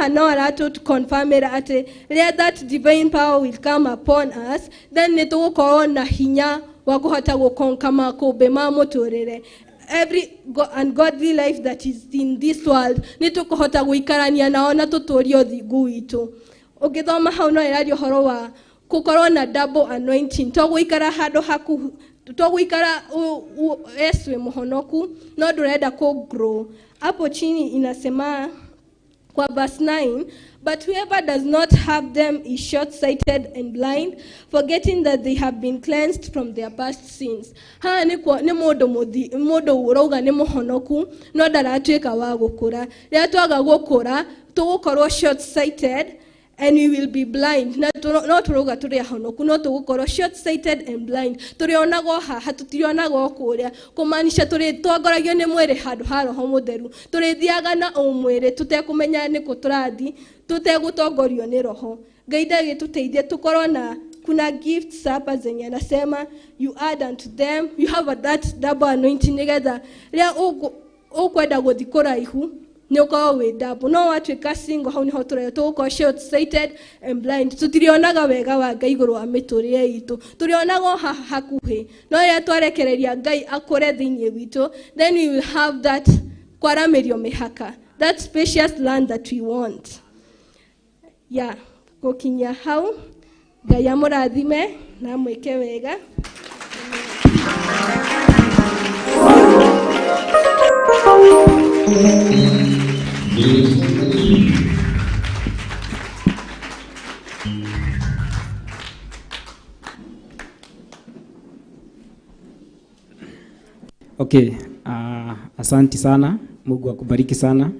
No aratũ confirmĩra atĩ rĩrĩa that divine power will come upon us, then nĩ tũgũkorwo na hinya wa kũhota gũkonka makũmbĩ ma mũtũrĩre. Every ungodly life that is in this world, nĩ tũkũhota gũikarania nao na tũtũrie ũthingu witũ. Ũngĩthoma hau no ĩraria ũhoro wa gũkorwo na double anointing, to gũikara handũ haku, to gũikara Yesu wĩ mũhonoku no ndũrenda kũ grow. Hapo chini inasema kwa verse 9, but whoever does not have them is short-sighted and blind, forgetting that they have been cleansed from their past sins. Haha nĩ mũndũ mũndũ ũrauga nĩ mũhonoku no ndaratuĩka wa gũkũra. Rĩrĩa twaga gũkũra tũgũkorwo short-sighted and we will be blind. Na no tũrauga tũrĩ ahonoku no tũgũkorwo short-sighted and blind. Tũrĩonagwo haha tũtirionagwo kũrĩa, kũmaanisha tũrĩ twongoragio nĩ mwĩrĩ handũ ha roho mũtheru. Tũrĩthiaga na ũmwĩrĩ tũtekũmenya nĩkũ tũrathiĩ, tũtegũtongorio nĩ roho. Ngai ndagĩtũteithie tũkorwo na kuna gifts hapa zenye anasema you add unto them, you have that double anointing nĩgetha rĩrĩa ũkwenda gũthiĩ kũraihu nĩ ũkorwo wĩ double. No watuĩka single hau nĩho tũrĩa tũgũkorwo short sighted and blind, tũtirionaga wega wa Ngai igũrũ wa mĩtũrĩre itũ, tũrĩonaga o haha hakuhĩ. No rĩrĩa twarekereria Ngai akũre thĩinĩ witũ, then we will have that kwaramĩrio mĩhaka, that spacious land that we want. Yeah, gũkinya hau, Ngai amũrathime na amwĩke wega. Okay, asanti sana. Mungu akubariki sana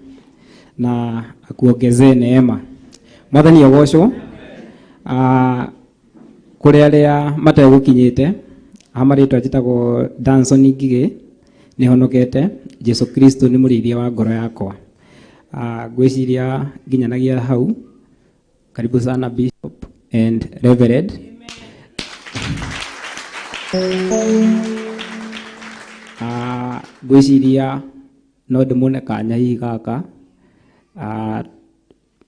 na akuongezee neema. Mwathani agocwo. Kũrĩ arĩa mategũkinyĩte, ha marĩtwa njĩtagwo Danson Ngigĩ, nĩhonokete. Jesu Kristo nĩ mũrĩithia wa ngoro yakwa. Ngwĩciria nginyanagia hau. Karibu sana Bishop and Reverend. Ngwĩciria no ndĩmũne kanya hihi gaka,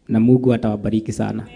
na Mungu atawabariki sana.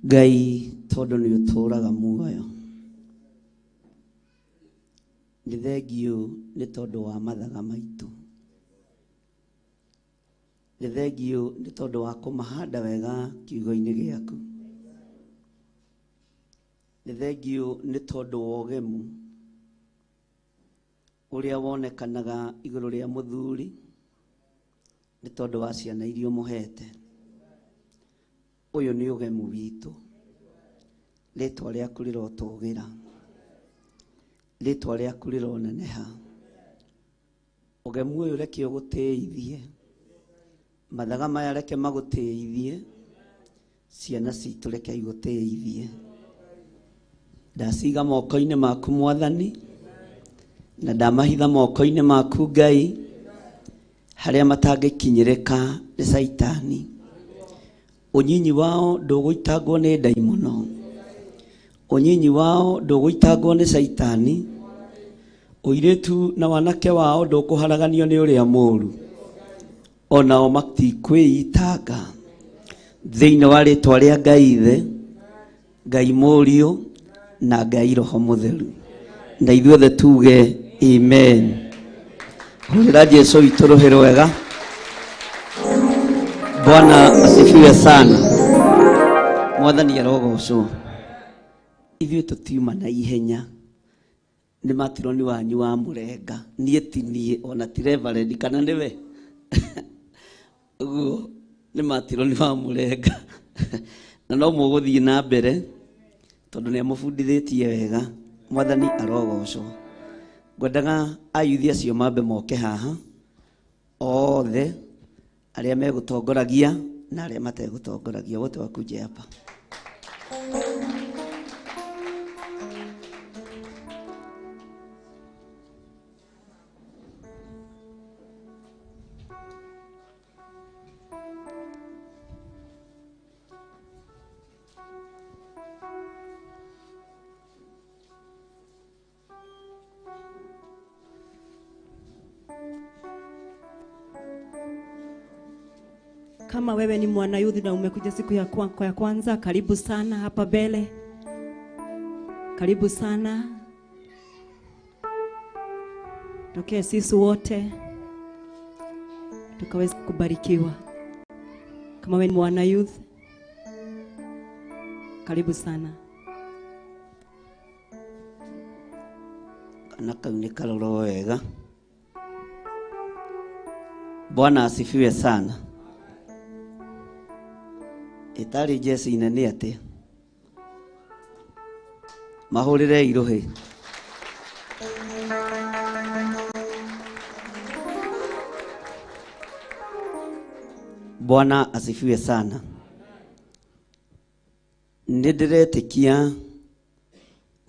Ngai tondu ni uturaga muoyo, ni thengiũ ni tondu wa mathaga maitu, ni thengiũ ni tondu wa kũmahanda wega kiugo-inĩ gĩaku, ni thengiũ ni tondu wa ũgemu ũrĩa wonekanaga igũrũ rĩa mũthuri, ni tondu wa ciana iria ũmũhete. Ũyũ nĩ ũgemu witũ, rĩtwa rĩaku rĩrotũgĩra, rĩtwa rĩaku rĩroneneha. Ũgemu ũyũ reke ũgũtĩithie, mathaga maya reke magũtĩithie, ciana citũ reke igũtĩithie. Ndaciga moko-inĩ maku Mwathani, Na ndamahitha moko-inĩ maku Ngai, harĩa matangĩkinyĩrĩka nĩ Caitani. Ũnyinyi wao ndũgũitangwo nĩ ndaimono, ũnyinyi wao ndũgũitangwo nĩ Caitani, ũirĩtu na wanake wao ndũkũharaganio nĩ ũrĩa mũũru, onao matikwĩitanga. Thĩinĩ wa rĩtwa rĩa Ngai Ithe, Ngai Mũriũ na Ngai Roho Mũtheru, na ithuothe tuge amen. Hũrĩra Jesu witũ rũhĩ rwega. Bwana asifiwe sana. Mwathani arogocwo. Ithuĩ tũtiuma na ihenya, nĩ matironi wanyu wa mũrenga, niĩ ti niĩ ona ti reverend kana nĩwe ũguo, nĩ matironi wa mũrenga, na no mũgũthiĩ na mbere tondũ nĩ amũbundithĩtie wega. Mwathani arogocwo. Ngwendaga ayuthi acio mambe moke haha othe, arĩa megũtongoragia na arĩa mategũtongoragia, wote wakuje hapa. Kama wewe ni mwanayuthi na umekuja siku ya ya kwanza, karibu sana hapa mbele. Karibu sana. Tokee sisi wote tukaweza kubarikiwa. Kama wewe ni mwanayuthi, karibu sana. Kana kau nĩ karoro wega. Bwana asifiwe sana. Ĩtarĩ jeci-inĩ nĩ atĩa? Mahũrĩre irũhĩ. Bwana asifiwe sana. Nĩ ndĩretĩkia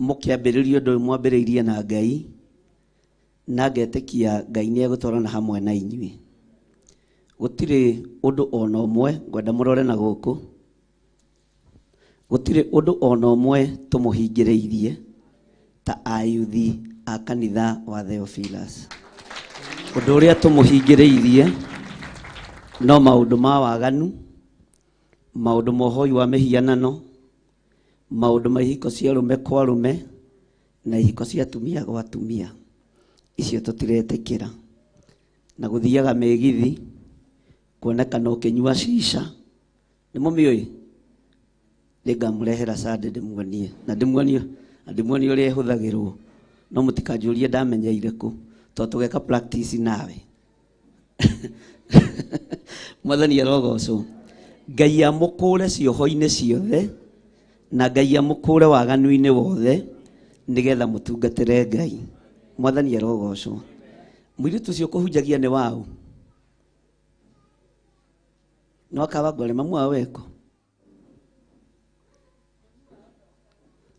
mũkĩambĩrĩria ũndũ ũyũ mwambĩrĩirie na Ngai, na ngetĩkia Ngai nĩ egũtwarana hamwe na inyuĩ. Gũtirĩ ũndũ ona ũmwe ngwenda mũrore na gũkũ, gũtirĩ ũndũ ona ũmwe tũmũhingĩrĩirie ta ayuthi a kanitha wa Theophilus. Ũndũ ũrĩa tũmũhingĩrĩirie no maũndũ ma waganu, maũndũ ma ũhoi wa mĩhianano, maũndũ ma ihiko cia arũme kwa arũme na ihiko cia atumia gwa atumia. Icio tũtiretĩkĩra. Na gũthiaga mĩgithi kuonekana ũkĩnyua cica, nĩ mũmĩũĩ? Nĩngamũrehera sande ndĩmuonie, na ndĩmuonie, na ndĩmuonie ũrĩa ĩhũthagĩrwo. No mũtikanjũrie ndamenyeire kũ, tondũ tũgeka practice nawe. Mwathani arogocwo. Ngai amũkũre cioho-inĩ ciothe, na Ngai amũkũre waganu-inĩ wothe, nĩgetha mũtungatĩre Ngai. Mwathani arogocwo. Mũirĩtu ũcio kũhunjagia nĩ waũ? Nĩ wa Kawangware, mamu wao weko?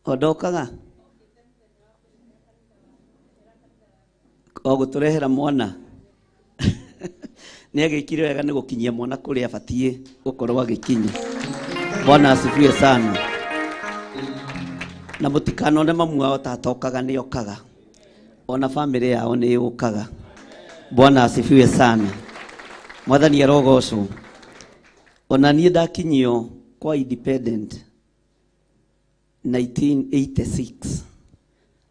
O ndokaga? O gũtũrehera mwana. Nĩ agĩkire wega nĩ gũkinyia mwana kũrĩa abatiĩ gũkorwo agĩkinya. Bwana asifiwe sana. Na mũtikanone mamu wao ta atokaga, nĩ okaga. Ona famĩlĩ yao nĩ yũkaga. Bwana asifiwe sana. Mwathani arogocwo. Ona niĩ ndakinyio kwa independent 1986,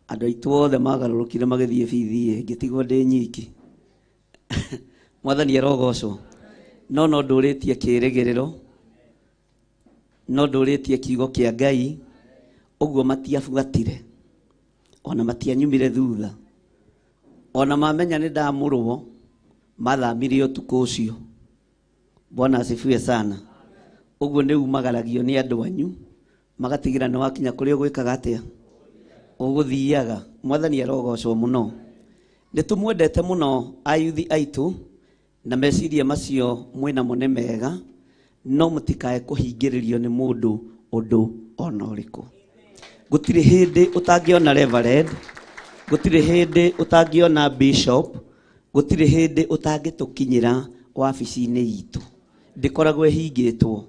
andũ aitũ othe magarũrũkire magĩthiĩ BDA, ngĩtigwo ndĩ nyiki. Mwathani arogocwo. No no ndũrĩtie kĩrĩgĩrĩro, no ndũrĩtie kiugo kĩa Ngai, ũguo matiabuatire, ona matianyumire thutha, ona mamenya nĩ ndamũrwo, mathamire ũtukũ ũcio. Bwana asifiwe sana. Ũguo nĩ umagaragio nĩ andũ anyu, magatigĩra nĩ wakinya kũrĩa ũgwĩkaga atĩa, ũgũthiaga. Mwathani arogocwo mũno. Nĩ tũmwendete mũno ayuthi aitũ, na meciria macio mwĩnamo nĩ mega, no mũtikae kũhingĩrĩrio nĩ mũndũ ũndũ ona ũrĩkũ. Gũtirĩ hĩndĩ ũtangĩona reverend Gũtirĩ hĩndĩ ũtangĩona bishop, gũtirĩ hĩndĩ ũtangĩtũkinyĩra wabici-inĩ itũ. Ndĩkoragwo ĩhingĩtwo.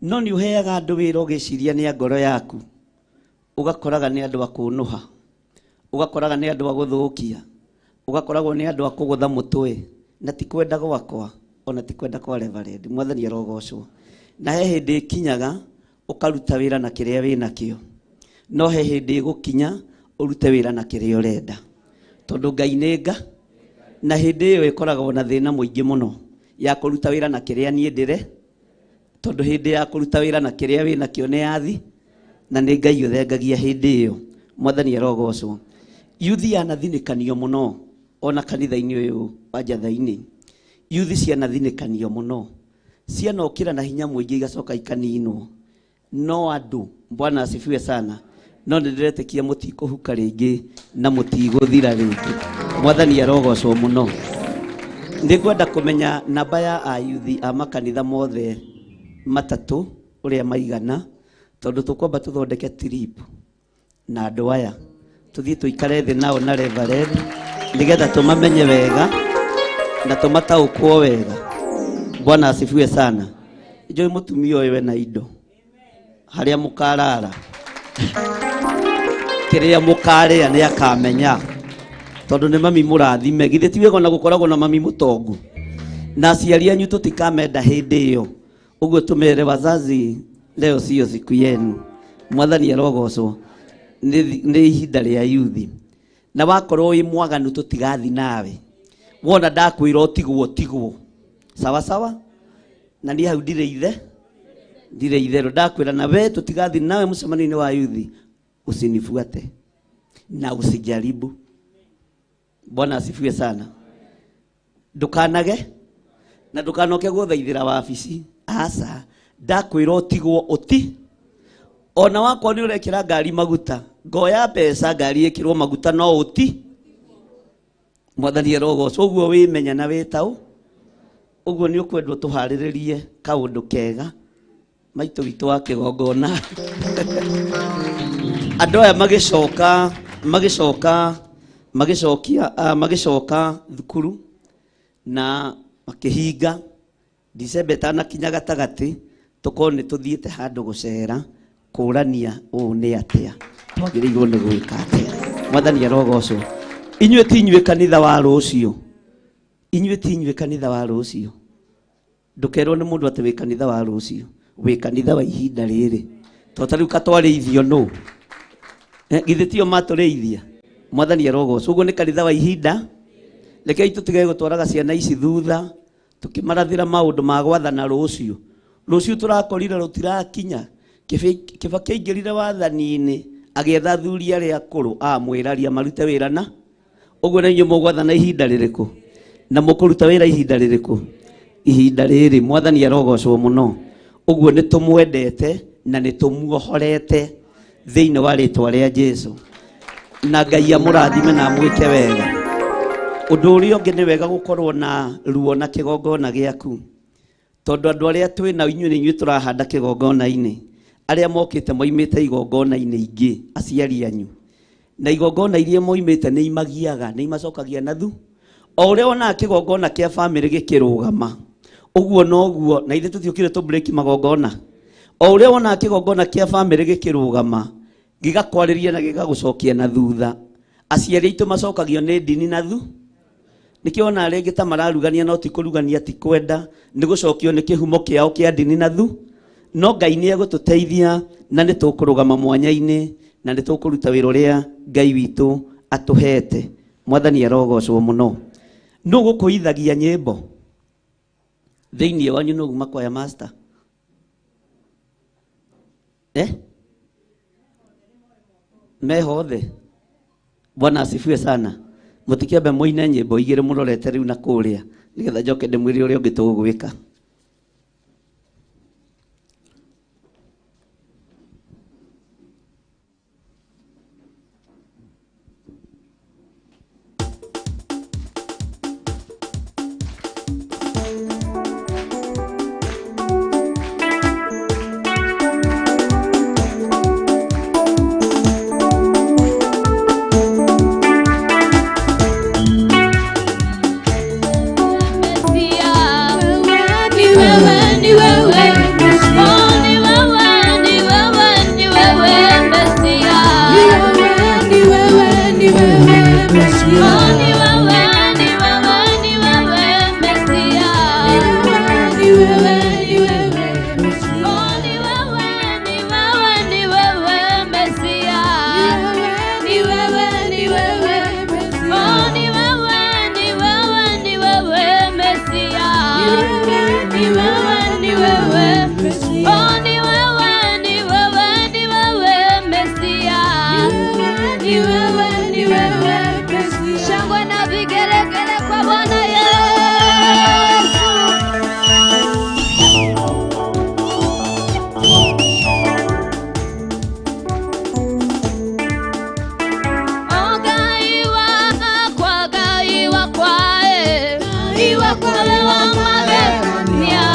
No nĩ ũheaga andũ wĩra ũgĩciria nĩ a ngoro yaku. Ũgakoraga nĩ andũ a kũnũha. Ũgakoraga nĩ andũ a gũthũkia. Ũgakoragwo nĩ andũ a kũgũtha mũtwe. Na ti kwenda gwakwa, ona ti kwenda kwa Reverend. Mwathani arogocwo. Na he hĩndĩ ĩkinyaga ũkaruta wĩra na kĩrĩa wĩnakĩo. No he hĩndĩ ĩgũkinya ũrute wĩra na kĩrĩa ũrenda. Tondũ Ngai nĩ nga, na hĩndĩ ĩyo ĩkoragwo na thĩna mũingĩ mũno ya kũruta wĩra na kĩrĩa niĩ ndĩre, tondũ hĩndĩ ya kũruta wĩra na kĩrĩa wĩnakĩo nĩ yathi, na nĩ Ngai ũthengagia hĩndĩ ĩyo. Mwathani arogocwo. Yuthi yanathinĩkanio mũno ona kanitha-inĩ ũyũ wa Njatha-inĩ. Yuthi cianathinĩkanio mũno, cianokĩra na hinya mũingĩ igacoka ikaninwo. No andũ, Bwana asifiwe sana, no nĩ ndĩretĩkia mũtikũhuka rĩngĩ na mũtigũthira rĩngĩ. Mwathani arogocwo mũno. Nĩngwenda kũmenya namba ya ayuthi a makanitha mothe matatũ ũrĩa maigana, tondũ tũkwamba tũthondeke trip na andũ aya, tũthiĩ tũikare thĩ nao na Reverend nĩgetha tũmamenye wega na tũmataũkwo wega. Bwana asifiwe sana. Njũĩ mũtumia ũyũ ena indo harĩa mũkarara, kĩrĩa mũkarĩa nĩ akamenya, tondũ nĩ mami mũrathime. Githĩ ti wega ona gũkoragwo na mami mũtongu? Na aciari anyu tũtikamenda hĩndĩ ĩyo. Ũguo tũmere wazazi, leo sio siku yenu. Mwathani arogocwo. Nĩ ihinda rĩa yuthi. Na wakorwo wĩ mwaganu tũtigathi nawe. Wona ndakwĩra ũtigwo, tigwo. Sawa sawa? Na niĩ hau ndirĩ ithe, ndirĩ itherũ. Ndakwĩra na we tũtigathi nawe mũcemanio-inĩ wa yuthi, usinifuate na usijaribu. Bwana asifiwe sana. Ndukanage na ndukanoke gũthaithĩra wabici. Aca, ndakwĩra ũtigwo ũti. Ona wakwa nĩ ũrekĩra ngari maguta, ngoya mbeca ngari ĩkĩrwo maguta no ũti. Mwathani arogocwo. Ũguo wĩmenya na wĩtaũ. Ũguo nĩ ũkwendwo tũharĩrĩrie kaũndũ kega maitũ witũ wa kĩgongona. Andũ aya magĩcoka, magĩcoka, magĩcokia, magĩcoka thukuru na makĩhinga. Dicemba ĩtanakinya gatagatĩ, tũkorwo nĩ tũthiĩte handũ gũcera, kũrania ũũ nĩ atĩa, twagĩrĩirwo nĩ gwĩka atĩa. Mwathani arogocwo. Inyuĩ ti inyuĩ kanitha wa rũciũ. Inyuĩ ti inyuĩ kanitha wa rũciũ. Ndũkerwo nĩ mũndũ atĩ wĩ kanitha wa rũciũ, wĩ kanitha wa ihinda rĩrĩ. To ta rĩu katwarĩithio nũ? Githĩ tio matũrĩithia? Mwathani arogocwo. Ũguo nĩ kanitha wa ihinda. Rekei tũtige gũtwaraga ciana ici thutha, tũkĩmarathĩra maũndũ ma gwathana rũciũ. Rũciũ tũrakorire rũtirakinya. Kĩbakĩ aingĩrire wathani-inĩ, agĩetha athuri arĩa akũrũ, amwĩraria marute wĩra na ũguo na inyuĩ mũgwathana ihinda rĩrĩkũ? Na mũkũruta wĩra ihinda rĩrĩkũ? Ihinda rĩrĩ. Mwathani arogocwo mũno. Ũguo nĩ tũmwendete na nĩ tũmuohorete thĩinĩ wa rĩtwa rĩa Jesũ. Na Ngai amũrathime na amwĩke wega. Ũndũ ũrĩa ũngĩ nĩ wega gũkorwo na ruo na kĩgongona gĩaku, tondũ andũ arĩa twĩ nao inyuĩ nĩ inyuĩ tũrahanda kĩgongona-inĩ. Arĩa mokĩte moimĩte igongona-inĩ ingĩ, aciari anyu, na igongona iria moimĩte nĩ imagiaga, nĩ imacokagia na thu. O ũrĩa wonaga kĩgongona kĩa bamĩrĩ gĩkĩrũgama, ũguo noguo, na ithuĩ tũtiũkire tũ break magongona. O ũrĩa wonaga kĩgongona kĩa bamĩrĩ gĩkĩrũgama, gĩgakwarĩria na gĩgagũcokia na thutha. Aciari aitũ macokagio nĩ ndini na thu. Nĩkĩo wonaga rĩngĩ ta mararugania no ti kũrugania, ti kwenda, nĩ gũcokio nĩ kĩhumo kĩao kĩa ndini na thu. No Ngai nĩ egũtũteithia na nĩ tũkũrũgama mwanya-inĩ na nĩ tũkũruta wĩra ũrĩa Ngai witũ atũhete. Mwathani arogocwo mũno. Nũ gũkũithagia nyĩmbo thĩinĩ wanyu? Nũ uma choir master? Mehothe. Bwana asifiwe sana. Mũtikĩambe mũine nyĩmbo igĩrĩ mũrorete rĩu na kũrĩa, nĩgetha njoke ndĩmwĩre ũrĩa ũngĩ tũgwĩka. Ni wewe, ni wewe, ni wewe Mesia. Ni wewe, ni wewe Mesia. Oh, ni wewe, ni wewe, ni wewe Mesia. Ni wewe, ni wewe Mesia. Oh, ni wewe, ni wewe, ni wewe Mesia. Ni wewe, ni wewe Mesia. Oh, ni wewe, ni wewe, ni wewe Mesia. Ni wewe, ni wewe Mesia. Shangwe na vigelegele kwa Bwana Yesu. Oh, Ngai wakwa, Ngai wakwa, eh. Ngai wakwa we wa magegania.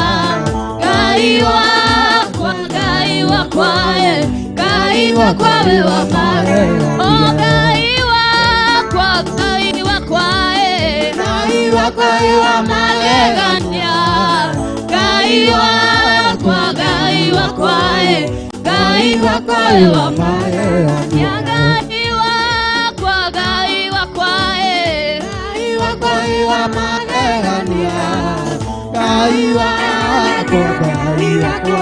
Ngai wakwa, Ngai wakwa, eh. Ngai wakwa we wa magegania. Oh, Ngai wakwa, Ngai wakwa, eh. Ngai wakwa we wa Magegania. Ngai wakwa, Ngai wakwa, eh. Ngai wakwa we wa magegania. Ngai wakwa, Ngai wakwa, eh. Ngai wakwa we wa magegania. Ngai wakwa, Ngai wakwa,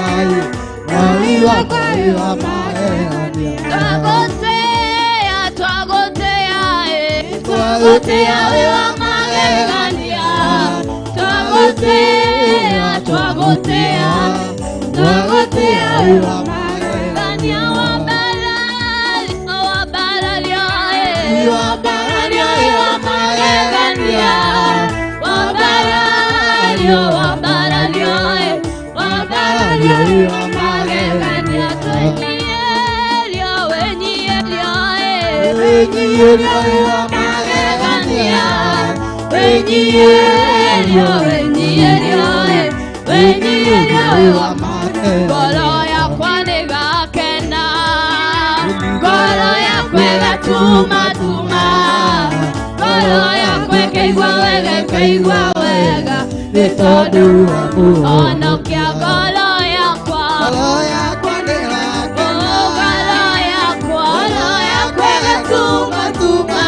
Ngai wakwa we wa magegania. Twagotea, twagotea, eh. Twagotea we wa magegania. Twagotea, twagotea, twagotea we wa magegania. Wabaralia, wabaralia, eh. Wabaralia we wa magegania. Wabaralia, wabaralia, eh. Wabaralia we wa magegania. Twenyielia, wenyielia, eh. Wenyielia we wa Magegania. Wenyielia, wenyielia, eh. Wenyielia we wa Ngoro yakwa nĩgakena, ngoro yakwa ĩgatumatuma, ngoro yakwa ĩkĩigua wega, ĩkĩigua wega, nĩ tondũ wa honokia ngoro yakwa. Ngoro yakwa nĩrakena. Oh, ngoro yakwa, ngoro yakwa ĩgatumatuma,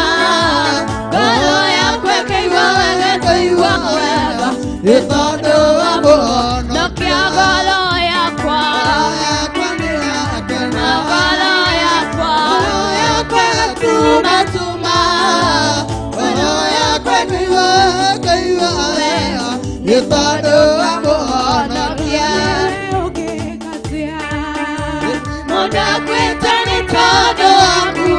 ngoro yakwa ĩkĩigua wega, ĩkĩigua wega, Nĩ tondũ wa honokia ngoro yakwa. Ngoro yakwa nĩrakena. Ngoro yakwa. Ngoro yakwa ĩgatumatuma. Ngoro yakwa ĩkĩigua ĩkĩigua wega. Nĩ tondũ wa mũhonokia. Mũndũ akuĩte nĩ tondũ waku.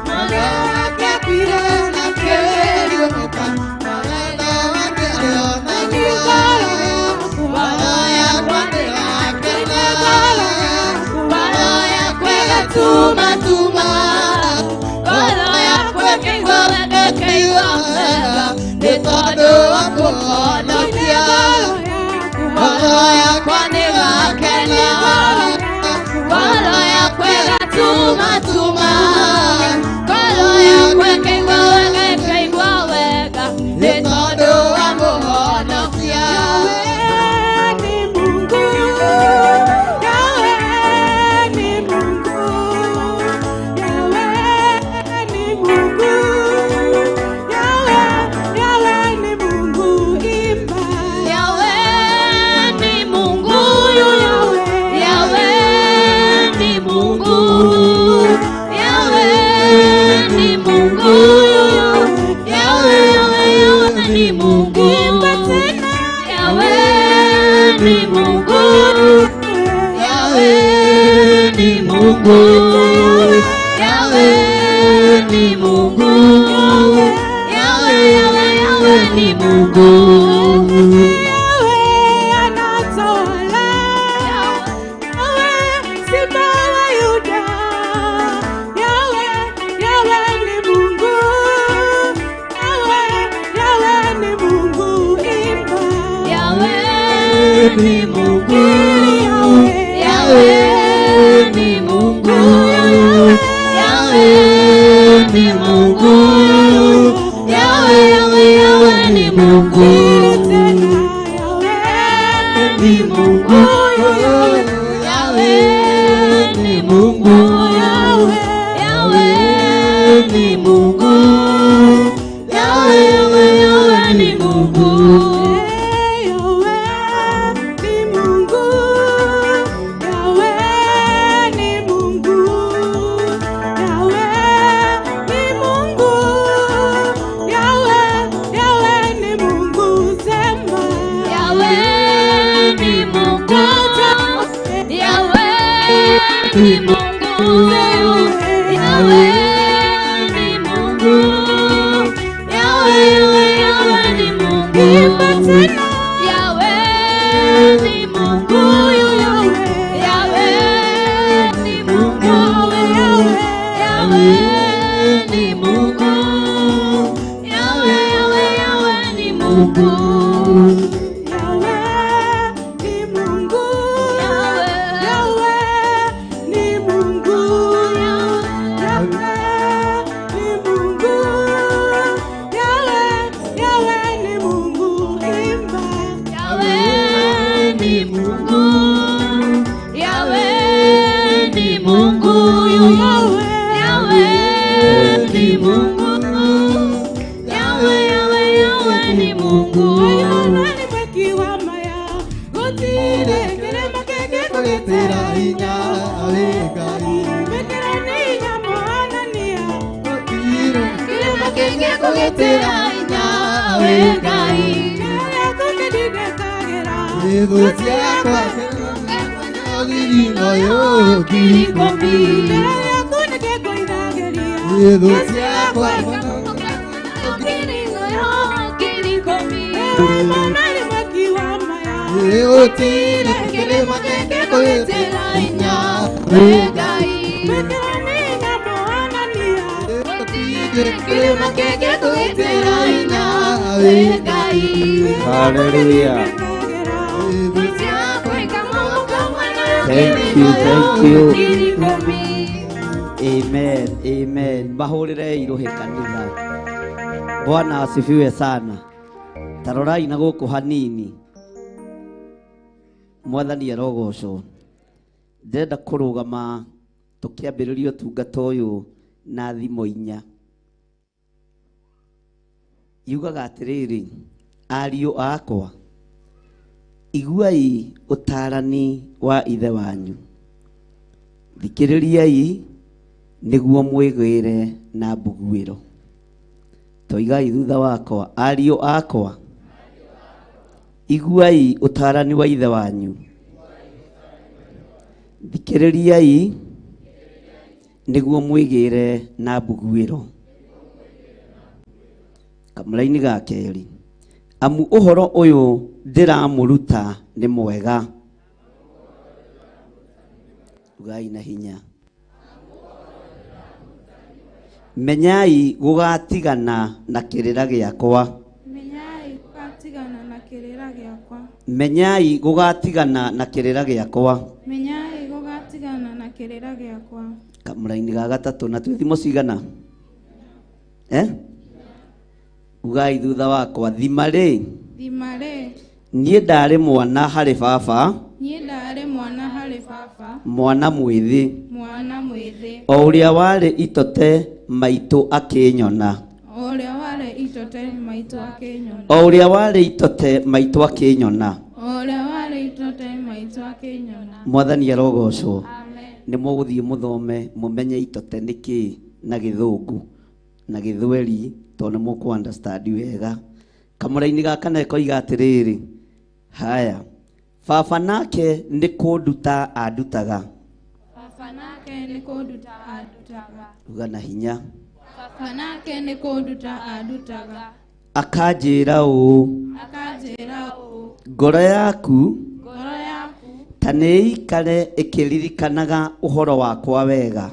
Mũndũ wake akuire na akĩriũka. Na wendo wake arĩonaguo. Ngoro yakwa nĩrakena. Ngoro yakwa ĩgatumatuma. Ngoro yakwa ĩkĩigua wega, ĩkĩigua wega, Nĩ tondũ wa kũhonokia. Ngoro yakwa nĩrakena. Ngoro yakwa ĩgatumatuma. Ngoro yakwa ĩkĩigua wega, ĩkĩigua wega, Nĩ tondũ wa mũhonokia. Yahweh ni Mungu, Yahweh ni Mungu, Yahweh ni Mungu, Yahweh, Yahweh ni Mungu, Yahweh ni Mungu, Yahweh ni Mungu, Yahweh ni Mungu, Yahweh, Yahweh, Yahweh ni Mungu. Yahweh ni Mungu, Yahweh ni Mungu, Yahweh ni Mungu, Yahweh, Yahweh, Yahweh ni Mungu, ni Mungu, Yahweh ni Mungu, Yahweh ni Mungu, Mungu. Yahweh ni Mungu. Yahweh ni Mungu. Yahweh ni Mungu. Yahweh, Yahweh ni Mungu. Imba. Yahweh ni Mungu. Yahweh ni Mungu. Yahweh ni Mungu. Yahweh, Yahweh, Yahweh ni Mungu. Ayonani mweki wa maya. Gũtirĩ kĩrĩma kĩngĩkũgitĩra hinya we Ngai. Mĩkĩra nĩ hinya mũhanania. Kĩrĩma kĩngĩkũgitĩra hinya we Ngai. Kĩyo gĩaku nĩndindĩkagĩra. Thũ ciakwa thirino yũngirikomi. Kĩyo gĩaku nĩkĩngũithagĩria. Thũ ciakwa Mwana mweki wa maya. gũtirĩ kĩrĩma kĩngĩkũgitĩra hinya we Ngai. Mĩkĩra nĩ hinya mũhanania. Gũtirĩ kĩrĩma kĩngĩkũgitĩra hinya we Ngai. Hallelujah. Thank you, thank you. Amen, amen. Mahũrĩre iruhe kanitha. Bwana asifiwe sana. Tarorai na gũkũ hanini. Mwathani arogocwo. Ndĩrenda kũrũgama tũkĩambĩrĩria ũtungata ũyũ na thimo inya. Yugaga atĩrĩrĩ, ariũ akwa, iguai ũtaarani wa ithe wanyu. Thikĩrĩriai nĩguo mwĩgĩre na mbuguĩro. Toigai thutha wakwa, ariũ akwa, iguai ũtaarani wa ithe wanyu. Thikĩrĩriai nĩguo mwĩgĩre na mbuguĩro. Kamũraini ga kerĩ, amu ũhoro ũyũ ndĩramũruta nĩ mwega. Ugai na hinya. Menyai gũgatigana na kĩrĩra gĩakwa. Menyai gũgatigana na kĩrĩra gĩakwa. Menyai gũgatigana na kĩrĩra gĩakwa. Menyai gũgatigana na kĩrĩra gĩakwa. Kamũraini ga gatatũ, na twĩ thimo cigana? Ugai thutha wakwa, thima rĩ, Thima rĩ, niĩ ndarĩ mwana harĩ baba, niĩ ndarĩ mwana harĩ baba, mwana mwĩthĩ, mwana mwĩthĩ, o ũrĩa warĩ itote maitũ akĩnyona. o ũrĩa warĩ itote maitũ akĩnyona. O ũrĩa warĩ itote maitũ akĩnyona. O ũrĩa warĩ itote maitũ akĩnyona. Mwathani arogocwo. Amen. Nĩ mũgũthiĩ mũthome mũmenye itote nĩ kĩĩ na gĩthũngũ na gĩthweri tondũ nĩ mũkũ understand wega. Kamũraini ga kana koiga atĩrĩrĩ, haya, baba nake nĩ kũnduta andutaga. Baba nake nĩ kũnduta andutaga. Uga na hinya. Baba nake nĩ kũnduta andutaga. Akanjĩra ũũ, Akanjĩra ũũ, ngoro yaku ngoro yaku ta nĩĩikare ĩkĩririkanaga ũhoro wakwa wega.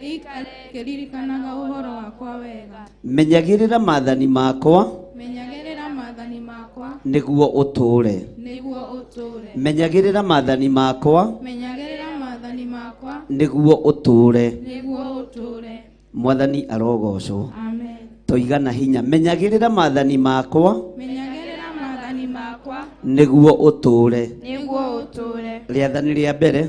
ĩikare ĩkĩririkanaga ũhoro wakwa wega. Menyagĩrĩra maathani makwa Menyagĩrĩra maathani makwa nĩguo ũtũũre. nĩguo ũtũũre. Menyagĩrĩra maathani makwa Menyagĩrĩra maathani makwa nĩguo ũtũũre. nĩguo ũtũũre. Mwathani arogocwo. Amen. Toiga na hinya, menyagĩrĩra maathani makwa Menyagĩrĩra maathani makwa nĩguo ũtũũre. nĩguo ũtũũre. Rĩathani rĩa mbere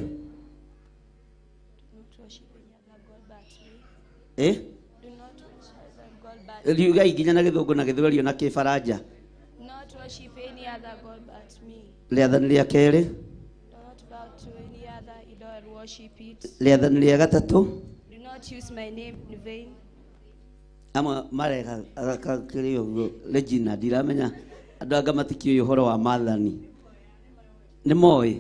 riugai nginya na gĩthũngũ na gĩthweri na kĩbaranja. Not worship any other god but me. Rĩathani rĩa kerĩ. Do not bow to any other idol and worship it. Rĩathani rĩa gatatũ. Do not use my name in vain. Amwe mareka kĩrĩ ũguo Regina, ndiramenya andũ anga matikĩũĩ ũhoro wa maathani. Nĩ moĩ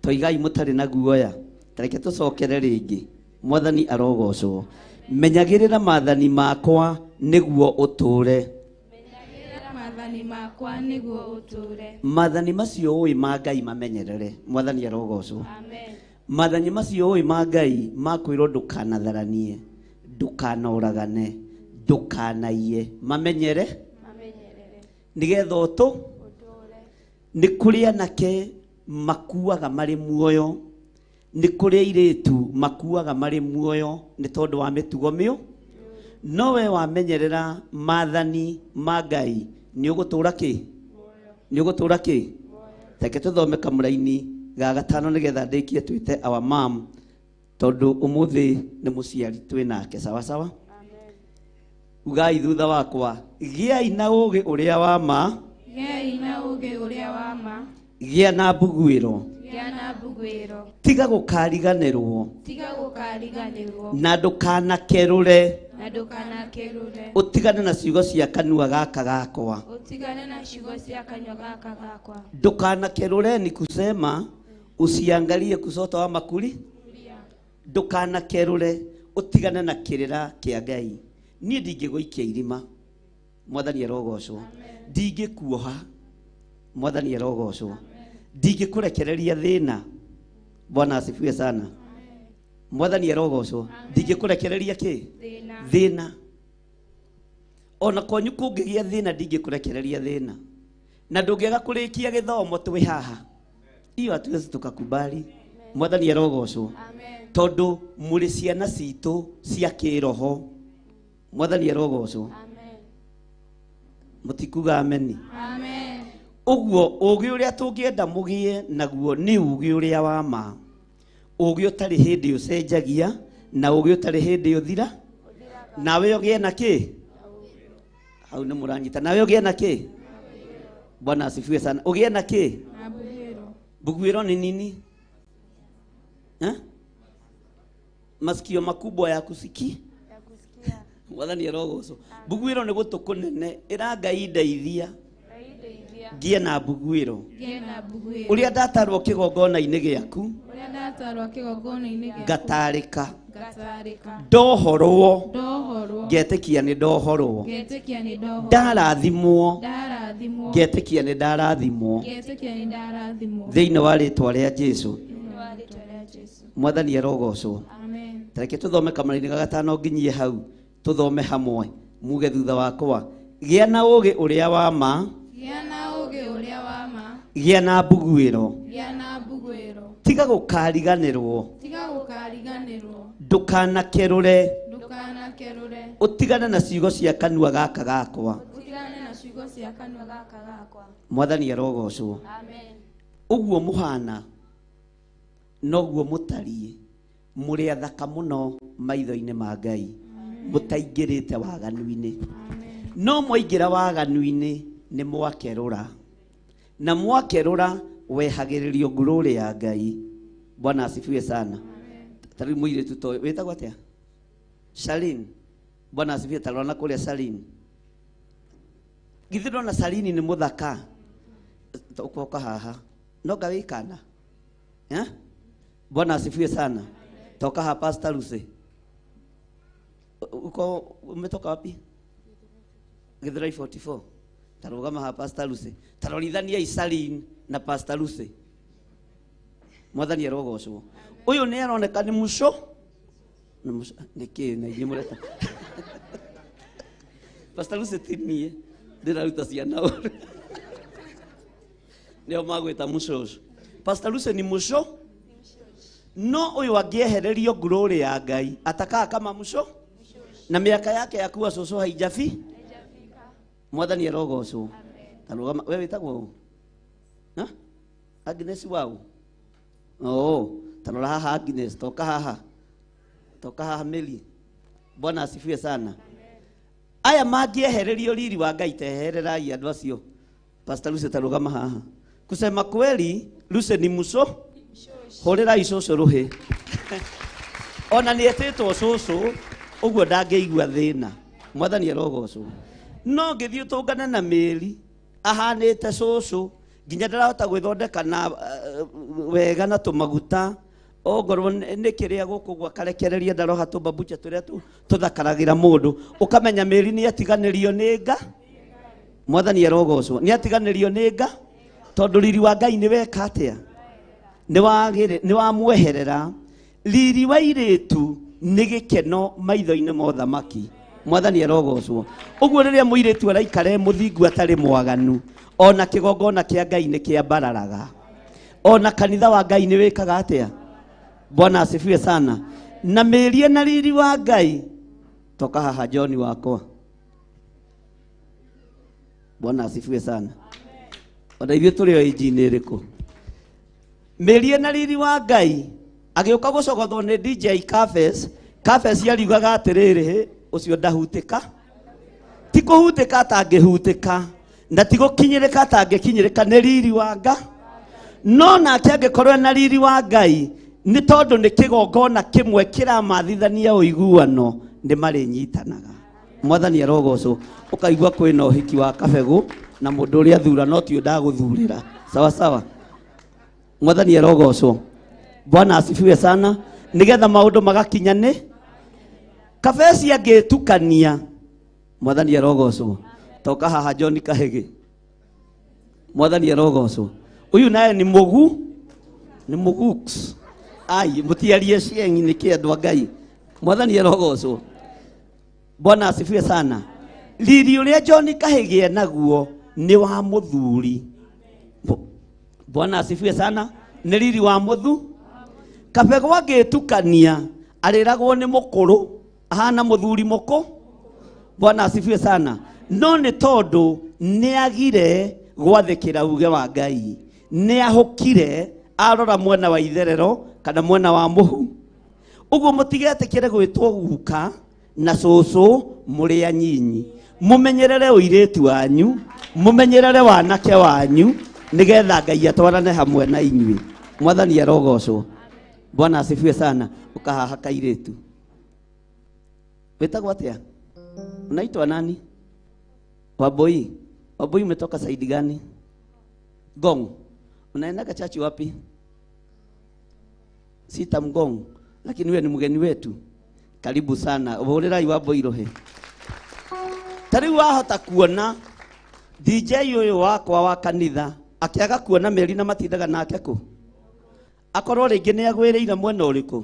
toigai mũtarĩ na guoya. Tareke tũcokere rĩngĩ. Mwathani arogocwo. Menyagĩrĩra maathani makwa nĩguo ũtũũre. Menyagĩrĩra maathani makwa nĩguo ũtũũre. Maathani macio ũĩ ma Ngai mamenyerere. Mwathani arogocwo. Amen. Maathani macio ũĩ ma Ngai makwĩrwo ndũkanatharanie, ndũkanoragane, ndũkanaiye, mamenyere. Mamenyerere. Nĩgetha ũtũ nĩ kũrĩ anake makuaga marĩ muoyo, nĩ kũrĩ airĩtu makuaga marĩ muoyo nĩ tondũ wa mĩtugo mĩũ. No we wamenyerera maathani ma Ngai nĩ ũgũtũra kĩ? Nĩ ũgũtũra kĩ? Reke tũthome kamũraini ga gatano nĩgetha ndĩkie twĩte our mom tondũ ũmũthĩ nĩ mũciari twĩ nake. Sawa sawa? Ugai thutha wakwa, gĩai na ũũgĩ ũrĩa wa ma, Gĩai na ũũgĩ ũrĩa wa ma, gĩa na mbuguĩro, gĩa na mbuguĩro, tiga gũkariganĩrwo, tiga gũkariganĩrwo, na ndũkanakerũre, na ndũkanakerũre, ũtigane na ciugo cia kanua gaka gakwa. Ũtigane na ciugo cia kanua gaka gakwa. Ndũkanakerũre ni kusema usiangalie kusoto ama kuli. Ndũkanakerũre, ũtigane na kĩrĩra kĩa Ngai. Niĩ ndingĩgũikia irima, Mwathani arogocwo. Ndingĩkuoha, Mwathani arogocwo. Ndingĩkũrekereria thĩna, Bwana asifiwe sana. Mwathani arogocwo. Ndingĩkũrekereria kĩ? Thĩna. Ona kwanyu kũngĩgĩa thĩna ndingĩkũrekereria thĩna. Na ndũngĩaga kũrĩkia gĩthomo twĩ haha. Iyo hatuwezi tukakubali. Mwathani arogocwo. Tondũ mũrĩ ciana citũ cia kĩroho. Mwathani arogocwo. Mũtikuga ameni. Amen. Ũguo ũũgĩ ũrĩa tũngĩenda mũgĩe naguo nĩ ũũgĩ ũrĩa wa ma. Ũũgĩ ũtarĩ hĩndĩ ũcenjagia na ũũgĩ ũtarĩ hĩndĩ ũthira. Nawe ũgĩe na kĩ? Hau nĩ mũranyita. Nawe ũgĩe na kĩ? Bwana asifiwe sana. Ũgĩe na kĩ? Mbuguĩro ni nini? Eh? Masikio makubwa ya kusikia. Mwathani arogocwo. Mbuguĩro nĩ gũtũ kũnene ĩra Ngai ndeithia ngĩe na mbuguĩro. Ũrĩa ndatarwo kĩgongona-inĩ gĩaku ngatarĩka, ndohorwo ngetĩkia nĩ ndohorwo, ndarathimwo ngetĩkia nĩ ndarathimwo thĩinĩ wa rĩtwa rĩa Jesũ. Mwathani arogocwo. Tareke tũthome kamũraini ga gatano nginyie hau, tũthome hamwe muge thutha wakwa. Gĩa na ũũgĩ ũrĩa wa ma, gĩa na ũũgĩ ũrĩa wa ma, gĩa na mbuguĩro, gĩa na mbuguĩro, tiga gũkariganĩrwo, tiga gũkariganĩrwo, ndũkanakerũre, ndũkanakerũre, ũtigane na ciugo cia kanua gaka gakwa. Ũtigane na ciugo cia kanua gaka gakwa. Mwathani arogocwo. Amen. Ũguo mũhana noguo mũtariĩ, mũrĩ athaka mũno maitho-inĩ ma Ngai, mũtaingĩrĩte waganu-inĩ. No mwaingĩra waganu-inĩ nĩ mwakerũra, na mwakerũra wehagĩrĩrio ngurũrĩ ya Ngai. Bwana asifiwe sana. Ta rĩu mũirĩtu ta ũyũ wĩtagwo atĩa? Charlene. Bwana asifiwe. Tarona kũrĩa Charlene. Githĩ ndona Charlene nĩ mũthaka? Ũkoka haha no ngawĩkana. Eh? Bwana asifiwe sana. Toka hapa Pastor Lucy. Uko umetoka wapi? Githurai 44. Tarugama hapa Pastor Lucy. Tarorithania Charlene na Pastor Lucy. Mwathani arogocwo. Ũyũ nĩ aroneka nĩ mũco. Nĩ mũco nĩ kĩ na inyuĩ mũreta. Pastor Lucy ti niĩ ndĩraruta ciana ũru. Nĩo magwĩta mũcũcũ. Pastor Lucy ni mũco. No ũyũ angĩehererio ngurũrĩ ya Ngai atakaa kama mũco na mĩaka yake ya kuwa cũcũ haijabi. Mwathani arogocwo. Tarugama wewe wĩtagwo ũ? Ha? Agnes wau. Oh, tarora haha Agnes, toka haha. Toka haha Meli. Bwana asifiwe sana. Aya mangĩehererio riri wa Ngai tehererai andũ acio. Pastor Lucy tarugama haha. Kusema kweli Lucy ni mũco. Hũrĩrai cũcũ rũhĩ. Ona nĩ etĩtwo cũcũ ũguo ndangĩigua thĩna. Mwathani arogocwo. No ngĩthiĩ tũngane na Mary ahanĩte cũcũ nginya ndarahota gwĩthondeka na wega na tũmaguta ongorwo nĩ kĩrĩa gũkũ gwa karekereria ndaroha tũmbabucha tũrĩa tũthakaragĩra mũndũ ũkamenya Mary nĩ atiganĩrio nĩ nga. Mwathani arogocwo. Nĩ atiganĩrio nĩ nga tondũ riri wa Ngai nĩ weka atĩa? Nĩ wamweherera. Riri wa irĩtu nĩ gĩkeno maitho-inĩ ma ũthamaki. Mwathani arogocwo. Ũguo rĩrĩa mũirĩtu araikara mũthingu atarĩ mwaganu, ona kĩgongona kĩa Ngai nĩ kĩambararaga, ona kanitha wa Ngai nĩ wĩkaga atĩa? Bwana asifiwe sana. Na mĩrie na riri wa Ngai toka haha John wakwa. Bwana asifiwe sana. Ona ithuĩ tũrĩ o ĩnji-inĩ ĩrĩkũ? Mĩrie na riri wa Ngai agĩũka gũcogothwo nĩ DJ Cafes. Cafes yariugaga atĩrĩrĩ, ũcio ndahutĩka, ti kũhutĩka atangĩhutĩka, na ti gũkinyĩrĩka atangĩkinyĩrĩka nĩ riri wa Ngai. No nake angĩkorwo na riri wa Ngai, nĩ tondũ nĩ kĩgongona kĩmwe kĩramathithania ũiguano, nĩ marĩnyitanaga. Mwathani arogocwo. Ũkaigua kwĩna ũhiki wa kabegũ na mũndũ ũrĩa thura no ti ndagũthurĩra. Sawa sawa. Mwathani arogocwo. Bwana asifiwe sana. Nigetha maũndũ magakinya nĩ Kabeci angĩtukania. Mwathani arogocwo. Toka haha John Kahĩgĩ. Mwathani arogocwo. Uyu naye ni mũgu, nĩ mũguks. Ai, mũtiarie ciengi nĩ kĩ andũ a Ngai. Mwathani arogocwo. Bwana asifiwe sana. Riri ũrĩa John Kahĩgĩ enaguo nĩ wa mũthuri. Bwana asifiwe sana. Nĩ riri wa mũthu. Kabegũ angĩtukania arĩragwo nĩ mũkũrũ, ahana mũthuri mũkũ. Bwana asifiwe sana. No nĩ tondũ nĩ agire gwathĩkĩra uge wa Ngai, nĩ ahũkire arora mwena wa itherero kana mwena wa mũhu. Ũguo mũtigetĩkĩre gwĩtwo guka na cũcũ mũrĩ anyinyi. Mũmenyerere ũirĩtu wanyu, mũmenyerere wanake wanyu, nĩgetha Ngai atwarane hamwe na inyuĩ. Mwathani arogocwo. Bwana asifiwe sana. Ũkahaha kairĩtu. Wĩtagwo atĩa? Unaitwa nani? Waboi. Waboi, umetoka saidi gani? Gong. Unaendaga chachi wapi? Sita Mgong. Lakini wewe ni mgeni wetu. Karibu sana. Ũhũrĩrai Waboi rohe. Tariu wahota kuona DJ ũyũ wakwa wa kanitha akĩaga kuona meri na matindaga nake kũ? Akorwo rĩngĩ nĩ agwĩrĩire mwena ũrĩkũ?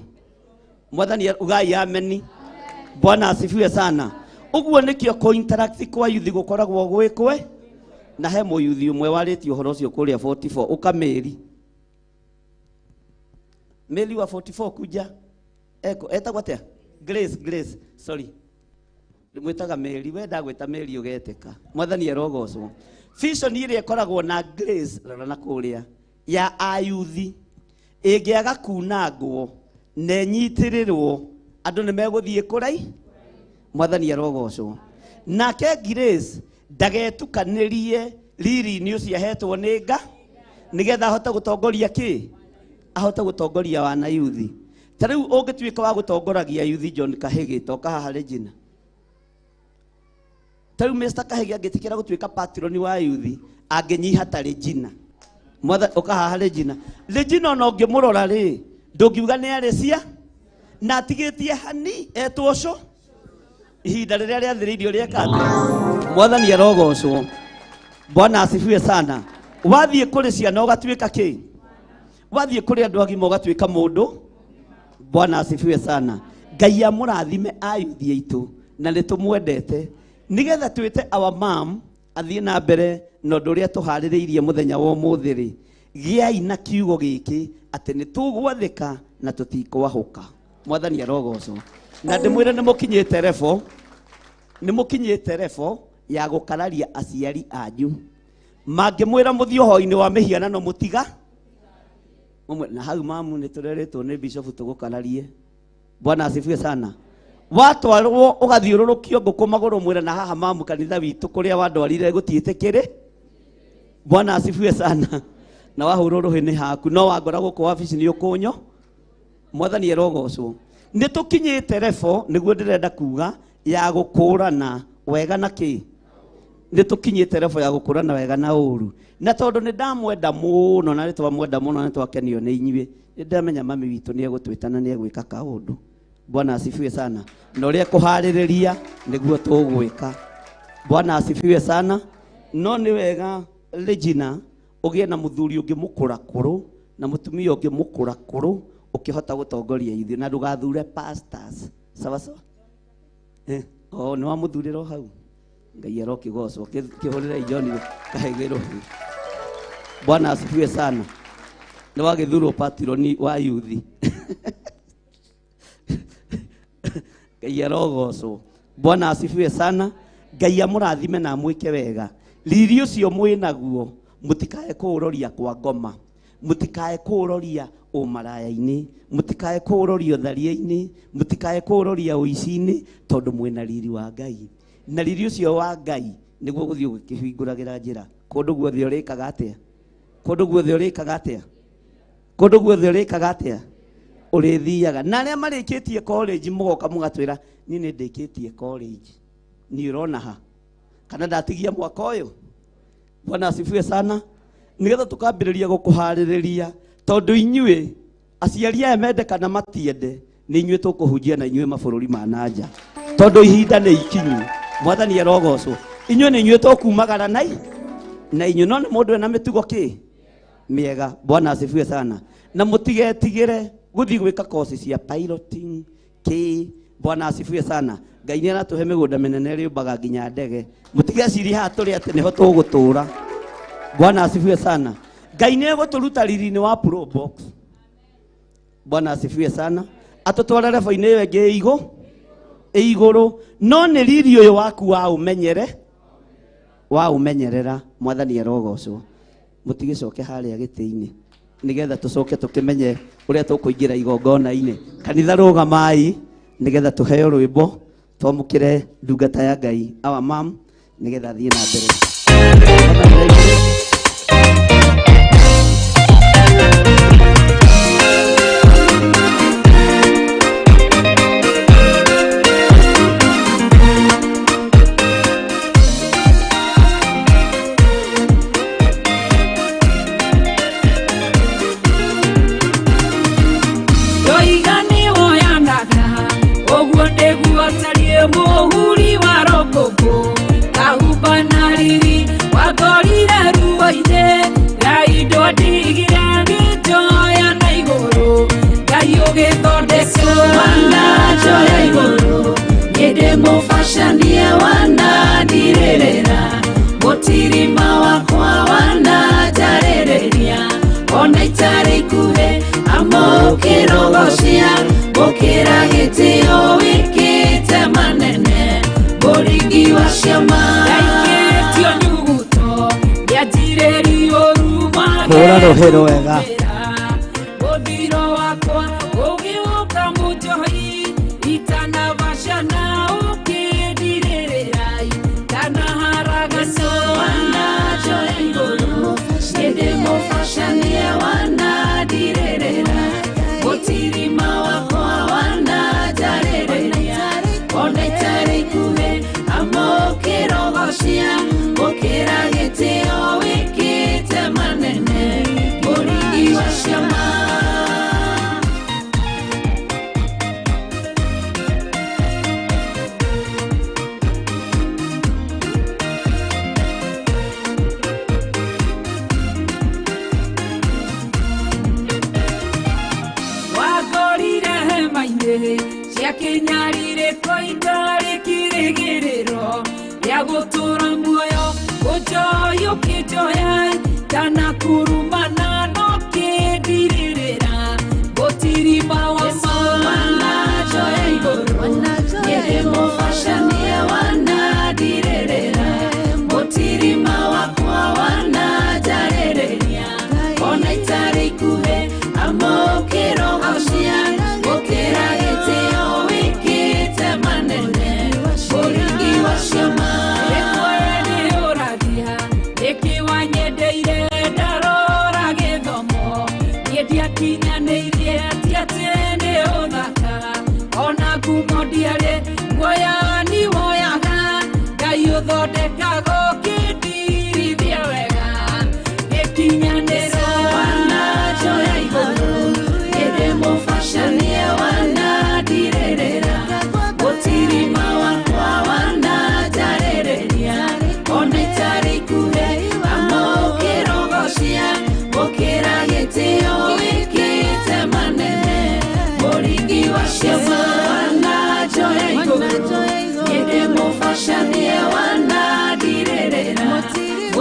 Mwathani ugai ameni. Bwana asifiwe sana. Ũguo nĩkĩo kũ interact kwa yuthi gũkoragwo gwĩkwe. Na he mũyuthi ũmwe warĩtie ũhoro ũcio kũrĩa 44 ũka mĩri. Mĩri wa 44 kuja. Eko etagwo atĩa? Grace, Grace, sorry. Ndĩmwĩtaga Mary, we ndagwĩta Mary ũgetĩka. Mwathani arogocwo. Vision ĩrĩa ĩkoragwo na Grace rora na kũrĩa ya ayuthi ĩngĩaga kunangwo na ĩnyitĩrĩrwo andũ nĩ megũthiĩ kũrai. Mwathani arogocwo. Nake Grace ndagetukanĩrie riri-inĩ ũcio ahetwo nĩ Nga nĩgetha ahote gũtongoria kĩ? Ahote gũtongoria wana yuthi. Ta rĩu ũngĩtuĩka wa gũtongoragia yuthi John Kahĩgĩ toka haha Regina. Ta rĩu Mr. Kahĩgĩ angĩtĩkĩra gũtuĩka patron wa yuthi angĩnyiha ta Regina. Mwathani ũka haha Regina. Regina ona ũngĩmũrora rĩ ndũngiuga nĩ arĩ cia na atigĩtie hani etwo ũcio ihinda rĩrĩa rĩathĩrĩirio rĩeka atĩa? Mwathani arogocwo. Bwana asifiwe sana. Wathiĩ kũrĩ ciana ũgatuĩka kĩ? Wathiĩ kũrĩ andũ agima ũgatuĩka mũndũ. Bwana asifiwe sana. Ngai amũrathime ayuthi aitũ na nĩ tũmwendete nĩgetha twĩte our mom athiĩ na mbere na ũndũ ũrĩa tũharĩrĩirie mũthenya wa ũmũthĩ rĩ. Gĩai na kiugo gĩkĩ atĩ nĩ tũgwathĩka na tũtikwahũka. Mwathani arogocwo. Na ndĩmwĩre nĩ mũkinyĩte rebo, nĩ mũkinyĩte rebo ya gũkararia aciari anyu. Mangĩmwĩra mũthiĩ ũhoi-inĩ wa mĩhianano mũtiga na hau mamu nĩ tũrerĩtwo nĩ bishop tũgũkararie. Bwana asifiwe sana. Watwarwo ũgathiũrũrũkio ngũkũ magũrũ mwĩra na haha mamu kanitha witũ kũrĩa wandwarire gũtiĩtĩkĩrĩ. Bwana asifiwe sana. Na wahũrwo rũhĩ nĩ haku no wangora gũkũ wabici nĩ ũkũnyo. Mwathani arogocwo. Nĩ tũkinyĩte rebo nĩguo ndĩrenda kuga ya gũkũrana wega na kĩ. Nĩ tũkinyĩte rebo ya gũkũrana wega na ũru. Na tondũ nĩ ndamwenda mũno na nĩ twamwenda mũno nĩ twakenio nĩ inyuĩ, nĩ ndamenya mami witũ nĩ egũtwĩta na nĩ egwĩka kaũndũ. Bwana asifiwe sana. Na ũrĩa kũharĩrĩria nĩguo tũgwĩka. Bwana asifiwe sana. No nĩ wega Regina ũgĩe na mũthuri ũngĩ mũkũrakũrũ na mũtumia ũngĩ mũkũrakũrũ ũkĩhota gũtongoria ithuĩ na ndũgathure pastors. Sawa sawa? O nĩ wamũthurĩra o hau. Ngai arokĩgocwo. Kĩhũrĩre John kahegero. Bwana asifiwe sana. Nĩ wagĩthurwo patroni wa yuthi. Ngai arogocwo. Bwana asifiwe sana. Ngai amũrathime na amwĩke wega. Riri ũcio mwĩnaguo mũtikae kũũroria kwa ngoma, mũtikae kũũroria ũmaraya-inĩ, mũtikae kũũroria ũtharia-inĩ, mũtikae kũũroria ũici-inĩ, tondũ mwĩna riri wa Ngai. Na riri ũcio wa Ngai nĩguo gũthiĩ ũgĩkĩhingũragĩra njĩra. Kũndũ guothe ũrĩkaga atĩa? Kũndũ guothe ũrĩkaga atĩa? Kũndũ guothe ũrĩkaga atĩa? Ũrĩthiaga. Na arĩa marĩkĩtie college mũgoka mũgatwĩra niĩ nĩ ndĩkĩtie college. Niĩ ũrona ha? Kana ndatigia mwaka ũyũ? Bwana asifiwe sana. Nigetha tukambĩrĩria gũkũharĩrĩria tondũ inyuĩ aciari aya mende kana matiende nĩ inyuĩ tũkũhunjia na inyuĩ mabũrũri ma na nja, tondũ ihinda nĩ ikinyu. Mwathani arogocwo. Inyuĩ nĩ inyuĩ tũkumagara na inyuĩ, no nĩ mũndũ ena mĩtugo kĩ mĩega. Bwana asifiwe sana. Na mũtigetigĩre gũthiĩ gwĩka kosi cia piloting kĩ. Bwana asifiwe sana. Ngai nĩ aratũhe mĩgũnda mĩnene ĩrĩũmbaga nginya ndege. Mũtigecirie haha tũrĩ atĩ nĩho tũgũtũra. Bwana asifiwe sana. Ngai nĩ egũtũruta riri-inĩ wa Pro Box. Bwana asifiwe sana. Atũtware level-inĩ ĩyo ĩngĩ ĩ igũrũ, no nĩ riri ũyũ waku wa ũmenyere wa ũmenyerera. Mwathani arogocwo. Mũtigĩcoke harĩa gĩtĩ-inĩ nĩgetha tũcoke tũkĩmenye ũrĩa tũkũingĩra igongona-inĩ. Kanitha rũgamai nĩgetha tũheo rwĩmbo twamũkĩre ndungata ya Ngai our mom nĩgetha thiĩ na mbere. Hũra rũhĩ wega. Shema.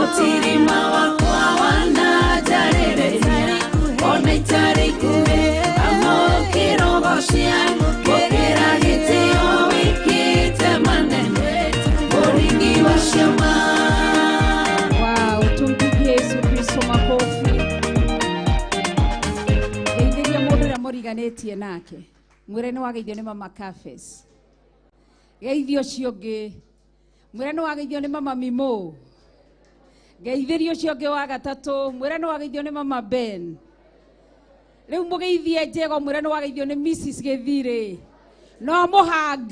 Mutirima wakwa wananjarĩrĩria ona itarĩ ikuhĩ amũkĩra ũgocia gũkĩra gĩtĩo wĩkĩte manene mũringi wa ciama. Wow, tumpigie Yesu Kristo makofi. Geithĩria mũndũ ũrĩa mũriganĩtie nake. Mwĩre nĩ wageithio nĩ mama Cafes. Geithio ũcio ũngĩ. Mwĩre nĩ wageithio nĩ mama Mimo. Geithĩria ũcio ũngĩ wa gatatũ. Mwĩre nĩ wageithio nĩ mama Ben. Rĩu mũgeithie Njego mwĩre nĩ wageithio nĩ Mrs. Gĩthirĩ. No mũhag.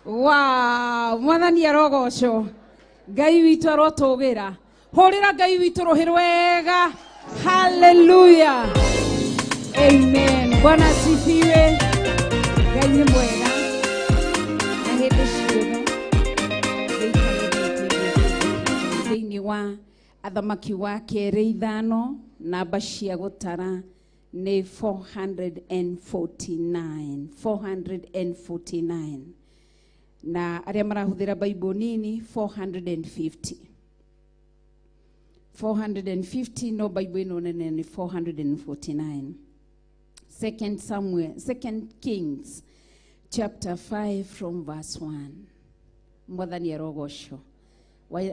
Wow, mwathani arogocwo. Ngai witũ arotũgĩra. Hũrĩra Ngai witũ rũhĩ rwega. Hallelujah. Amen. Bwana asifiwe. Ngai nĩ mwega. Na hĩndĩ ciothe thĩinĩ wa athamaki wa kerĩ 5 namba cia gũtara nĩ 449 449 na arĩa marahũthĩra Bible nini 450 450 no Bible ĩno nene nĩ 449. Second Samuel, Second Kings chapter 5 from verse 1. Mwathani arogocwo.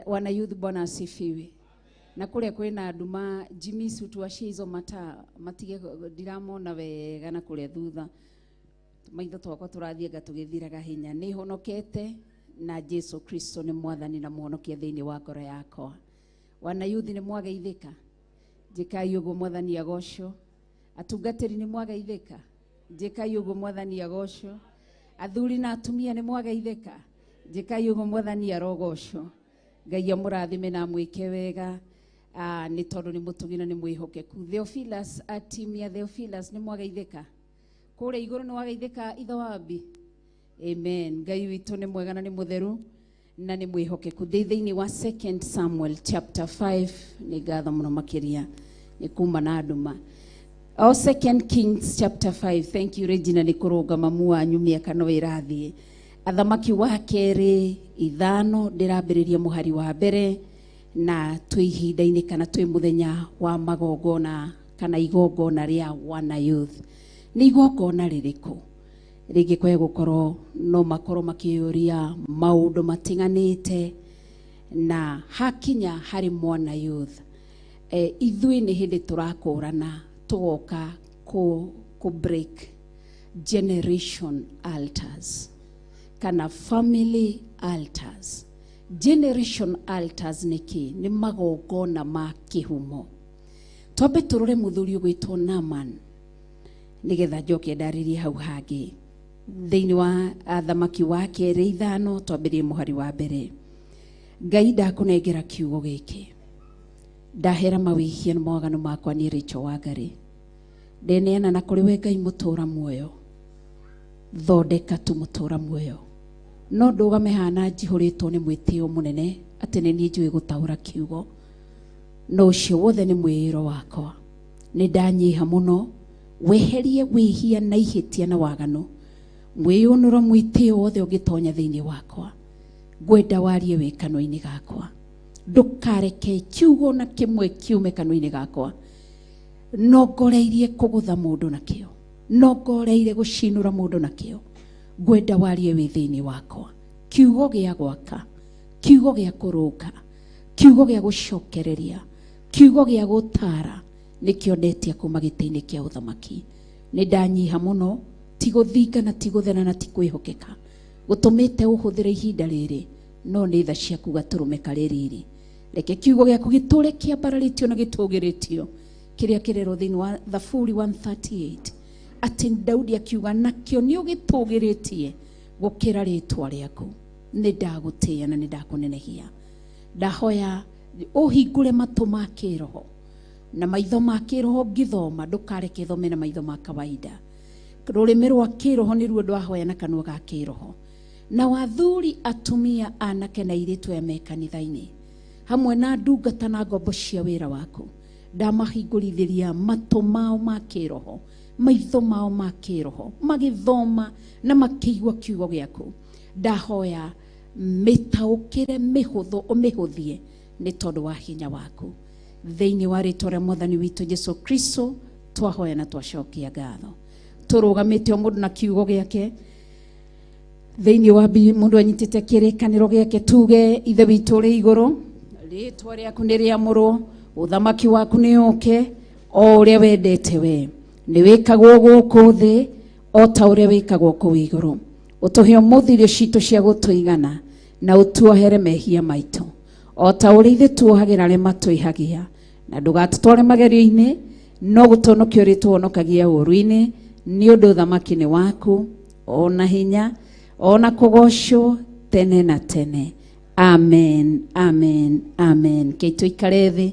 Wana youth, Bwana asifiwe. Na kũrĩa kwĩna nduma Jimmy tuacie hizo mataa matige ndiramona wega na kũrĩa thutha maitho twakwa tũrathianga tũgĩthiraga hinya. Nĩ honokete na Jesu Kristo nĩ mwathani na mũhonokia thĩinĩ wa ngoro yakwa. Wana youth nĩ mwageithĩka, njĩkai ũguo mwathani agocwo. Atungatĩri nĩ mwageithĩka, njĩkai ũguo mwathani agocwo. Athuri na atumia nĩ mwageithĩka, njĩkai ũguo mwathani arogocwo. Ngai amũrathime na amwĩke wega nĩ tondũ nĩ mũtugi na nĩ mwĩhokeku. Theophilus, atimia Theophilus nĩ mwageithĩka kũrĩa igũrũ, nĩ wageithĩka ithe wambi. Amen. Ngai witũ nĩ mwega na nĩ mũtheru na nĩ mwĩhokeku. Thĩinĩ wa 2 Samuel chapter 5 nĩ ngatho mũno makĩria nĩ kuma na nduma. O 2 Kings chapter 5. Thank you Regina nĩ kũrũnga mamu wanyu mĩaka no ĩrathiĩ. Athamaki wa kerĩ 5 ndĩrambĩrĩria mũhari wa mbere na twĩ ihinda-inĩ kana twĩ mũthenya wa magongona kana igongona rĩa wana youth. Nĩ igongona rĩrĩkũ? Rĩngĩ kwae gũkorwo no makorwo makĩũria maũndũ matiganĩte na hakinya harĩ mwana youth. Ithuĩ nĩ hĩndĩ tũrakũrana tũgoka kũ break generation altars kana family altars. Generation altars nĩ kĩ? Nĩ magongona ma kĩhumo. Twambe tũrore mũthuri ũgwĩtwo Naaman nĩgetha njoke ndarĩrie hau hangĩ. Thĩinĩ wa athamaki wa kerĩ 5 twambĩrĩrie mũhari wa mbere. Ngai ndakũnengera kiugo gĩkĩ. Ndahera mawĩhia na mawaganu makwa niĩ Rachel Wangari. Ndeneana na kũrĩ we Ngai mũtũra muoyo. Thondeka tu mũtũra muoyo. No ndũgame hana njihũrĩtwo nĩ mwĩtĩo mũnene atĩ nĩ niĩ njũĩ gũtaũra kiugo. No ũcio wothe nĩ mwĩĩro wakwa. Nĩ ndanyiha mũno weherie wĩhia na ihĩtia na waganu. Mwĩyũnũro mwĩtĩo wothe ũngĩtonya thĩinĩ wakwa. Ngwenda warie wĩ kanua-inĩ gakwa. Ndũkareke kiugo na kĩmwe kiume kanua-inĩ gakwa. Nongoreirie kũgũtha mũndũ nakĩo. Nongoreire gũcinũra mũndũ nakĩo. Ngwenda warie wĩ thĩinĩ wakwa. Kiugo gĩa gwaka, kiugo gĩa kũrũnga, kiugo gĩa gũcokereria, kiugo gĩa gũtara nĩkĩo ndetia kuma gĩtĩ-inĩ kĩa ũthamaki. Nĩ ndanyiha mũno, ti gũthinga na ti gũthera na ti kwĩhokeka. Gũtũmĩte ũhũthĩre ihinda rĩrĩ no nĩ tha ciaku gatũrũme karĩ riri. Reke kiugo gĩaku gĩtũre kĩambararĩtio na gĩtũgĩrĩtio kĩrĩa kĩrerwo thĩinĩ wa Thaburi 138 atĩ Daudi akiuga nakĩo nĩ ũgĩtũgĩrĩtie gũkĩra rĩtwa rĩaku. Nĩ ndagũtĩĩa na nĩ ndakũnenehia. Ndahoya ũhingũre matũ ma kĩroho na maitho ma kĩroho ngĩthoma, ndũkareke thome na maitho ma kawaida. Rũrĩmĩ rwa kĩroho nĩruo ndwahoya na kanua ga kĩroho. Na wathuri, atumia, anake na airĩtu aya me kanitha-inĩ hamwe na ndungata na ngombo cia wĩra waku, ndamahingũrithĩria matũ mao ma kĩroho, maitho mao ma kĩroho, magĩthoma na makĩigua kiugo gĩaku. Ndahoya mĩtaũkĩre mĩhũthũ ũmĩhũthie Nĩ tondũ wa hinya waku. Thĩinĩ wa rĩtwa rĩa Mwathani witũ Jesu Kristo twahoya na twacokia ngatho. Tũrũgamĩte o mũndũ na kiugo gĩake. Thĩinĩ wa mũndũ anyitĩte kĩrĩkanĩro gĩake tuge Ithe witũ ũrĩ igũrũ, rĩtwa rĩaku nĩ rĩamũrwo, ũthamaki waku nĩ ũke, o ũrĩa wendete we nĩ wĩkagwo gũkũ thĩ o ta ũrĩa wĩkagwo kũu igũrũ. Ũtũhe ũmũthĩ irio citũ cia gũtũigana na ũtuohere mehia maitũ o ta ũrĩa ithuĩ tuohagĩra arĩa matwĩhagia, na ndũgatũtware magerio-inĩ no gũtũhonokia ũrĩa tũhonokagia ũũru-inĩ, nĩ ũndũ ũthamaki nĩ waku ona hinya ona kũgocwo tene na tene. Amen, amen, amen. Kei tũikare thĩ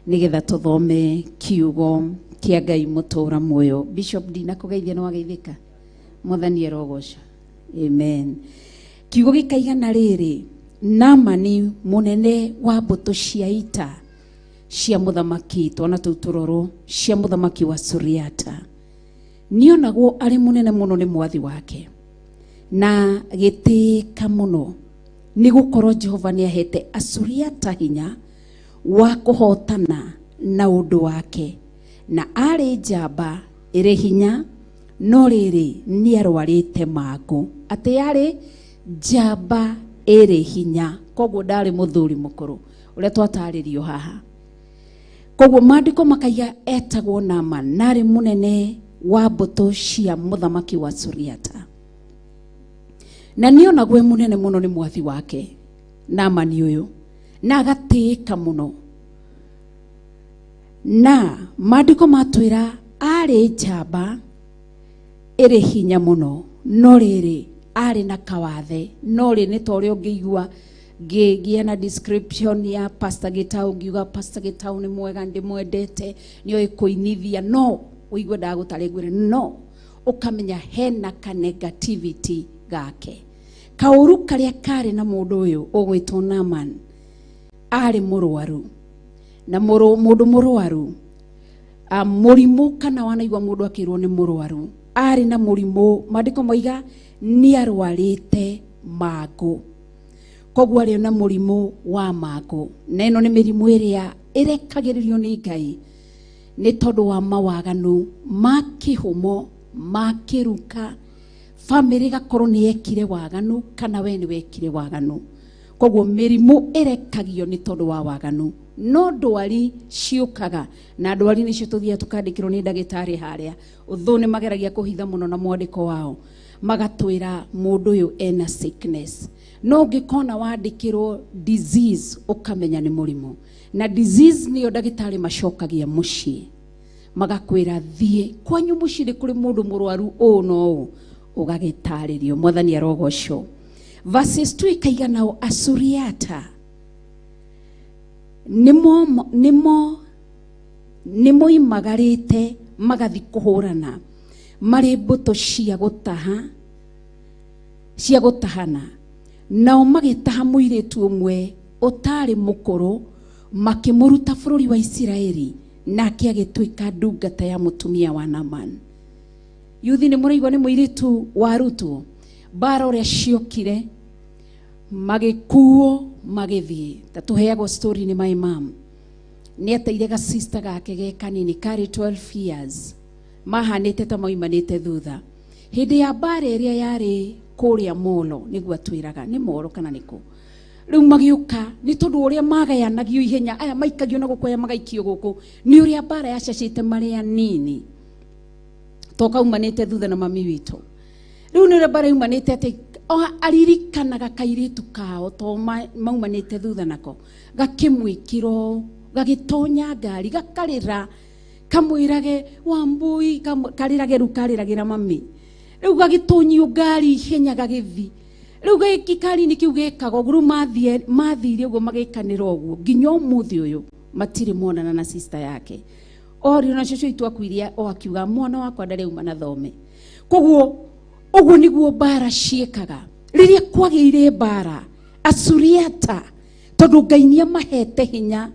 nĩgetha tũthome kiugo kĩa Ngai mũtũũra muoyo. Bishop ndinakũgeithia nĩ wageithĩka? Mwathani arogocwo. Amen. Kiugo gĩkaigana rĩrĩ, Naamani mũnene wa mbũtũ cia ita cia mũthamaki, twana tũu tũrorwo, cia mũthamaki wa Suriata, nĩonagwo arĩ mũnene mũno nĩ mwathi wake na gĩtĩĩka mũno, nĩ gũkorwo Jehova nĩahete Asuriata hinya wa kũhotana na ũndũ wake, na arĩ njamba ĩrĩ hinya, no rĩrĩ nĩarwarĩte mangũ. Atĩ yarĩ njamba ĩrĩ hinya, koguo ndarĩ mũthuri mũkũrũ ũrĩa twatarĩrio haha. Koguo maandĩko makaiga etagwo Naaman, na arĩ mũnene wa mbũtũ cia mũthamaki wa Suriata, na nĩonagwo e mũnene mũno nĩ mwathi wake Naamani ũyũ, na agatĩĩka mũno. Na maandĩko matwĩra arĩ njamba ĩrĩ hinya mũno, no rĩrĩ arĩ na kawathe. No rĩ nĩ ta ũrĩa ũngĩigua ngĩgĩa na description ya Pastor Gitau, ngiuga Pastor Gitau nĩ mwega, ndĩmwendete, nĩoĩ kũinithia, no ũigue ndagũtarĩ ngwĩre, no ũkamenya hena ka negativity gake. Kaũru karĩa karĩ na mũndũ ũyũ ũgwĩtwo Naaman, arĩ mũrwaru, na mũndũ mũrwaru, mũrimũ kana wanaigua mũndũ akĩrwo nĩ mũrwaru, arĩ na mũrimũ, maandĩko moiga nĩarwarĩte mangũ, koguo arĩ na mũrimũ wa mangũ. Na ĩno nĩ mĩrimũ ĩrĩa ĩrekagĩrĩrio nĩ Ngai nĩ tondũ wa mawaganu ma kĩhumo ma kĩruka, bamĩrĩ ĩgakorwo nĩ yekire waganu kana we nĩ wekire waganu. Koguo mĩrimũ ĩrekagio nĩ tondũ wa waganu. No ndwari ciũkaga, na ndwari nĩcio tũthiaga tũkandĩkĩrwo nĩ ndagĩtarĩ harĩa. Ũthũ nĩ mageragia kũhitha mũno na mwandĩko wao, magatwĩra mũndũ ũyũ ena sickness. No ũngĩkona wandĩkĩrwo disease ũkamenya nĩ mũrimũ, na disease nĩyo ndagĩtarĩ macokagia mũciĩ, magakwĩra thiĩ kwanyu mũciĩ nĩ kũrĩ mũndũ mũrwaru ũũ na ũũ, ũgagĩtarĩrio. Mwathani arogocwo. Verses 2 ikaiga nao Asuriata nĩmoimagarĩte magathi kũhũrana marĩ mbũtũ cia gũtahana, nao magĩtaha mũirĩtu ũmwe ũtarĩ mũkũrũ makĩmũruta bũrũri wa Isiraeli, nake agĩtuĩka ndungata ya mũtumia wa Naaman. Yuthi nĩ mũraigua nĩ mũirĩtu warutwo mbara ũrĩa ciokire magĩkuo magĩthiĩ. Ta tũheagwo story nĩ my mom, nĩ ateire ga sister gake ge kanini karĩ 12 years, mahanĩte ta maumanĩte thutha hĩndĩ ya mbara ĩrĩa yarĩ kũrĩa Molo, nĩguo atwĩraga nĩ Molo kana nĩkũ. Rĩu magĩũka nĩ tondũ ũrĩa magayanagio ihenya, aya maikagio na gũkũ, aya magaikio gũkũ, nĩ ũrĩa mbara yacacĩte marĩ anini to kaumanĩte thutha na mami witũ. Rĩu nĩ ũrĩa mbara yumanĩte atĩ aririkanaga kairĩtu kao to maumanĩte thutha nako, gakĩmwĩkĩra ũũ, gagĩtonya ngari, gakarĩra, kamwĩrage Wambui, karĩrage rĩu karĩragĩra mami. Rĩu gagĩtonyio ngari ihenya gagĩthi. Rĩu gĩki kari-inĩ kĩu gĩkaga ũguo, rĩu mathire ũguo magĩkanĩra ũguo nginya ũmũthĩ ũyũ matirĩ monana na sister yake. Orio na cũcũ witũ akuire o akiuga mwana wakwa ndarĩ auma na thome. Koguo ũguo nĩguo mbara ciĩkaga. Rĩrĩa kwagĩire mbara Asuriata, tondũ Ngai nĩamahete hinya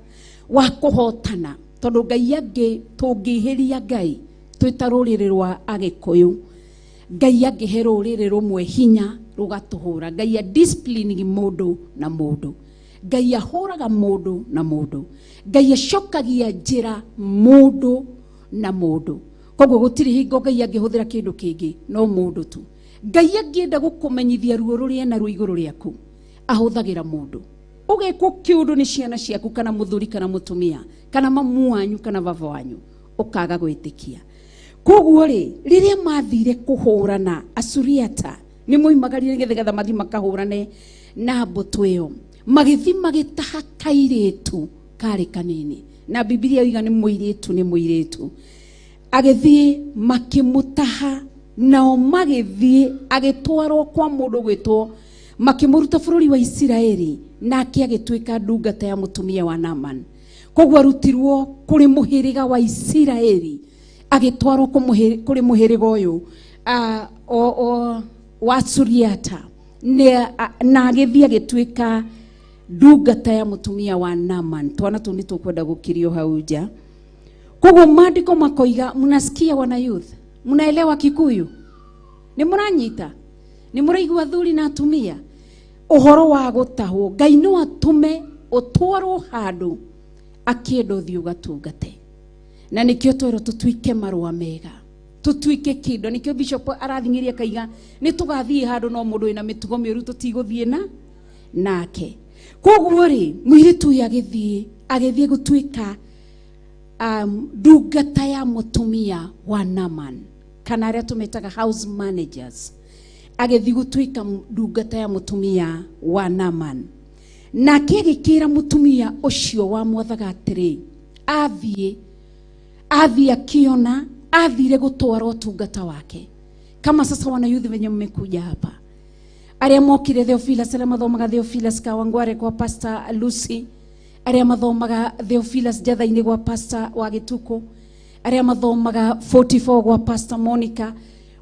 wa kũhotana, tondũ Ngai angĩ tũngĩhĩria Ngai twĩ ta rũrĩrĩ rwa Agĩkũyũ, Ngai angĩhe rũrĩrĩ rũmwe hinya rũgatũhũra. Ngai a disciplining mũndũ na mũndũ. Ngai ahũraga mũndũ na mũndũ. Ngai acokagia njĩra mũndũ na mũndũ. Koguo gũtirĩ hingo Ngai angĩhũthĩra kĩndũ kĩngĩ no mũndũ tu. Ngai angĩenda gũkũmenyithia ruo rũrĩa naruo igũrũ rĩaku ahũthagĩra mũndũ. Ũgekwo kĩũndũ nĩ ciana ciaku kana mũthuri kana mũtumia kana mamu wanyu kana baba wanyu ũkaga gwĩtĩkia. Koguo rĩ, rĩrĩa mathire kũhũrana Asuriata nĩ moimagarire nĩgetha mathiĩ makahũrane na mbũtũ ĩyo, magĩthiĩ magĩtaha kairĩtu karĩ kanini, na Bibilia yoiga nĩ mũirĩtu nĩ mũirĩtu. Agĩthiĩ makĩmũtaha, nao magĩthiĩ agĩtwarwo kwa mũndũ gwĩtwo, makĩmũruta bũrũri wa Isiraeli, nake agĩtuĩka ndungata ya mũtumia wa Naaman. Koguo arutirwo kũrĩ mũhĩrĩga wa Isiraeli agĩtwarwo kũrĩ mũhĩrĩga ũyũ wa Suriata, na agĩthiĩ agĩtuĩka ndungata ya mũtumia wa Naaman. Twana tũu nĩ tũkwenda gũkirio hau nja. Koguo maandĩko makoiga, mnasikia wana youth, mnaelewa Kikuyu, nĩ mũranyita, nĩ mũraigua athuri na atumia ũhoro wa gũtahwo. Ngai no atũme ũtwarwo handũ akĩenda ũthiĩ ũgatungate, na nĩkĩo twerwo tũtuĩke marũa mega, tũtuĩke kĩndũ. Nĩkĩo bishop arathing'ĩria akaiga nĩ tũgathiĩ handũ no mũndũ wĩna mĩtugo mĩũru tũtigũthiĩ na nake. Koguo rĩ, mũirĩtu ũyũ agĩthiĩ gũtuĩka ndungata ya mũtumia wa Naaman, kana arĩa tũmetaga house managers. Agĩthiĩ gũtuĩka ndungata ya mũtumia wa Naaman, nake agĩkĩra mũtumia ũcio wamwathaga atĩrĩ, athiĩ akĩona athire gũtwara ũtungata wake. Kama sasa wana youth wenye mmekuja hapa, arĩa mokire Theophilus, arĩa mathomaga Theophilus Kawangware kwa Pastor Lucy, arĩa mathomaga Theophilus Njatha-inĩ gwa Pastor wa Gĩtukũ, arĩa mathomaga 44 gwa Pastor Monica,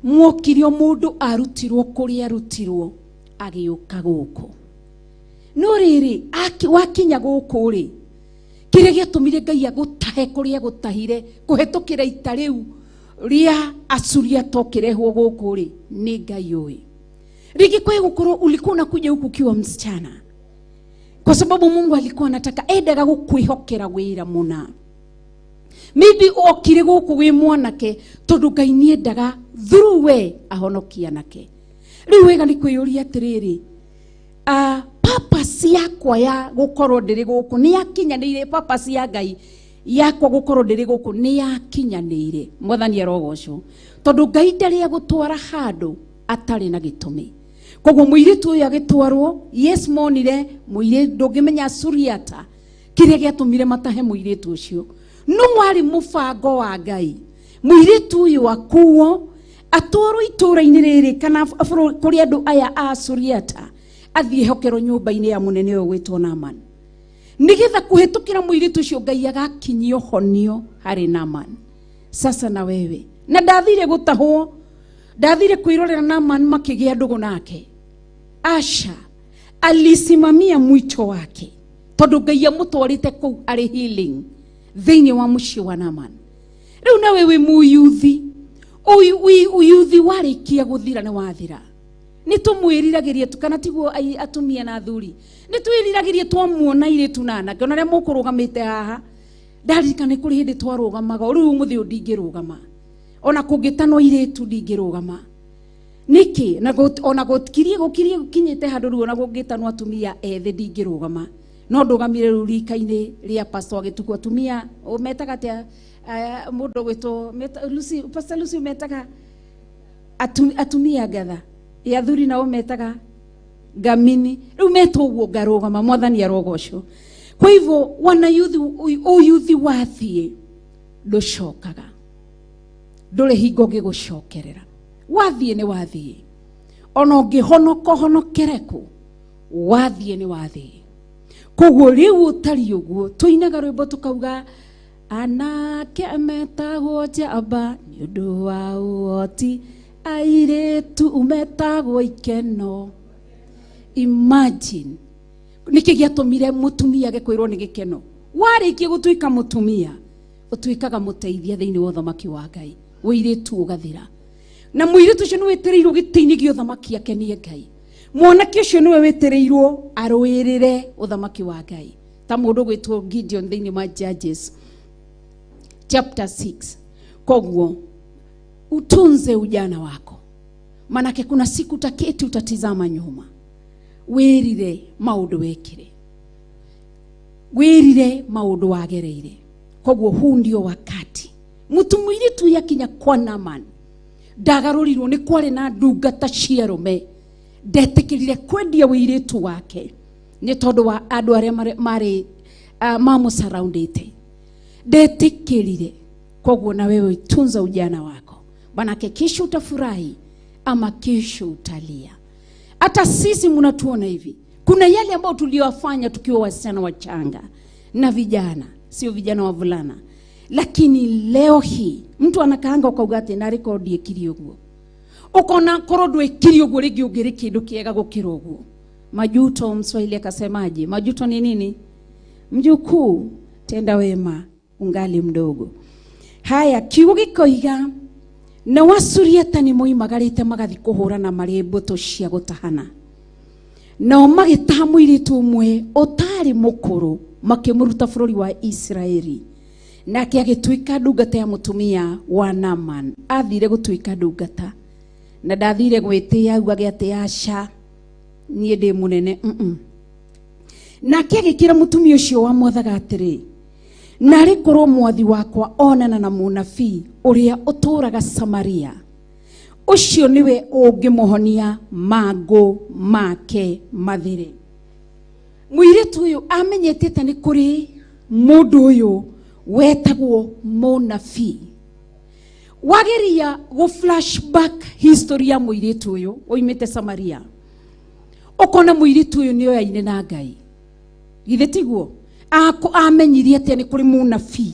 mwokire o mũndũ arutirwo kũrĩa arutirwo agĩũka gũkũ. No rĩrĩ, wakinya gũkũ rĩ, kĩrĩa gĩatũmire Ngai agũtahe kũrĩa agũtahire kũhetũkĩra ita rĩu rĩa Asuriata ũkĩrehwo gũkũ rĩ, nĩ Ngai ũĩ. Rĩngĩ kwa gũkorwo ulikuwa unakuja huku ukiwa msichana, kwa sababu Mungu alikuwa anataka endaga gũkwĩhokera wĩra mũna. Maybe okire gũkũ wĩ mwanake tondũ Ngai nĩendaga through we ahonokie anake. Rĩu wega nĩ kwĩyũria atĩrĩrĩ, purpose yakwa ya gũkorwo ndĩrĩ gũkũ nĩ yakinyanĩire? Purpose ya Ngai yakwa gũkorwo ndĩrĩ gũkũ nĩ yakinyanĩire? Mwathani arogocwo, tondũ Ngai ndarĩ agũtwara handũ atarĩ na gĩtũmi. Koguo mũirĩtu ũyũ agĩtwarwo, yes, monire mũirĩtu, ndũngĩmenya Suriata kĩrĩa gĩatũmire matahe mũirĩtu ũcio, no warĩ mũbango wa Ngai mũirĩtu ũyũ akuo atwarwo itũũra-inĩ rĩrĩ kana kũrĩ andũ aya a Suriata, athiĩ hokerwo nyũmba-inĩ ya mũnene ũyũ gwĩtwo Naaman, nĩgetha kũhetũkĩra mũirĩtu ũcio Ngai agakinyia ũhonio harĩ Naaman. Sasa na wewe, na ndathire gũtahwo, ndathire kwĩrorera Naaman makĩgĩa ndũgũ nake, aca, alisimamia mwito wake tondũ Ngai amũtwarĩte kũu arĩ healing thĩinĩ wa mũciĩ wa Naaman. Rĩu nawe wĩ mũyuthi, uyuthi warĩkia gũthira nĩ wathira. Nĩ tũmwĩriragĩria tu, kana tiguo atumia na athuri, nĩ twĩriragĩria twamuona airĩtu na anake, ona arĩa mũkũrũgamĩte haha, ndaririkana nĩ kũrĩ hĩndĩ twarũgamaga, rĩu ũmũthĩ ũyũ ndingĩrũgama, ona kũngĩtanwo airĩtu ndingĩrũgama. Nĩkĩ? Ona gũkirie gũkinyĩte handũ rĩu ona kũngĩtanwo atumia ethĩ ndingĩrũgama, no ndũgamire rĩu rika-inĩ rĩa Pastor Gĩtukũ. Atumia metaga atĩa? Mũndũ gwĩtwo Lucy, Pastor Lucy metaga atumia ngatha, ya athuri nao metaga ngamini. Rĩu metwo ũguo ngarũgama, Mwathani arogocwo. Kwa hivyo wana youth, ũyuthi wathiĩ ndũcokaga, ndũrĩ hingo ũngĩgũcokerera. Wathiĩ nĩ wathiĩ, ona ũngĩhonoka ũhonokere kũ, wathiĩ nĩ wathiĩ. Koguo rĩu ũtariĩ ũguo, tũinaga rwĩmbo tũkauga anake metagwo njamba nĩ ũndũ wa ũhoti, airĩtu metagwo ikeno. Imagine nĩkĩ gĩatũmire mũtumia agĩkwĩrwo nĩ gĩkeno? Warĩkia gũtuĩka mũtumia ũtuĩkaga mũteithia thĩinĩ wa ũthamaki wa Ngai, ũirĩtu ũgathira. Na mũirĩtu ũcio nĩ wĩtĩrĩirwo gĩtĩ-inĩ gĩa ũthamaki akenie Ngai. Mwanake ũcio nĩwe wĩtĩrĩirwo arũĩrĩre ũthamaki wa Ngai. Ta mũndũ gwĩtwo Gideon thĩinĩ wa Judges chapter 6. Koguo utunze ujana wako, manake kuna siku utaketi utatizama nyuma, wĩrire maũndũ wekire, wĩrire maũndũ wagereire. Koguo huu ndio wakati mũtu mũirĩtu yakinya kwa Naaman ndagarũrirwo nĩ kwarĩ na ndungata cia arũme, ndetĩkĩrire kwendia wĩirĩtu wake nĩ tondũ wa andũ arĩa marĩ mamũsaraundĩte, ndetĩkĩrire. Koguo na wewe tunza ujana wako, manake kesho utafurahi ama kesho utalia. Hata sisi mnatuona hivi, kuna yale ambayo tuliyofanya tukiwa wasichana wachanga na vijana, sio vijana wavulana, lakini leo hii mtu anakaanga ukauga ati na rekodi ekiri uguo, ukona korwo ndwekire uguo ringi ungiri kindu kiega gukira uguo. Majuto, Mswahili akasemaje? Majuto ni nini? Mjukuu, tenda wema ungali mdogo. Haya, kiugo gikoiga na wasuriata ni moimagarite magathi kuhurana mari mbutu cia gutahana, nao magĩtaha mũirĩtu ũmwe ũtarĩ mũkũrũ makĩmũruta bũrũri wa Isiraeli, nake agĩtuĩka ndungata ya mũtumia wa Naaman. Athire gũtuĩka ndungata na ndathire gwĩtĩa augage atĩ aca niĩ ndĩ mũnene. Nake agĩkĩra mũtumia ũcio wamwathaga atĩrĩ, narĩ korwo mwathi wakwa onana na mũnabii ũrĩa ũtũũraga Samaria, ũcio nĩwe ũngĩmũhonia mangũ make mathire. Mũirĩtu ũyũ amenyete atĩ nĩ kũrĩ mũndũ ũyũ wetagwo mũnabii. Wageria gũ flashback history ya mũirĩtu ũyũ oimĩte Samaria, ũkona mũirĩtu ũyũ nĩ oyaine na Ngai. Githĩ tiguo? Amenyirie atĩ nĩ kũrĩ mũnabii,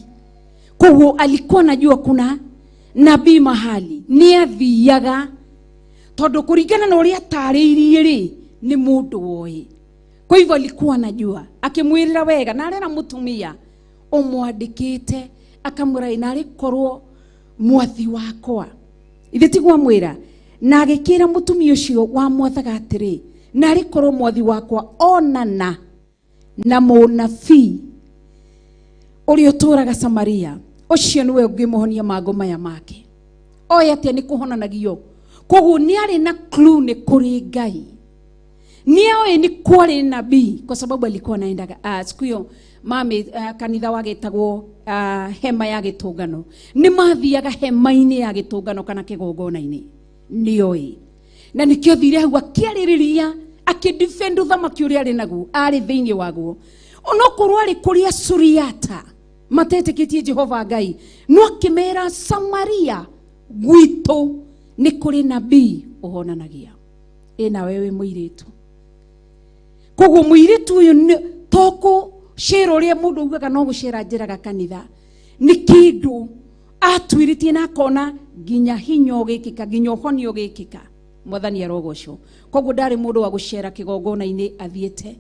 koguo alikuwa anajua kuna nabii mahali nĩ athiaga, tondũ kũringana na ũrĩa atarĩirie rĩ nĩ mũndũ woĩ. Kwa hivyo alikuwa anajua, akĩmwĩrĩra wega na arera mũtumia ũmwandĩkĩte akamwĩra narĩ korwo mwathi wakwa. Ithe tiguo amwĩra? Na agĩkĩra mũtumia ũcio wamwathaga atĩrĩ, narĩ korwo mwathi wakwa onana na mũnabii ũrĩa ũtũũraga Samaria, ũcio nĩwe ũngĩmũhonia mangũ maya make. Oĩ atĩa nĩ kũhonanagio. Koguo nĩ arĩ na clue nĩ kũrĩ Ngai, nĩ oĩ nĩ kwarĩ nabii, kwa sababu alikuwa anaendaga siku hiyo mami kanitha wagĩtagwo hema ya gĩtũngano, nĩ mathiaga hema-inĩ ya gĩtũngano kana kĩgongona-inĩ, nĩ oĩ. Na nĩkĩo thire hau akĩarĩrĩria akĩdefend ũthamaki ũrĩa arĩ naguo, arĩ thĩinĩ waguo. Onokorwo arĩ kũrĩa Suriata matetĩkĩtie Jehova Ngai, no akĩmera Samaria gwitũ nĩ kũrĩ nabii ũhonanagia. Ĩ nawe wĩ mũirĩtu. Koguo mũirĩtu ũyũ to kũcera ũrĩa mũndũ augaga no gũcera njĩraga kanitha, nĩ kĩndũ atuĩrĩtie na akona nginya hinya ũgĩkĩka, nginya ũhonio ũgĩkĩka. Mwathani arogocwo. Koguo ndarĩ mũndũ wa gũcera kĩgongona-inĩ athiĩte,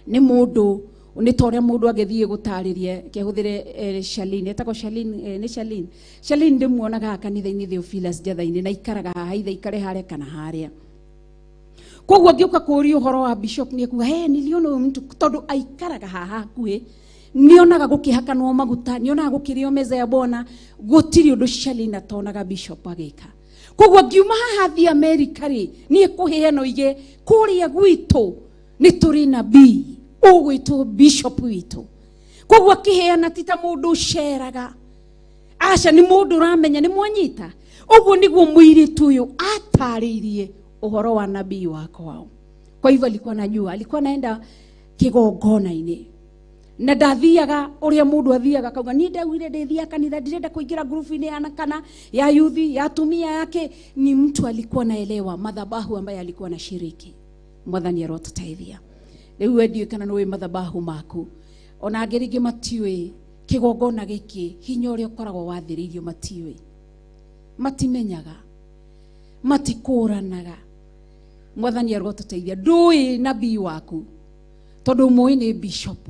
nĩ mũndũ nĩ ta ũrĩa mũndũ agĩthiĩ gũtarĩria kĩhũthĩre Charlene, etagwo Charlene, nĩ Charlene. Charlene ndĩmuonaga kanitha-inĩ Theophilus Njatha-inĩ, na ikaraga haha, ithe ikare harĩa kana harĩa. Koguo angĩũka kũũria ũhoro wa bishop nĩ ekuga, hey, niliona huyu mtu, tondũ aikaraga haha hakuhĩ, nĩonaga gũkĩhakanwo maguta, nĩonaga gũkĩrĩo meza ya Bwana, gũtirĩ ũndũ Charlene atonaga bishop agĩka. Koguo ngiuma haha thiĩ America rĩ, niĩ kũheana oige kũrĩa gwitũ nĩ tũrĩ nabii ũgwĩtwo bishop witũ. Koguo akĩheana ti ta mũndũ ũceraga, aca nĩ mũndũ ũramenya, nĩ mwanyita. Ũguo nĩguo mũirĩtu ũyũ atarĩirie ũhoro wa nabii wa kwao. Kwa hivyo alikuwa anajua, alikuwa anaenda kĩgongona-inĩ, na ndathiaga ũrĩa mũndũ athiaga akauga niĩ ndaugire ndĩthiaga kanitha, ndirenda kũingĩra grupu-inĩ ya kana ya yuthi ya atumia yake. Ni mtu alikuwa anaelewa madhabahu ambaye alikuwa anashiriki. Mwathani arotũteithia. Rĩu we ndiũĩ kana nĩũĩ madhabahu maku, ona angĩ rĩngĩ matiũĩ kĩgongona gĩkĩ hinya ũrĩa ũkoragwo wathĩrĩirio, matiũĩ, matimenyaga, matikũranaga. Mwathani arotũteithia. Ndũĩ nabii waku tondũ ũmũĩ nĩ bishop.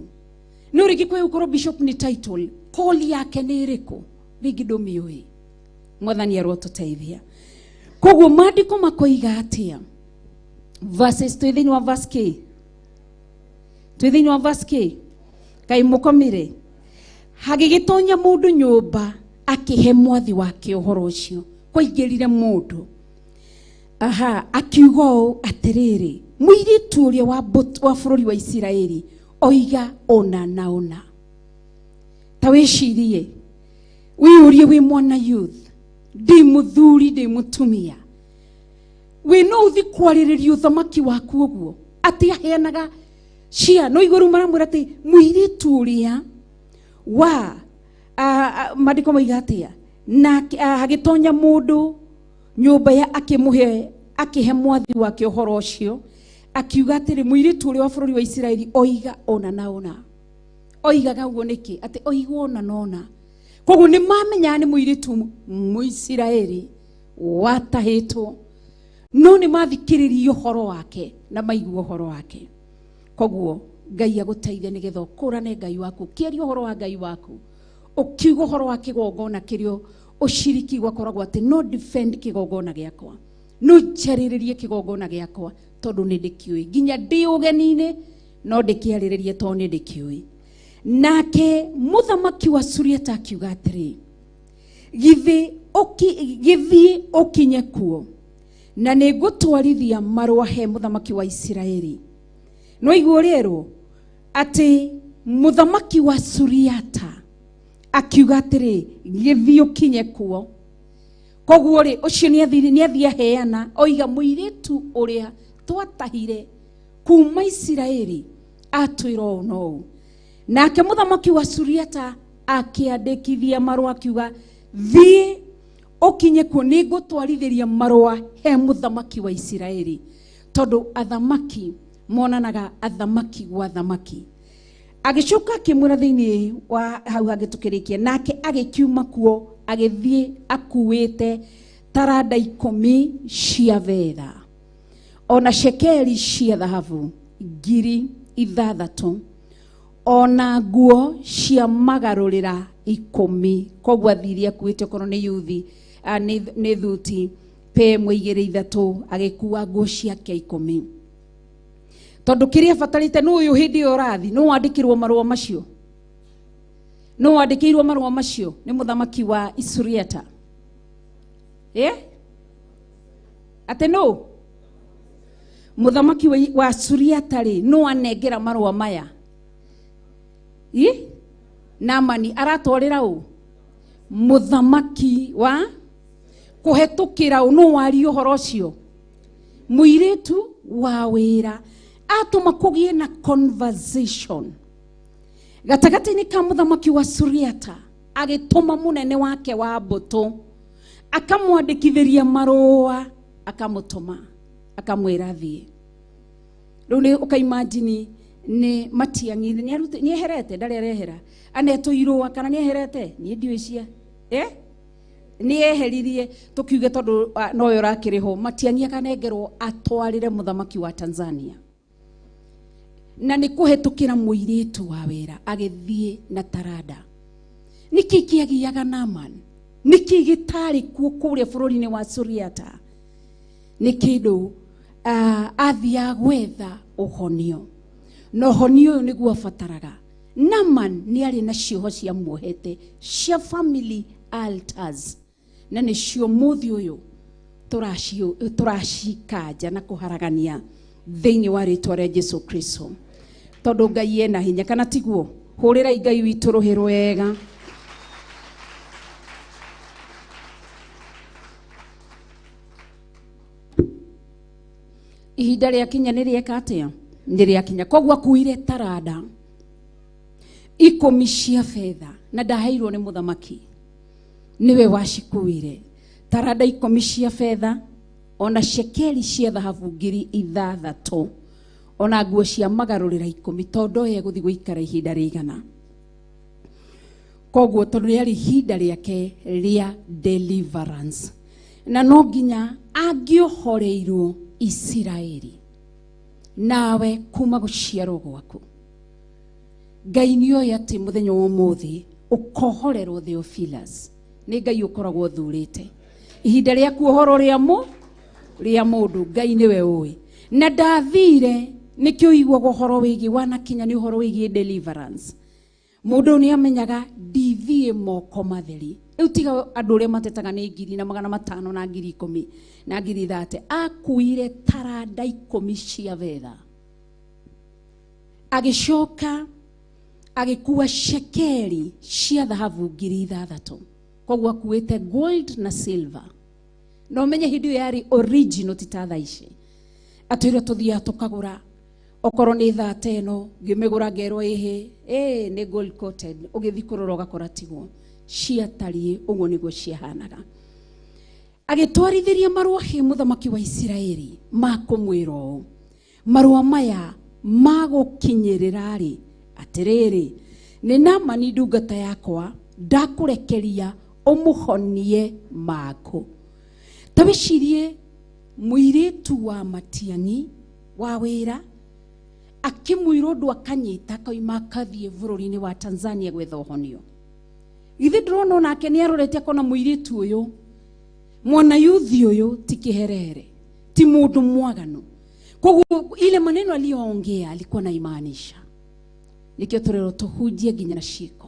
No rĩngĩ kwĩ ũkorwo bishop nĩ title, call yake nĩ ĩrĩkũ, rĩngĩ ndũmĩũĩ. Mwathani arotũteithia. Koguo maandĩko makoiga atĩa? Verses twĩ thĩinĩ wa verse K, twĩ thĩinĩ wa verse K. Kaĩ mũkomire? Hagĩgĩtonya mũndũ nyũmba akĩhe mwathi wake ũhoro ũcio. Kwaingĩrire mũndũ, aha, akiuga ũũ atĩrĩrĩ, mũirĩtu ũrĩa wa bũrũri wa Isiraeli oiga ũna na ũna. Ta wĩcirie, wĩyũrie wĩ mwana youth, ndĩ mũthuri, ndĩ mũtumia, wĩ no ũthi kwarĩrĩria ũthamaki waku ũguo atĩ aheanaga cia no igũrũ maramwĩra atĩ mũirĩtu ũrĩa wa maandĩko moiga atĩa, na hagĩtonya mũndũ nyũmba ya akĩmũhe akĩhe mwathi wake ũhoro ũcio, akiuga atĩrĩ, mũirĩtu ũrĩa wa bũrũri wa Isiraeli oiga ũna na ũna. Oigaga ũguo nĩkĩ? Atĩ oiga ũna na ũna. Koguo nĩ mamenyaga nĩ mũirĩtu Mũisiraeli watahĩtwo, no nĩ mathikĩrĩrie ũhoro wake na maigua ũhoro wake. Koguo Ngai agũteithie nĩgetha ũkũrane Ngai waku, ũkĩaria ũhoro wa Ngai waku, ũkiuga ũhoro wa kĩgongona kĩrĩa ũciriki gwakoragwo atĩ no defend kĩgongona gĩakwa, no njarĩrĩrie kĩgongona gĩakwa tondũ nĩ ndĩkĩũĩ, nginya ndĩ ũgeni-inĩ no ndĩkĩarĩrĩrie tondũ nĩ ndĩkĩũĩ. Nake mũthamaki wa Suriata akiuga atĩrĩ, gĩthiĩ ũkinye kuo, na nĩ ngũtwarithia marũa he mũthamaki wa Isiraeli. No igua rĩerwo atĩ mũthamaki wa Suriata akiuga atĩrĩ, gĩthiĩ ũkinye kuo. Koguo rĩ, ũcio nĩ athiĩ aheana, oiga mũirĩtu ũrĩa twatahire kuma Isiraeli atwĩra ũũ na ũũ. Nake mũthamaki wa Suriata akĩandĩkithia marũa akiuga, thiĩ ũkinye kuo, nĩ ngũtwarithĩria marũa he mũthamaki wa Isiraeli. Tondũ athamaki monanaga athamaki gwa athamaki. Agĩcoka akĩmwĩra thĩinĩ wa hau hangĩ tũkĩrĩkia, nake agĩkiuma kuo agĩthiĩ akuĩte taranda 10 cia betha ona cekeri cia thahabu 6,000 ona nguo cia magarũrĩra 10. Koguo athire akuĩte okorwo nĩ yuthi, nĩ thuti pe 1 2 3, agĩkua nguo ciake 10. Tondũ kĩrĩa abatarĩte nĩ ũyũ hĩndĩ ĩyo ũrathi, nĩ wandĩkĩrwo marũa macio, nĩ wandĩkĩirwo marũa macio nĩ mũthamaki wa Isuriata. Atĩ nũ mũthamaki wa Suriata rĩ, nũ anengera marũa maya? Naamani aratwarĩra ũ? Mũthamaki wa kũhetũkĩra ũ? Nũ waria ũhoro ũcio? Mũirĩtu wa wĩra. Atũma kũgĩe na conversation gatagatĩ-inĩ ka mũthamaki wa Suriata, agĩtũma mũnene wake wa mbũtũ akamwandĩkithĩria marũa, akamũtũma akamwĩra thiĩ. Rĩu nĩ ũkaimagine nĩ Matiang'i nĩ eherete, ndarĩ arehera, anetwo irũa kana nĩ eherete, niĩ ndiũĩ cia nĩ eheririe tũkiuge tondũ nowe ũrakĩrĩhwo. Matiang'i akanengerwo atwarĩre mũthamaki wa Tanzania, na nĩ kũhetũkĩra mũirĩtu wa wĩra agĩthiĩ na taranda. Nĩkĩ kĩagiaga Naaman? Nĩkĩ gĩtarĩ kuo kũrĩa bũrũri-inĩ wa Suriata? Nĩ kĩndũ athiaga gwetha ũhonio, na ũhonio ũyũ nĩguo abataraga. Naaman nĩ arĩ na cioho cia muohete cia family altars, na nĩcio mũthĩ ũyũ tũracikanja na kũharagania thĩinĩ wa rĩtwa rĩa Jesu Kristo, tondũ Ngai ena hinya, kana tiguo? Hũrĩrai Ngai witũ rũhĩ rwega. Ihinda rĩakinya nĩ rĩeka atĩa? Nĩ rĩakinya. Koguo akuire taranda 10 cia betha, na ndaheirwo nĩ mũthamaki, nĩwe wacikuire. Taranda 10 cia betha ona cekeri cia thahabu 6,000 ona nguo cia magarũrĩra 10, tondũ oye gũthiĩ gũikara ihinda rĩigana. Koguo tondũ rĩarĩ ihinda rĩake rĩa deliverance, na no nginya angĩohoreirwo Isiraeli. Nawe kuma gũciarwo gwaku, Ngai nĩoĩ atĩ mũthenya wa ũmũthĩ ũkohorerwo Theophilus. Nĩ Ngai ũkoragwo ũthurĩte ihinda rĩa kuohorwo rĩa mũndũ, Ngai nĩwe ũĩ. Na ndathire nikio iguaga ũhoro wĩgiĩ wanakinya nĩ ũhoro wĩgiĩ deliverance. Mũndũ nĩ amenyaga ndithiĩ moko matheri. Rĩu tiga andũ ũrĩa matetaga nĩ 1500 na 10,000 na 30,000. Akuire taranda 10 cia betha. Agĩcoka agĩkua shekeli cia thahabu 6,000. Koguo akuĩte gold na silver. Na ũmenye hĩndĩ ĩyo yarĩ original ti ta thaa ici. Atwĩrwo tũthiaga tũkagũra okorwo nĩ thate ĩno ngĩmĩgũra ngerwo ĩhĩ nĩ gold coated, ũgĩthiĩ kũrora ũgakora tiguo ciatariĩ ũguo nĩguo ciahanaga. Agĩtwarithĩria marũa he mũthamaki wa Isiraeli ma kũmwĩra ũũ, marũa maya magũkinyĩrĩra rĩ, atĩrĩrĩ, nĩ Naamani ndungata yakwa ndakũrekeria ũmũhonie mangũ. Ta wĩcirie mũirĩtu wa Matiang'i wa wĩra akĩmwĩra ũndũ akanyita akauma akathiĩ bũrũri-inĩ wa Tanzania gwetha ũhonio. Githĩ ndĩrona onake nĩ arorete akona mũirĩtu ũyũ mwana yuthi ũyũ ti kĩherere, ti mũndũ mwaganu. Koguo ile maneno aliyoongea alikuwa anaimaanisha. Nikio tũrerwo tũhunjie nginya na ciĩko,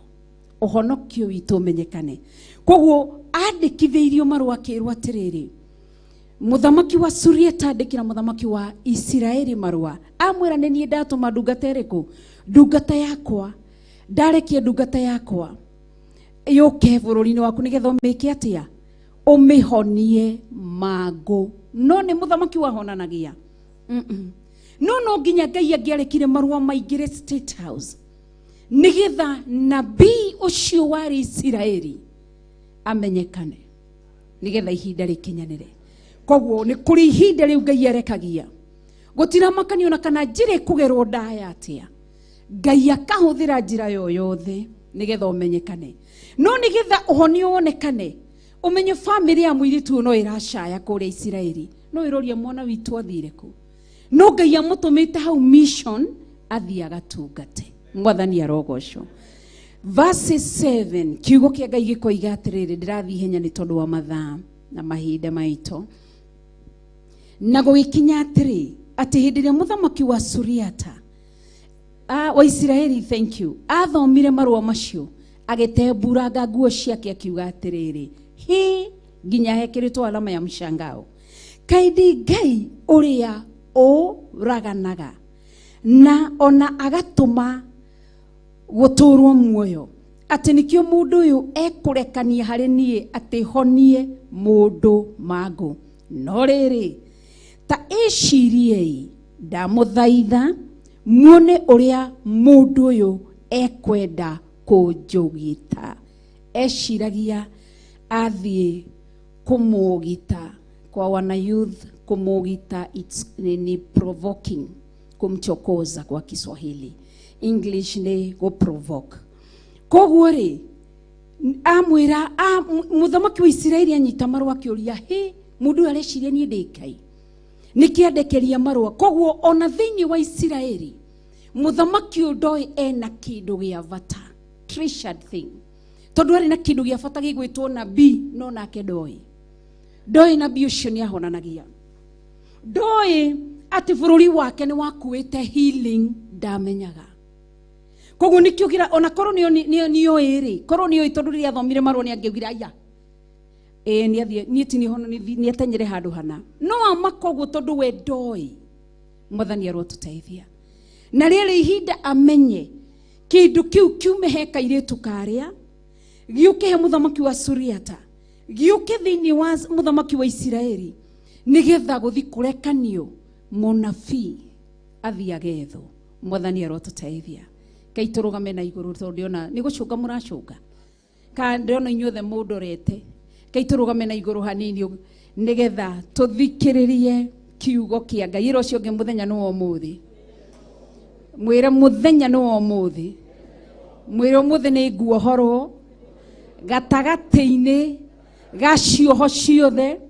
ũhonokio witũ ũmenyekane. Koguo andĩkithĩirio marũa akĩrwo atĩrĩrĩ, mũthamaki wa Suriata andĩkĩra mũthamaki wa Isiraeli marũa amwĩra nĩ niĩ ndatũma ndungata ĩrĩkũ, ndungata yakwa, ndarekia ndungata yakwa yũke bũrũri-inĩ waku nĩgetha ũmĩke atĩa, ũmĩhonie mangũ. No nĩ mũthamaki wahonanagia. No nginya Ngai angĩarekire marũa maingĩre State House nĩgetha nabii ũcio warĩ Isiraeli amenyekane, nĩgetha ihinda rĩkinyanĩre. Koguo nĩ kũrĩ ihinda rĩu Ngai arekagia, gũtiramakanio na kana njĩra ĩkũgerwo ndaya atĩa, Ngai akahũthĩra njĩra yo yothe nĩgetha ũmenyekane. No nĩgetha ũhonio wonekane, ũmenye famĩlĩ ya mũirĩtu ũyũ no ĩracaya kũrĩa Isiraeli, no ĩroria mwana witũ athire kũ. No Ngai amũtũmĩte hau mission athiĩ agatungate. Mwathani arogocwo. Verse 7 kiugo kĩa Ngai gĩkoiga atĩrĩrĩ, ndĩrathiĩ ihenya nĩ tondũ wa mathaa na mahinda maitũ. Na gũgĩkinya atĩrĩ, atĩ hĩndĩ ĩrĩa mũthamaki wa Suriata wa Isiraeli, thank you, athomire marũa macio agĩtembũranga nguo ciake akiuga atĩrĩrĩ, hĩ, nginya hekĩrĩtwo alama ya mshangao, kaĩ ndi Ngai ũrĩa ũraganaga na ona agatũma gũtũrwo muoyo, atĩ nĩkĩo mũndũ ũyũ ekũrekania harĩ niĩ atĩ honie mũndũ mangũ. No rĩrĩ, ta ĩciriei, ndamũthaitha muone ũrĩa mũndũ ũyũ ekwenda kũnjũgita. Eciragia athiĩ kũmũgita. Kwa wana youth, kũmũgita it's ni provoking, kumchokoza kwa Kiswahili. English ni go provoke. Koguo rĩ, amwĩra mũthamaki wa Isiraeli anyita marũa akĩũria, hĩ, mũndũ ũyũ areciria niĩ ndĩ Ngai, nĩkĩandekeria marũa. Koguo ona thĩinĩ wa Isiraeli mũthamaki ũyũ ndoĩ ena kĩndũ gĩa bata, treasured thing, tondũ arĩ na kĩndũ gĩa bata gĩgwĩtwo nabii, no nake ndoĩ. Ndoĩ nabii ũcio nĩ ahonanagia, ndoĩ atĩ bũrũri wake nĩ wakuĩte healing, ndamenyaga. Koguo nĩkĩo kĩra ona korwo nĩoĩ rĩ, korwo nĩoĩ tondũ rĩrĩa athomire marũa nĩ angĩaugire aya, ĩĩ nĩathiĩ, niĩ ti nĩhono, nĩatenyere handũ hana. No amaka ũguo tondũ we ndoĩ. Mwathani arotũteithia. Na rĩrĩ ihinda amenye kĩndũ kĩu kiume he kairĩtu karĩa, gĩũke he mũthamaki wa Suriata, gĩũke thĩinĩ wa mũthamaki wa Isiraeli, nĩgetha gũthiĩ kũrekanio mũnabii athiĩ agethwo. Mwathani arotũteithia. Ngai tũrũgame na igũrũ tondũ ndĩrona nĩ gũcũnga mũracũnga, kana ndĩrona inyuothe mũndorete. Ngai tũrũgame na igũrũ hanini nĩgetha tũthikĩrĩrie kiugo kĩa Ngai. Ĩra ũcio ũngĩ mũthenya nĩ wa ũmũthĩ, mwĩre mũthenya nĩ wa ũmũthĩ, mwĩre ũmũthĩ nĩ nguohorwo gatagatĩ-inĩ ga cioho ciothe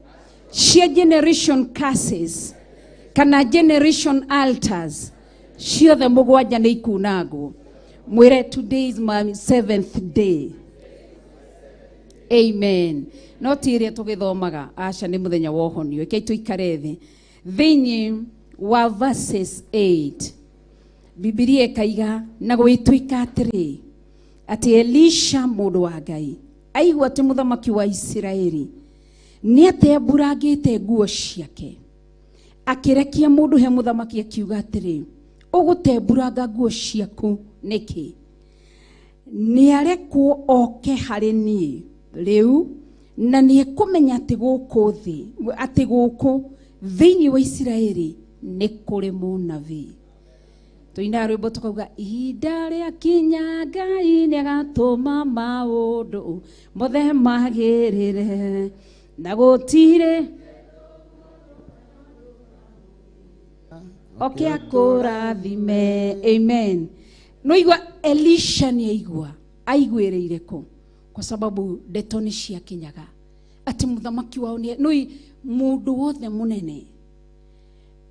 cia generation curses kana generation altars ciothe mũgwanja nĩ ikunangwo. Mwĩre today is my 7th day. Amen. No ti ĩrĩa tũgĩthomaga, aca nĩ mũthenya wa ũhonio. Rekei tũikare thĩ thĩinĩ wa verses 8. Bibilia ĩkaiga na gwĩtuĩka atĩrĩ atĩ Elisha mũndũ wa Ngai aigua atĩ mũthamaki wa Isiraeli nĩatembũrangĩte nguo ciake, akĩrekia mũndũ he mũthamaki akiuga atĩrĩ, ũgũtembũranga nguo ciaku nĩkĩ? Nĩarekwo oke harĩ niĩ rĩu na nĩekũmenya atĩ gũkũ thĩ, atĩ gũkũ thĩinĩ wa Isiraeli nĩ kũrĩ mũnabii. Tuina rwĩmbo tukauga ihinda rĩakinya Ngai nĩagatũma maũndũ mothe magĩrĩre na gũtirĩ oke akũrathime. Amen. No igua Elisha nĩaigua aiguĩrĩire kũ? Kwa sababu ndeto nĩ ciakinyaga atĩ mũthamaki wao nĩ nũi mũndũ wothe mũnene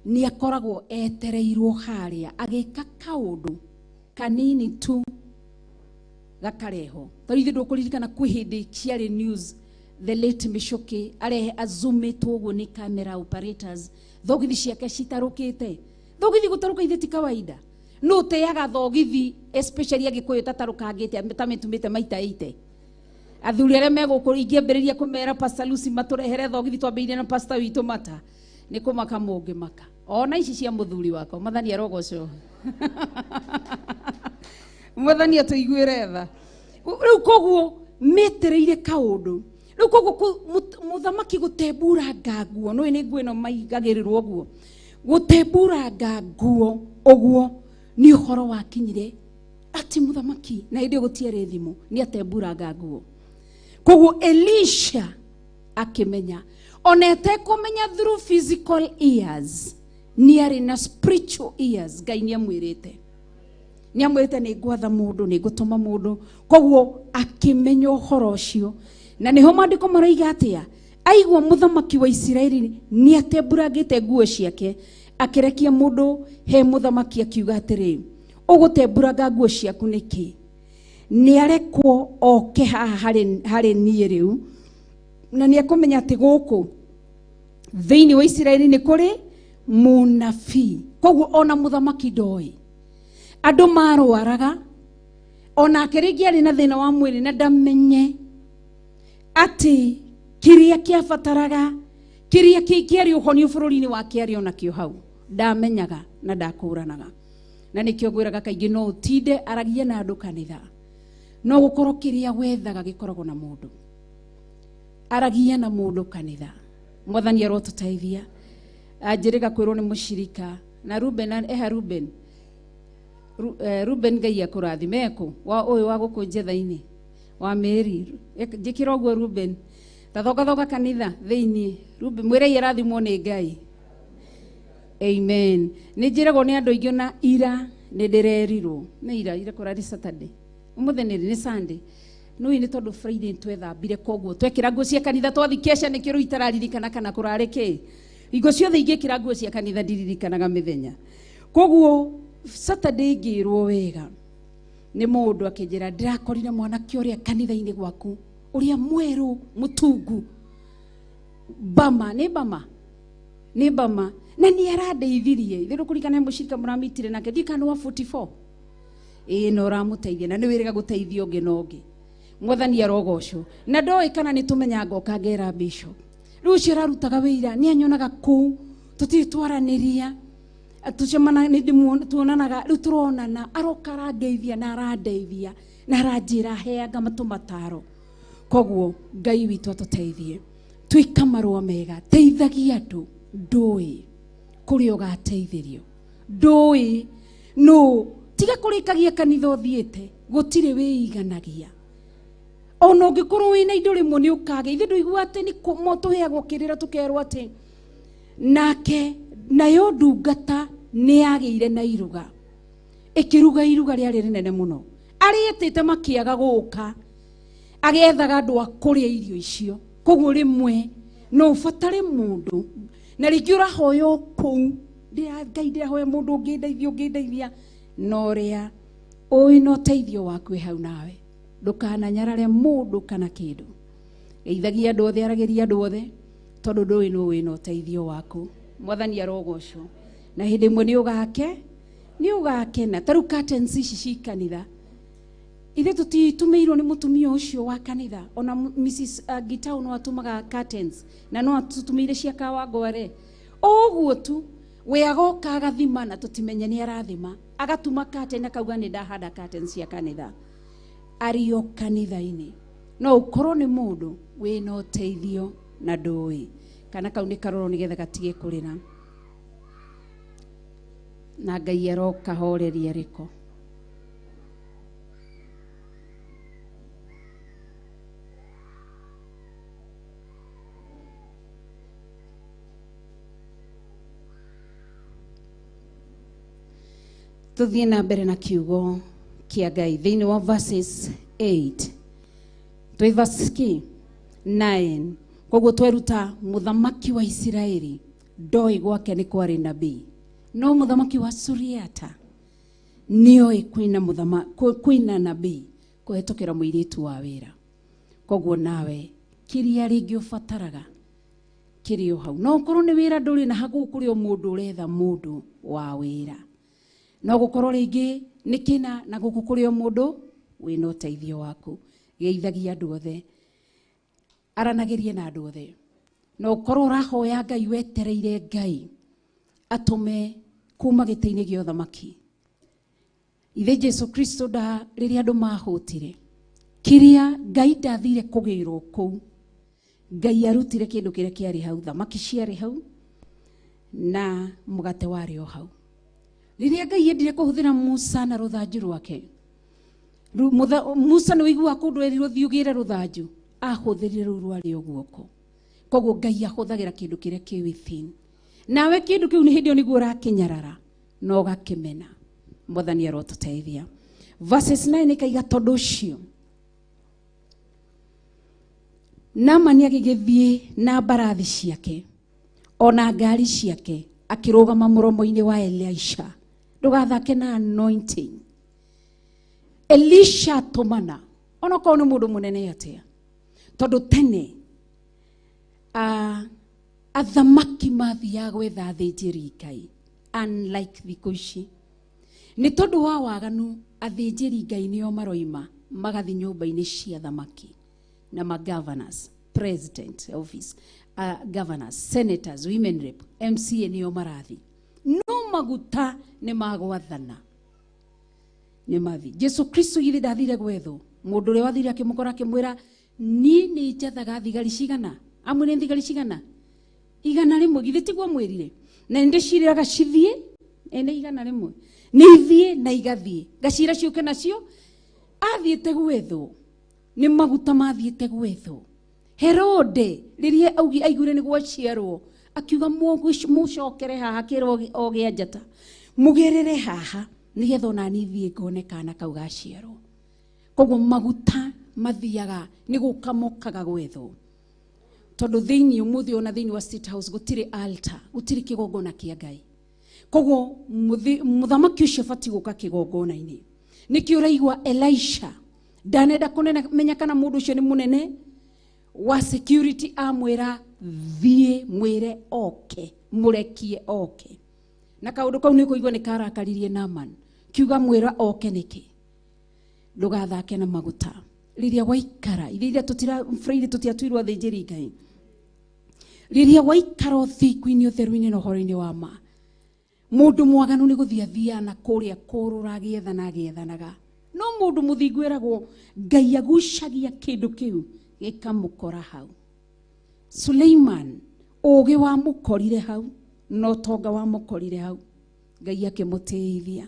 nĩ akoragwo etereirwo harĩa agĩka kaũndũ kanini tu gakarehwo. Tarĩu ithuĩ ndũkũririkana kwĩ hĩndĩ ciarĩ news the late Michuki arehe azumĩtwo ũguo nĩ camera operators, thogithi ciake citarũkĩte. Thogithi gũtarũka ithe ti kawaida. No ũteaga thogithi especially Agĩkũyũ tatarũkangĩte tamĩtumĩte maita 80. Athuri arĩa megũkũ ingĩambĩrĩria kũmera Pastor Lucy matũrehere thogithi twambĩrĩrie na pastor witũ mata nĩ kũmaka mũngĩmaka. Ona ici cia mũthuri wakwa Mwathani arogocwo. Mwathani atũiguĩre tha. Rĩu koguo metereire kaũndũ. Rĩu koguo mũthamaki gũtembũranga nguo, nĩũĩ nĩ nguo ĩno maigagĩrĩrwo ũguo, gũtembũranga nguo ũguo nĩ ũhoro wakinyire atĩ mũthamaki na hĩndĩ ĩyo gũtiarĩ thimũ nĩ atembũranga nguo. Koguo Elisha akĩmenya ona etekũmenya through physical ears nĩ arĩ na spiritual ears. Ngai nĩ amwĩrĩte, nĩ amwĩrĩte nĩ ngwatha mũndũ, nĩ ngũtũma mũndũ. Koguo akĩmenya ũhoro ũcio, na nĩho maandĩko maroiga atĩa, aigua mũthamaki wa Isiraeli nĩ atembũrangĩte nguo ciake, akĩrekia mũndũ he mũthamaki akiuga atĩrĩ, ũgũtembũranga nguo ciaku nĩkĩ? Nĩarekwo oke haha harĩ niĩ rĩu na nĩekũmenya atĩ gũkũ thĩinĩ wa Isiraeli nĩ kũrĩ mũnabii. Koguo ona mũthamaki ndoĩ, andũ marwaraga onake rĩngĩ arĩ na thĩna wa mwĩrĩ na ndamenye atĩ kĩrĩa kĩabataraga, kĩrĩa kĩarĩ ũhonio bũrũri-inĩ wake arĩ onakĩo hau, ndamenyaga na ndakũranaga. Na nĩkĩo ngwĩraga kaingĩ no ũtinde aragia na andũ kanitha, no gũkorwo kĩrĩa wethaga gĩkoragwo na mũndũ. Aragia na mũndũ kanitha. Mwathani arotũteithia. Anjĩrĩga kwĩrwo nĩ mũcirika na Ruben, eha Ruben, Ruben Ngai akũrathime ekũ wa ũyũ wa gũkũ njetha-inĩ wa Mary, njĩkĩra ũguo Ruben, ta thongathoga kanitha thĩiniĩ. Ruben mwĩrei arathimwo nĩ Ngai. Amen. Nĩ njĩragwo nĩ andũ aingĩ na ira nĩ ndĩrerirwo nĩ ira, ira kũrarĩ Saturday, ũmũthĩ nĩ Sunday. Nũĩ nĩ tondũ Friday twethambire, koguo twekĩra nguo cia kanitha twathi kesha nĩkĩo rĩu itararirikana kana kũrarĩ kĩ. Hingo ciothe ingĩkĩra nguo cia kanitha ndiririkanaga mĩthenya. Koguo Saturday ngĩrwo wega nĩ mũndũ akĩnjĩra ndĩrakorire mwanake ũrĩa kanitha-inĩ gwaku ũrĩa mwerũ mũtungu Bama, nĩ Bama, nĩ Bama, na nĩ arandeithirie. Ithuĩ ndũkũririkana mũcirika mũramitire nake ndiũĩ kana nĩ wa 44. Ĩĩ na ũramũteithia na nĩ wĩrĩga gũteithia ũngĩ na ũngĩ. Mwathani arogocwo. Na ndoĩ kana nĩ tũmenya ngoka ngera bishop. Rĩu ũcio ararutaga wĩira nĩ anyonaga kũu tũtirĩ twaranĩria, tũcemana nĩ tuonanaga rĩu tũronana, aroka arangeithia na arandeithia na aranjĩra heanga matũmataro. Koguo Ngai witũ atũteithie twĩka marũa mega, teithagia andũ, ndũĩ kũrĩa ũgateithĩrio, ndũĩ no tiga kũrĩkagia kanitha ũthiĩte, gũtirĩ wĩiganagia. Ona ũngĩkorwo wĩna indo rĩmwe nĩ ũkagĩa. Ithuĩ ndũigua atĩ nĩ tũheagwo kĩrĩra tũkerwo atĩ nake nayo ndungata nĩ yagĩire na iruga, ĩkĩruga iruga rĩarĩ rĩnene mũno, arĩetĩte makĩaga gũka, agethaga andũ a kũrĩa irio icio. Koguo rĩmwe no ũbatare mũndũ, na rĩngĩ ũrahoya o kũu, Ngai ndĩrahoya mũndũ ũngĩndeithia, ũngĩndeithia, na ũrĩa ũĩ na ũteithio waku wĩ hau nawe. Ndũkananyarare mũndũ kana kĩndũ. Geithagia andũ othe, aragĩria andũ othe, tondũ ndũĩ nũ wĩna ũteithio waku. Mwathani arogocwo. Na hĩndĩ ĩmwe nĩ ũgakena. Ta rĩu curtains ici ci kanitha, ithe tũtitumĩirwo nĩ mũtumia ũcio wa kanitha. Ona Mrs Gitau no atũmaga curtains na no atũtumĩire cia Kawangware. O ũguo tu we agoka agathima na tũtimenye nĩ arathima, agatuma curtain akauga nĩ ndahanda curtains cia kanitha. Arĩ o kanitha-inĩ no ũkorwo nĩ mũndũ wĩna ũteithio na ndũĩ. Kana kau nĩ karoro nĩgetha gatige kũrĩra, na Ngai aroka horeria rĩko. Tuthiĩ na mbere na kiugo kĩa Ngai thĩinĩ wa verses 8 twĩ verse ki 9. Koguo tweruta mũthamaki wa Isiraeli ndoĩ gwake nĩ kwarĩ nabii, no mũthamaki wa Suriata nĩoĩ kwĩna nabii kũhetũkĩra mũirĩtu wa wĩra. Koguo nawe kĩrĩa rĩngĩ ũbataraga kĩrĩ o hau. No ũkorwo nĩ wĩra ndũrĩ na hagũkũ kũrĩ o mũndũ ũretha mũndũ wa wĩra, no gũkorwo rĩngĩ nĩ kĩna na gũkũ kũrĩ o mũndũ wĩna ũteithio waku. Geithagia andũ othe, aranagĩrie na andũ othe. No ũkorwo ũrahoya Ngai, wetereire Ngai atũme kuma gĩtĩ-inĩ gĩa ũthamaki. Ithe Jesu Kristo nda rĩrĩa andũ mahũtire kĩrĩa Ngai ndathire kũgĩrwo kũu, Ngai arutire kĩndũ kĩrĩa kĩarĩ hau, thamaki ciarĩ hau na mũgate warĩ o hau. Rĩrĩa Ngai endire kũhũthĩra Musa na rũthanju rwake, Musa nĩ ũiguaga kũndũ erirwo thiĩ ũgĩre rũthanju, ahũthĩrire rũu rwarĩ o guoko. Koguo Ngai ahũthagĩra kĩndũ kĩrĩa kĩ within. Nawe kĩndũ kĩu nĩ hĩndĩ ĩyo nĩguo ũrakĩnyarara na ũgakĩmena. Mwathani arotũteithia. Verses 9 ĩkaiga tondũ ũcio Naamani agĩgĩthiĩ na mbarathi ciake ona ngari ciake akĩrũgama mũromo-inĩ wa Elisha. Ndũgathake na anointing. Elisha atũmana onokorwo nĩ mũndũ mũnene atĩa, tondũ tene athamaki mathiaga gwetha athĩnjĩri Ngai, unlike thikũ ici. Nĩ tondũ wa waganu athĩnjĩri Ngai nĩo maroima magathi nyũmba-inĩ cia athamaki na ma governors, president office, governors, senators, women rep, MCA nĩo marathi. No maguta nĩ magwathana nĩ mathi. Jesu Kristo githĩ ndathire gwethwo mũndũ ũrĩa wathire akĩmũkora akĩmwĩra niĩ nĩ njathaga thigari cigana, amwe nĩ thigari cigana 100, githĩ tiguo mwĩrire? Na nĩndĩcirĩraga cithiĩ ene 100 nĩ ithiĩ na igathiĩ ngacira ciũke nacio. Athiĩte gwethwo nĩ maguta mathiĩte gwethwo. Herode rĩrĩa aiguire nĩ gwaciarwo akiuga mũcokere haha kĩro o gĩa njata mũgerere haha nĩgetha ona niĩ thiĩ ngone kana kau gaciarwo. Koguo maguta mathiaga nĩ gũka mokaga gwethwo, tondũ thĩinĩ ũmũthĩ ona thĩinĩ wa State House gũtirĩ altar, gũtirĩ kĩgongona kĩa Ngai. Koguo mũthamaki ũcio abatiĩ gũka kĩgongona-inĩ. Nĩkĩo ũraigua Elisha ndanenda kũmenya kana mũndũ ũcio nĩ mũnene wa security, amwĩra thiĩ mwĩre oke, mũrekie oke. Na kaũndũ kau nĩ kũigua nĩ karakaririe Naaman, kiuga mwĩra oke nĩkĩ? Ndũgathake na maguta. Rĩrĩa waikara ithe tũtira Friday tũtiatuirwo athĩnjĩri Ngai. Rĩrĩa waikara ũthingu-inĩ ũtheru-inĩ na ũhoro-inĩ wa ma, mũndũ mwaganu nĩ gũthiĩ athiaga na kũrĩa kũrũra agĩethana agĩethanaga. No mũndũ mũthingu eragwo Ngai agucagia kĩndũ kĩu gĩkamũkora hau. Suleiman ũũgĩ wamũkorire hau na ũtonga wamũkorire hau. Ngai akĩmũtĩithia.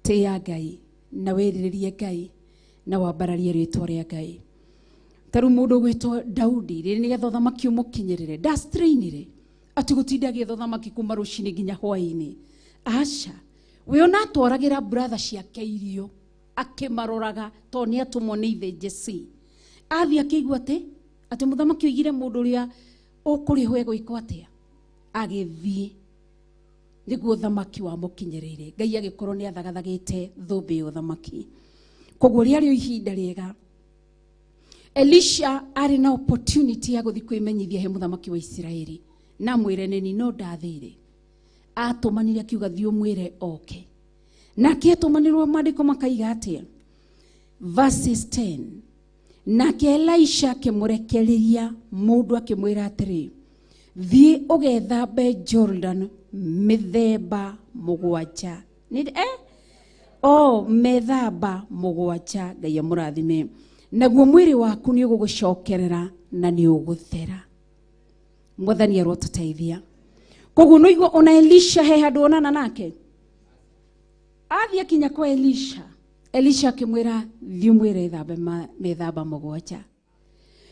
Tĩĩa Ngai na wĩrirĩrie Ngai na wambararie rĩtwa rĩa Ngai. Ta rĩu mũndũ ũgwĩtwo Daudi rĩrĩ nĩgetha ũthamaki ũmũkinyĩrĩre ndastrainire atĩ gũtinda agĩetha ũthamaki kuma rũcinĩ nginya hwaĩ-inĩ. Aca, we ona atwaragĩra brother ciake irio akĩmaroraga tondũ nĩ atũmwo nĩ ithe Jesse. Athiĩ akĩigua atĩ mũthamaki oigire mũndũ ũrĩa ũkũrĩhwo egwĩkwo atĩa, agĩthiĩ nĩguo ũthamaki wamũkinyĩrĩire. Ngai agĩkorwo nĩ athagathagĩte thũmbĩ ya ũthamaki. Koguo rĩarĩ o ihinda rĩega. Elisha arĩ na opportunity ya gũthiĩ kwĩmenyithia he mũthamaki wa Isiraeli na mwĩre nĩ no ndathire. Atũmanire akiuga thiĩ ũmwĩre oke. Nake atũmanirwo maandĩko makaiga atĩa? Verses 10. Nake Elisha akĩmũrekereria mũndũ akĩmwĩra atĩrĩ, thiĩ ũgethambe Jordan mĩthemba 7. Nĩ o methamba 7. Ngai amũrathime. Naguo mwĩrĩ waku nĩ ũgũgũcokerera na nĩ ũgũthera. Mwathani arotũteithia. Koguo no ona Elisha he handũ onana nake. Athiĩ akinya kwa Elisha. Elisha akĩmwĩra thiĩ ũmwĩre ethambe methamba 7.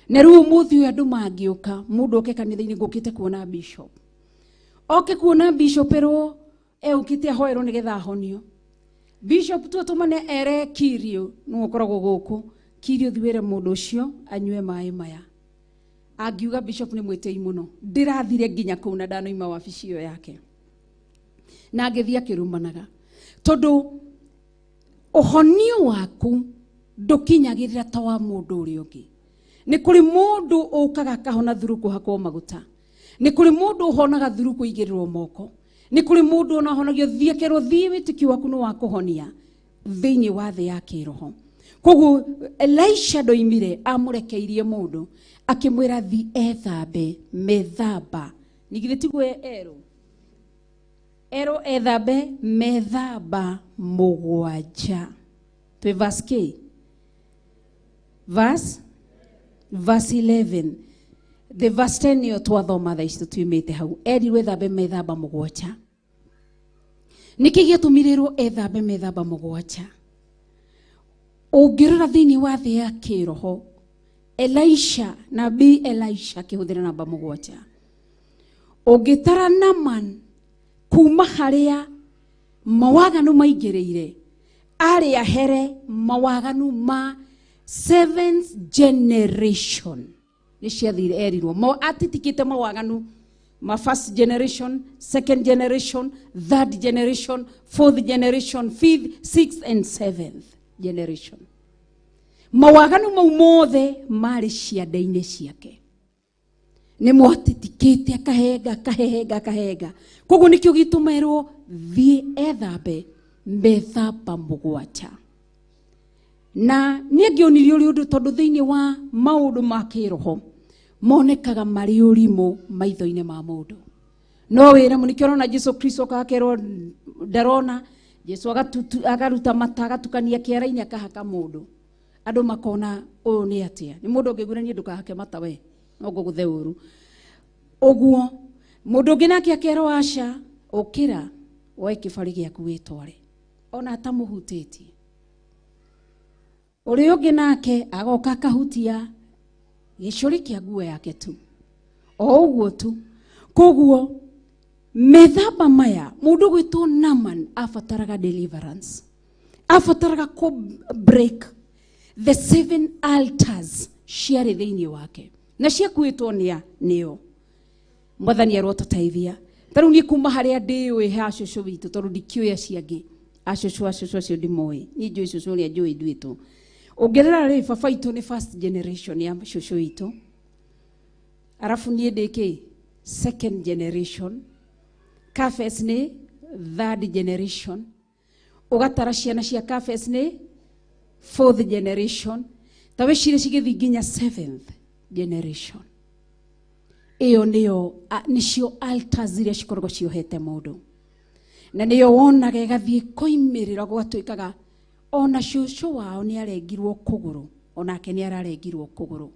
Na rĩu ũmũthĩ ũyũ andũ mangĩũka, mũndũ oke kanitha-inĩ ngũkĩte kuona bishop. Oke kuona bishop erwo eũkĩte ahoerwo nĩgetha ahonio. Bishop tu atũmane ere Kirio, nĩwe ũkoragwo gũkũ. Kirio thiĩ wĩre mũndũ ũcio anyue maĩ maya. Angiuga bishop nĩ mwĩtĩi mũno. Ndĩrathire nginya kũu na ndanoima wabici ĩyo yake. Na ngĩthiĩ akĩrumanaga. Tondũ ũhonio waku ndũkinyagĩrĩra ta wa mũndũ ũrĩa ũngĩ. Nĩ kũrĩ mũndũ ũkaga akahona through kũhakwo maguta. Nĩ kũrĩ mũndũ ũhonaga through kũigĩrĩrwo moko. Nĩ kũrĩ mũndũ ona ũhonagio thiĩ akerwo thiĩ wĩtĩkio waku nĩ wa kũhonia thĩinĩ wa thĩ ya kĩroho. Koguo Elisha ndoimire amũrekeirie mũndũ akĩmwĩra thi ethambe methamba. Nĩ githĩ tiguo erwo? Erwo ethambe methamba 7. Twĩ verse K. Verse 11. The verse 10 nĩyo twathoma thaa ici tũtuimĩte hau. Erirwo ethambe methamba 7. Nĩkĩ gĩatũmire ethambe methamba 7? Ũngĩrora thĩinĩ wa thĩ ya kĩroho, Elisha, nabii Elisha akĩhũthĩra namba 7. Ũngĩtara Naaman kuma harĩa mawaganu maingĩrĩire, arĩ ahere mawaganu ma 7th generation. Nĩ ciathire erirwo atitikĩte mawaganu ma first generation, second generation, third generation, fourth generation, fifth, sixth and seventh generation. Mawaganu mau mothe marĩ ciande-inĩ ciake. Nĩ mwatitikĩte akahenga akahenga akahenga. Koguo nĩkĩo gĩtũmerwo thiĩ ethambe methamba 7. Na nĩ angĩonirie ũrĩa ũndũ tondũ thĩinĩ wa maũndũ ma kĩroho monekaga marĩ ũrimũ maitho-inĩ ma mũndũ. No wĩra mũno nĩkĩo ũrona Jesu Kristo akakerwo ndarona. Jesu agaruta mata agatukania kĩara-inĩ akahaka mũndũ. Andũ makona ũyũ nĩ atĩa. Nĩ mũndũ ũngĩgura niĩ ndũkahake mata we, no ngũgũthe ũru. Ũguo mũndũ ũngĩ nake akerwo aca, ũkĩra woe kĩbarĩ gĩaku wĩtware, ona atamũhutĩtie. Ũrĩa ũngĩ nake agoka akahutia gĩcũrĩ kĩa nguo yake tu, o ũguo tu. Koguo methamba maya mũndũ gwĩtwo Naaman abataraga deliverance, abataraga kũ break the 7 altars ciarĩ thĩinĩ wake na ciakuĩtwo nĩo. Mwathani arotũteithia. Ta rĩu niĩ kuma harĩa ndĩũĩ ha cũcũ witũ, tondũ ndikĩũĩ acio angĩ. Acũcũ acũcũ acio ndimoĩ, niĩ njũĩ cũcũ ũrĩa njũĩ nduĩtwo. Ũngĩrora rĩ, baba witũ nĩ first generation ya cũcũ witũ, arabu niĩ ndĩ kĩ? Second generation. Kafes nĩ third generation. Ũgatara ciana cia Kafes nĩ fourth generation. Ta wĩcirie cigĩthiĩ nginya seventh generation. Ĩyo nĩyo nĩcio altars iria cikoragwo ciohete mũndũ. Na nĩyo wonaga ĩgathiĩ koimĩrĩra gwatuĩkaga ona cũcũ wao nĩ arengirwo kũgũrũ, onake nĩ ararengirwo kũgũrũ.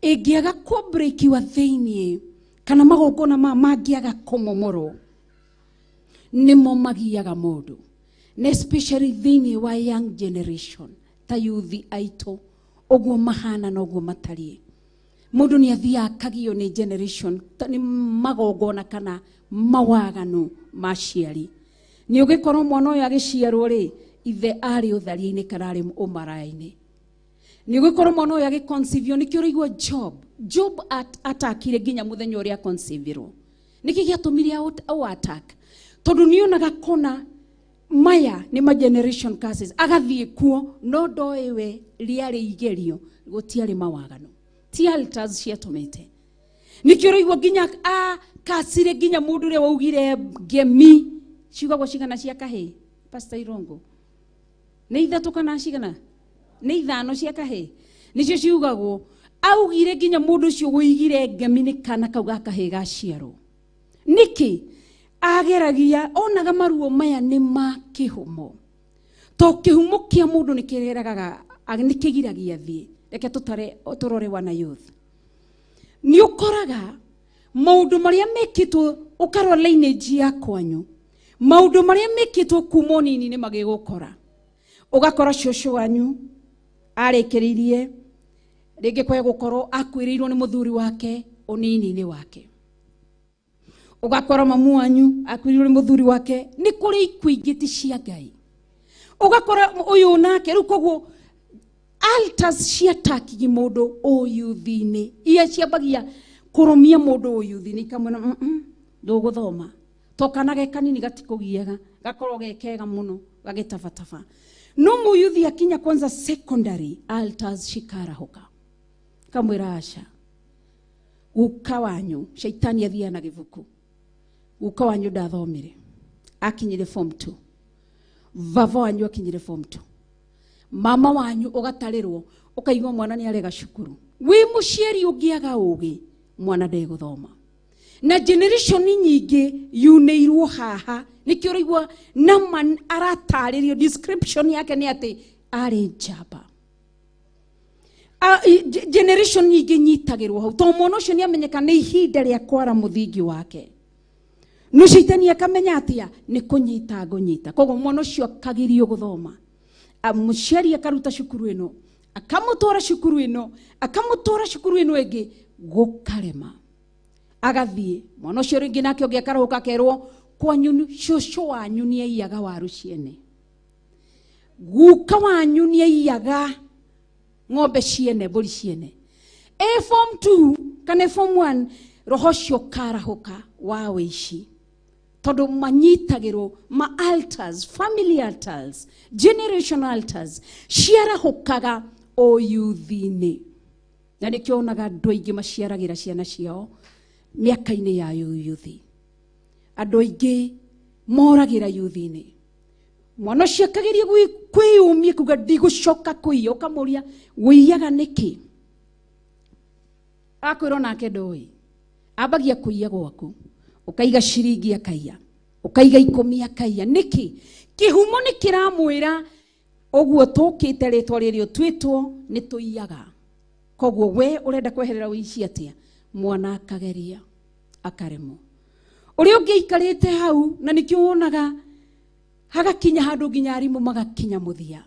Ĩngĩaga kũbreakiwa thĩinĩ kana magongona mangĩaga kũmomorwo, nĩmo magiaga mũndũ. Na especially thĩinĩ wa young generation ta youth aitũ, ũguo mahana na ũguo matariĩ. Mũndũ nĩ athiaga akagio nĩ generation, nĩ magongona kana mawaganu ma aciari. Nĩ ũgĩkorwo mwana ũyũ agĩciarwo rĩ, ithe arĩ ũtharia-inĩ kana arĩ ũmaraya-inĩ. Nĩ ũgĩkorwo mwana ũyũ agĩconceive, nĩkĩo ũraigua Job. Job atakire nginya mũthenya ũrĩa aconceivĩrwo. Nĩkĩ gĩatũmire o attack? Tondũ nĩonaga kona maya nĩ ma generation curses, agathiĩ kuo no ndoĩ we rĩarĩ igerio, gũtiarĩ mawaganu. Ti altars ciatũmĩte. Nikio ũraigua nginya akacire nginya mũndũ ũrĩa waugire ngemi ciugagwo cigana cia kahĩĩ Pastor Irongo nĩ 3 kana cigana nĩ 5 cia kahĩĩ nĩcio ciugagwo augire nginya mũndũ ũcio wũigire ngemi nĩ kana kau ga kahĩĩ gaciarwo nĩkĩ ageragia onaga maruo maya nĩ ma kĩhumo to kĩhumo kĩa mũndũ nĩ kĩreragaga nĩ kĩgiragia thiĩ reke tũtare tũrore wana youth nĩ ũkoraga maũndũ marĩa mekĩtwo ũkarora lineage ya kwanyu maũndũ marĩa mekĩtwo kuma ũnini nĩ magĩgũkora ũgakora cũcũ wanyu arĩkĩrĩirie rĩngĩ kwa gũkorwo akuĩrĩirwo nĩ mũthuri wake ũnini-inĩ wake ũgakora mamu wanyu akuĩrĩirwo nĩ mũthuri wake nĩ kũrĩ ikuũ ingĩ ti cia Ngai ũgakora ũyũ nake rĩu koguo altars ciatakigi mũndũ ũyuthi-inĩ iria ciambagia kũrũmia mũndũ ũyuthi-inĩ ikamwĩra ndũgũthoma to kana ge kanini gatikũgiaga gakorwo ge kega mũno gagĩtabataba no mũyuthi akinya kwanza secondary altars cikarahũka kamwĩra aca guka wanyu shaitani athiaga na gĩbuku guka wanyu ndathomire akinyire form 2 vava wanyu akinyire form 2 mama wanyu ũgatarĩrwo ũkaigua mwana nĩ arega cukuru wĩ mũciari ũngĩaga ũgĩ mwana ndegũthoma na generation nyingĩ yunĩirwo haha nĩkĩo ũraigua Naaman aratarĩrio description yake nĩ atĩ arĩ njamba generation nyingĩ nyitagĩrwo hau to mwana ũcio nĩ amenyeka nĩ ihinda rĩa kwara mũthingi wake no caitani akamenya atĩa nĩ kũnyita ngũnyita koguo mwana ũcio akagirio gũthoma mũciari akaruta cukuru ĩno akamũtwara cukuru ĩno akamũtwara cukuru ĩno ĩngĩ gũkarema agathiĩ mwana ũcio rĩngĩ nake ũngĩ akarahũka akerwo kwanyu cũcũ wanyu nĩ aiyaga waru ciene guka wanyu nĩ aiyaga ng'ombe ciene mbũri ciene e form 2 kana form 1 roho ũcio karahũka wa wĩici tondũ manyitagĩrwo ma altars family altars generational altars ciarahũkaga ũyuthi-inĩ na nĩkĩo wonaga andũ aingĩ maciaragĩra ciana ciao mĩaka-inĩ ya yuthi andũ aingĩ moragĩra yuthi-inĩ mwana ũcio akageria kwĩyũmia kuga ndigũcoka kũiya ũkamũria wĩiyaga nĩkĩ akwĩrwo nake ndũĩ ambagia kũiya gwaku ũkaiga ciringi akaiya ũkaiga 10 akaiya nĩkĩ kĩhumo nĩ kĩramwĩra ũguo tũkĩte rĩtwa rĩrĩ ũtuĩtwo nĩ tũiyaga koguo we ũrenda kweherera ũici atĩa mwana akageria akaremwo ũrĩa ũngĩ aikarĩte hau na nĩkĩo wonaga hagakinya handũ nginya arimũ magakinya mũthia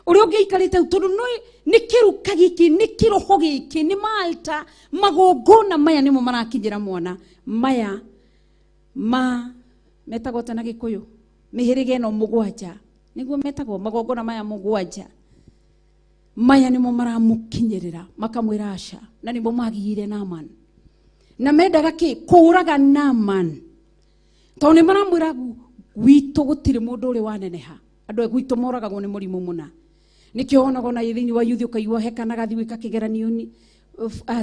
ũrĩa ũngĩ aikarĩte hau tondũ nĩ kĩruka gĩkĩ nĩ kĩroho gĩkĩ nĩ malta magongona maya nĩmo marakinyĩra mwana maya ma metagwo ta na Gĩkũyũ mĩhĩrĩga ĩno mũgwanja nĩguo metagwo magongona maya mũgwanja maya nĩmo maramũkinyĩrĩra makamwĩra aca na nĩmo magiire Naaman na mendaga kĩ kũũraga Naaman tondũ nĩ maramwĩra gwitũ gũtirĩ mũndũ ũrĩ waneneha andũ gwitũ moragagwo nĩ mũrimũ mũna nĩkĩo wonaga ona thĩinĩ wa yuthi ũkaigua he kana gathiĩ gwĩka kĩgeranio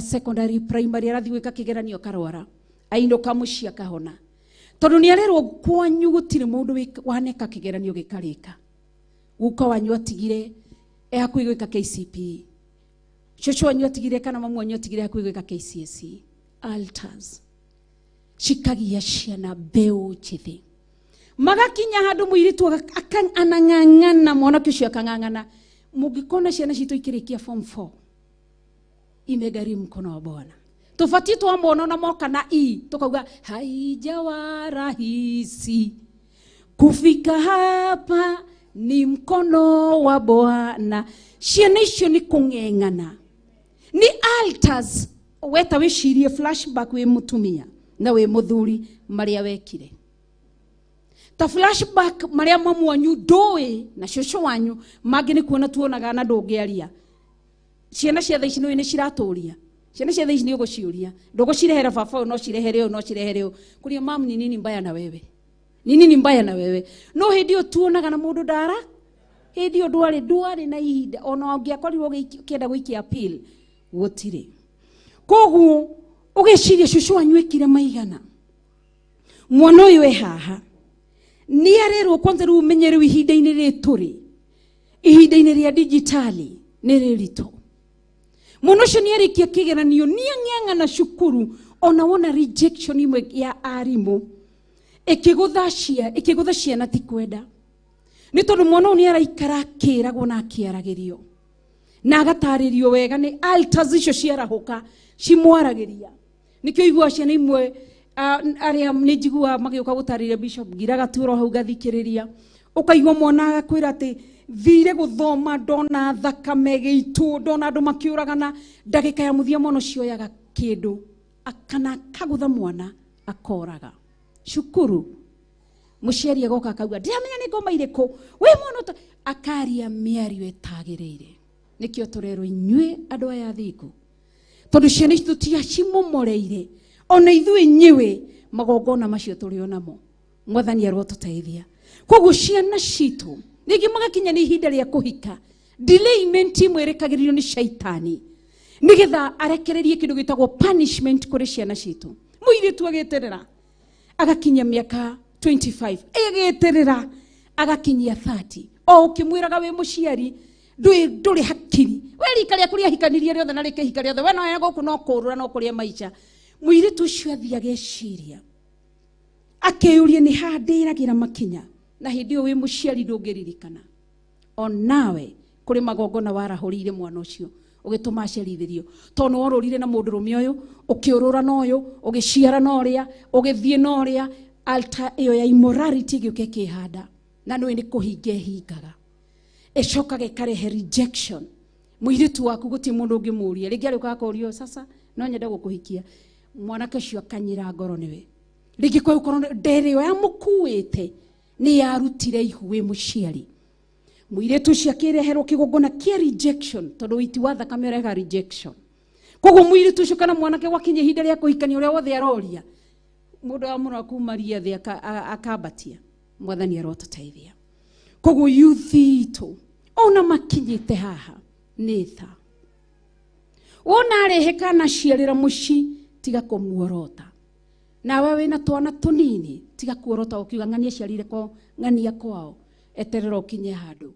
secondary primary arathiĩ gwĩka kĩgeranio akarwara ainũka mũciĩ akahona tondũ nĩ arerwo kwanyu gũtirĩ mũndũ waneka kĩgeranio gĩkarĩka guka wanyu atigire e hakuhĩ gwĩka KCPE cũcũ wanyu atigire kana mamu wanyu atigire hakuhĩ gwĩka KCSE altars cikagia ciana mbeũ njĩthĩ magakinya handũ mũirĩtu anang'ang'ana mwanake ũcio akang'ang'ana mũngĩkona ciana citũ ikĩrĩkia form 4 imegharimu mkono wa Bwana tũbatiĩ twamona ona moka na i tũkauga haijawa rahisi kufika hapa ni mkono wa Bwana ciana icio nĩ kũng'eng'ana nĩ altars weta wĩcirie flashback wĩ mũtumia na wĩ mũthuri marĩa wekire ta flashback marĩa mamu wanyu ndũĩ na cũcũ wanyu mangĩ nĩ kuona tuonaga na ndũngĩaria ciana cia thaa ici nĩ ciratũria ciana cia thaa ici nĩ ũgũciũria ndũgũcirehera baba ũyũ no cirehere ũyũ no cirehere ũyũ kũria mamu ni nini mbaya na wewe ni nini mbaya na wewe no hĩndĩ ĩyo tuonaga na mũndũ ndara hĩndĩ ĩyo ndwarĩ na ihinda ona ũngĩakorirwo ũkĩenda gũikia appeal gũtirĩ koguo Ũgeciria cũcũ wanyu ekire maigana. Mwana ũyũ e haha nĩ arerwo kwanza rĩu ũmenye rĩu ihinda-inĩ rĩrĩ tũrĩ, ihinda-inĩ rĩa dijitali nĩ rĩritũ. Mwana ũcio nĩ arĩkia kĩgeranio, nĩ ang'ang'ana cukuru, ona wona rejection imwe ya arimũ ĩkĩgũtha ciana ti kwenda. Nĩ tondũ mwana ũyũ nĩ araikara akĩragwo na akĩaragĩrio na agatarĩrio wega nĩ altars icio ciarahũka cimwaragĩria. Nĩkĩo iguaga ciana imwe, arĩa nĩ njiguaga magĩũka gũtarĩria Bishop Ngira gaturo hau ngathikĩrĩria, ũkaigua mwana agakwĩra atĩ thire gũthoma ndona thakame gĩitũ, ndona andũ makĩũragana. Ndagĩka ya mũthia mwana ũcio oyaga kĩndũ kana akagũtha mwana akoraga. Cukuru mũciari agoka akauga ndiramenya nĩ ngoma irĩkũ wĩ mwana ũta-, akaria mĩario ĩtagĩrĩire. Nĩkĩo tũrerwo inyuĩ andũ aya athingu, tondũ ciana ici tũtiacimomoreire ona ithuĩ nyewe magongona macio tũrĩ onamo. Mwathani arotũteithia. Koguo ciana citũ rĩngĩ magakinya nĩ ihinda rĩa kũhika, delayment imwe ĩrekagĩrĩrio nĩ shaitani nĩgetha arekererie kĩndũ gĩtagwo punishment kũrĩ ciana citũ. Mũirĩtu agĩeterera agakinya mĩaka 25, agĩeterera agakinyia 30, o ũkĩmwĩraga wĩ mũciari ndũrĩ hakiri, we rika rĩaku rĩahikanirie rĩothe na rĩkĩhika rĩothe, we no gũkũ no kũrũra no kũrĩa maica. Mũirĩtu ũcio athiĩ ageciria akĩyũria nĩ ha ndĩragĩra makinya, na hĩndĩ ĩyo wĩ mũciari ndũngĩririkana. Onawe kũrĩ magongona warahũrĩire mwana ũcio ũgĩtũma acerithĩrio, tondũ nĩ worũrire na mũndũrũme ũyũ, ũkĩũrũra na ũyũ, ũgĩciara na ũrĩa, ũgĩthiĩ na ũrĩa, altar ĩyo ya immorality ĩgĩũka ĩkĩhanda, na nĩũĩ nĩ kũhinga ĩhingaga, ĩcokaga ĩkarehe rejection. Mũirĩtu waku gũtirĩ mũndũ ũngĩmũria, rĩngĩ arĩũkaga akorio sasa no nyende gũkũhikia, mwanake ũcio akanyira ngoro nĩwe. Rĩngĩ kwa gũkorwo ndere ĩyo yamũkuĩte nĩ yarutire ihu wĩ mũciari. Mũirĩtu ũcio akĩreherwo kĩgongona kĩa rejection, tondũ ũiti wa thakame ũrehaga rejection. Koguo mũirĩtu ũcio kana mwanake gwakinya ihinda rĩa kũhikania ũrĩa wothe aroria, mũndũ wa mũno akumaria thĩ akambatia. Mwathani arotũteithia. Koguo youth itũ ona makinyĩte haha nĩ tha. Wona arehe kana aciarĩra mũciĩ, tiga kũmuorota. Nawe wĩna twana tũnini, tiga kuorota ũkiuga ng'ania aciarire kwao, ng'ania kwao. Eterera ũkinye handũ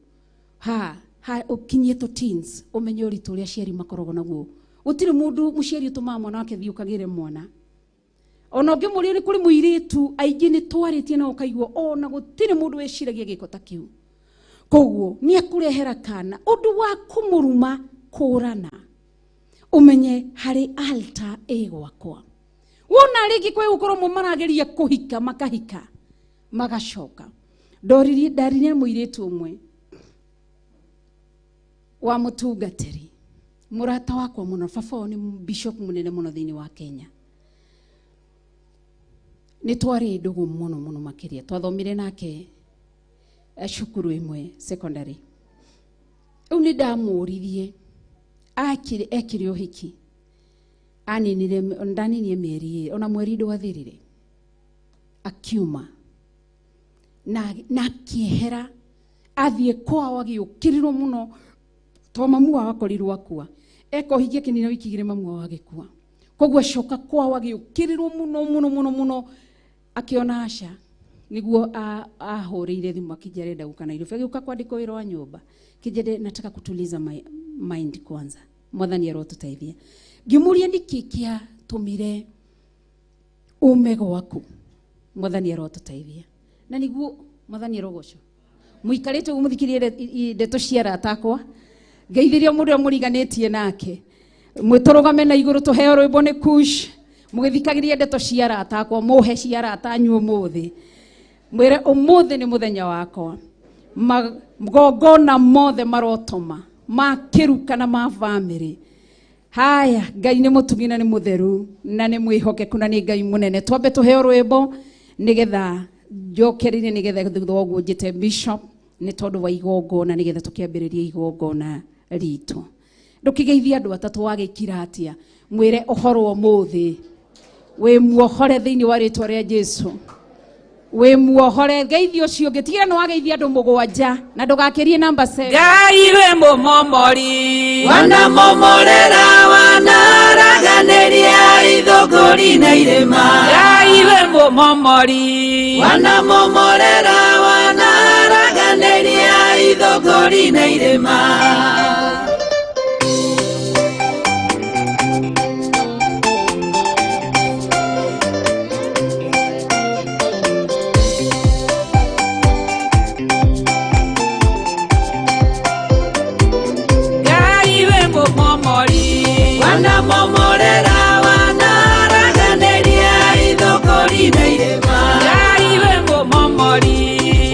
ha, ha ũkinyie tũ teens, ũmenye ũritũ ũrĩa aciari makoragwo naguo. Gũtirĩ mũndũ mũciari ũtũmaga mwana wake thiĩ ũkagĩre mwana. Ona ũngĩmũria nĩ kũrĩ mũirĩtu aingĩ nĩ twarĩtie na ũkaigua ona gũtirĩ mũndũ wĩciragia gĩko ta kĩu. Koguo nĩ akũrehera kana ũndũ wa kũmũruma kũrana, ũmenye harĩ altar ĩ gwakwa. Wona rĩngĩ kwĩ gũkorwo mo marageria kũhika makahika magacoka. Ndoririe, ndaririe mũirĩtu ũmwe wa mũtungatĩri, mũrata wakwa mũno, baba wao nĩ bishop mũnene mũno thĩinĩ wa Kenya. Nĩ twarĩ ndũgũ mũno mũno makĩria, twathomire nake cukuru ĩmwe secondary. Rĩu nĩ ndamũririe ekire ũhiki, aninire, ndaninie mĩeri ĩrĩ, ona mweri ndwathirire, akiuma na akĩehera, athiĩ kwao agĩũkĩrĩrwo mũno, to mamu wao akorirwo akua. Eka ũhiki akĩnina wiki igĩrĩ mamu wao agĩkua. Koguo acoka kwao agĩũkĩrĩrwo mũno mũno mũno mũno, akĩona aca nĩguo ahũrĩire thimũ akĩnjĩra arenda gũka Nairobi. Agĩũka kwandĩkwo wĩra wa nyũmba, kĩnjĩre nataka kutuliza my mind kwanza. Mwathani arotũteithia. Ngĩmũria nĩkĩ kĩatũmire ume gwaku. Mwathani arotũteithia. Na nĩguo Mwathani arogocwo. Mũikarĩte ũguo mũthikĩrĩrie ndeto cia arata akwa, ngeithĩria mũndũ ũrĩa mũriganĩtie nake. Mwĩtũrũgame na igũrũ tũheo rwĩmbo nĩ Kush, mũgĩthikagĩria ndeto cia arata akwa, mũhe cia arata anyu ũmũthĩ. Mwĩre ũmũthĩ nĩ mũthenya wakwa. Magongona mothe marotoma, ma kĩruka na ma bamĩrĩ. Haya, Ngai nĩ mũtugi na nĩ mũtheru na nĩ mwĩhokeku na nĩ Ngai mũnene. Twambe tũheo rwĩmbo nĩgetha njokererie, nĩgetha thutha wa ũguo njĩte bishop nĩ tondũ wa igongona, nĩgetha tũkĩambĩrĩrie igongona ritũ. Ndũkĩgeithie andũ atatũ wagĩkira atĩa, mwĩre ũhoro ũmũthĩ wĩ muohore thĩinĩ wa rĩtwa rĩa Jesũ. Wĩ muohore, geithie ũcio ũngĩ, tiga nĩ wageithia andũ mũgwanja na ndũgakĩrie namba 7. Ngai wĩ mũmomori, wanamomorera, wanaraganĩria ithũngũ ithũngũri na irĩma. Ngai we mũmomori wanamomorera wanaharaganĩria ithũngũri na irĩma. Ngai we mũmomori wanamomorera wanaharaganĩria ithũngũri na irĩma. Ngai we mũmomori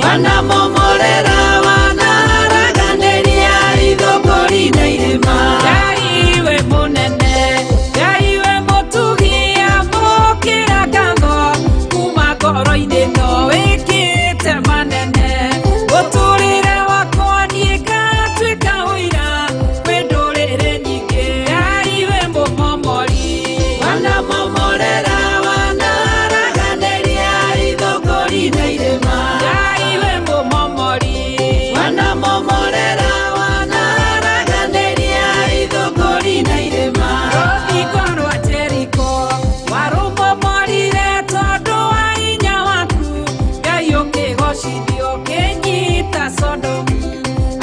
wanamomorera wanaharaganĩria ithũngũri na irĩma. Ngai we mũnene, Ngai we mũtugi, amũkĩra ngatho kuma ngoro-inĩ no wĩkĩte manene. Mũtũrĩre wakwa niĩ ngatuĩka ũira kwĩ ndũrĩrĩ nyingĩ. Ngai we mũmomori wanamomorera wanaharaganĩria ithũngũri na irĩma. Ngai we mũmomori wanamomorera wanaharaganĩria ithũngũri na irĩma. Rũthingo rwa Jeriko warũmomorire tondũ wa hinya waku. Ngai ũkĩgocithio ũkĩnyita Sodomu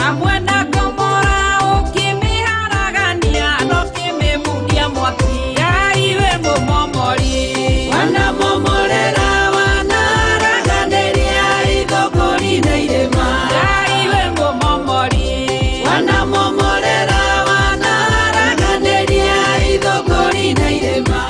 amwe na Gomora ũkĩmĩharagania na ũkĩmĩmundia mwaki. Ngai we mũmomori wanamomorera wanaharaganĩria ithũngũri na irĩma. Ngai we mũmomori wanamomorera wanaharaganĩria ithũngũri na irĩma.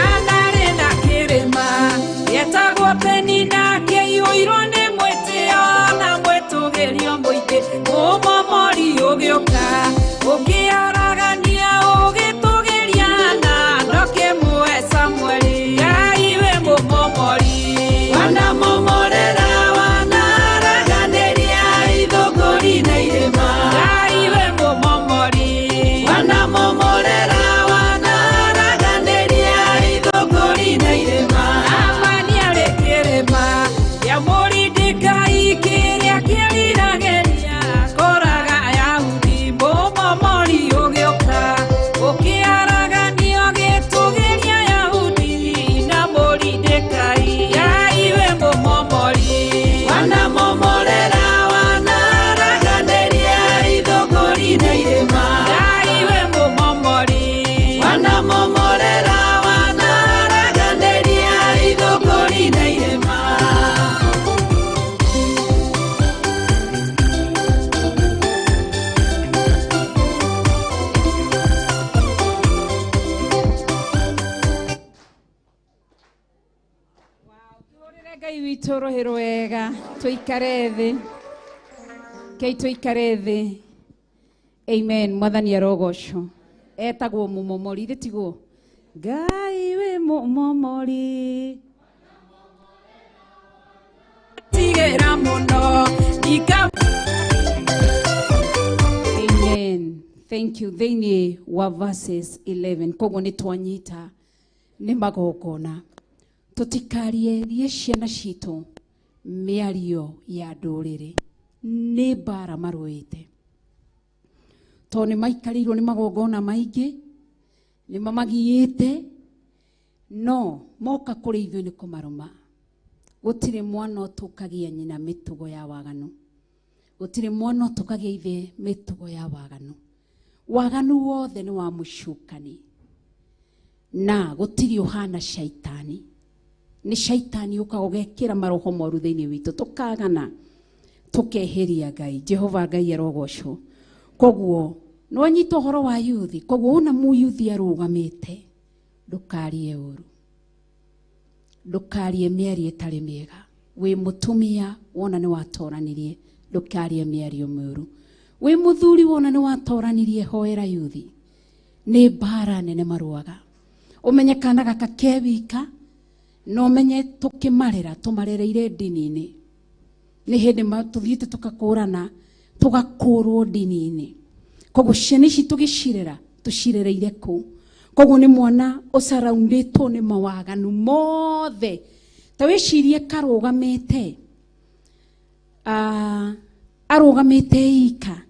Anarĩ na kĩrĩma gĩetagwo Penina kĩiyũirwo nĩ mwĩtĩo na mwĩtũgĩrio mũingĩ. Mũmomori ũgĩũka ũkĩharagania ũgĩtũgĩria na ndũkĩmũhe Samueli. Ngai we mũmomori wanamomorera wanaharaganĩria ithũngũri na irĩma. Ngai we mũmomori wanamomorera wanaharaganĩria ithũngũri na irĩma. Amani arĩ kĩrĩma kĩa Mũrindĩkai kĩrĩa kĩriragĩria kũraga Ayahudi. Mũmomori ũgĩũka ũkĩharagania ũgĩtũgĩria Ayahudi na Mũrindĩkai. Ngai we mũmomori wanamomorera wanaharaganĩria ithũngũri na irĩma. Ngai we mũmomori wanamomorera wanaharaganĩria ithũngũri na irĩma. Tũhũrĩre Ngai witũ rũhĩ rwega tũikare thĩ kei tũikare thĩ. Amen. Mwathani arogocwo. Etagwo mũmomori ithe tiguo? Ngai wĩ mũmomori Tigĩra mũno ika. Amen. Thank you. Thĩinĩ wa verses 11 koguo nĩ twanyita nĩ magongona. Tũtikarĩrie ciana citũ mĩario ya ndũrĩrĩ nĩ mbara marũĩte tondũ nĩ maikarĩirwo nĩ magongona maingĩ nĩ mamagiĩte no moka kũrĩ ithuĩ nĩ kũmarũma. Gũtirĩ mwana ũtũkagia nyina mĩtugo ya waganu, gũtirĩ mwana ũtũkagia ithe mĩtugo ya waganu. Waganu wothe nĩ wa mũcukani na gũtirĩ ũhana shaitani. Nĩ shaitani ũkaga ũgekĩra maroho moru thĩinĩ witũ tũkagana tũkeheria Ngai. Jehova Ngai arogocwo. Koguo nĩwanyita ũhoro wa yuthi, koguo wona mũyuthi arũgamĩte ndũkarie ũru, ndũkarie mĩario ĩtarĩ mĩega. Wĩ mũtumia wona nĩ watoranirie ndũkarie mĩario mĩũru. Wĩ mũthuri wona nĩ watoranirie hoera yuthi. Nĩ mbara nene marũaga. Ũmenye kana gaka ke wika no menye tũkĩmarera tũmarereire ndini-inĩ. Nĩ hĩndĩ tũthiĩte tũgakũrana tũgakũrwo ndini-inĩ. Koguo ciana ici tũgĩcirera tũcirereire kũ. Koguo nĩ mwana ũcaraundĩtwo nĩ mawaganu mothe. Ta wĩcirie karũgamĩte, arũgamĩte ika,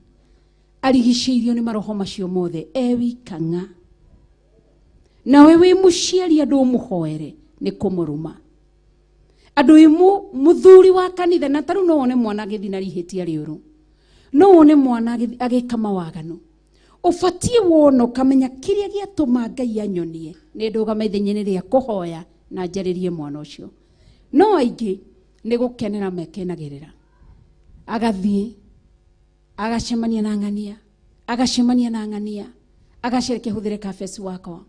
arigicĩirio nĩ maroho macio mothe e wika ng'a. Nawe wĩ mũciari andũ ũmũhoere nĩ kũmũruma. Andũ wĩ mũthuri wa kanitha, na tarĩu no wone mwana agĩthiĩ na ihĩtia rĩũru, no wone mwana agĩka mawaganu. Ũbatiĩ wona ũkamenya kĩrĩa gĩatũma Ngai anyonie nĩ ndũgame ithenya-inĩ rĩa kũhoya na njarĩrie mwana ũcio. No aingĩ nĩ gũkenera mekenagĩrĩra, agathiĩ agacemania na ng'ania, agacemania na ng'ania, agacereke hũthĩre Kafes wakwa,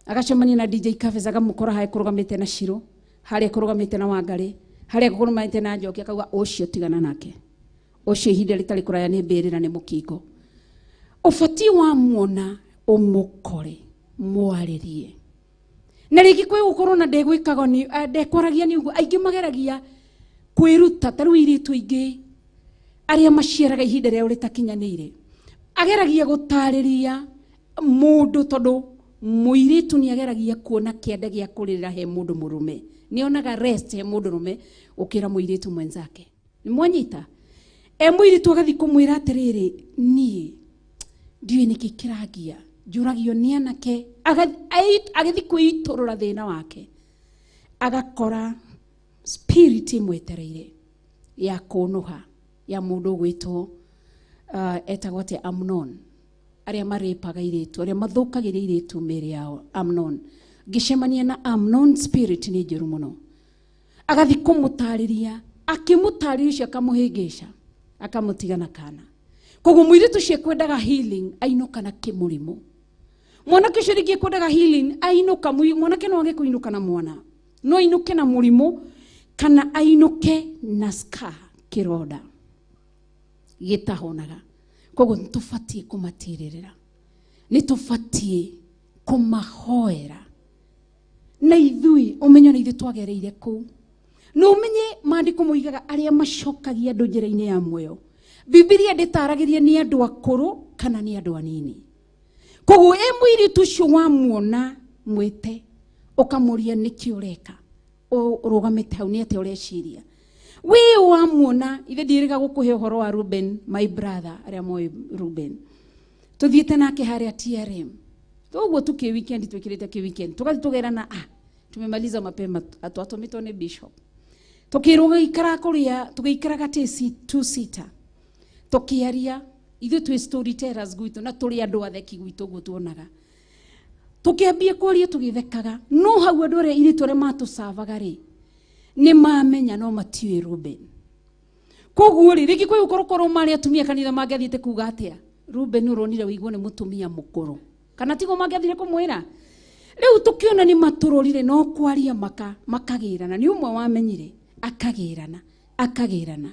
agacemania na DJ Kafes, agamũkora harĩa kũrũgamĩte na Shiro, harĩa kũrũgamĩte na Wangarĩ, harĩa kũrũgamĩte na Njoki, akauga ũcio tigana nake, ũcio ihinda rĩtarĩ kũraya nĩ mbĩrĩra nĩ mũkingo. Ũbatiĩ wa muona ũmũkore mwarĩrie. Na rĩngĩ kwĩ gũkorwo na ndegwĩkaga nĩ ndekwaragia nĩ ũguo, aingĩ mageragia kwĩruta. Ta rĩu airĩtu aingĩ arĩa maciaraga ihinda rĩao rĩtakinyanĩire, ageragia gũtarĩria mũndũ, tondũ mũirĩtu nĩ ageragia kuona kĩanda gĩa kũrĩrĩra he mũndũ mũrũme, nĩ onaga rest he mũndũ mũrũme gũkĩra mũirĩtu mwenzake. Nĩ mwanyita? E mũirĩtu agathiĩ kũmwĩra atĩrĩrĩ, niĩ ndiũĩ nĩkĩ kĩrangia, njũragio nĩ anake. Agĩthiĩ kwĩitũrũra thĩna wake, agakora spirit ĩmwetereire ya kũnũha ya mũndũ ũgwĩtwo etagwo atĩa, Amnon, arĩa marĩpaga airĩtu, arĩa mathũkagĩria airĩtu mĩĩrĩ yao. Amnon, ngĩcemania na Amnon spirit nĩ njũru mũno. Agathiĩ kũmũtarĩria, akĩmũtarĩria ũcio akamũhĩngĩca, akamũtiga na kana. Koguo mũirĩtu ũcio ekwendaga healing ainũka na kĩmũrimũ. Mwanake ũcio rĩngĩ ekwendaga healing ainũka, mwanake no age kũinũka na mwana, no ainũke na mũrimũ kana ainũke na scar, kĩronda gĩtahonaga. Koguo nĩ tũbatiĩ kũmatirĩrĩra, nĩ tũbatiĩ kũmahoera. Na ithuĩ ũmenyo nĩ ithuĩ twagereire kũu. Na ũmenye maandĩko moigaga arĩa macokagia andũ njĩra-inĩ ya muoyo. Bibilia ndĩtaragĩria nĩ andũ akũrũ kana nĩ andũ anini. Koguo ĩ mũirĩtu ũcio wamuona mwĩte, ũkamũria nĩkĩ ũreka, ũrũgamĩte hau nĩ atĩa ũreciria. Wĩ wamuona, ithe ndiĩrĩga gũkũhe ũhoro wa Ruben, my brother, arĩa moĩ Ruben. Tũthiĩte nake harĩa TRM. Ũguo tu kĩ weekend, twĩkĩrĩte kĩ weekend. Tũgathiĩ tũgerana, tumemaliza mapema, twatũmĩtwo nĩ bishop. Tũkĩrwo gũikara kũrĩa, tũgĩikara gatĩ two seater. Tũkĩaria, ithuĩ twĩ storytellers gwitũ na tũrĩ andũ atheki gwitũ ũguo tuonaga. Tũkĩambia kwaria tũgĩthekaga, no hau andũ arĩa airĩtu arĩa matũcavaga rĩ, nĩ mamenya no matiũĩ Ruben. Koguo rĩ, rĩngĩ kwĩ gũkorwo korwo marĩ atumia kanitha mangĩathiĩte kuga atĩa, Ruben ũronire wĩiguo nĩ mũtumia mũkũrũ, kana tiguo mangĩathire kũmwĩra. Rĩu tũkĩona nĩ matũrorire no kwaria makagĩrana, nĩ ũmwe wamenyire akagĩrana, akagĩrana.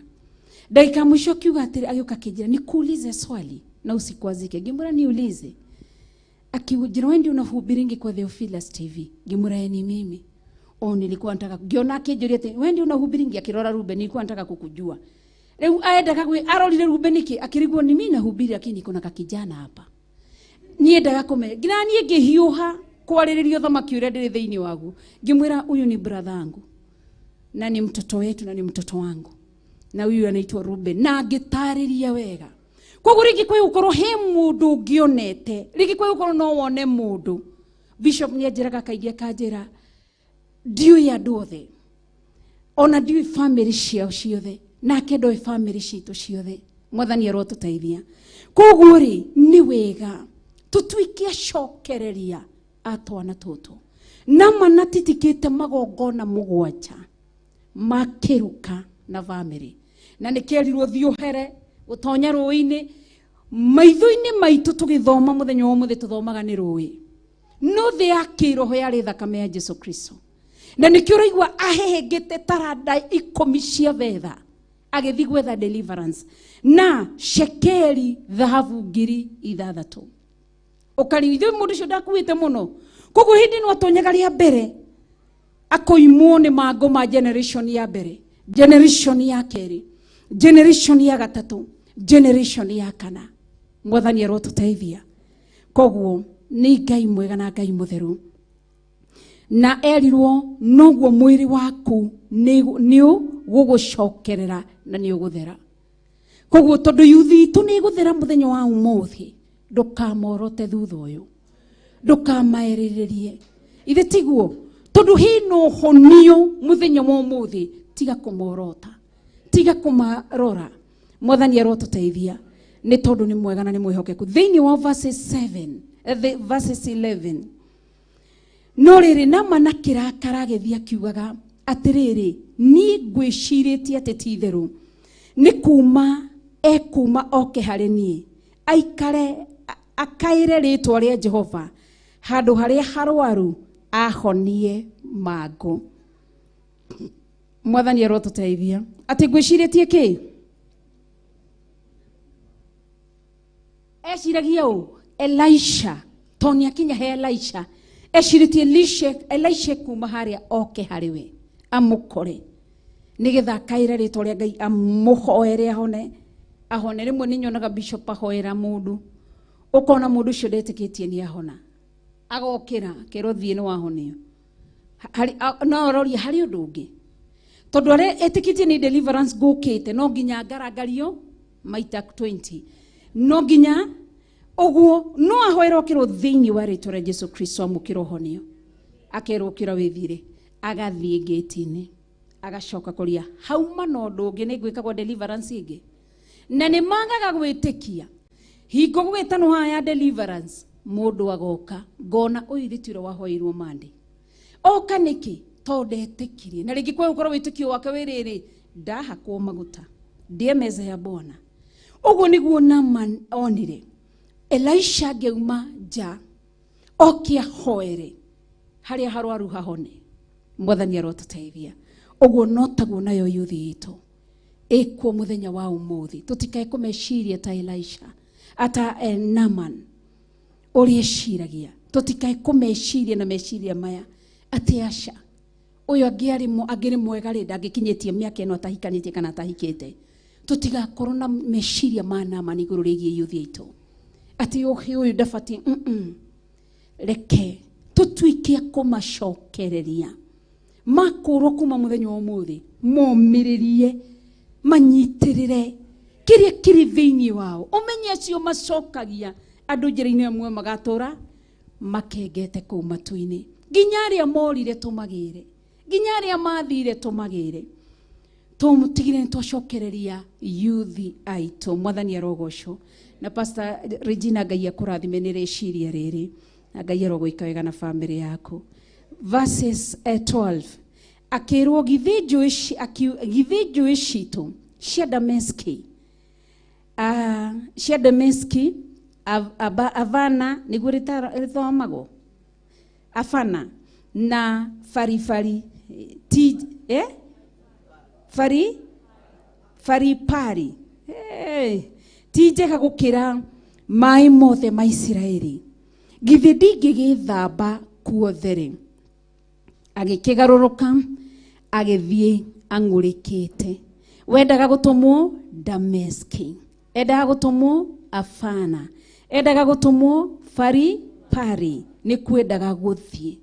Dakika mwisho akiuga atĩrĩ, agĩũka akĩnjĩra nikuulize swali na usikwazike. Ngĩmwĩra niulize. Akiuga wewe ndio unahubiringi kwa Theophilus TV. Ngĩmwĩra ni mimi. Oh, nilikuwa nataka ngiona akĩnjũria atĩ wewe ndio unahubiringi, akirora Ruben, nilikuwa nataka kukujua. Rĩu aendaga gwĩ arorire Ruben nĩkĩ, akĩrigwo ni mimi nahubiri lakini niko na kakijana hapa. Niĩ endaga kũmenya. Nginya niĩ ngĩhiũha kwarĩrĩria ũthamaki ũrĩa ndĩrĩ thĩinĩ waguo. Ngĩmwĩra huyu ni brother yangu na ni mtoto wetu na ni mtoto wangu, na huyu anaitwa Ruben, na ngĩtarĩria wega. Koguo rĩngĩ kwĩ gũkorwo he mũndũ ũngĩonete, rĩngĩ kwĩ gũkorwo no wone mũndũ. Bishop nĩ anjĩraga kaingĩ akanjĩra ndiũĩ andũ othe, ona ndiũĩ family ciao ciothe, nake ndoĩ family citũ ciothe. Mwathani arotũteithia. Koguo rĩ, nĩ wega tũtuĩke acokereria a twana tũtũ. Na manatitikĩte magongona 7 makĩruka na family. Na nĩkĩerirwo thiĩ ũhere gũtonya rũĩ-inĩ. Maitho-inĩ maitũ tũgĩthoma mũthenya wa ũmũthĩ tũthomaga nĩ rũĩ, no thĩ ya kĩroho yarĩ thakame ya Jesu Kristo. Na nĩkĩo ũraigua ahehengete taranda 10 cia betha agĩthiĩ gwetha deliverance na shekeli thahabu 6,000. Ũkariũithio mũndũ ũcio ndakuĩte mũno. Koguo hĩndĩ ĩno atonyaga rĩa mbere akoimwo nĩ mangũ ma generation ya mbere, generation ya kerĩ, generation ya gatatũ, generation ya kana. Mwathani arotũteithia. Koguo Nĩ Ngai mwega na Ngai mũtheru. Na erirwo noguo mwĩrĩ waku nĩ ũgũgũcokerera na nĩ ũgũthera. Koguo tondũ yuthi itũ nĩ ĩgũthera mũthenya wa ũmũthĩ, ndũkamorote thutha ũyũ, ndũkamaerererie. Ithe tiguo, tondũ hena ũhonio mũthenya wa ũmũthĩ, tiga kũmorota, tiga kũmarora. Mwathani arotũteithia nĩ tondũ nĩ mwega na nĩ mwĩhokeku. Thĩinĩ wa verses 7, verses 11, no rĩrĩ Naamani akĩrakara agĩthiĩ akiugaga atĩrĩrĩ, niĩ ngwĩcirĩtie atĩ ti itherũ nĩ kuma ekuma oke harĩ niĩ, aikare akaĩre rĩtwa rĩa Jehova handũ harĩa harwaru ahonie mangũ. Mwathani arotũteithia. Atĩ ngwĩcirĩtie kĩ? Eciragia ũ? Elisha. Tondũ nĩakinya he Elisha, ecirĩtie Elisha kuma harĩa oke harĩ we amũkore, nĩgetha akaĩre rĩtwa rĩa Ngai amũhoere ahone. Ahone. Rĩmwe nĩ nyonaga bishop ahoera mũndũ, ũkona mũndũ ũcio ndetĩkĩtie nĩ ahona, agokĩra akerwo thiĩ nĩ wahonio. No aroria harĩ ũndũ ũngĩ, tondũ arĩa etĩkĩtie nĩ deliverance ngũkĩte, no nginya ngarangario maita 20, no nginya ũguo no ahoere okĩrwo thĩinĩ wa rĩtwa rĩa Jesu Kristo amũkĩre ũhonio, akerwo ũkĩra wĩthiĩre, agathiĩ ngĩti-inĩ, agacoka kũria hauma na ũndũ ũngĩ, nĩ ngwĩkagwo deliverance ĩngĩ. Na nĩ magaga gwĩtĩkia hingo gũgĩtanwo haha ya deliverance, mũndũ agoka ngona ũyũ ithe ti ũrĩa wahoeirwo mande oka nĩkĩ? Tondũ ndetĩkirie. Na rĩngĩ kwa gũkorwo wĩtĩkio wake wĩ rĩrĩ, ndahakwo maguta ndĩe meza ya Bwana. Ũguo nĩguo Naamani onire Elisha angĩauma nja oke ahoere harĩa harwaru hahone. Mwathani arotũteithia. Ũguo no taguo nayo yuthi itũ ĩkuo mũthenya wa ũmũthĩ, tũtikae kũmeciria ta Elisha ata Naaman ũrĩa eciragia, tũtikae kũmeciria na meciria maya atĩ aca ũyũ angĩrĩ mwega rĩ, ndangĩkinyĩtie mĩaka ĩno atahikanĩtie kana atahikĩte. Tũtigakorwo na meciria ma Naaman igũrũ rĩgiĩ yuthi itũ atĩ ũhĩ ũyũ ndabatiĩ. Reke tũtuĩke a kũmacokereria makũrwo kuma mũthenya wa ũmũthĩ, momĩrĩrie, manyitĩrĩre kĩrĩa kĩrĩ thĩinĩ wao. Ũmenye acio macokagia andũ njĩra-inĩ ĩmwe magatũra makengete kũu matu-inĩ, nginya arĩa morire tũmagĩre, nginya arĩa mathire tũmagĩre, tũtigire nĩ twacokereria yuthi aitũ. Mwathani arogocwo. Na Pastor Regina, Ngai akũrathime nĩ rĩciria rĩrĩ, na Ngai arogwĩka wega na famĩlĩ yaku. Verses 12, akĩrwo githĩ njũĩ citũ cia Dameski, cia Dameski Avana nĩguo rĩthomagwo Afana na Farifari ti Fari Faripari ti njega gũkĩra maĩ mothe ma Isiraeli, githĩ ndingĩgĩthamba kuothe rĩ? Agĩkĩgarũrũka agĩthiĩ ang'ũrĩkĩte. Wendaga gũtũmwo Dameski, endaga gũtũmwo Afana, endaga gũtũmwo Faripari, nĩ kwendaga gũthiĩ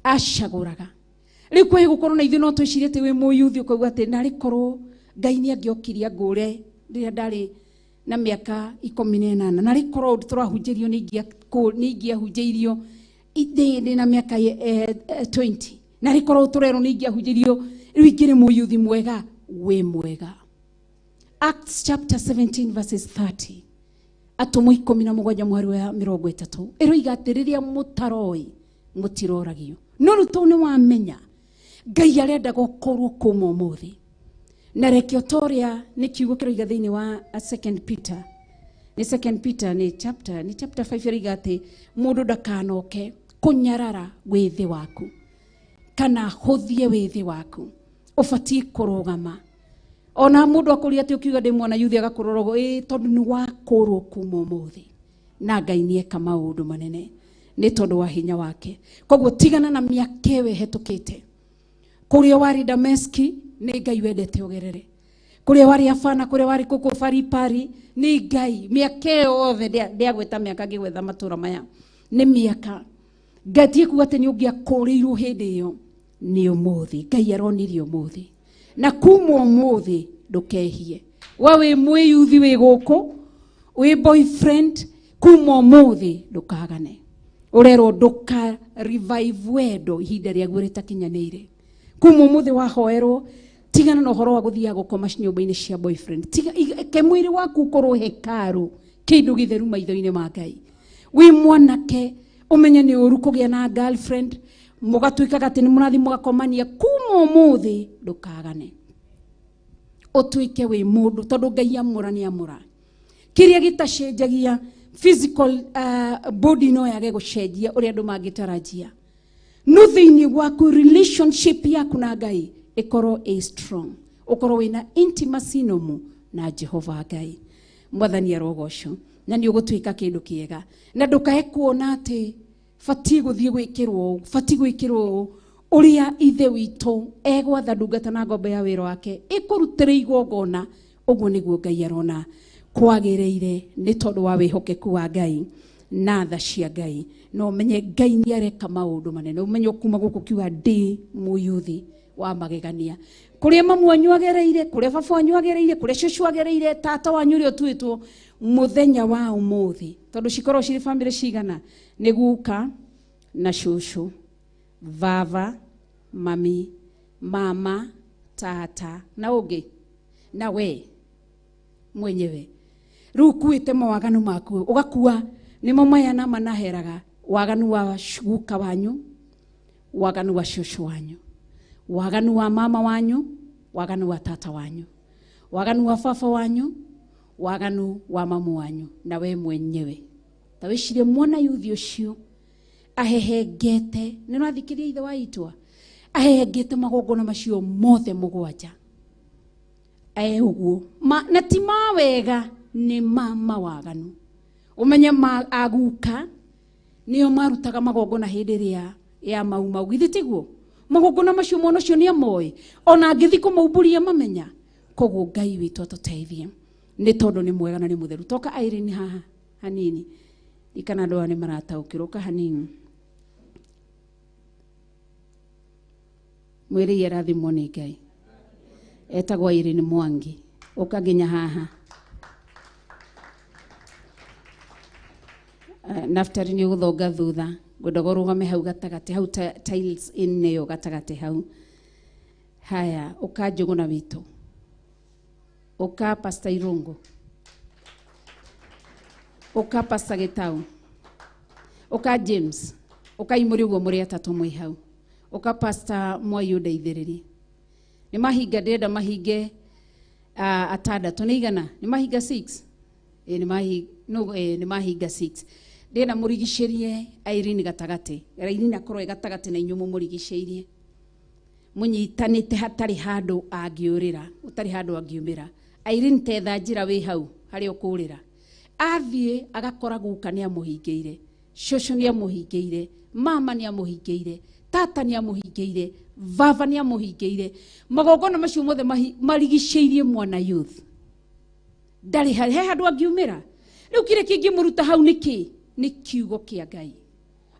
acagũraga. Rĩu kwĩ gũkorwo na ithuĩ no twĩcirie atĩ wĩ mũyuthi ũkauga atĩ narĩ korwo Ngai nĩ angĩokire angũre rĩrĩa ndarĩ na mĩaka 18, narĩ korwo tũrahunjĩrio nĩ ingĩahunjĩirio ndĩ na mĩaka 20, narĩ korwo tũrerwo nĩ ingĩahunjĩirio rĩu ingĩrĩ mũyuthi mwega. Wĩ mwega. Acts chapter 17 verses 30, atũmwo 17 mweri wa 30 ĩroiga atĩ rĩrĩa mũtaroĩ mũtiroragio. No rĩu tondũ nĩ wamenya Ngai arenda gũkorwo kuma ũmũthĩ, na reke ta ũrĩa nĩ kiugo kĩroiga thĩinĩ wa 2 Peter, nĩ 2 Peter nĩ chapter 5 ĩroiga atĩ mũndũ ndakanoke kũnyarara wĩthĩ waku kana hũthie wĩthĩ waku, ũbatiĩ kũrũgama. Ona mũndũ akũria atĩ ũkiuga ndĩ mwana yuthi agakũrora ũguo, ĩ tondũ nĩ wakũrwo kuma ũmũthĩ, na Ngai nĩeka maũndũ manene nĩ tondũ wa hinya wake. Koguo tigana na mĩaka ĩyo ĩhetũkĩte. Kũrĩa warĩ Dameski nĩ Ngai wendete ũgerere, kũrĩa warĩ Afana, kũrĩa warĩ kũkũ Faripari nĩ Ngai. Mĩaka ĩyo yothe ndĩagwĩta mĩaka ngĩgwetha matũra maya, Nĩ mĩaka Ngai ti kuga atĩ nĩ ũngĩakũrĩirwo hĩndĩ ĩyo, nĩ ũmũthĩ Ngai aronirie ũmũthĩ, na kuma ũmũthĩ ndũkehie. We wĩ mwĩyuthi wĩ gũkũ, wĩ boyfriend, kuma ũmũthĩ ndũkagane. Ũrerwo ndũka revive wendo ihinda rĩaguo rĩtakinyanĩire. Kuma ũmũthĩ wahoerwo, tigana na ũhoro wa gũthiaga gũkoma nyũmba-inĩ cia boyfriend. Tiga ke mwĩrĩ waku ũkorwo hekaru, kĩndũ gĩtheru maitho-inĩ ma Ngai. Wĩ mwanake ũmenye nĩ ũru kũgĩa na girlfriend, mũgatuĩkaga atĩ nĩ mũrathiĩ mũgakomania. Kuma ũmũthĩ ndũkagane, ũtuĩke wĩ mũndũ, tondũ Ngai amũra nĩ amũra. Kĩrĩa gĩtacenjagia physical body no yage gũcenjia ũrĩa andũ mangĩtarajia, no thĩinĩ waku relationship yaku na Ngai ĩkorwo ĩ strong, ũkorwo wĩna intimacy nomu na Jehova Ngai. Mwathani arogocwo, na nĩ ũgũtuĩka kĩndũ kĩega, na ndũkae kuona atĩ batiĩ gũthiĩ gwĩkĩrwo ũũ, batiĩ gwĩkĩrwo ũũ. Ũrĩa ithe witũ egwatha ndungata na ngombo ya wĩra wake ĩkũrutĩre igongona, ũguo nĩguo Ngai arona kwagĩrĩire, nĩ tondũ wa wĩhokeku wa Ngai na tha cia Ngai. Na ũmenye Ngai nĩ areka maũndũ manene, ũmenye kuma gũkũ kiuga ndĩ mũyuthi wa magegania. Kũrĩa mamu wanyu agereire, kũrĩa baba wanyu agereire, kũrĩa cũcũ agereire, tata wanyu ũrĩa ũtuĩtwo mũthenya wa ũmũthĩ, tondũ cikorwo cirĩ bamĩrĩ cigana, nĩ guka na cũcũ, baba, mami, mama, tata na ũngĩ na we mwenyewe. Rĩu ũkuĩte mawaganu maku, ũgakua nĩmo maya na manaheraga, waganu wa guka wanyu, waganu wa cũcũ wanyu, waganu wa mama wanyu, waganu wa tata wanyu, waganu wa baba wanyu, waganu wa mamu wanyu, na we mwenyewe. Ta wĩcirie mwana yuthi ũcio ahehengete, nĩ ũrathikĩria ithe wa itua, ahehengete magongona macio mothe mũgwanja ũguo, na ti ma wega, nĩ ma mawaganu. Ũmenye ma aguka nĩo marutaga magongona hĩndĩ ĩrĩa ya mau mau, githĩ tiguo? Magongona macio mwana ũcio nĩ amoĩ, ona angĩthiĩ kũmaumbũria mamenya. Koguo Ngai witũ atũteithie, nĩ tondũ nĩ mwega na nĩ mũtheru. Toka Irene haha hanini, ikana andũ aya nĩ marataũkĩrwo ka hanini. Mwĩrĩ arathimwo nĩ Ngai. Etagwo Irene Mwangi, ũka nginya haha. Naftali nĩ ũgũthonga thutha, ngwendaga ũrũgame hau gatagatĩ, hau tiles in nĩyo gatagatĩ hau. Haya, ũka Njũgũna witũ, ũka Pastor Irungu, ũka Pastor Gĩtau, ũka James, ũka imũrĩ ũguo mũrĩ atatũ mwĩ hau, ũka Pastor Mwai ũndeithĩrĩrie. Nĩ mahinga ndĩrenda mahinge atandatũ, nĩ igana? Nĩ mahinga 6? Nĩ mahinga 6. Ndĩrenda mũrigicĩrie Irene gatagatĩ, Irene akorwo e gatagatĩ na inyuĩ mũmũrigicĩirie, mũnyitanĩte hatarĩ handũ angĩũrĩra, ũtarĩ handũ angiumĩra. Irene tetha njĩra wĩ hau harĩa ũkũrĩra. Athiĩ agakora guka nĩ amũhingĩire, cũcũ nĩ amũhingĩire, mama nĩ amũhingĩire, tata nĩ amũhingĩire, baba nĩ amũhingĩire. Magongona macio mothe marigicĩirie mwana youth, ndarĩ he handũ angiumĩra. Rĩu kĩrĩa kĩngĩmũruta hau nĩ kĩ? Nĩ kiugo kĩa Ngai.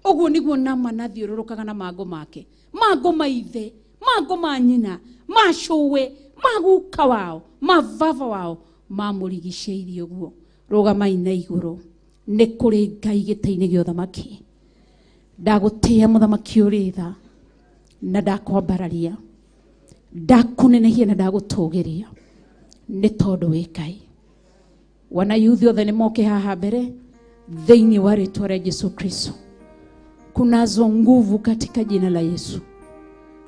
Ũguo nĩguo Naamani athiũrũrũkaga na mango make, mango ma ithe, mango ma nyina, ma cũwe, ma guka wao, ma baba wao, mamũrigicĩirie ũguo. Rũgamai na igũrũ, nĩ kũrĩ Ngai gĩtĩ-inĩ gĩa ũthamaki. Ndagũtĩĩa mũthamaki ũrĩ tha, na ndakwambararia, ndakũnenehia na ndagũtũgĩria, nĩ tondũ wĩ Ngai. Wana yuthi othe nĩ moke haha mbere thĩinĩ wa rĩtwa rĩa Jesu Kristo. Kunazo nguvu katika jina la Yesu.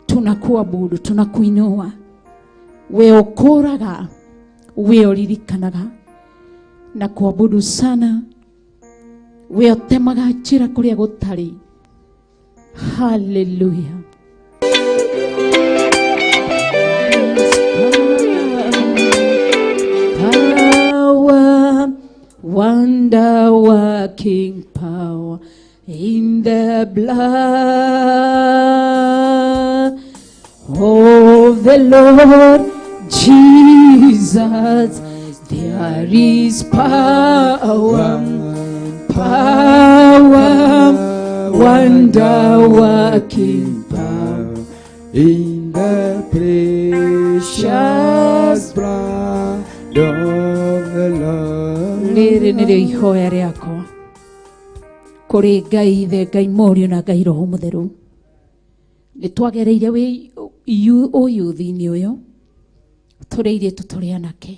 Tunakuabudu, tunakuinua. We ũkũraga, we ũririkanaga na kuabudu sana. We ũtemaga njĩra kũrĩa gũtarĩ. Hallelujah. Power, wonder working power in the blood of the Lord Jesus. There is power, power, Wonder working power in the precious blood of the Lord. Rĩrĩ nĩrĩo ihoya rĩakwa kũrĩ Ngai Ithe, Ngai Mũriũ na Ngai Roho Mũtheru. Nĩ twagereire ũyuthi-inĩ ũyũ tũrĩ airĩtu, tũrĩ anake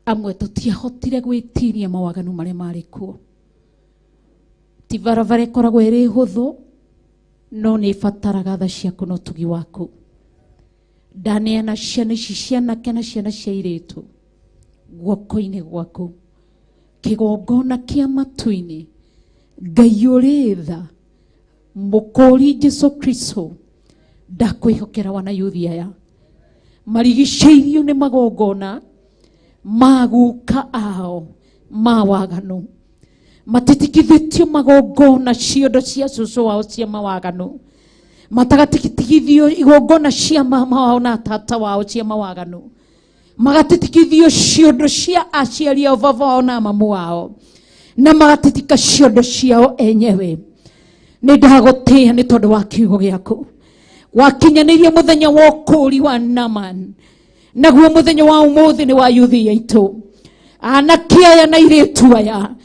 amwe tũtiahotire gwĩtiria mawaganu marĩa marĩ kuo. Ti barabara ĩkoragwo ĩrĩ hũthũ, no nĩ ĩbataraga tha ciaku na ũtugi waku. Ndaneana ciana ici cianake na ciana cia airĩtu guoko-inĩ gwaku, kĩgongona kĩa matu-inĩ. Ngai ũrĩ tha, mũkũri Jesu Kristo, ndakwĩhokera wana yuthi aya marigicĩirio nĩ magongona ma guka ao ma waganu, matitigithĩtio magongona ciondo cia cũcũ wao cia mawaganu, matagatigithio igongona cia mama wao na tata wao cia mawaganu, magatitikithio ciondo cia aciari ao, baba wao na mamu wao, na magatitika ciondo ciao enyewe. Nĩ ndagũtĩĩa nĩ tondũ wa kiugo gĩaku wakinyanĩirie mũthenya wa ũkũũri wa Naman, naguo mũthenya wa ũmũthĩ nĩ wa yuthi aitũ, anake aya na airĩtu aya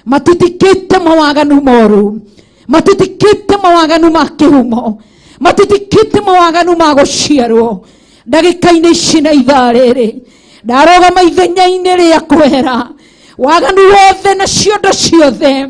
matitikĩte mawaganu moru, matitikĩte mawaganu ma kĩhumo, matitikĩte mawaganu ma gũciarwo. Ndagĩka-inĩ ici na ithaa rĩrĩ ndarũgama ithenya-inĩ rĩa kwehera waganu wothe na ciondo ciothe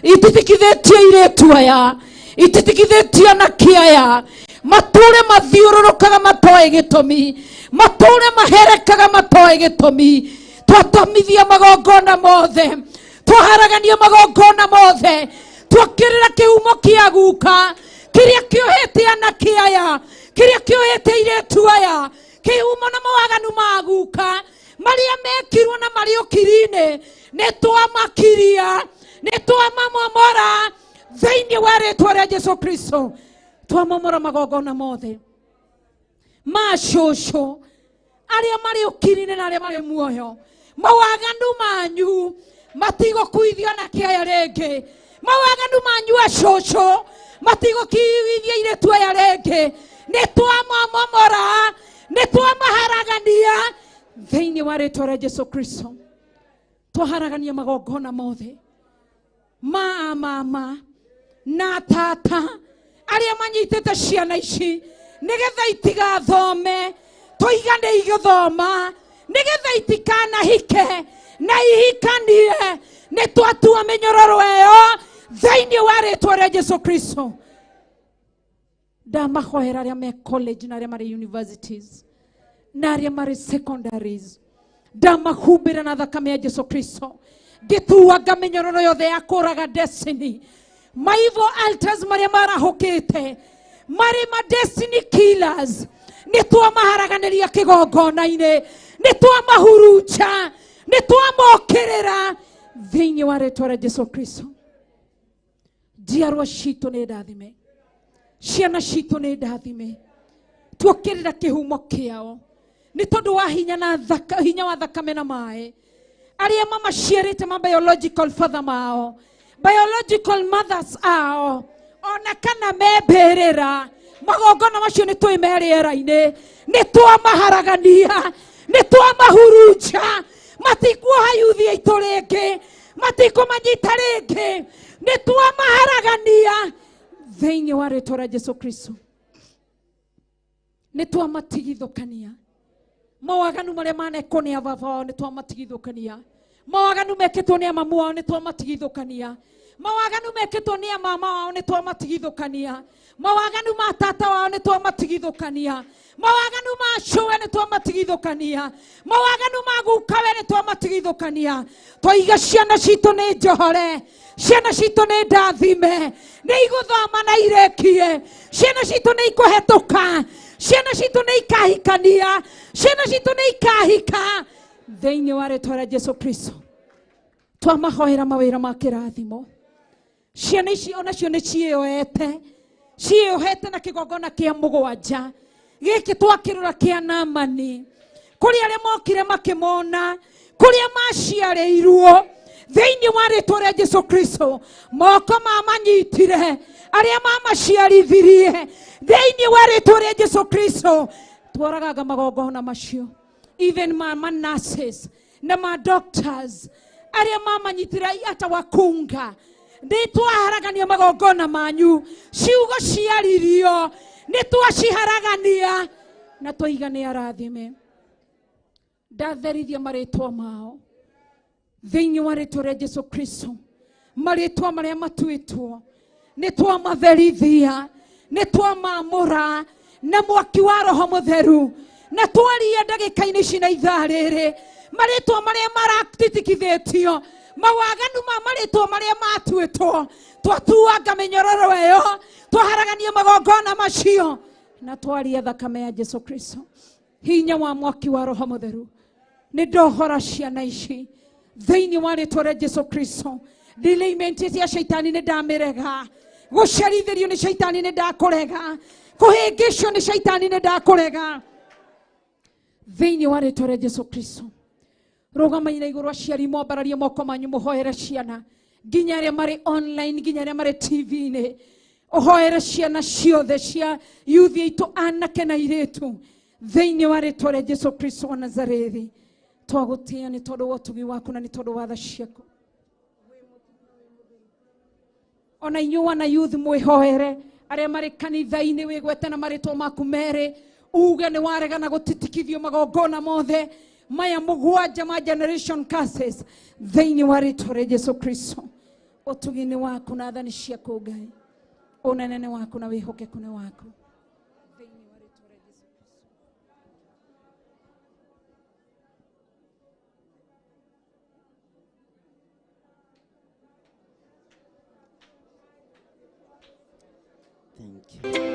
ititikithĩtio airĩtu aya, ititikithĩtio anake aya, matũre mathiũrũrũkaga matoĩ gĩtũmi, matũre maherekaga matoĩ gĩtũmi. Twatomithia magongona mothe, twaharagania magongona mothe, twakĩrĩra kĩhumo kĩa guka kĩrĩa kĩohete anake aya, kĩrĩa kĩohete airĩtu aya, kĩhumo na mawaganu ma guka marĩa mekirwo na marĩ ũkiri-inĩ, nĩ twamakiria, nĩ twamamomora thĩinĩ wa rĩtwa rĩa Jesu Kristo. Twamomora magongona mothe ma cũcũ arĩa marĩ ũkiri-inĩ na arĩa marĩ muoyo. Mawaganu manyu matigũkuithio na kĩaya rĩngĩ, mawaganu manyu a cũcũ matigũkuithio airĩtu aya rĩngĩ. Nĩ twamamomora, nĩ twamaharagania thĩinĩ wa rĩtwa rĩa Jesu Kristo. Twaharagania magongona mothe ma mama na tata arĩa manyitĩte ciana ici nĩgetha itigathome, tũiga nĩ igũthoma, nĩgetha itikanahike na ihikanie. Nĩ twatua mĩnyororo ĩyo thĩinĩ wa rĩtwa rĩa Jesu Kristo. Ndamahoera arĩa me college na arĩa marĩ universities na arĩa marĩ secondaries, ndamahumbĩra na thakame ya Jesu Kristo, ngĩtuanga mĩnyororo yothe ya kũraga destiny, maivo altars marĩa marahũkĩte marĩ ma destiny killers, nĩ twamaharaganĩria kĩgongona-inĩ, nĩ twamahurunja, nĩ twamokĩrĩra thĩinĩ wa rĩtwa rĩa Jesu Kristo. Njiarwa citũ nĩ ndathime, ciana citũ nĩ ndathime, tuokĩrĩra kĩhumo kĩao nĩ tondũ wa hinya na hinya wa thakame na maĩ. Arĩa mamaciarĩte ma biological father mao, biological mothers ao, ona kana membĩrĩra, magongona macio nĩ tũĩ me rĩera-inĩ, nĩ twamaharagania, nĩ twamahurunja, matikuoha yuthi aitũ rĩngĩ, matikũmanyita rĩngĩ, nĩ twamaharagania thĩinĩ wa rĩtwa rĩa Jesu Kristo. Nĩ twamatigithũkania mawaganu marĩa manekwo nĩ ababa wao, nĩ twamatigithũkania mawaganu mekĩtwo nĩ amamu wao, nĩ twamatigithũkania mawaganu mekĩtwo nĩ amama wao, nĩ twamatigithũkania mawaganu ma tata wao, nĩ twamatigithũkania mawaganu ma cũwe, nĩ twamatigithũkania mawaganu ma gukawe, nĩ twamatigithũkania. Twaiga ciana citũ nĩ njohore, ciana citũ nĩ ndathime, nĩ igũthoma na irĩkie, ciana citũ nĩ ikũhetũka, ciana citũ nĩ ikahikania, ciana citũ nĩ ikahika thĩinĩ wa rĩtwa rĩa Jesu Kristo. Twamahoera mawĩra ma kĩrathimo, ciana ici onacio nĩ ciĩyoete, ciĩyohete na kĩgongona kĩa mũgwanja gĩkĩ twakĩrora kĩa Naamani, kũrĩ arĩa mokire makĩmona, kũrĩa maciarĩirwo thĩinĩ wa rĩtwa rĩa Jesu Kristo. Moko mamanyitire Arĩa mamaciarithirie thĩinĩ wa rĩtwa rĩa Jesu Kristo twaragaga magongona macio. Even ma nurses na ma doctors arĩa mamanyitire ata wakunga nĩ twaharagania magongona manyu. Ciugo ciaririo nĩ twaciharagania na twaiga nĩ arathime. Ndatherithia marĩtwa mao thĩinĩ wa rĩtwa rĩa Jesu Kristo. Marĩtwa marĩa matuĩtwo nĩ twamatherithia, nĩ twamamũra na mwaki wa Roho Mũtheru, na twaria ndagĩka-inĩ ici na ithaa rĩrĩ marĩtwa marĩa maratitikithĩtio mawaganu ma marĩtwa marĩa matuĩtwo twatuanga mĩnyororo ĩyo, twaharagania magongona macio na twaria thakame ya Jesu Kristo. Hinya wa mwaki wa Roho Mũtheru nĩ ndohora ciana ici thĩinĩ wa rĩtwa rĩa Jesu Kristo. Delayment ya shaitani nĩ ndamĩrega, gũcerithĩrio nĩ shaitani nĩ ndakũrega, kũhĩngĩcwo nĩ shaitani nĩ ndakũrega thĩinĩ wa rĩtwa rĩa Jesu Kristo. Rũgamai na igũrũ aciari, mwambararie moko manyu mũhoere ciana, nginya arĩa marĩ online, nginya arĩa marĩ TV-inĩ. Ũhoere ciana ciothe cia youth aitũ, anake na airĩtu thĩinĩ wa rĩtwa rĩa Jesu Kristo wa Nazarethi. Twagũtĩĩa nĩ tondũ wa ũtugi waku na nĩ tondũ wa tha ciaku. Ona inyuĩ wana youth mwĩhoere arĩa marĩ kanitha-inĩ, wĩgwete na marĩtwa maku merĩ, uge nĩ waregana gũtitikithio magongona mothe maya mũgwanja ma generation curses thĩinĩ wa rĩtwa rĩa Jesu Kristo. Ũtugi nĩ waku na athani ciaku Ngai, ũnene nĩ waku na wĩhokeku nĩ waku. Thank you.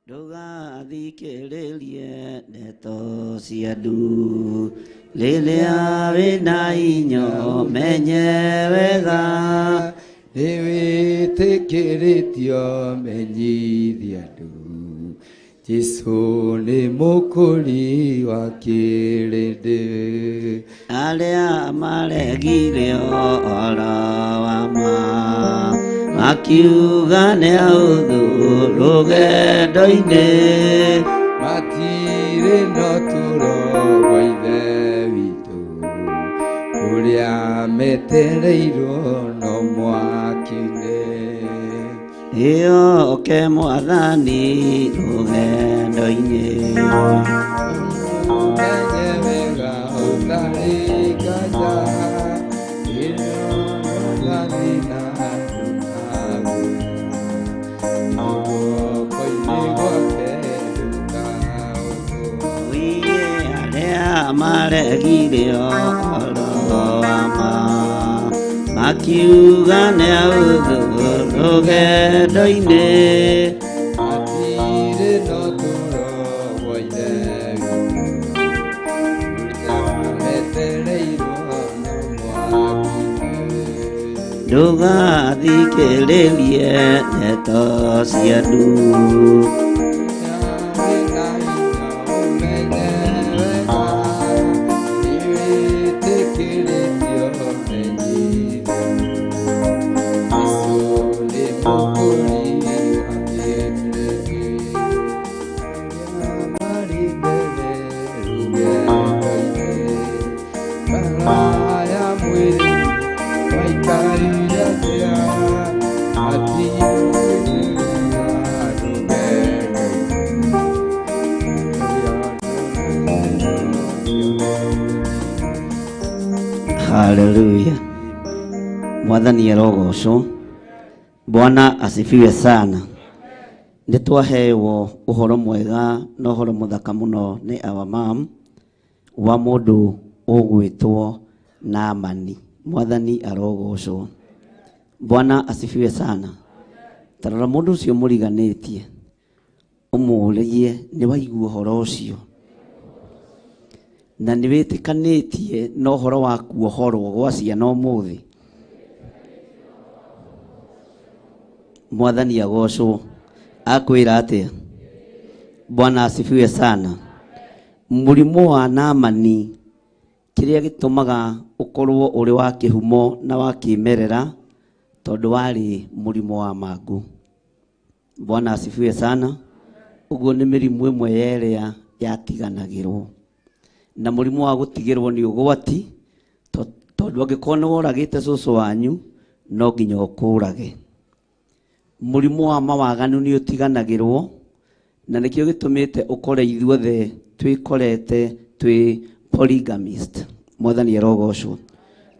Ndũgathikĩrĩrie ndeto cia andũ rĩrĩa wĩna inyo menye wega nĩwĩtĩkĩrĩtio menyithia andũ Jesũ nĩ mũkũri wa kĩrĩndĩ. Arĩa maregire ũhoro wa ma makiuga nĩ ahũthũ rũgendo-inĩ matirĩ na ũtũũro wa Ithe witũ ũrĩa metereirwo no mwaki-inĩ. Ĩyoke Mwathani rũgendo-inĩ. Ũmenye wega ũtarĩ nganja, ĩno na ndũkagũe, guoko-inĩ gwake ndũkaũthwo. Wĩye arĩa maregire ũhoro wa ma, makiuga nĩ aũthũ rũgendo-inĩ. Hatirĩ na ũtũũro wa Ithe witũ, ũrĩa metereirwo no mwaki-inĩ. Ndũgathikĩrĩrie ndeto cia andũ. Wĩna hinya ũmenye wega, nĩwĩtĩkĩrĩtio menyithio. Jesũ nĩ mũkũri wa kĩrĩndĩ, arĩa marĩ mbere rũgendo-inĩ. Mbara ya mwĩrĩ maikarire atĩa, matiũĩ rũgendo-inĩ. Haleluya. Mwathani arogocwo. Bwana asifiwe sana. Nĩ twahewo ũhoro mwega na ũhoro mũthaka mũno nĩ our mom wa mũndũ ũgwĩtwo Naamani. Mwathani arogocwo. Bwana asifiwe sana. Tarora mũndũ ũcio mũriganĩtie, ũmũũrie nĩ waigua ũhoro ũcio na nĩ wĩtĩkanĩtie na ũhoro wa kuohorwo gwa ciana ũmũthĩ. Mwathani agocwo. Akwĩra atĩa? Bwana asifiwe sana. Mũrimũ wa Naamani kĩrĩa gĩtũmaga ũkorwo ũrĩ wa kĩhumo na wa kĩmerera tondũ warĩ mũrimũ wa mangũ. Bwana asifiwe sana. Ũguo nĩ mĩrimũ ĩmwe yerĩa yatiganagĩrwo, na mũrimũ wa gũtigĩrwo nĩ ũgwati, tondũ angĩkorwo nĩ woragĩte cũcũ wanyu no nginya ũkũrage. Mũrimũ wa mawaganu nĩ ũtiganagĩrwo, na nĩkĩo gĩtũmĩte ũkore ithuothe twĩkorete twĩ polygamist. Mwathani arogocwo,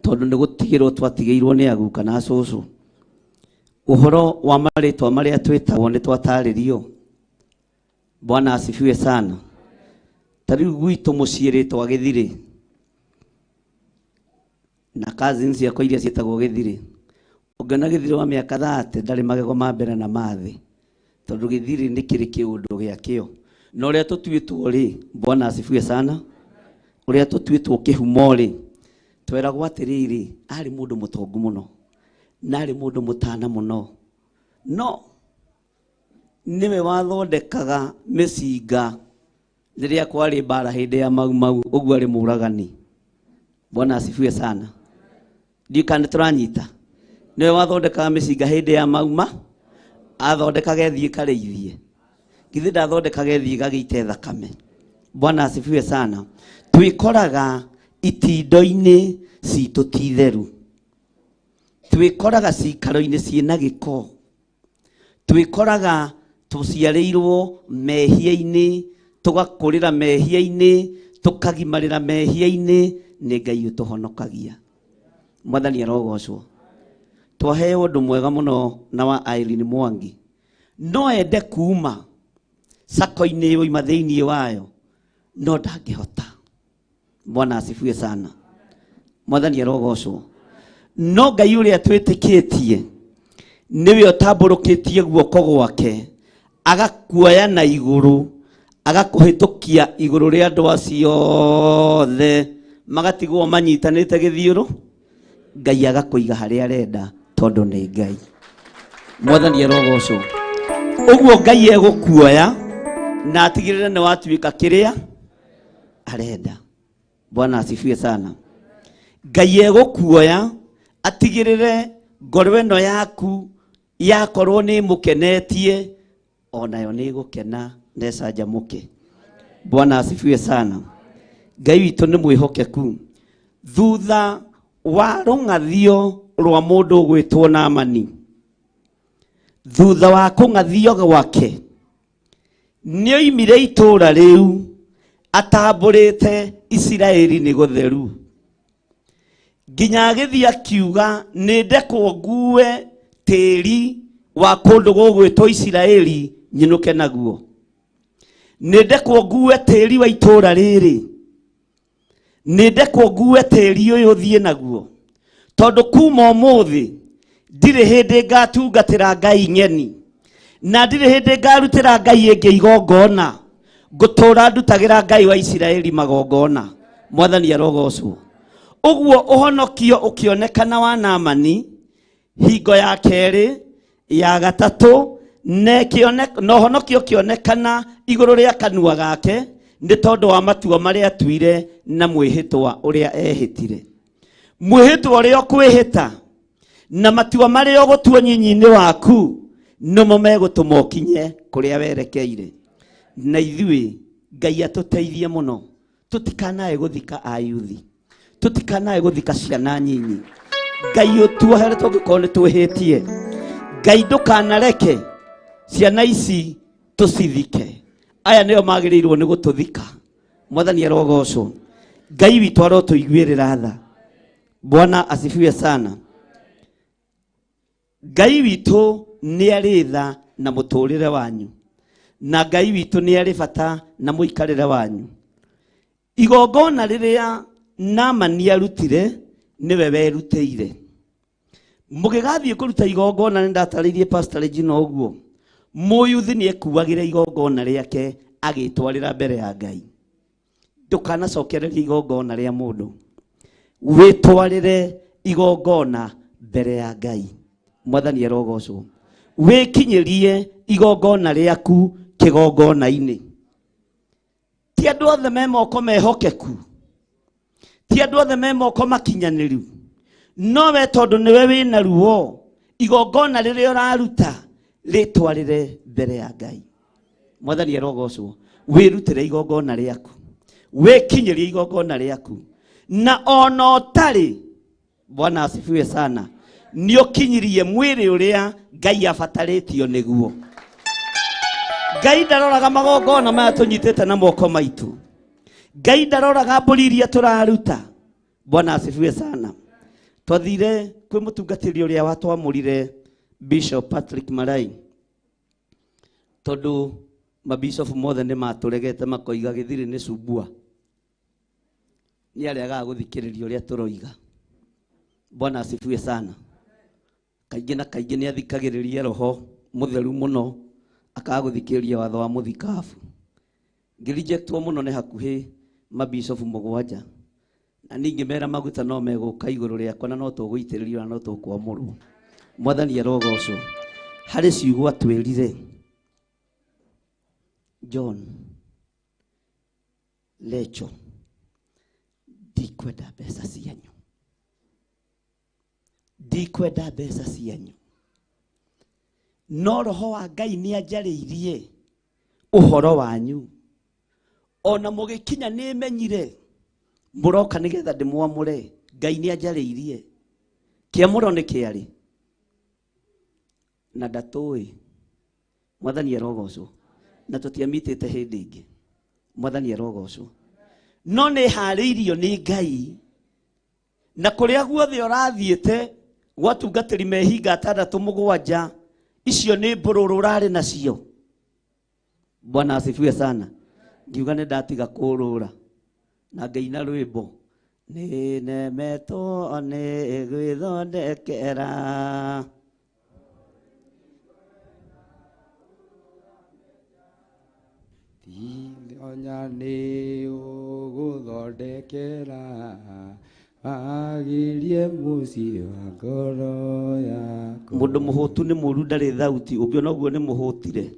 tondũ nĩ gũtigĩrwo twatigĩirwo nĩ aguka na cũcũ. Ũhoro wa marĩtwa marĩa twĩtagwo nĩ twatarĩrio. Bwana asifiwe sana. Ta rĩu gwitũ mũciĩ rĩtwa Gĩthirĩ, na cousins ciakwa iria ciĩtagwo Gĩthirĩ, ũngĩona Gĩthirĩ wa mĩaka 30 ndarĩ magego ma mbere na ma thĩ, tondũ Gĩthirĩ nĩ kĩrĩ kĩũndũ gĩakĩo. Na ũrĩa tũtuĩtwo rĩ, Bwana asifiwe sana, ũrĩa tũtuĩtwo kĩhumo rĩ, tweragwo atĩrĩrĩ, arĩ mũndũ mũtongu mũno na arĩ mũndũ mũtana mũno, no nĩwe wathondekaga mĩcinga rĩrĩa kwarĩ mbara hĩndĩ ya Mau Mau, ũguo arĩ mũragani. Bwana asifiwe sana. Ndiũĩ kana nĩtũranyita. Nĩwe wathondekaga mĩcinga hĩndĩ ya Mau Mau, athondekaga ĩthiĩ karĩithie, githĩ ndathondekaga ĩthiĩ gagĩite thakame. Bwana asifiwe sana. Twĩkoraga itindo-inĩ citũ ti theru, twĩkoraga cikaro-inĩ ciĩna gĩko, twĩkoraga tũciarĩirwo mehia-inĩ, tũgakũrĩra mehia-inĩ, tũkagimarĩra mehia-inĩ. Nĩ Ngai ũtũhonokagia. Mwathani arogocwo. Twaheo ũndũ mwega mũno na wa Irene Mwangi. No ende kuma sako-inĩ oima thĩinĩ wayo, no ndangĩhota. Bwana asifiwe sana. Mwathani arogocwo. No Ngai ũrĩa twĩtĩkĩtie nĩwe ũtambũrũkĩtie guoko gwake, agakuoya na igũrũ, agakũhĩtũkia igũrũ rĩa andũ acio othe, magatigwo manyitanĩte gĩthiũrũ. Ngai agakũiga harĩa arenda, tondũ nĩ Ngai. Mwathani arogocwo. Ũguo Ngai egũkuoya na atigĩrĩre nĩ watuĩka kĩrĩa arenda. Bwana asifiwe sana. Ngai egũkuoya atigĩrĩre ngoro ĩno yaku yakorwo nĩ mũkenetie, onayo nĩ ĩgũkena na ĩcanjamũke. Bwana asifiwe sana. Ngai witũ nĩ mwĩhokeku. Thutha wa rũng'athio rwa mũndũ ũgwĩtwo Naamani. Thutha wa kũng'athio gwake nĩoimire itũũra rĩu atambũrĩte Isiraeli nĩ gũtheru, nginya agĩthiĩ akiuga nĩ ndekwo ngue tĩri wa kũndũ gũgwĩtwo Isiraeli nyinũke naguo. Nĩ ndekwo ngue tĩri wa itũũra rĩrĩ, nĩ ndekwo ngue tĩri ũyũ thiĩ naguo, tondũ kuma ũmũthĩ ndirĩ hĩndĩ ngatungatĩra Ngai ng'eni, na ndirĩ hĩndĩ ngarutĩra Ngai ĩngĩ igongona, ngũtũũra ndutagĩra Ngai wa Isiraeli magongona. Mwathani arogocwo. Ũguo ũhonokio ũkĩonekana wa Naamani hingo ya kerĩ, ya gatatũ, na ũhonokio ũkĩonekana igũrũ rĩa kanua gake nĩ tondũ wa matua marĩa atuire na mwĩhĩtwa ũrĩa ehĩtire. Mwĩhĩtwa ũrĩa ũkwĩhĩta na matua marĩa ũgũtua nyinyi-inĩ waku nĩmo megũtũma ũkinye kũrĩa werekeire. Na ithuĩ Ngai atũteithie mũno tũtikanae gũthika ayuthi, tũtikanae gũthika ciana nyinyi. Ngai ũtuohere tũngĩkorwo nĩ twĩhĩtie. Ngai ndũkanareke ciana ici tũcithike. Aya nĩo magĩrĩirwo nĩ gũtũthika. Mwathani arogocwo. Ngai witũ arotũiguĩrĩra tha. Bwana asifiwe sana. Ngai witũ nĩ arĩ tha na mũtũrĩre wanyu, na Ngai witũ nĩ arĩ bata na mũikarĩre wanyu. Igongona rĩrĩa Naamani arutire nĩwe werutĩire. Mũgĩgathiĩ kũruta igongona, nĩ ndatarĩirie Pastor Regina ũguo, mũyuthi nĩ ekuagĩra igongona rĩake agĩtwarĩra mbere ya Ngai. Ndũkanacokererie igongona rĩa mũndũ, wĩtwarĩre igongona mbere ya Ngai. Mwathani arogocwo. Wĩkinyĩrie igongona rĩaku kĩgongona-inĩ. Ti andũ othe me moko mehokeku, ti andũ othe me moko makinyanĩru, no we tondũ nĩwe wĩna ruo, igongona rĩrĩa ũraruta rĩtwarĩre mbere ya Ngai. Mwathani arogocwo. Wĩrutĩre igongona rĩaku, wĩkinyĩrie igongona rĩaku, na ona ũtarĩ, Bwana asifiwe sana, nĩ ũkinyirie mwĩrĩ ũrĩa Ngai abatarĩtio nĩguo. Ngai ndaroraga magongona maya tũnyitĩte na moko maitũ. Ngai ndaroraga mbũri iria tũraruta. Bwana asifiwe sana. Twathire kwĩ mũtungatĩri ũrĩa watwamũrire Bishop Patrick Marai, tondũ mabishop mothe nĩ matũregete makoiga gĩthirĩ nĩ cumbua, nĩ aregaga gũthikĩrĩria ũrĩa tũroiga. Bwana asifiwe sana. Kaingĩ na kaingĩ nĩ athikagĩrĩria roho mũtheru mũno, akaga gũthikĩrĩria watho wa mũthikabu. Ngĩrejectwo mũno nĩ hakuhĩ mabishop mũgwanja, na ningĩ mera maguta no megũka igũrũ rĩakwa na no tũgũitĩrĩrio na no tũkwamũrwo. Mwathani arogocwo. Harĩ ciugo atwĩrire John Lecho, ndikwenda mbeca cianyu, ndikwenda mbeca cianyu, no roho wa Ngai nĩ anjarĩirie ũhoro wanyu, ona mũgĩkinya nĩ menyire mũroka nĩgetha ndĩmwamũre. Ngai nĩ anjarĩirie. Kĩamũro nĩ kĩarĩ na ndatũĩ. Mwathani arogocwo. Na tũtiamitĩte hĩndĩ ĩngĩ. Mwathani arogocwo. No nĩ harĩirio nĩ Ngai, na kũrĩa guothe ũrathiĩte gwatungatĩri mehinga atandatũ mũgwanja, icio nĩ mbũrũrũ ũrarĩ nacio. Bwana asifiwe sana. Ngiuga nĩ ndatiga kũrũra na ngaina rwĩmbo nĩ nemetwo nĩ gwĩthondekera. Onya nĩ ũgũthondekera agirie mũciĩ wa ngoro yaku. Mũndũ mũhũtu nĩ mũru ndarĩ thauti, ũngĩona ũguo nĩ mũhũtire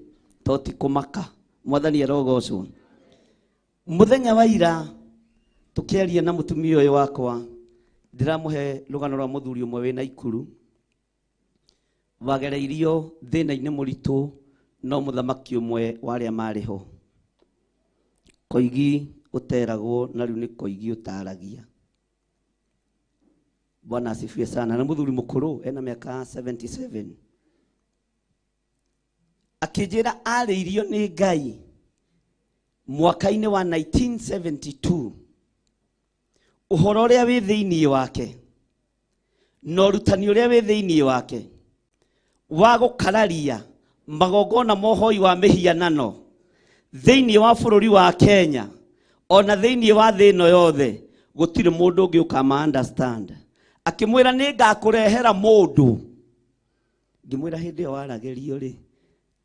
to ti kũmaka. Mwathani arogocwo. Mũthenya wa ira tũkĩaria na mũtumia ũyũ wakwa, ndĩramũhe rũgano rwa mũthuri ũmwe wĩna ikuru wagereirio thĩna-inĩ mũritũ no mũthamaki ũmwe wa arĩa marĩ ho. Koigi ũteragwo na rĩu nĩ koigi ũtaragia. Bwana asifiwe sana. Na muthuri mukuru ena miaka 77 akijira arĩirio nĩ Ngai mwaka-inĩ wa 1972 ũhoro ũrĩa wĩ thĩinĩ wake na ũrutani ũrĩa wĩ thĩinĩ wake wa gũkararia magongona mohoi wa mĩhianano thĩinĩ wa bũrũri wa Kenya ona thĩinĩ wa thĩ ĩno yothe gũtirĩ mũndũ ũngĩ ũkama understand. Akĩmwĩra nĩ ngakũrehera mũndũ. Ngĩmwĩra hĩndĩ ĩyo waragĩrio rĩ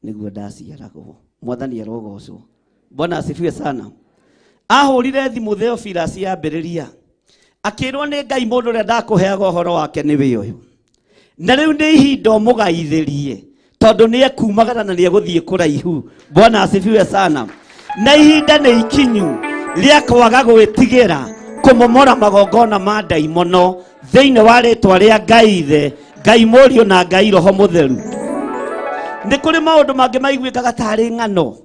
nĩguo ndaciaragwo. Mwathani arogocwo. Bwana asifiwe sana. Ahũrire thimũ Theophilus yambĩrĩria akĩrwo nĩ Ngai mũndũ ũrĩa ndakũheaga ũhoro wake nĩwe ũyũ, na rĩu nĩ ihinda ũmũgaithĩrie tondũ nĩ ekumagara na nĩ egũthiĩ kũraihu. Bwana asifiwe sana. Na ihinda nĩ ikinyu rĩa kwaga gwĩtigĩra kũmomora magongona ma ndaimono thĩinĩ wa rĩtwa rĩa Ngai Ithe, Ngai Mũriũ na Ngai Roho Mũtheru. Nĩ kũrĩ maũndũ mangĩ maiguĩkaga tarĩ ng'ano,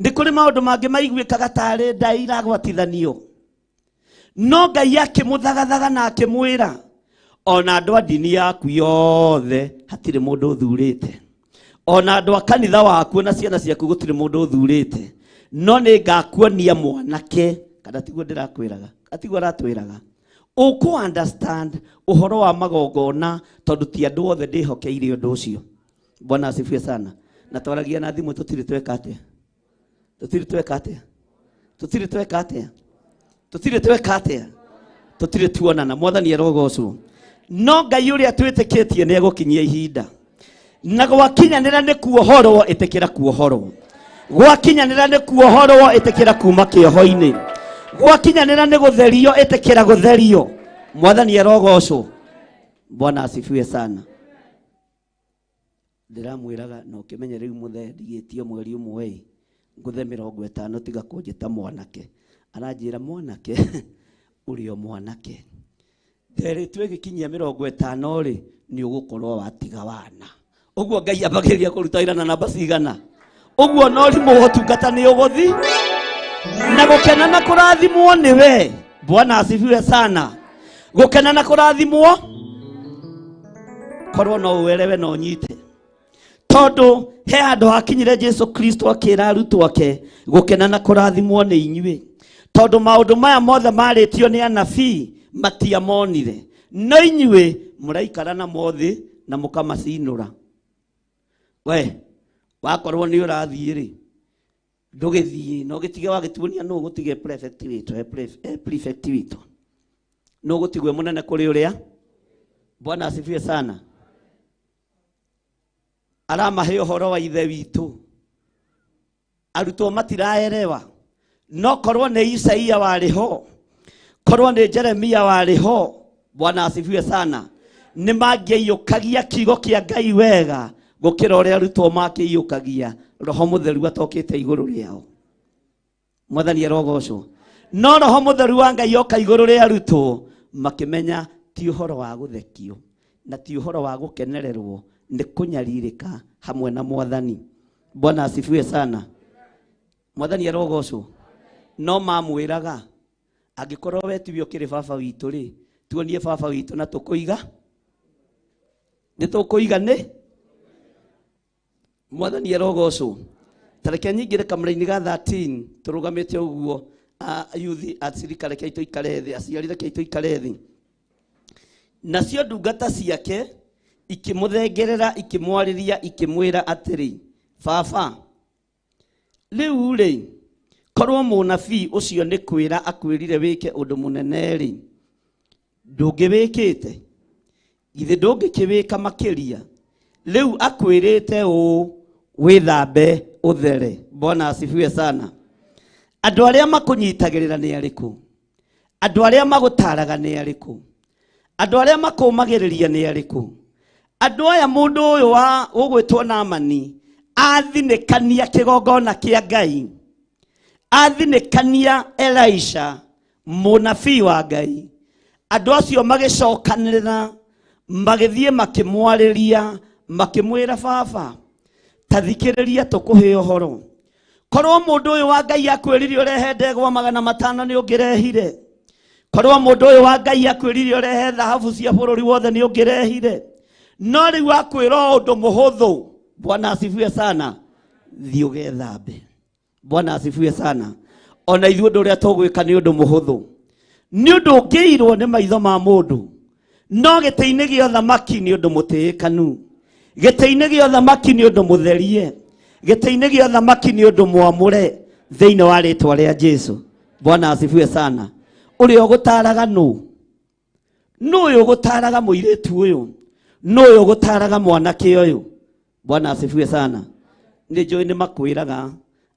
nĩ kũrĩ maũndũ mangĩ maiguĩkaga tarĩ ndai iragwatithanio, no Ngai akĩmũthagathaga na akĩmwĩra ona andũ a ndini yaku yothe hatirĩ mũndũ ũthurĩte, ona andũ a kanitha waku na ciana ciaku gũtirĩ mũndũ ũthurĩte, no nĩ ngakuonia mwanake. Kana tiguo ndĩrakwĩraga, atiguo aratwĩraga ũkũ understand ũhoro wa magongona tondũ ti andũ othe ndĩhokeire ũndũ ũcio. Bwana asifiwe sana. Na twaragia na thimũ tũtirĩ tweka atĩa, tũtirĩ tweka atĩa, tũtirĩ tweka atĩa, tũtirĩ tweka atĩa, tũtirĩ tuonana. Mwathani arogocwo. No Ngai ũrĩa twĩtĩkĩtie nĩ egũkinyia ihinda na gwakinyanĩra nĩ kuohorwo, ĩtĩkĩra kuohorwo. Gwakinyanĩra nĩ kuohorwo, ĩtĩkĩra kuma kĩoho-inĩ. Gwakinyanĩra nĩ gũtherio, ĩtĩkĩra gũtherio. Mwathani arogocwo. Bwana asifiwe sana. Ndĩramwĩraga na ũkĩmenye rĩu mũthee ndigĩtio mweri ũmwe ngũthe 50 tiga kũnjĩta mwanake. Aranjĩra mwanake ũrĩ o mwanake, nderĩtwo ĩgĩkinyia 50 rĩ nĩ ũgũkorwo watiga wana. Ũguo Ngai ambagĩrĩria kũruta wĩra na namba cigana ũguo no rimũ ũtungata nĩ ũgũthi na gũkena na kũrathimwo nĩwe. Bwana asifiwe sana. Gũkena na kũrathimwo korwo no uelewe na ũnyite, tondũ he handũ hakinyire Jesu Kristo akĩra arutwo ake gũkena na kũrathimwo nĩ inyuĩ, tondũ maũndũ maya mothe marĩtio nĩ anabii matiamonire, no inyuĩ mũraikara na mothĩ na mũkamacinũra. We wakorwo nĩ ũrathiĩ rĩ ndũgĩthiĩ na ũgĩtige wagĩtuonia nũ ũgũtige prefect witũ, prefect witũ nũ ũgũtigwo mũnene kũrĩ ũrĩa. Bwana asifiwe sana. Aramahe ũhoro wa Ithe witũ, arutwo matiraerewa, no korwo nĩ Isaia warĩ ho, korwo nĩ Jeremia warĩ ho. Bwana asifiwe sana. Nĩ mangĩaiyũkagia kiugo kĩa Ngai wega gũkĩra ũrĩa arutwo makĩiyũkagia Roho Mũtheru atokĩte igũrũ rĩao. Mwathani arogocwo. No Roho Mũtheru wa Ngai oka igũrũ rĩa arutwo makĩmenya ti ũhoro wa gũthekio na ti ũhoro wa gũkenererwo, nĩ kũnyarirĩka hamwe na Mwathani. Bwana asifiwe sana. Mwathani arogocwo. No mamwĩraga angĩkorwo we tiwe ũkĩrĩ baba witũ rĩ, tuonie baba witũ na tũkũiga nĩ tũkũiga nĩ. Mwathani arogocwo. Tareke nyingĩre kamũra-inĩ ga 13 tũrũgamĩte ũguo, ayuthi acirika reke tũikare thĩ, aciari reke tũikare thĩ. Nacio ndungata ciake ikĩmũthengerera ikĩmwarĩria ikĩmwĩra atĩrĩ, baba rĩu rĩ korwo mũnabii ũcio nĩ kwĩra akwĩrire wĩke ũndũ mũnene rĩ, ndũngĩwĩkĩte? Githĩ ndũngĩkĩwĩka makĩria? Rĩu akwĩrĩte ũũ, wĩthambe ũthere. Bwana asifiwe sana. Andũ arĩa makũnyitagĩrĩra nĩ arĩkũ? Andũ arĩa magũtaraga nĩ arĩkũ? Andũ arĩa makũmagĩrĩria nĩ arĩkũ? Andũ aya mũndũ ũyũ wa ũgwĩtwo Naamani athinĩkania kĩgongona kĩa Ngai, athinĩkania Elisha mũnabii wa Ngai, andũ acio magĩcokanĩrĩra magĩthiĩ makĩmwarĩria makĩmwĩra, baba ta thikĩrĩria tũkũhe ũhoro. Korwo mũndũ ũyũ wa Ngai akwĩrire ũrehe ndegwa 500 nĩ ũngĩrehire. Korwo mũndũ ũyũ wa Ngai akwĩrire ũrehe thahabu cia bũrũri wothe nĩ ũngĩrehire, no rĩu akwĩra ũndũ mũhũthũ. Bwana asifiwe sana. Thiĩ ũgethambe. Bwana asifiwe sana. Ona ithuĩ ũndũ ũrĩa tũgwĩka nĩ ũndũ mũhũthũ, nĩ ũndũ ũngĩirwo nĩ maitho ma mũndũ, no gĩtĩ-inĩ gĩa ũthamaki nĩ ũndũ mũtĩĩkanu, gĩtĩ-inĩ gĩa ũthamaki nĩ ũndũ mũtherie, gĩtĩ-inĩ gĩa ũthamaki nĩ ũndũ mwamũre thĩinĩ wa rĩtwa rĩa Jesu. Bwana asifiwe sana. Ũrĩa ũgũtaraga nũ? Nũ ũyũ ũgũtaraga mũirĩtu ũyũ? Nũ ũyũ ũgũtaraga mwanake ũyũ? Bwana asifiwe sana. Nĩ njũĩ nĩ makwĩraga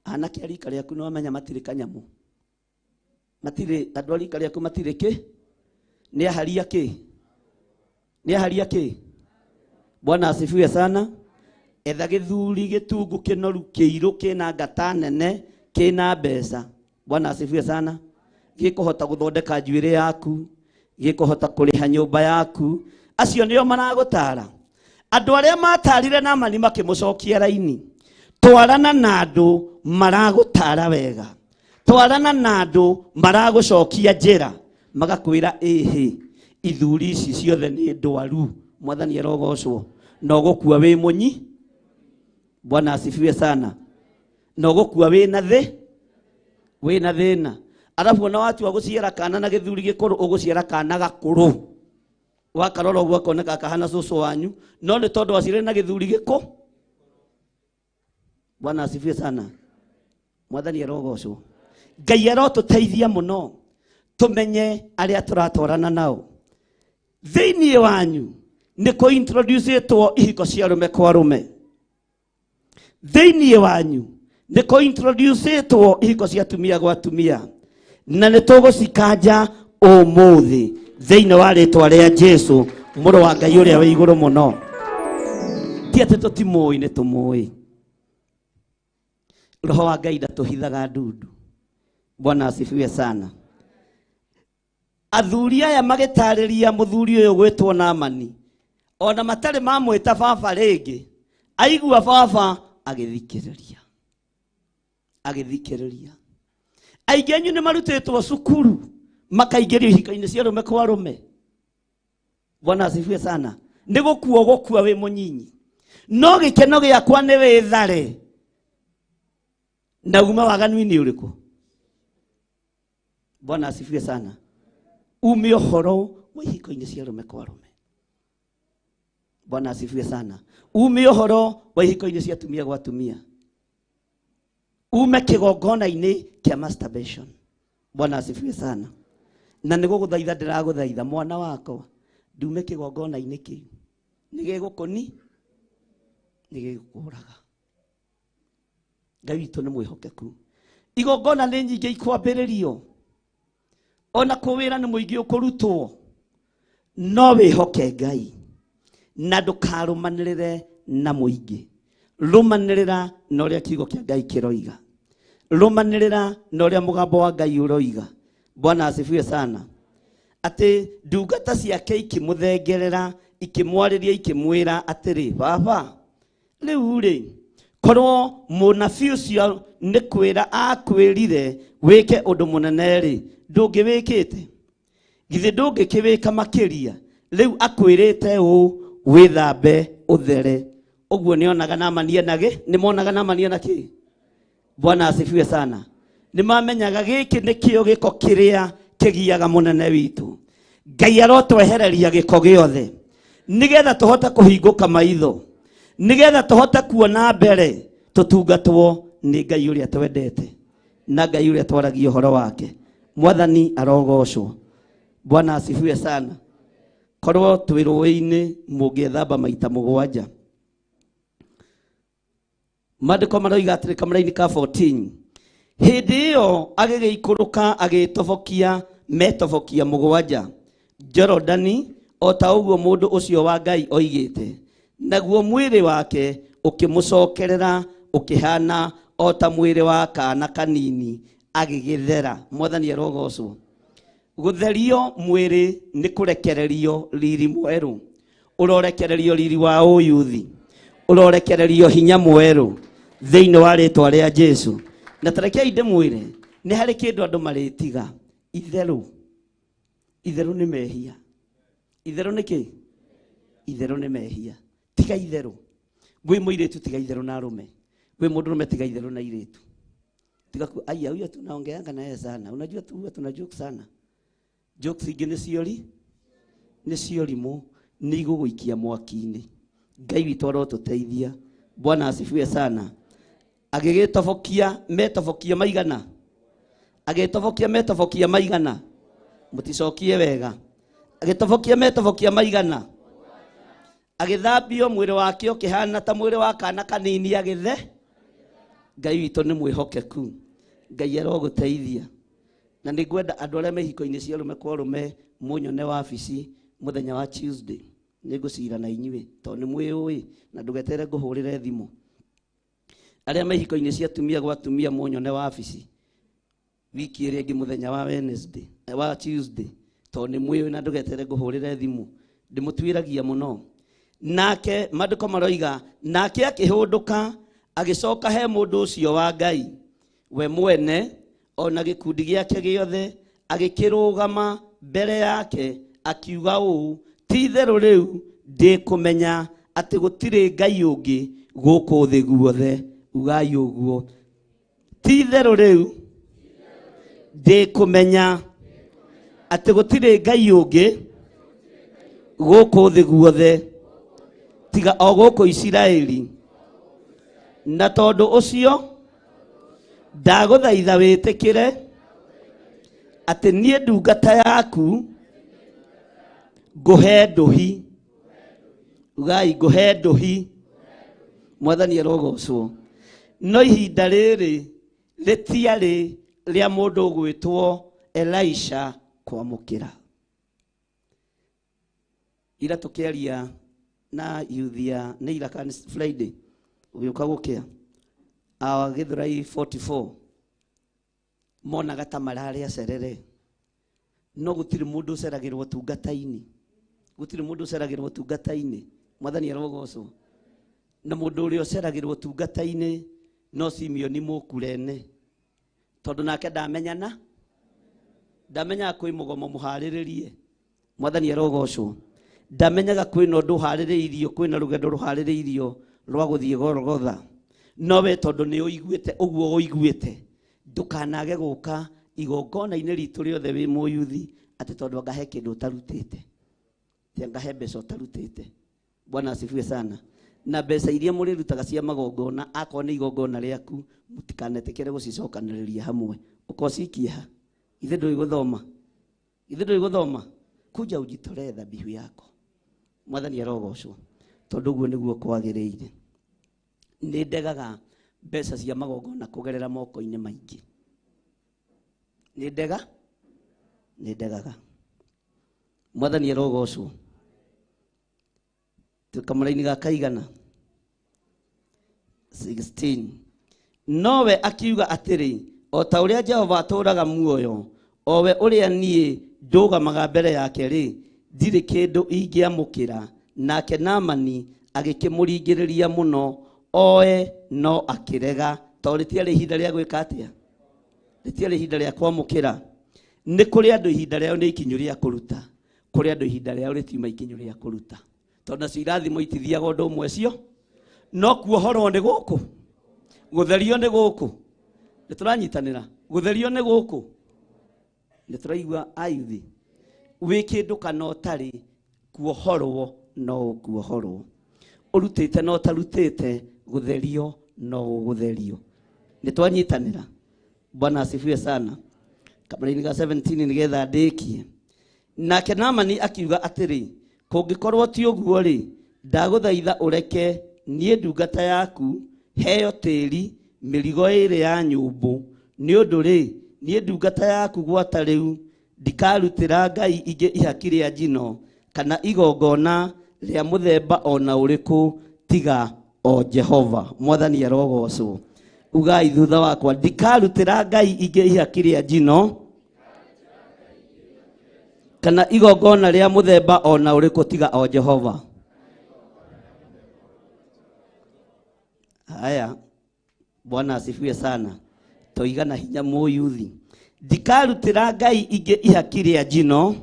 anake a rika rĩaku nĩ wamenya matirĩ kanyamũ, matirĩ andũ a rika rĩaku matirĩ kĩ, nĩ aharia kĩ, nĩ aharia kĩ. Bwana asifiwe sana. Etha gĩthuri gĩtungu kĩnoru kĩirũ kĩna ngata nene kĩna mbeca. Bwana asifiwe sana. Gĩkũhota gũthondeka njuĩrĩ yaku, gĩkũhota kũrĩha nyũmba yaku. Acio nĩo maragũtara. Andũ arĩa matarire Naamani makĩmũcokia raini. Twarana na andũ maragũtara wega, twarana na andũ maragũcokia njĩra, magakwĩra ĩhĩ, ithuri ici ciothe nĩ ndwaru. Mwathani arogocwo. Na ũgũkua wĩ mũnyi. Bwana asifiwe sana. Na ũgũkua wĩna thĩ, wĩna thĩna. Arabu ona watua gũciara kana na gĩthuri gĩkũrũ, ũgũciara kana gakũrũ. Wakarora ũguo akoneka kahana cũcũ wanyu, no nĩ tondũ waciarire na gĩthuri gĩkũ. Bwana asifiwe sana. Mwathani arogocwo. Ngai arotũteithia mũno tũmenye arĩa tũratwarana nao. Thĩinĩ wanyu nĩ kũ introduce-ĩtwo ihiko cia arũme kwa arũme. Thĩinĩ wanyu nĩ kũ introduce-ĩtwo ihiko cia atumia gwa atumia, na nĩ tũgũcikanja ũmũthĩ thĩinĩ wa rĩtwa rĩa Jesu mũrũ wa Ngai ũrĩa wĩ igũrũ mũno. Ti atĩ tũtimũĩ, nĩ tũmũĩ. Roho wa Ngai ndatũhithaga ndundu. Bwana asifiwe sana. Athuri aya magĩtarĩria mũthuri ũyũ gwĩtwo Naamani, ona matarĩ mamwĩta baba rĩngĩ, aigua baba agĩthikĩrĩria, agĩthikĩrĩria. Aingĩ anyu nĩ marutĩtwo cukuru makaingĩrio ihiko-inĩ cia arũme kwa arũme. Bwana asifiwe sana. Nĩ gũkua ũgũkua wĩ mũnyinyi, no gĩkeno gĩakwa nĩ wĩthare na ume waganu-inĩ ũrĩkũ. Bwana asifiwe sana. Ume ũhoro wa ihiko-inĩ cia arũme kwa arũme. Bwana asifiwe sana. Ume ũhoro wa ihiko-inĩ cia atumia gwa atumia. Ume kĩgongona-inĩ kĩa masturbation. Bwana asifiwe sana. Na nĩ gũgũthaitha ndĩragũthaitha mwana wakwa, ndume kĩgongona-inĩ kĩu. Nĩ gĩgũkũni, nĩ gĩgũkũraga. Ngai witũ nĩ mwĩhokeku. Igongona nĩ nyingĩ ikwambĩrĩrio, ona kũ wĩra nĩ mũingĩ ũkũrutwo, no wĩhoke Ngai na ndũkarũmanĩrĩre na mũingĩ. Rũmanĩrĩra na ũrĩa kiugo kĩa Ngai kĩroiga, rũmanĩrĩra na ũrĩa mũgambo wa Ngai ũroiga. Bwana asifiwe sana. Atĩ ndungata ciake ikĩmũthengerera, ikĩmwarĩria, ikĩmwĩra atĩrĩ, baba, rĩu rĩ, korwo mũnabii ũcio nĩ kwĩra akwĩrire wĩke ũndũ mũnene rĩ, ndũngĩwĩkĩte? Githĩ ndũngĩkĩwĩka makĩria? Rĩu akwĩrĩte ũũ, wĩthambe ũthere. Ũguo nĩonaga Naamani ena gĩ? Nĩmonaga Naamani ena kĩ? Bwana asifiwe sana. Nĩmamenyaga gĩkĩ nĩkĩo gĩko kĩrĩa kĩgiaga mũnene witũ. Ngai arotwehereria gĩko gĩothe nĩgetha tũhote kũhingũka maitho, nĩgetha tũhote kuona mbere, tũtungatwo nĩ Ngai ũrĩa twendete na Ngai ũrĩa twaragia ũhoro wake. Mwathani arogocwo. Bwana asifiwe sana. Korwo twĩ rũĩ-inĩ mũngĩethamba maita 7. Maandĩko maroiga atĩrĩ kamũra-inĩ ka 14, hĩndĩ ĩyo agĩgĩikũrũka agĩtobokia metobokia 7 Jorodani, o ta ũguo mũndũ ũcio wa Ngai oigĩte, naguo mwĩrĩ wake ũkĩmũcokerera ũkĩhana o ta mwĩrĩ wa kaana kanini, agĩgĩthera. Mwathani arogocwo. Gũtherio mwĩrĩ nĩ kũrekererio riri mwerũ, ũrorekererio riri wa ũyuthi, ũrorekererio hinya mwerũ thĩinĩ wa rĩtwa rĩa Jesu. Na tarekei ndĩmwĩre, nĩ harĩ kĩndũ andũ marĩtiga itherũ. Itherũ nĩ mehia. Itherũ nĩ kĩ? Itherũ nĩ mehia. Tiga itherũ. Wĩ mũirĩtu tiga itherũ na arũme. Wĩ mũndũrũme tiga itherũ na irĩtu. Tiga ku aya huyo tunaongeanga naye sana. Unajua tu huwa tuna joke sana. Jokes ingĩ nĩ ciori nĩ ciorimũ nĩ igũgũikia mwaki-inĩ. Ngai witũ arotũteithia. Bwana asifiwe sana. Agĩgĩtobokia metobokia maigana. Agĩtobokia metobokia maigana. Mũticokie wega. Agĩtobokia metobokia maigana. Agĩthambio mwĩrĩ wake ũkĩhana ta mwĩrĩ wa kana kanini agĩthe. Ngai witũ nĩ mwĩhokeku. Ngai arogũteithia. Na nĩ ngwenda andũ arĩa me ihiko-inĩ cia arũme kwa arũme mũnyone wabici mũthenya wa Tuesday. Nĩ ngũcira na inyuĩ tondũ nĩ mwĩũĩ na ndũgetere ngũhũrĩre thimũ. Arĩa me ihiko-inĩ cia atumia gwa atumia mũnyone wabici wiki ĩrĩa ĩngĩ mũthenya wa Wednesday, wa Tuesday tondũ nĩ mwĩũĩ na ndũgetere ngũhũrĩre thimũ. Ndĩmũtuĩragia mũno. Nake maandĩko maroiga nake akĩhũndũka agĩcoka he mũndũ ũcio wa Ngai we mwene ona gĩkundi gĩake gĩothe agĩkĩrũgama mbere yake akiuga ũũ, ti itherũ rĩu ndĩkũmenya atĩ gũtirĩ Ngai ũngĩ gũkũ thĩ guothe. Ugai ũguo, ti itherũ rĩu ndĩkũmenya atĩ gũtirĩ Ngai ũngĩ gũkũ thĩ guothe tiga o gũkũ Isiraeli. Na tondũ ũcio ndagũthaitha wĩtĩkĩre atĩ niĩ ndungata yaku ngũhe ndũhi. Ugai ngũhe ndũhi. Mwathani arogocwo. No ihinda rĩrĩ rĩtiarĩ rĩa mũndũ ũgwĩtwo Elisha kwamũkĩra. Ira tũkĩaria na yuthia nĩ ira kana Friday ũgĩũka gũkĩa awa Gĩthũrai 44 monaga ta mararĩa cerere, no gũtirĩ mũndũ ũceragĩrwo tungata-inĩ. Gũtirĩ mũndũ ũceragĩrwo tungata-inĩ. Mwathani arogocwo. Na mũndũ ũrĩa ũceragĩrwo tungata-inĩ no Simeoni Mũkurene, tondũ nake ndamenyana ndamenyaga kwĩ mũgomo mũharĩrĩrie. Mwathani arogocwo. Ndamenyaga kwĩna ũndũ ũharĩrĩirio, kwĩna rũgendo rũharĩrĩirio rwa gũthiĩ Golgotha. No we tondũ nĩ ũiguĩte ũguo ũiguĩte, ndũkanage gũka igongona-inĩ ritũ rĩothe wĩ mũyuthi atĩ tondũ anga he kĩndũ ũtarutĩte, ti anga he mbeca ũtarutĩte. Bwana asifiwe sana. Na mbeca iria mũrĩrutaga cia magongona, akorwo nĩ igongona rĩaku, mũtikanetĩkĩre gũcicokanĩrĩria hamwe. Ũkocikie ha? Ithe ndũĩ gũthoma? Ithe ndũĩ gũthoma? Kuja ujitolee dhabihu yako. Mwathani arogocwo. Tondũ ũguo nĩguo kwagĩrĩire. Nĩ ndegaga mbeca cia magongona kũgerera moko-inĩ maingĩ. Nĩ ndega? Nĩ ndegaga. Mwathani arogocwo. Kamũraini ga kaigana 16. Nowe akiuga atĩrĩ, o ta ũrĩa Jehova atũũraga muoyo, o we ũrĩa niĩ ndũgamaga mbere yake rĩ, ndirĩ kĩndũ ingĩamũkĩra. Nake Naamani agĩkĩmũringĩrĩria mũno oe, no akĩrega. Tondũ rĩtiarĩ ihinda rĩa gwĩka atĩa? Rĩtiarĩ ihinda rĩa kwamũkĩra. Nĩ kũrĩ andũ ihinda rĩao nĩ ikinyu rĩa kũruta, kũrĩ andũ ihinda rĩao rĩtiuma ikinyu rĩa kũruta. Tondũ nacio irathimo itithiaga ũndũ ũmwe cio, no kuohorwo nĩ gũkũ, gũtherio nĩ gũkũ. Nĩ tũranyitanĩra, gũtherio nĩ gũkũ. Nĩ tũraigua ayuthi wĩ kĩndũ kana ũtarĩ, kuohorwo no ũkuohorwo, ũrutĩte na ũtarutĩte, gũtherio no ũgũtherio. Nĩ twanyitanĩra. Bwana asifiwe sana. Kamũraini ga 17 nĩgetha ndĩkie. Nake Naamani akiuga atĩrĩ, kũngĩkorwo ti ũguo rĩ, ndagũthaitha ũreke niĩ ndungata yaku heo tĩri mĩrigo ĩĩrĩ ya nyũmbũ, nĩ ũndũ rĩ, niĩ ndungata yaku gwata rĩu ndikarutĩra ngai ingĩ ihaki rĩa njino kana igongona rĩa mũthemba ona ũrĩkũ tiga o Jehova. Mwathani arogocwo. Ugai thutha wakwa, ndikarutĩra ngai ingĩ ihaki rĩa njino kana igongona rĩa mũthemba ona ũrĩkũ tiga o Jehova. Haya, Bwana asifiwe sana. Toiga na hinya mũyuthi, ndikarutĩra ngai ingĩ ihaki rĩa njino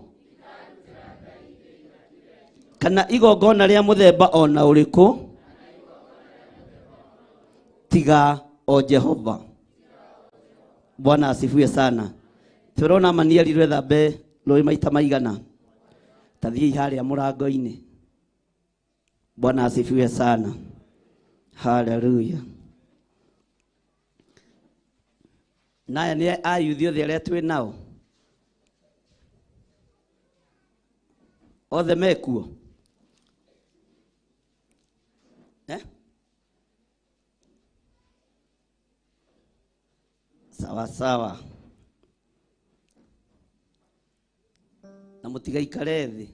Kana igongona rĩa mũthemba ona ũrĩkũ tiga o Jehova. Bwana asifiwe sana. Turona mani erirwe thambe rũĩ maita maigana. Tathiĩ harĩa mũrango-inĩ. Bwana asifiwe sana. Haleluya. Naya nĩ ayuthi othe arĩa twĩ nao. Othe mekuo. Eh? Sawa sawa. Na mũtigaikare thĩ.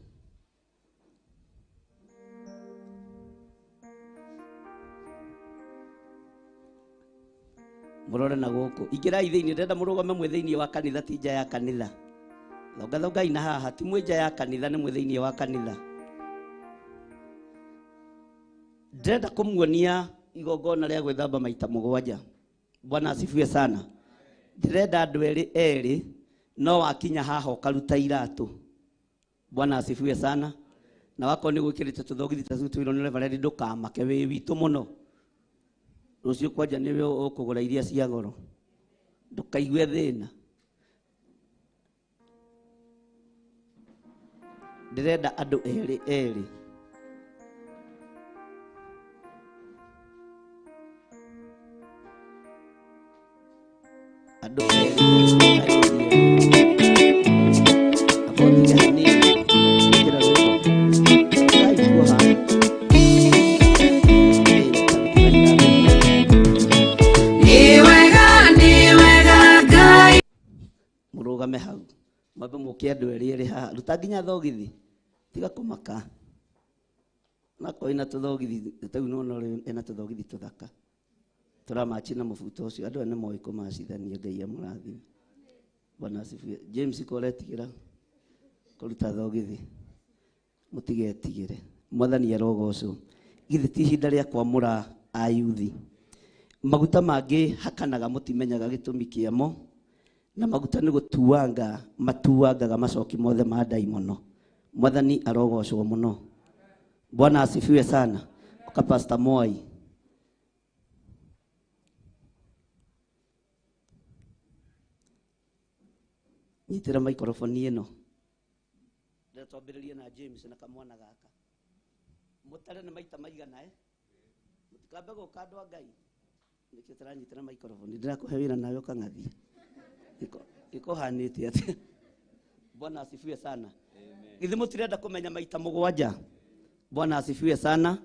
Mũrore na gũkũ. Ingĩrai thĩinĩ, ndĩrenda mũrũgame mwĩ thĩinĩ wa kanitha, ti nja ya kanitha. Thongathongai na haha, ti mwĩ nja ya kanitha, nĩ mwĩ thĩinĩ wa kanitha. Ndĩrenda kũmuonia igongona rĩa gwĩthamba maita mũgwanja. Bwana asifiwe sana. Ndĩrenda andũ erĩ erĩ, no wakinya haha ũkaruta iratũ. Bwana asifiwe sana. Na wakorwo nĩ gwĩkĩrĩte tũthogithi ta tũu twĩrwo nĩ Reverend ndũkamake, wĩ witũ mũno. Rũciũ kwanja nĩwe ũkũgũra iria cia goro. Ndũkaigue thĩna. Ndĩrenda andũ erĩ erĩ. Andũ erĩ. Abotige hanini. Ĩkĩra rwĩmbo. Ngai kuo haha. Mũrũgame hau. Mwambe mũke andũ erĩ erĩ haha. Ruta nginya thogithi. Tiga kũmaka. Nakorwo ĩna tũthogithi, ta rĩu nĩwona ũrĩa ĩna tũthogithi tũthaka. Tũramachi na mũbuto ũcio. Andũ aya nĩ moĩ kũmacithania, Ngai amũrathime. Bwana asifiwe. James ko ũretigĩra kũruta thogithi. Mũtigetigĩre. Mwathani arogocwo. Githĩ ti ihinda rĩa kwamũra ayuthi. Maguta mangĩ hakanaga mũtimenyaga gĩtũmi kĩamo. Na maguta nĩ gũtuanga, matuangaga macoki mothe ma ndaimono. Mwathani arogocwo mũno. Bwana asifiwe sana. Kwa Pastor Moi. Nyitĩra microphone ĩno. Ndĩrenda twambĩrĩrie na James na kamwana gaka. Mũtare nĩ maita maigana eh? Mũtikambe gũka andũ a Ngai. Nĩkĩo tũranyitĩra microphone. Ndĩrakũhe wĩra nawe ũkang'athia. Ĩkũhanĩte atĩa? Bwana asifiwe sana. Githĩ mũtirenda kũmenya maita mũgwanja? Bwana asifiwe sana.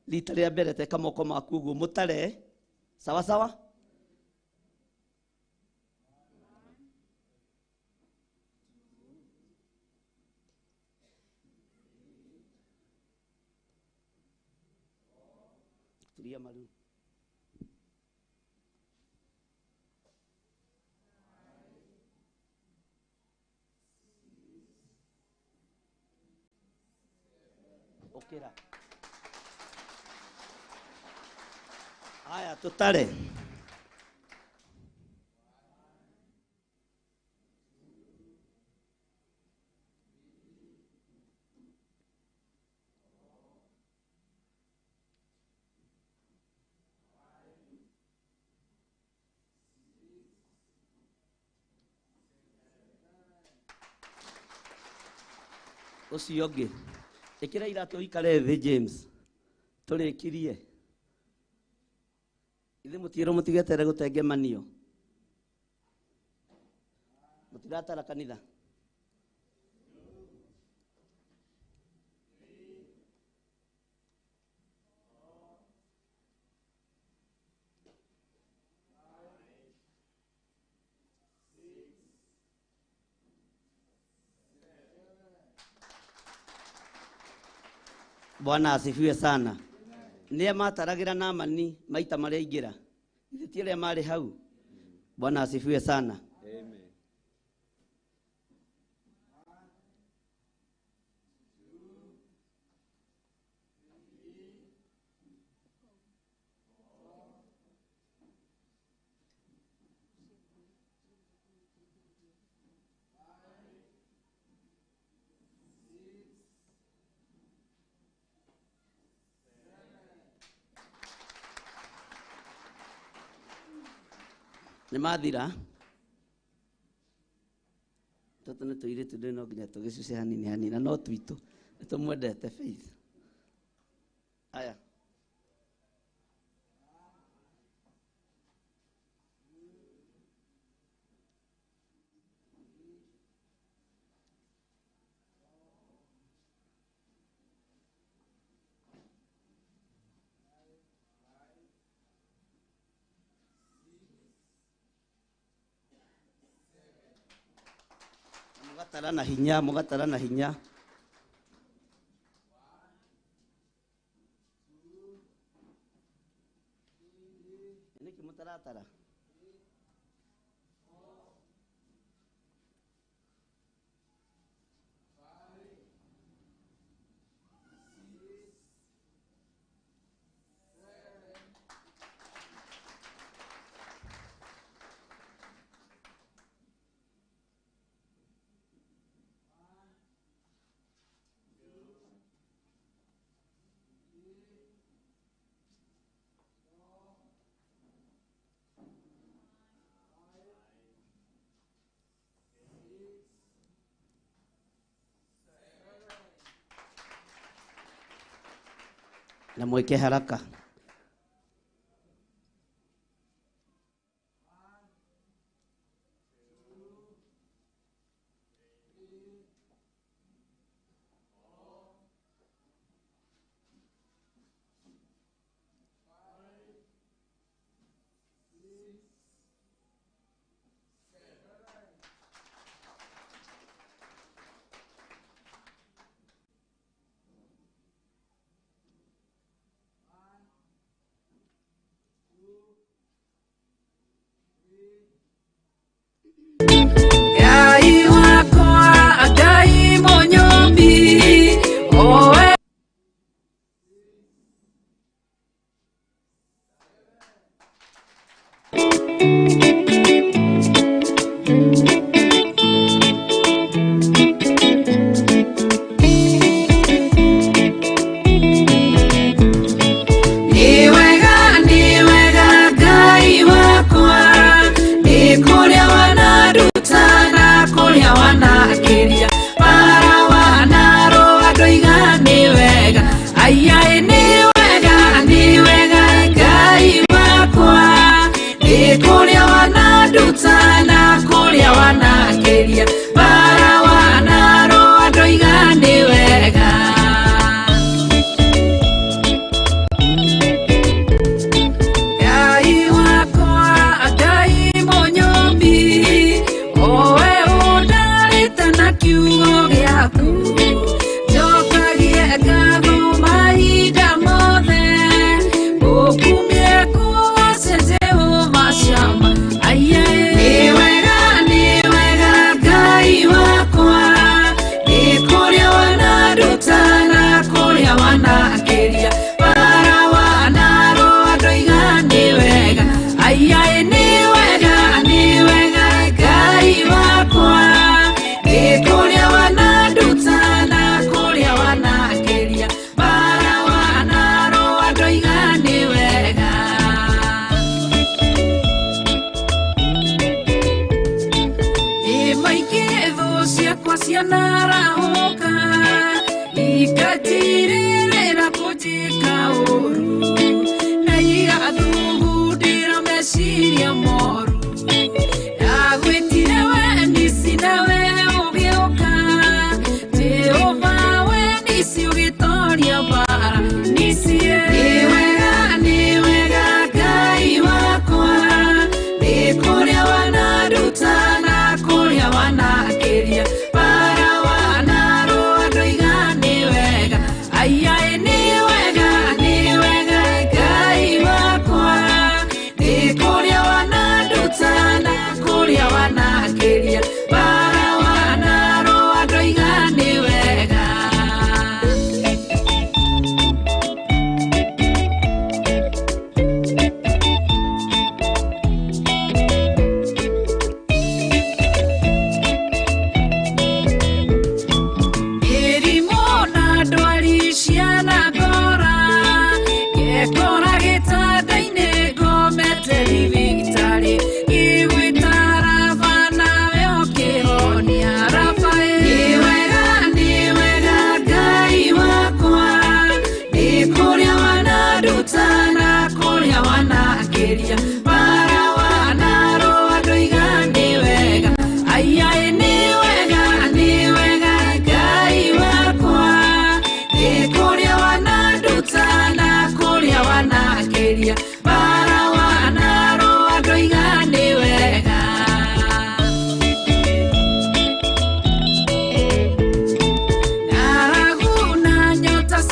Rita rĩa mbere teka moko maku ũguo mũtare. Sawa sawa? Tulia maru. Okera. Haya tutare. Ũcio ũngĩ. Ĩkĩra iratũ ũikare thĩ James. Tũrĩkirie. Ithe mũtiĩrwo mũtigeterere gũtengemanio. Mũtiratara kanitha. Bwana asifiwe sana. Nĩa mataragira Naamani maita marĩa aingĩra. Ithe ti arĩa marĩ hau. Bwana asifiwe sana. Amen. Nĩ mathira tũtũ nĩ tũirĩtu ndĩ no nginya tũgĩcuce hanini hanini na no twitũ nĩ tũmwendete Faith. Aya. Mugatara na hinya, mugatara na hinya. Nĩkĩ mũtaratara? Na mweke haraka.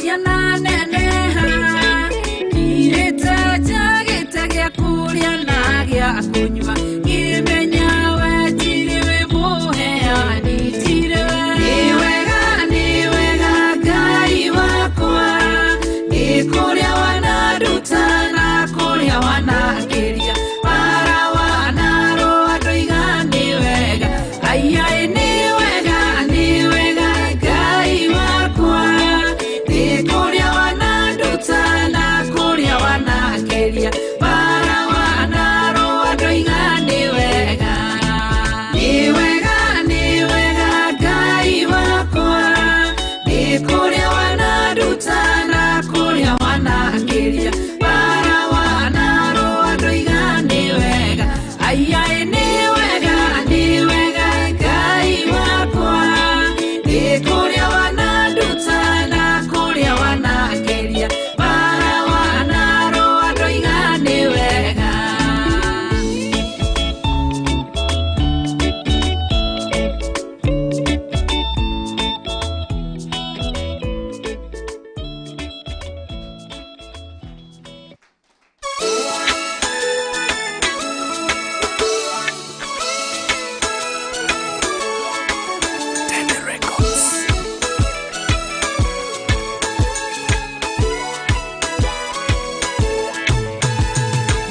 Ciananeneha Kirĩte njagĩte gĩa kũrĩa na gĩa kũnyua Ngĩmenya we tirĩ wĩ mũheani tirĩ we nĩ wega Ngai wakwa Nĩ kũrĩa wananduta na kũrĩa wanakĩria Bara wanarũa ndoiga nĩ wega Ai nĩ wega Ngai wakwa Nĩ kũrĩa wananduta na kũrĩa wanakĩria Bara wanarũa ndoiga nĩ wega Nĩ wega Ngai wakwa Nĩ kũrĩa wananduta na kũrĩa wanakĩria Bara wanarũa ndoiga nĩ wega Ai nĩ wega Ngai wakwa Nĩ kũrĩa wananduta na kũrĩa wanakĩria Bara wanarũa ndoiga nĩ wega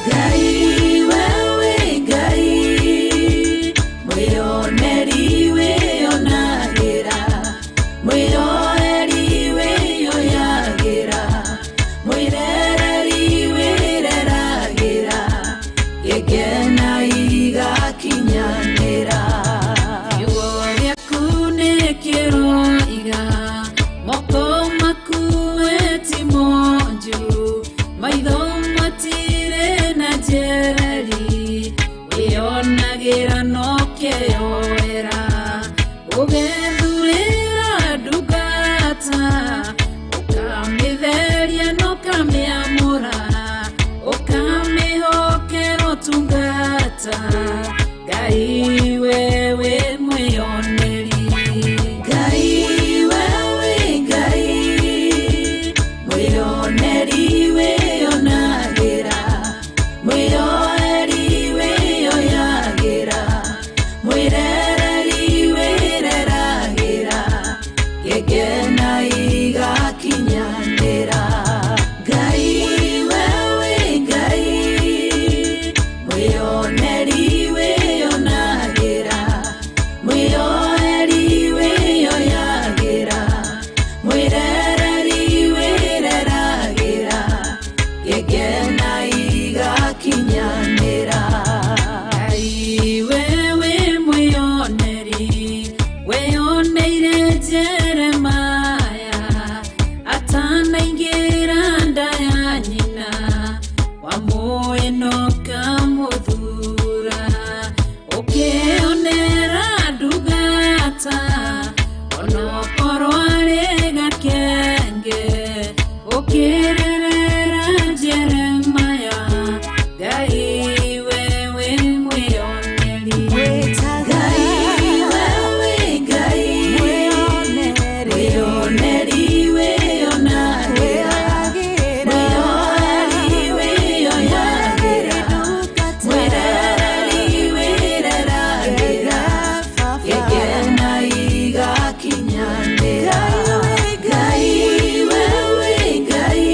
Ngai wewe Ngai mwĩoneri wĩonagĩra mwĩoeri wĩoyagĩra mwĩrereri wĩreragĩra gĩkena igakinyanĩra Kiugo gĩaku nĩkĩroiga moko maku ti monju maitho matirĩ na njereri wĩonagĩra no keyoera ũgethurĩra ndungata ũkamĩtheria na ũkamĩamũra ũkamĩhokera ũtungata Ngai wewe mwĩoneri Ngai wewe Ngai mwĩoneri wĩonagĩra mwĩoeri wĩoyagĩra mwĩrereri wĩreragĩra gĩkena igakinyanĩra Ngai wewe Ngai mwĩoneri wĩonagĩra mwĩoeri wĩoyagĩra mwĩrereri wĩreragĩra gĩkena igakinyanĩra Ngai wewe mwĩoneri weoneire Jeremaya atanaingĩra nda ya nyina wamũĩ na ũkamũthura ũkĩonera ndungata onokorwo arĩ gakenge ũkĩrerera Jeremaya Ngai wewe mwĩoneri Ngai wewe Ngai mwĩoneri wĩonagĩra mwĩoeri wĩoyagĩra mwĩrereri wĩreragĩra gĩkena igakinyanĩra Ngai wewe Ngai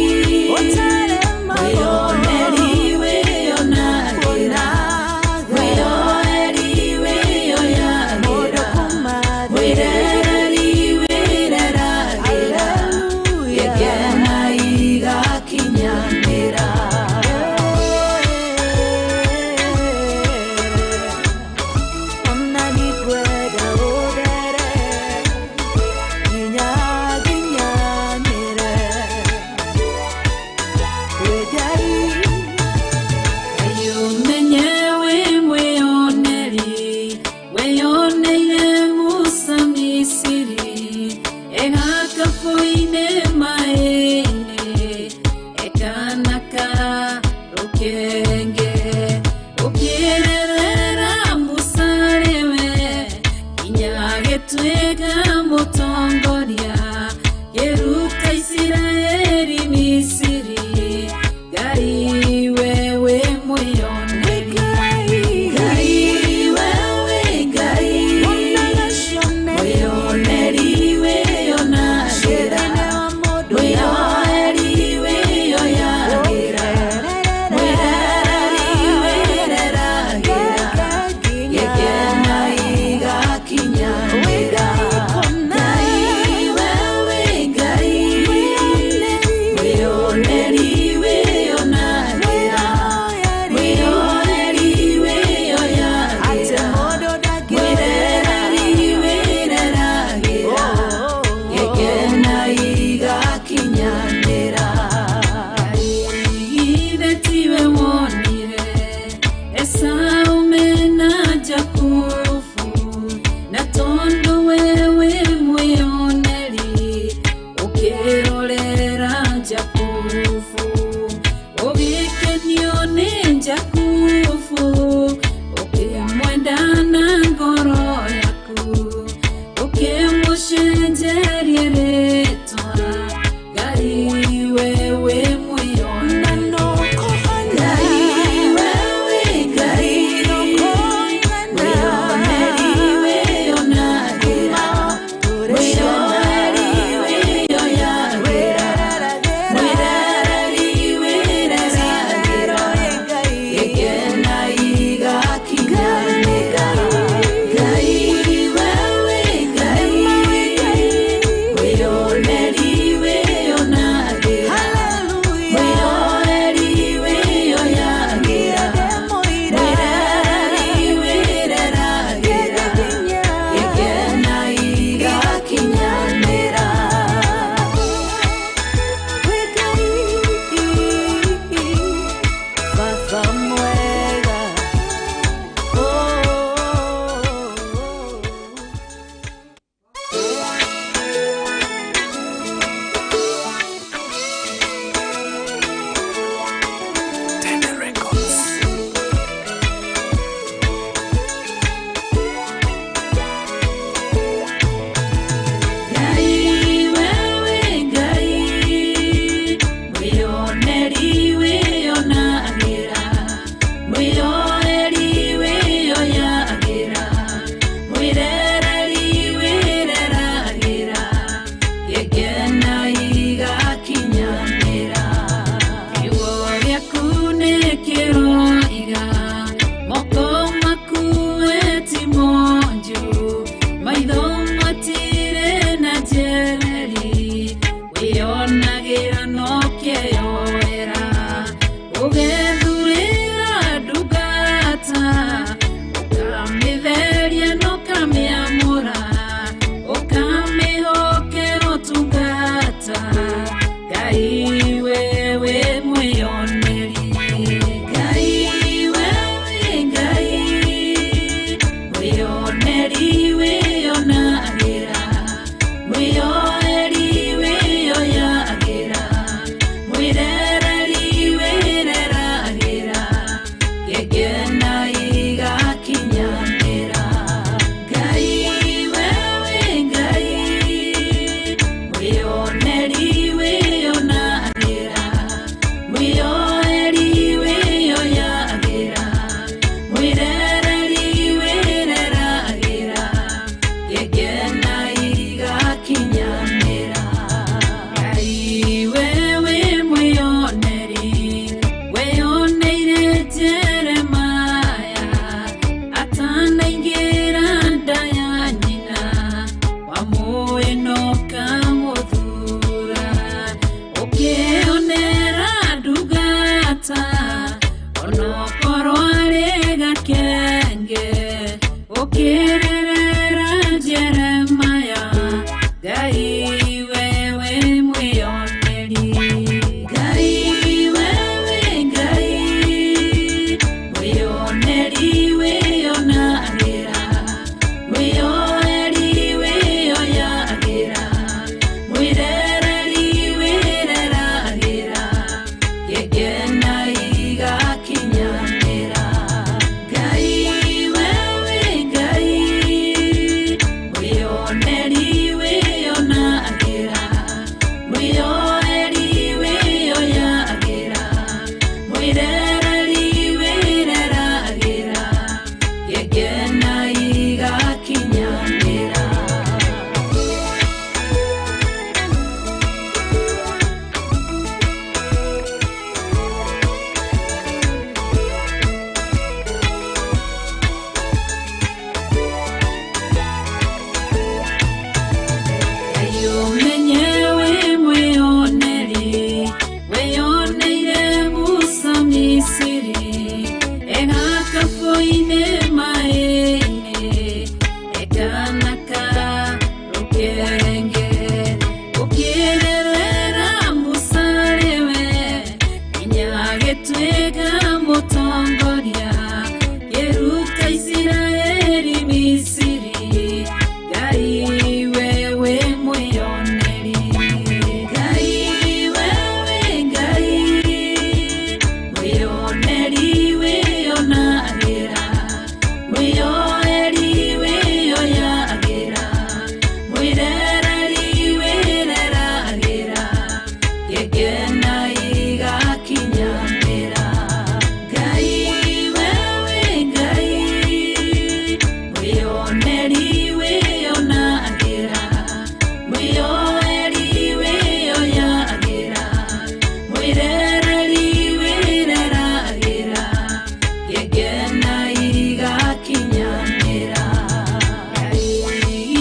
Ukirerera Jeremiah, Ngai wewe mwioneri. Ngai wewe Ngai mwioneri wĩyonagira, mwĩyoeri wĩyoyagĩra, mwĩrereri wĩreragĩra, gĩkena igakinyanĩra. Ngai wewe Ngai mwĩyoneri wĩyonagira, mwĩyoeri wĩyoyagĩra, mwĩrereri wĩreragĩra, gĩkena igakinyanĩra. Umenye we mwĩyoneri, wĩyoneire Musa Misiri, egakabu-inĩ maĩ-inĩ, ekanaka rũkenge. Ũkĩrerera Musa rĩwe, nginya agĩtuĩka mũtongoria, kĩruta Isiraeli Misiri. Ngai wewe mwĩyoneri. Ngai wewe Ngai mwĩyoneri wĩyonagĩra, mwĩyoeri wĩyoyagĩra, mwĩrereri wĩreragĩra, gĩkena igakinyanĩra. Ngai wewe Ngai mwĩyoneri wĩyonagĩra, mwĩyoeri wĩyoyagĩra, mwĩrereri wĩreragĩra, gĩkena igakinyanĩra.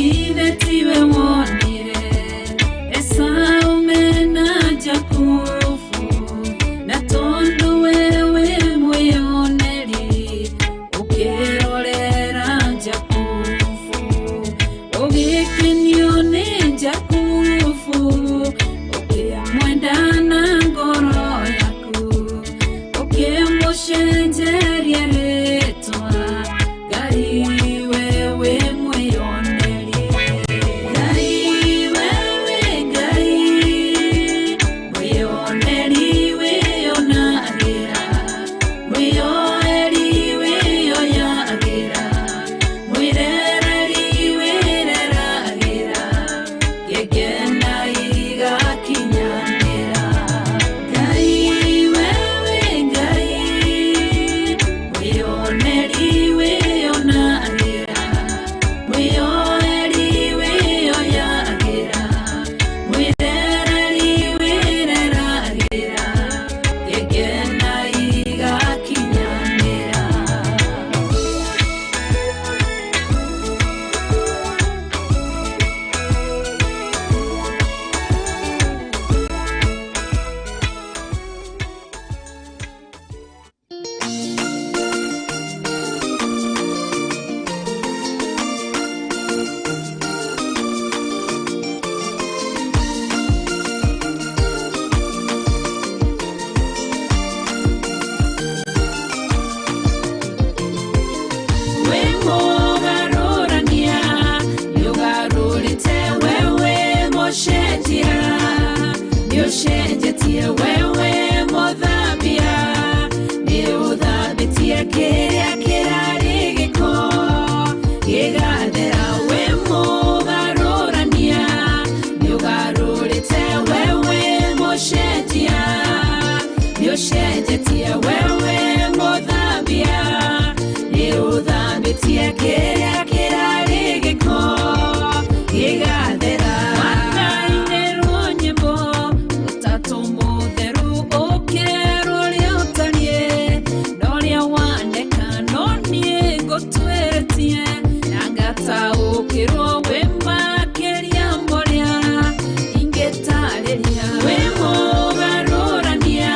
Ithe tiwe wonire Esau mena Jakubu, na tondũ wewe mwĩyoneri, ũkĩrorera Jakubu, ũgĩkenio nĩ Jakubu, ũkĩmwenda na ngoro yaku, ũkĩmũcenjeria rĩtwa. Ngai wewe mwĩyoneri. Ngai wewe Ngai mwĩyoneri wĩyonagĩra, mwĩyoeri wĩyoyagĩra, mwĩrereri wĩreragĩra, gĩkena igakinyanĩra. Ngai wewe Ngai mwĩyoneri wĩyonagĩra, mwĩyoeri wĩyoyagĩra, mwĩrereri wĩreragĩra, gĩkena igakinyanĩra. Wĩ mũgarũrania, nĩũgarũrĩte wewe mũcenjia, nĩũcenjetie wewe mũthambia, nĩũthambĩtie kĩrĩa kĩrarĩ gĩko gĩgathera. Wĩ mũgarũrania, nĩũgarũrĩte wewe mũcenjia, nĩũcenjetie wewe mũthambia, nĩũthambĩtie kĩrĩa kĩrarĩ gĩko gĩgathera. Wakainĩrwo nyĩmbo ũtatũ mũtheru, ũkerwo ũrĩa ũtariĩ na ũrĩa waneka, no niĩ ngũtwĩrĩtie na ngataũkĩrwo wĩ makĩria morĩa ingĩtarĩria. Wĩ mũgarũrania,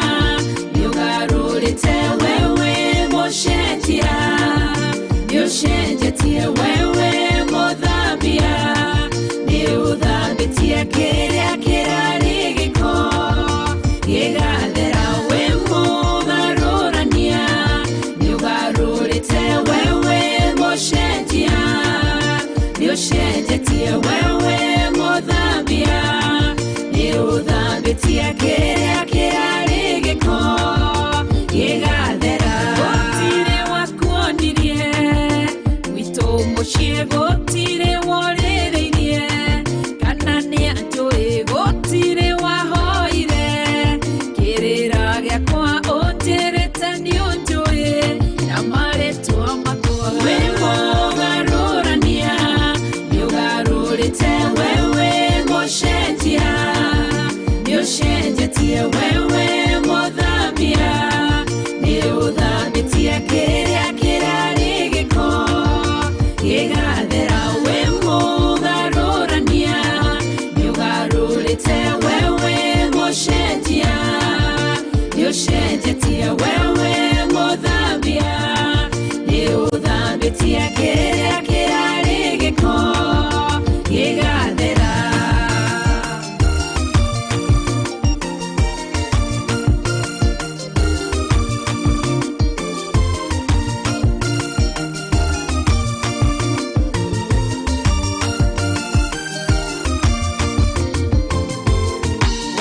nĩũgarũrĩte wewe mũcenjia, nĩũcenjetie wewe. gĩgathera. Wĩ mũgarũrania, nĩũgarũrĩte wewe mũcenjia, nĩũcenjetie wewe mũthambia, nĩũthambĩtie kĩrĩa kĩrarĩ gĩko gĩgathera. Gũtirĩ wakuonirie gwitũ mũciĩ, gũtirĩ worĩrĩirie kana nĩanjũĩ, gũtirĩ wahoire kĩrĩra gĩakwa ũnjĩrĩte nĩũnjũĩ na marĩtwa makwa. Wĩ mũgarũrania, nĩũgarũrĩte wewe mũcenjia, nĩũcenjetie wewe mũthambia, nĩũthambĩtie kĩrĩa kĩrarĩ gĩko gĩgathera. Wĩ mũgarũrania, nĩũgarũrĩte wewe mũcenjia, nĩũcenjetie wewe mũthambia, nĩũthambĩtie kĩrĩa kĩrarĩ gĩko gĩgathera.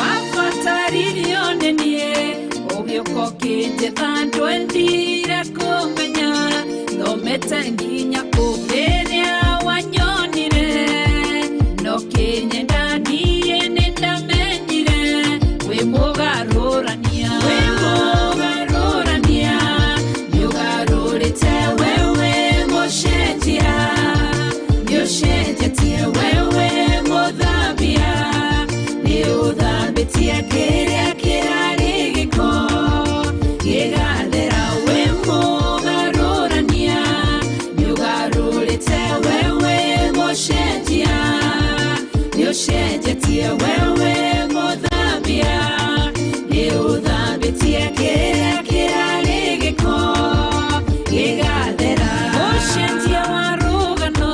Wabataririo nĩ niĩ ũgĩũka ũkĩnjetha, ndwendire kũmenya thomete nginya kũ rĩrĩa wanyonire, no kĩnyenda niĩ nĩndamenyire wĩ mũgarũrania. Wĩ mũgarũrania, nĩũgarũrĩte wewe mũcenjia, nĩũcenjetie wewe mũthambia, nĩũthambĩtie kĩrĩa kĩrarĩ gĩko gĩgathera. Wĩ mũgarũrania, nĩũgarũrĩte wewe mũcenjia, nĩũcenjetie wewe mũthambia, nĩũthambĩtie kĩrĩa kĩrarĩ gĩko gĩgathera. Mũcenjia wa rũgano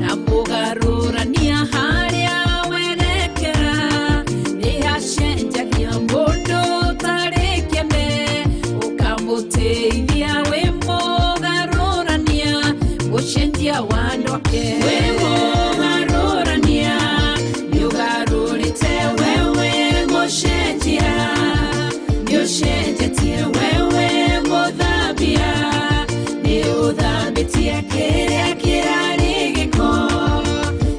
na mũgarũrania harĩa werekera, nĩhacenjagia mũndũ ũtarĩ kĩene ũkamũteithia. Wĩ mũgarũrania, mũcenjia wa andũ ake. Wĩ mũgarũrania, nĩũgarũrĩte wewe mũcenjia, nĩũcenjetie wewe mũthambia, nĩũthambĩtie kĩrĩa kĩrarĩ gĩko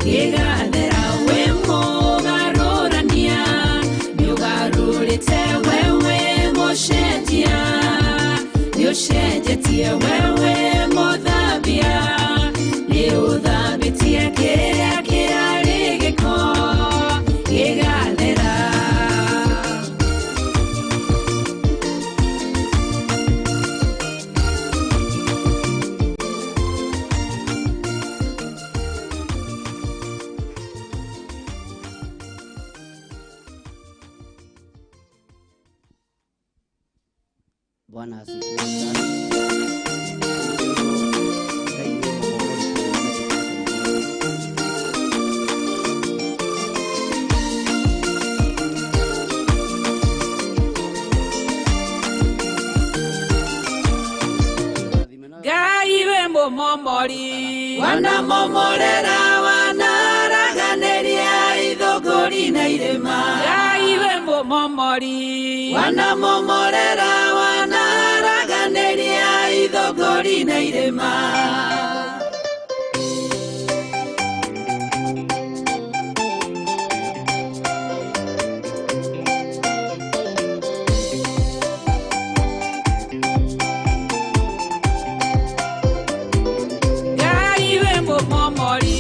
gĩgathera. Wĩ mũgarũrania, nĩũgarũrĩte wewe mũcenjia, nĩũcenjetie wewe mũthambia, nĩũthambĩtie kĩrĩa kĩrarĩ gĩko gĩgathera. Bwana asifiwe sana. Ngai wĩ mũhoro. Ngai we mũmomori, wanamomorera wanaraganĩria ithũngũri na irĩma. Ngai we mũmomori, wanamomorera wanaraganĩria ithũngũri na irĩma. Ngai we mũmomori,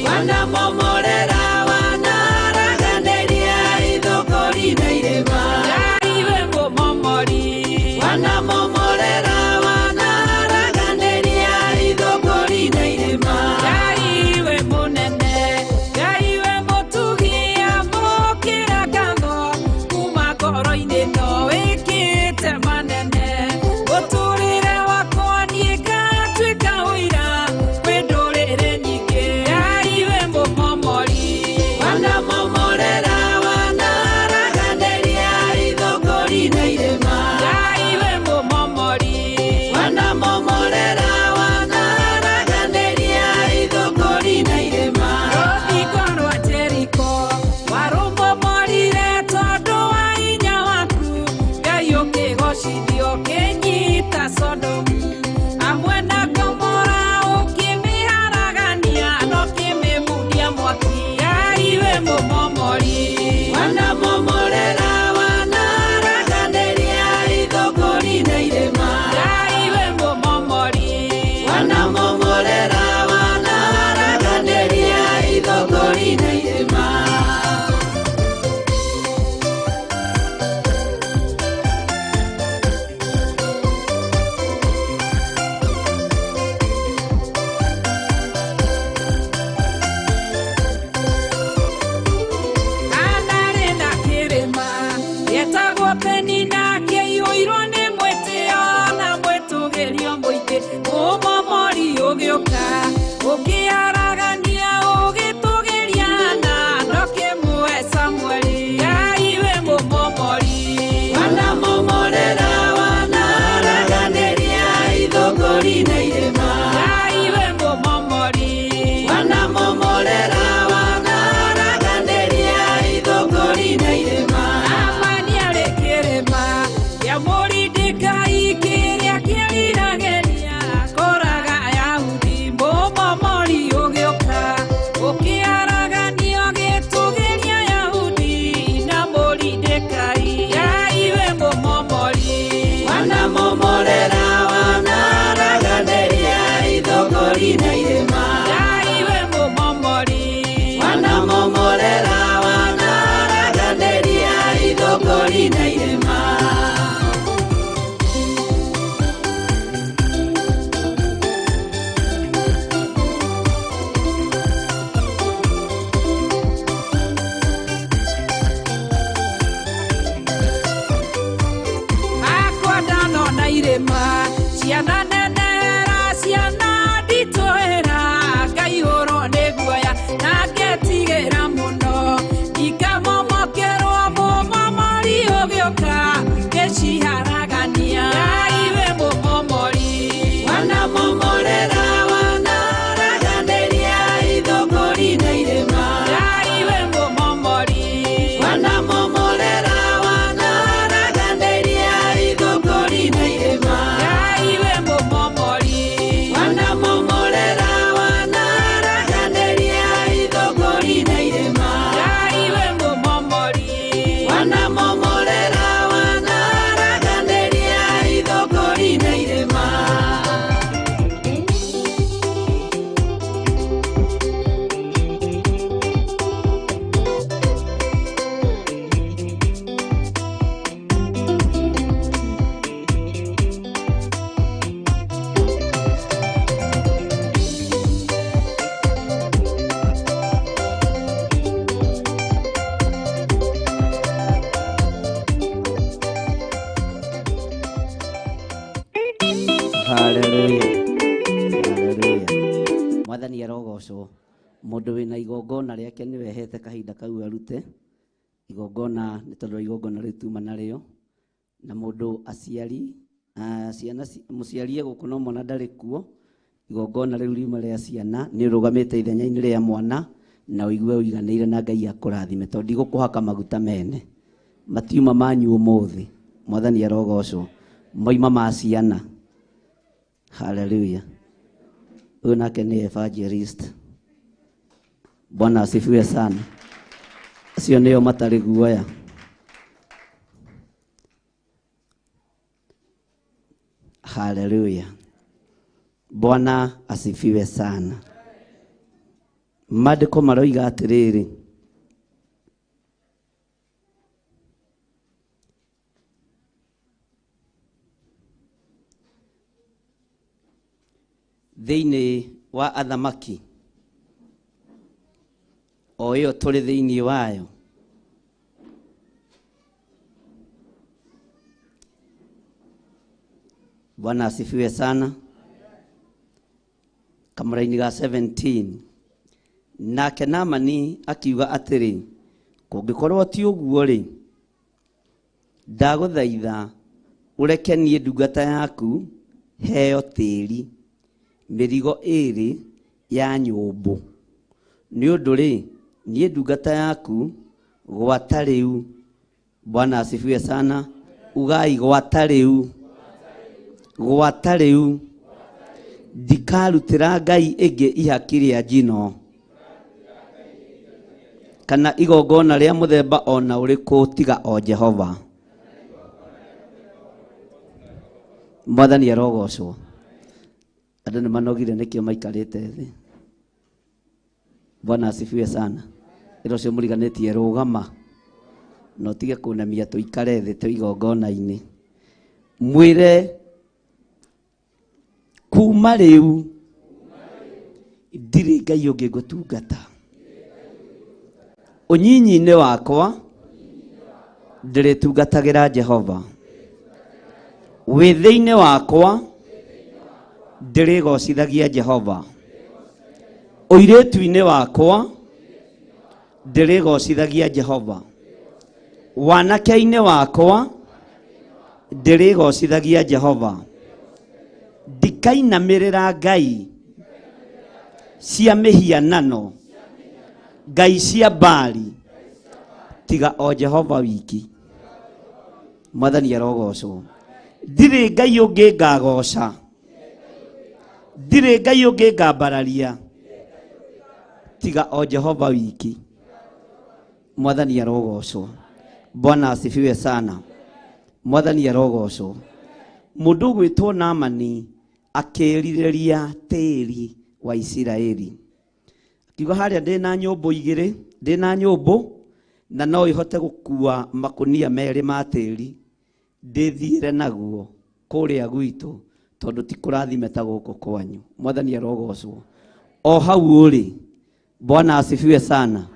wanamomorera wanaraganĩria ithũngũri na irĩma. Ngai we mũmomori, wanamomorera wanaraganĩria ithũngũri na irĩma. Ngai we mũnene, Ngai we mũtugi, amũkĩra ngatho kuma ngoro-inĩ no wĩkĩte manene. Mũtũrĩre wakwa niĩ ngatuĩka ũira kwĩ ndũrĩrĩ nyingĩ. Ngai we mũmomori, wanamomorera wanaraganĩria ithũngũri. Penina akĩiyũirwo nĩ mwĩtĩo na mwĩtũgĩrio mũingĩ. Mũmomori ũgĩũka ũkĩaragania ũgĩtũgĩria na ndũkĩmũhe Samueli. Ngai we mũmomori. Wanamomorera wanaraganĩria ithũngũri na irĩma. Ngai we mũmomori. Wanamomorera wanaraganĩria ithũngũri na irĩma. Amani arĩ kĩrĩma kĩa Moridekai kĩrĩa kĩriragĩria kũraga Ayahudi. Mũmomori ũgĩũka ũkĩaragania ũgĩtũgĩria Ayahudi na Moridekai. Ngai we mũmomori. Wanamomorera wanaraganĩria ithũngũri na irĩma. Ngai we mũmomori. Wanamomorera wanaraganĩria ithũngũri na irĩma. Akwa ndanona irĩma ciana nenera ciana nditũhĩra ngaihũrwo nĩ guoya na ngetigĩra mũno ikamomokerwo mũmomori ũgĩũka ngĩciharagania. Ngai we mũmomori. Wanamomorera wanaraganĩria ithũngũri na irĩma. Ngai we mũmomori. Wanamomorera wanaraganĩria ithũngũri na irĩma. Ngai we mũmomori. Wanamomorera wanaraganĩria ithũngũri na irĩma. Ngai we mũmomori. Wanamomorera wanaraganĩria ithũngũri na irĩma. Hallelujah. Hallelujah. Mwathani arogocwo. Mũndũ wĩna igongona rĩake nĩwe hete kahinda kau arute igongona, nĩ tondũ igongona rĩu tuma narĩo na mũndũ aciari ciana mũciari e gũkũ no mwana ndarĩ kuo, igongona rĩu riuma rĩa ciana nĩ ũrũgamĩte ithenya-inĩ rĩa mwana na ũigue ũiganĩire na Ngai akũrathime tondũ ndigũkũhaka maguta mene matiuma manyu ũmũthĩ. Mwathani arogocwo. Moima ma ciana. Hallelujah. Huyu nake ni evangelist. Bwana asifiwe sana. Acio nĩo matarĩ guoya. Hallelujah. Bwana asifiwe sana. Maandĩko maroiga atĩrĩrĩ, thĩinĩ wa athamaki o ĩyo tũrĩ thĩinĩ wayo, Bwana asifiwe sana. Kamũraini ga 17, nake Naamani akiuga atĩrĩ, kũngĩkorwo ti ũguo rĩ, ndagũthaitha ũreke niĩ ndungata yaku heo tĩri mĩrigo ĩĩrĩ ya nyũmbũ, nĩ ũndũ rĩ, niĩ ndungata yaku gwata rĩu. Bwana asifiwe sana. Ugai gwata rĩu, gwata rĩu ndikarutĩra Ngai ĩngĩ ihaki rĩa njino kana igongona rĩa mũthemba ona ũrĩkũ tiga o Jehova. Mwathani arogocwo. Andũ nĩ manogire nĩkĩo maikarĩte thĩ. Bwana asifiwe sana. Ĩra ũcio mũriganĩtie rũgama na ũtige kũnamia tũikare thĩ twĩ igongona-inĩ. Mwĩre kuma rĩu ndirĩ Ngai ũngĩ ngũtungata. Ũnyinyi-inĩ wakwa Ndĩrĩtungatagĩra Jehova. Wĩ thĩinĩ wakwa ndĩrĩgocithagia Jehova. Ũirĩtu-inĩ wakwa ndĩrĩgocithagia Jehova. Wanake-inĩ wakwa ndĩrĩgocithagia Jehova. Ndikainamĩrĩra ngai cia mĩhianano, ngai cia Baali, tiga o Jehova wiki. Mwathani arogocwo. Ndirĩ ngai ũngĩ ngagoca, ndirĩ ngai ũngĩ ngambararia, tiga o Jehova wiki. Mwathani arogocwo. Bwana asifiwe sana. Mwathani arogocwo. Mũndũ ũgwĩtwo Naamani akĩrirĩria tĩri wa Isiraeli. Akiuga harĩa ndĩna nyũmbũ igĩrĩ, ndĩna nyũmbũ na no ihote gũkua makũnia merĩ ma tĩri ndĩthiĩre naguo kũrĩa gwitũ tondũ ti kũrathime ta gũkũ kwanyu. Mwathani arogocwo. O hau ũrĩ, Bwana asifiwe sana.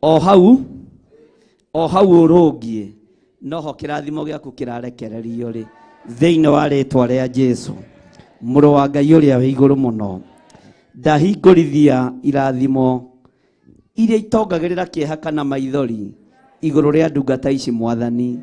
O hau ũrũngiĩ noho kĩrathimo gĩaku kĩrarekererio rĩ thĩinĩ wa rĩtwa rĩa Jesu mũrũ wa Ngai ũrĩa wĩ igũrũ mũno. Ndahingũrithia irathimo iria itongagĩrĩra kĩeha kana maithori igũrũ rĩa ndungata ici Mwathani.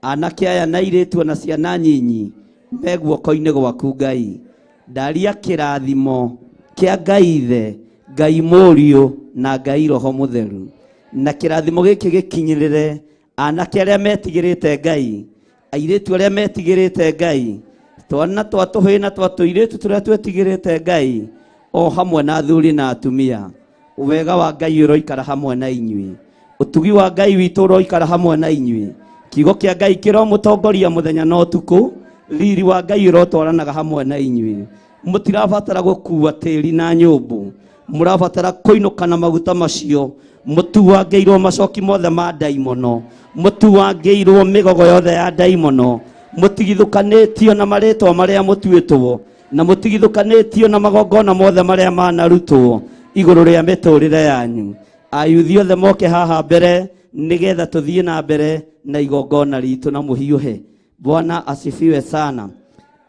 Anake aya na airĩtu na ciana nyinyi me guoko-inĩ gwaku Ngai. Ndaria kĩrathimo kĩa Ngai Ithe, Ngai Mũriũ na Ngai Roho Mũtheru. Na kĩrathimo gĩkĩ gĩkinyĩrĩre anake arĩa metigĩrĩte Ngai, airĩtu arĩa metigĩrĩte Ngai, twana twa tũhĩĩ na twa tũirĩtu tũrĩa twetigĩrĩte Ngai, o hamwe na athuri na atumia. Wega wa Ngai ũroikara hamwe na inyuĩ, ũtugi wa Ngai witũ ũroikara hamwe na inyuĩ, kiugo kĩa Ngai kĩromũtongoria mũthenya na ũtukũ, riri wa Ngai ũrotwaranaga hamwe na inyuĩ. Mũtirabatara gũkua tĩri na nyũmbũ, mũrabatara kũinũka na maguta macio, mũtuangĩirwo macoki mothe ma ndaimono, mũtuangĩirwo mĩgogo yothe ya ndaimono, mũtigithũkanĩtio na marĩtwa marĩa mũtuĩtwo, na mũtigithũkanĩtio na magongona mothe marĩa manarutwo igũrũ rĩa mĩtũrĩre yanyu. Ayuthi othe moke haha mbere nĩgetha tũthiĩ na mbere na igongona ritũ na mũhiũhe. Bwana asifiwe sana.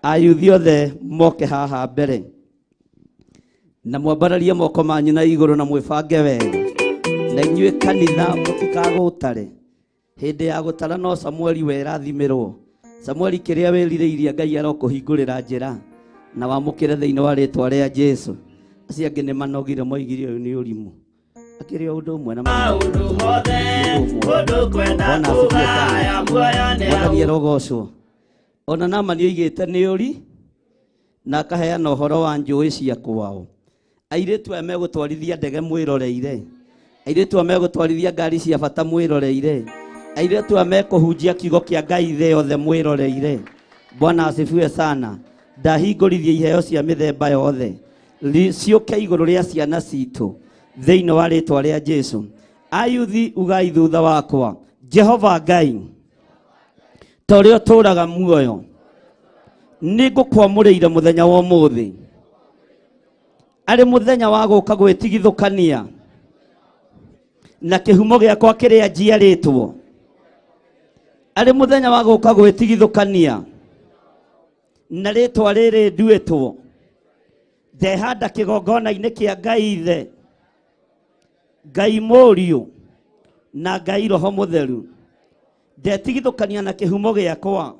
Ayuthi othe moke haha mbere na mwambararie moko manyu na igũrũ na mwĩbange wega. Na inyuĩ kanitha mũtikagũtare. Hĩndĩ ya gũtara no Samueli werathimĩrwo. Samueli kĩrĩa wĩrirĩirie Ngai arokũhingũrĩra njĩra na wamũkĩre thĩinĩ wa rĩtwa rĩa Jesu. Acio angĩ nĩ manogire moigire ũyũ nĩ ũrimũ. Akĩrĩ o ũndũ ũmwe na maũndũ mothe kũndũ kwenda kũgaya muoyo nĩ Mwathani arogocwo. Ona Naamani oigĩte nĩ ũri na akaheana ũhoro wa njũĩ cia kwao. Airĩtu aya megũtwarithia ndege mwĩroreire, airĩtu aya megũtwarithia ngari cia bata mwĩroreire, airĩtu aya mekũhunjia kiugo kĩa Ngai thĩ yothe mwĩroreire. Bwana asifiwe sana. Ndahingũrithia iheo cia mĩthemba yothe ciũke igũrũ rĩa ciana citũ thĩinĩ wa rĩtwa rĩa Jesu. Ayuthi ugai thutha wakwa, Jehova Ngai ta ũrĩa ũtũũraga muoyo, nĩngũkwamũrĩire mũthenya wa ũmũthĩ arĩ mũthenya wa gũka gwĩtigithũkania na kĩhumo gĩakwa kĩrĩa njiarĩtwo, arĩ mũthenya wa gũka gwĩtigithũkania na rĩtwa rĩrĩ nduĩtwo. Ndehanda kĩgongona-inĩ kĩa Ngai Ithe, Ngai Mũriũ na Ngai Roho Mũtheru. Ndetigithũkania na kĩhumo gĩakwa,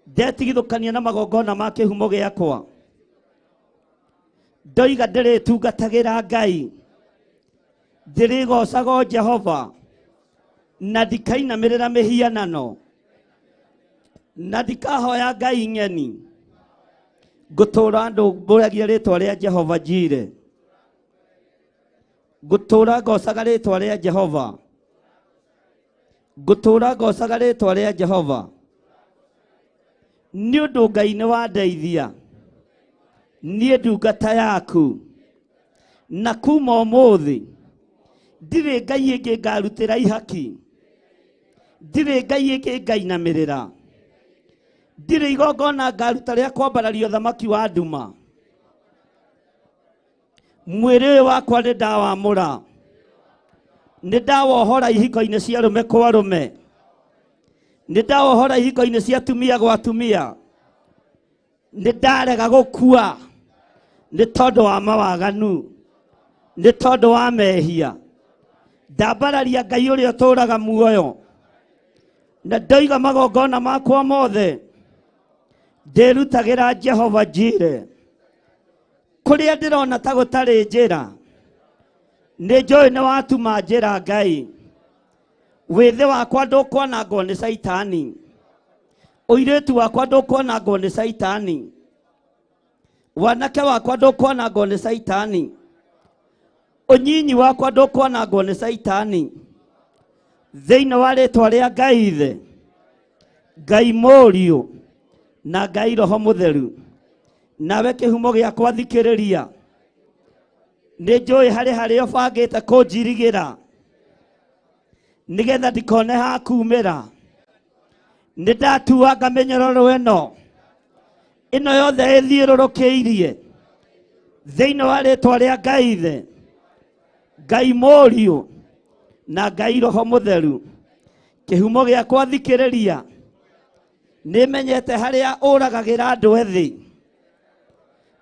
ndetigithũkania na magongona ma kĩhumo gĩakwa. Ndoiga ndĩrĩtungatagĩra Ngai, ndĩrĩgocago Jehova, na ndikainamĩrĩra mĩhianano, na ndikahoya ngai ng'eni. Ngũtũũra ndũmbũragia rĩtwa rĩa Jehova Jire, ngũtũũra ngocaga rĩtwa rĩa Jehova, ngũtũũra ngocaga rĩtwa rĩa Jehova. Nĩ ũndũ Ngai nĩ wandeithia niĩ ndungata yaku, na kuma ũmũthĩ ndirĩ ngai ĩngĩ ngarutĩra ihaki, ndirĩ ngai ĩngĩ ngainamĩrĩra, ndirĩ igongona ngaruta rĩa kwambararia ũthamaki wa nduma. Mwĩrĩ ũyũ wakwa nĩ ndawamũra, nĩ ndawohora ihiko-inĩ cia arũme kwa arũme, Nĩ ndawohora ihiko-inĩ cia atumia gwa atumia. Nĩ ndarega gũkua nĩ tondũ wa mawaganu, nĩ tondũ wa mehia. Ndambararia Ngai ũrĩa ũtũũraga muoyo, na ndoiga magongona makwa mothe ndĩrutagĩra Jehova Jire. Kũrĩa ndĩrona ta gũtarĩ njĩra, nĩ njũĩ nĩ watuma njĩra Ngai. Wĩthĩ wakwa ndũkwanangwo nĩ Caitani, ũirĩtu wakwa ndũkwanangwo nĩ Caitani, wanake wakwa ndũkwanangwo nĩ Caitani, ũnyinyi wakwa ndũkwanangwo nĩ Caitani. Thĩinĩ wa rĩtwa rĩa Ngai Ithe, Ngai Mũriũ na Ngai Roho Mũtheru, nawe kĩhumo gĩakwa thikĩrĩria. Nĩ njũĩ harĩ harĩa ũbangĩte kũnjirigĩra nĩgetha ndikone ha kumĩra. Nĩ ndatuanga mĩnyororo ĩno ĩno yothe ĩthiũrũrũkĩirie thĩinĩ wa rĩtwa rĩa Ngai Ithe, Ngai Mũriũ na Ngai Roho Mũtheru. Kĩhumo gĩakwa thikĩrĩria. Nĩ menyete harĩa ũragagĩra andũ ethĩ.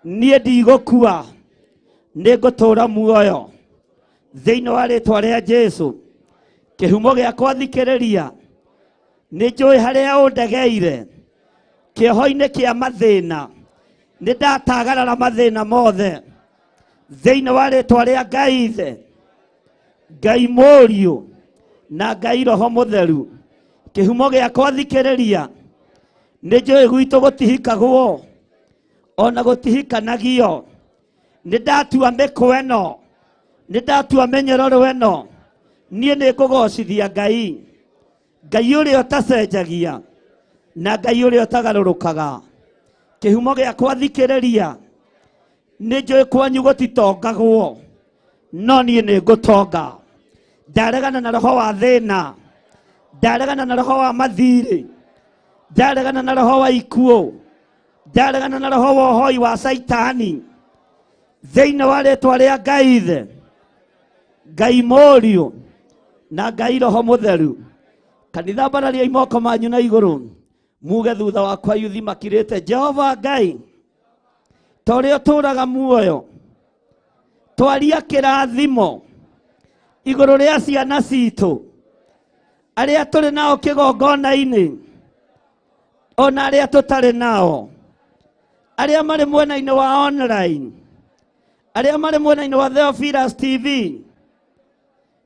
Niĩ ndigũkua, nĩ ngũtũũra muoyo thĩinĩ wa rĩtwa rĩa Jesũ. Kĩhumo gĩakwa thikĩrĩria. Nĩ njũĩ harĩa ũndegeire kĩoho-inĩ kĩa mathĩna. Nĩ ndatagarara mathĩna mothe thĩinĩ wa rĩtwa rĩa Ngai Ithe, Ngai Mũriũ na Ngai Roho Mũtheru. Kĩhumo gĩakwa thikĩrĩria. Nĩ njũĩ gwitũ gũtihikagwo ona gũtihikanagio. Nĩ ndatua mĩkwa ĩno, nĩ ndatua mĩnyororo ĩno. Niĩ nĩ ngũgocithia Ngai, Ngai ũrĩa ũtacenjagia na Ngai ũrĩa ũtagarũrũkaga. Kĩhumo gĩakwa thikĩrĩria. Nĩ njũĩ kwanyu gũtitongagwo, no niĩ nĩ ngũtonga. Ndaregana na roho wa thĩna, ndaregana na roho wa mathirĩ, ndaregana na roho wa ikuũ, ndaregana na roho wa ũhoi wa Caitani. Thĩinĩ wa rĩtwa rĩa Ngai Ithe, Ngai Mũriũ na Ngai Roho Mũtheru. Kanitha, mbarariai moko manyu na igũrũ, muge thutha wakwa yuthi makirĩte, Jehova Ngai, ta ũrĩa ũtũũraga muoyo, twaria kĩrathimo igũrũ rĩa ciana citũ, arĩa tũrĩ nao kĩgongona-inĩ ona arĩa tũtarĩ nao, arĩa marĩ mwena-inĩ wa online, arĩa marĩ mwena-inĩ wa Theophilus TV.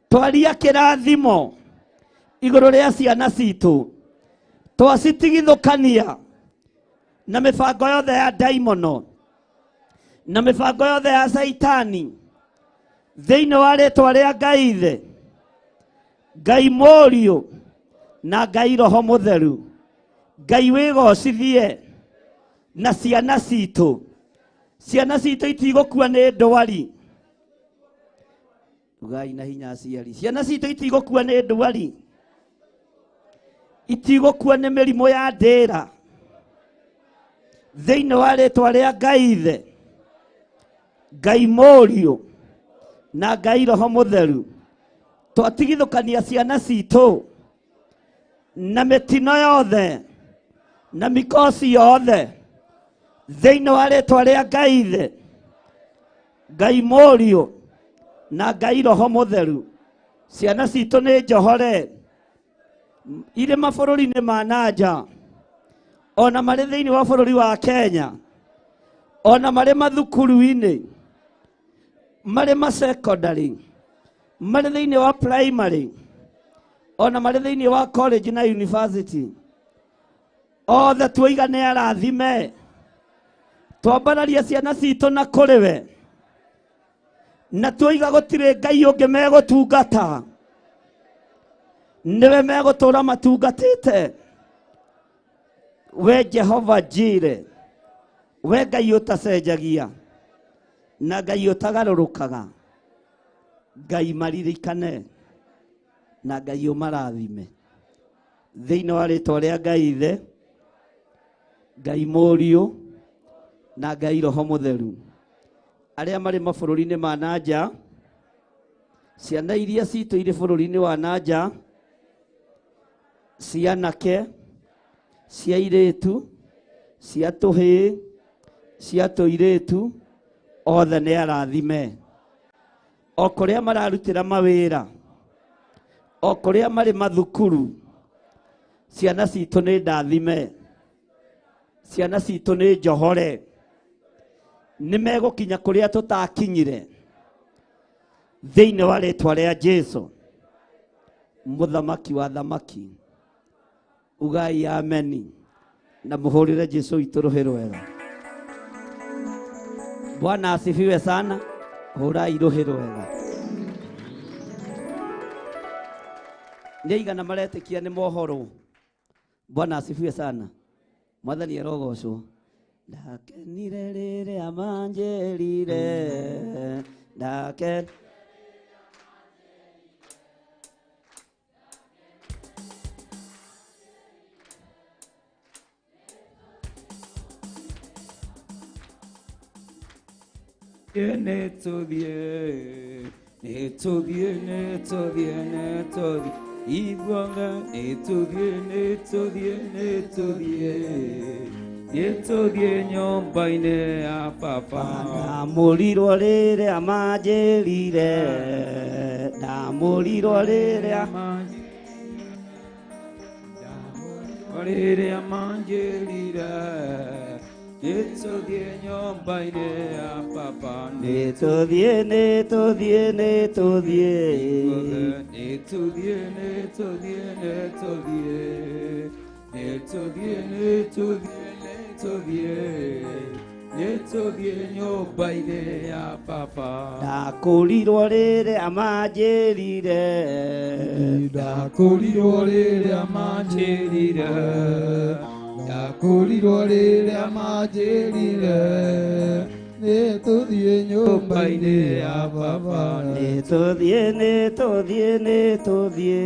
Twaria kĩrathimo igũrũ rĩa ciana citũ, twacitigithũkania na mĩbango yothe ya ndaimono na mĩbango yothe ya Caitani thĩinĩ wa rĩtwa rĩa Ngai Ithe, Ngai Mũriũ na Ngai Roho Mũtheru. Ngai wĩgocithie na ciana citũ. Ciana citũ itigũkua nĩ ndwari. Ugai na hinya aciari, ciana citũ itigũkua nĩ ndwari, itigũkua nĩ mĩrimũ ya ndĩra. Thĩinĩ wa rĩtwa rĩa Ngai Ithe, Ngai Mũriũ na Ngai Roho Mũtheru, twatigithũkania ciana citũ na mĩtino yothe na mikosi yothe thĩinĩ wa rĩtwa rĩa Ngai Ithe, Ngai Mũriũ na Ngai Roho Mũtheru. Ciana citũ nĩ njohore irĩ mabũrũri-inĩ ma nanja, ona marĩ thĩinĩ wa bũrũri wa Kenya, ona marĩ mathukuru-inĩ, marĩ ma secondary, marĩ thĩinĩ wa primary, ona marĩ thĩinĩ wa college na university. Othe tuoiga nĩ arathime. Twambararia ciana citũ na kũrĩ we, na tuoiga gũtirĩ Ngai ũngĩ megũtungata, nĩwe megũtũũra matungatĩte. We Jehova Jire, we Ngai ũtacenjagia na Ngai ũtagarũrũkaga, Ngai maririkane na Ngai ũmarathime thĩinĩ wa rĩtwa rĩa Ngai Ithe, Ngai Mũriũ na Ngai Roho Mũtheru. Arĩa marĩ mabũrũri-inĩ ma nanja, ciana iria citũ irĩ bũrũri-inĩ wa nanja, Cia anake, cia airĩtu, cia tũhĩĩ, cia tũirĩtu, othe nĩ arathime. O kũrĩa mararutĩra mawĩra, o kũrĩa marĩ mathukuru, ciana citũ nĩ ndathime, ciana citũ nĩ njohore, nĩ megũkinya kũrĩa tũtakinyire thĩinĩ wa rĩtwa rĩa Jesu, mũthamaki wa thamaki. Ugai ameni na muhurire Jesu witũ rũhĩ rwega. Bwana asifiwe sana. Hurai rũhĩ rwega. Nĩ aigana maretĩkia nĩ mohoro. Bwana asifiwe sana. Mwathani arogocwo. Ndakenire rĩrĩa manjĩrire, ndake Nĩtũthiĩ, nĩtũthiĩ, nĩtũthiĩ, nĩtũthiĩ, ithuothe nĩtũthiĩ, nĩtũthiĩ, nĩtũthiĩ, nĩtũthiĩ nyũmba-inĩ ya Baba. Ndamũrirwo rĩrĩa manjĩrire, ndamũrirwo rĩrĩa rĩrĩa manjĩrire, nĩtũthiĩ nyũmba-inĩ ya Baba. Nĩtũthiĩ, nĩtũthiĩ, nĩtũthiĩ, nĩtũthiĩ, nĩtũthiĩ, nĩtũthiĩ, nĩtũthiĩ, nĩtũthiĩ, nĩtũthiĩ, nĩtũthiĩ nyũmba-inĩ ya Baba. Ndakũrirwo rĩrĩa manjĩrire, ndakũrirwo rĩrĩa manjĩrire, ndakũrirwo rĩrĩa manjĩrire, nĩtũthiĩ nyũmba-inĩ ya Baba. Nĩtũthiĩ, nĩtũthiĩ, nĩtũthiĩ,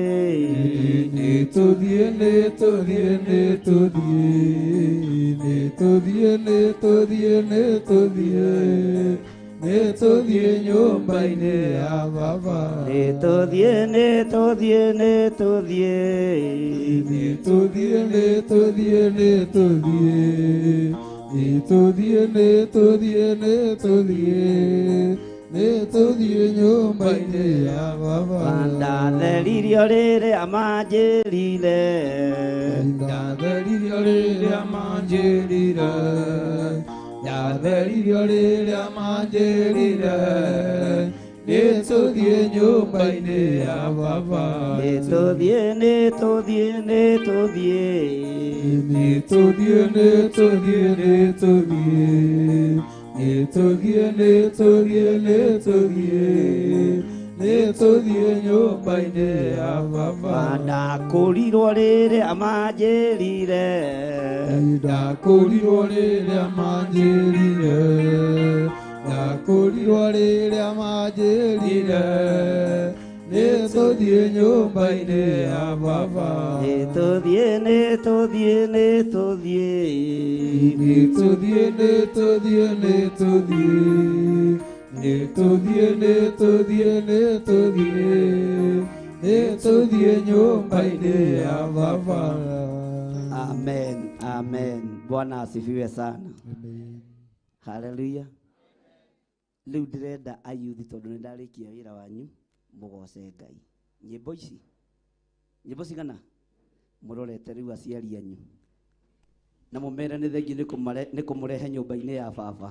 nĩtũthiĩ, nĩtũthiĩ, nĩtũthiĩ, nĩtũthiĩ, nĩtũthiĩ, nĩtũthiĩ, nĩtũthiĩ nyũmba-inĩ ya Baba. Nĩtũthiĩ, nĩtũthiĩ, nĩtũthiĩ, nĩtũthiĩ, nĩtũthiĩ, nĩtũthiĩ, nĩtũthiĩ, nĩtũthiĩ, nĩtũthiĩ, nĩtũthiĩ nyũmba-inĩ ya Baba. Ndatheririo rĩrĩa manjĩrire, ndatheririo rĩrĩa manjĩrire, ndatheririo rĩrĩa manjĩrire, nĩtũthiĩ nyũmba-inĩ ya Baba. Nĩtũthiĩ, nĩtũthiĩ, nĩtũthiĩ, nĩtũthiĩ, nĩtũthiĩ, nĩtũthiĩ, nĩtũthiĩ, nĩtũthiĩ, nĩtũthiĩ, nĩtũthiĩ nyũmba-inĩ ya Baba. Ndakũrirwo rĩrĩa manjĩrire, ndakũrirwo rĩrĩa manjĩrire, ndakũrirwo rĩrĩa manjĩrire, nĩtũthiĩ nyũmba-inĩ ya Baba. Nĩtũthiĩ, nĩtũthiĩ, nĩtũthiĩ, nĩtũthiĩ, nĩtũthiĩ, nĩtũthiĩ, nĩtũthiĩ, nĩtũthiĩ, nĩtũthiĩ, nĩtũthiĩ nyũmba-inĩ ya Baba. Amen, amen. Bwana asifiwe sana. Amen. Hallelujah. Rĩu ndĩrenda ayuthi tondũ nĩ ndarĩkia wĩra wanyu mũgoce Ngai. Nyĩmbo ici, nyĩmbo cigana mũrorete rĩu aciari anyu na mũmere nĩ thengiũ nĩ kũmũrehe nyũmba-inĩ ya Baba.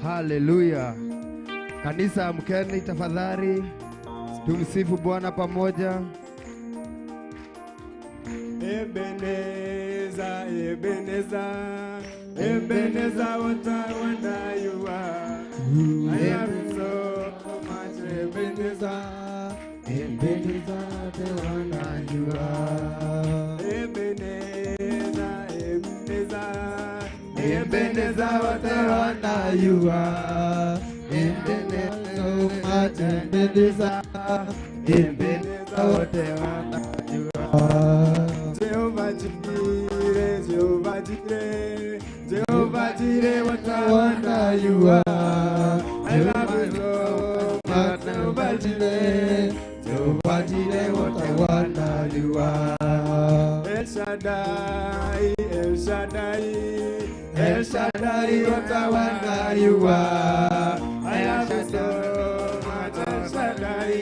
Haleluya. Kanisa, amkeni tafadhali, tumsifu Bwana pamoja. Ebenezer, Ebenezer, Ebenezer, what a wonder you are. I love you so much, Ebenezer, Ebenezer, the wonder you are. Ebenezer, Ebenezer, Ebenezer, what a wonder you are. Ebenezer, so much, Ebenezer, Ebenezer, what a wonder you are. Jehovah Jireh, Jehovah Jireh, Jireh, what a wonder you are. I love you so much, Jehovah Jireh. Jehovah Jireh, what a wonder you are. El Shaddai, El Shaddai, El Shaddai, what a wonder you are. I love you so much, El Shaddai.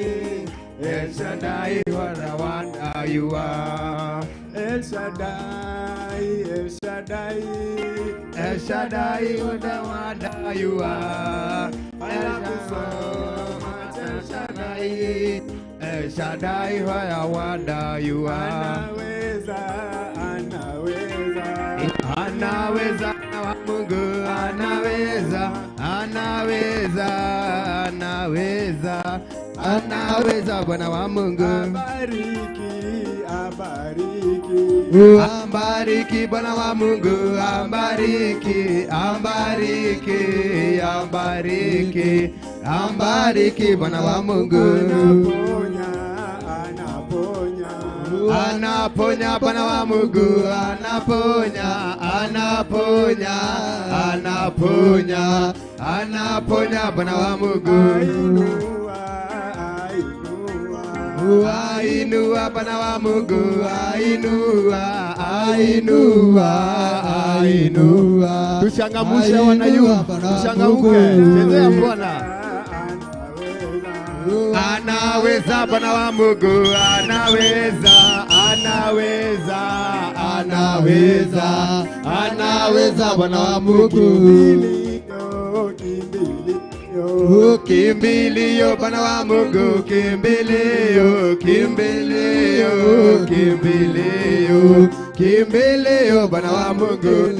El Shaddai, what a wonder you are. El Shaddai, El Shaddai, El Shaddai, what a wonder you are. I love you so much, El Shaddai. El Shaddai, what a wonder you are. Anaweza, anaweza, anaweza Mungu, anaweza, anaweza, anaweza, anaweza Bwana wa Mungu. Abariki, abariki, ambariki Bwana wa Mungu, ambariki, ambariki, ambariki, ambariki Bwana wa Mungu. Anaponya, anaponya, anaponya Bwana wa Mungu, anaponya, anaponya, anaponya, anaponya Bwana wa Mungu. Ainua Bwana wa Mungu, ainua, ainua, ainua. Tuchangamushe wanayu, tuchangamke, chezea Bwana. Anaweza Bwana wa Mungu, anaweza, anaweza, anaweza, anaweza Bwana wa Mungu. Kimbilio Bwana wa Mungu, kimbilio, kimbilio, kimbilio, kimbilio Bwana wa Mungu.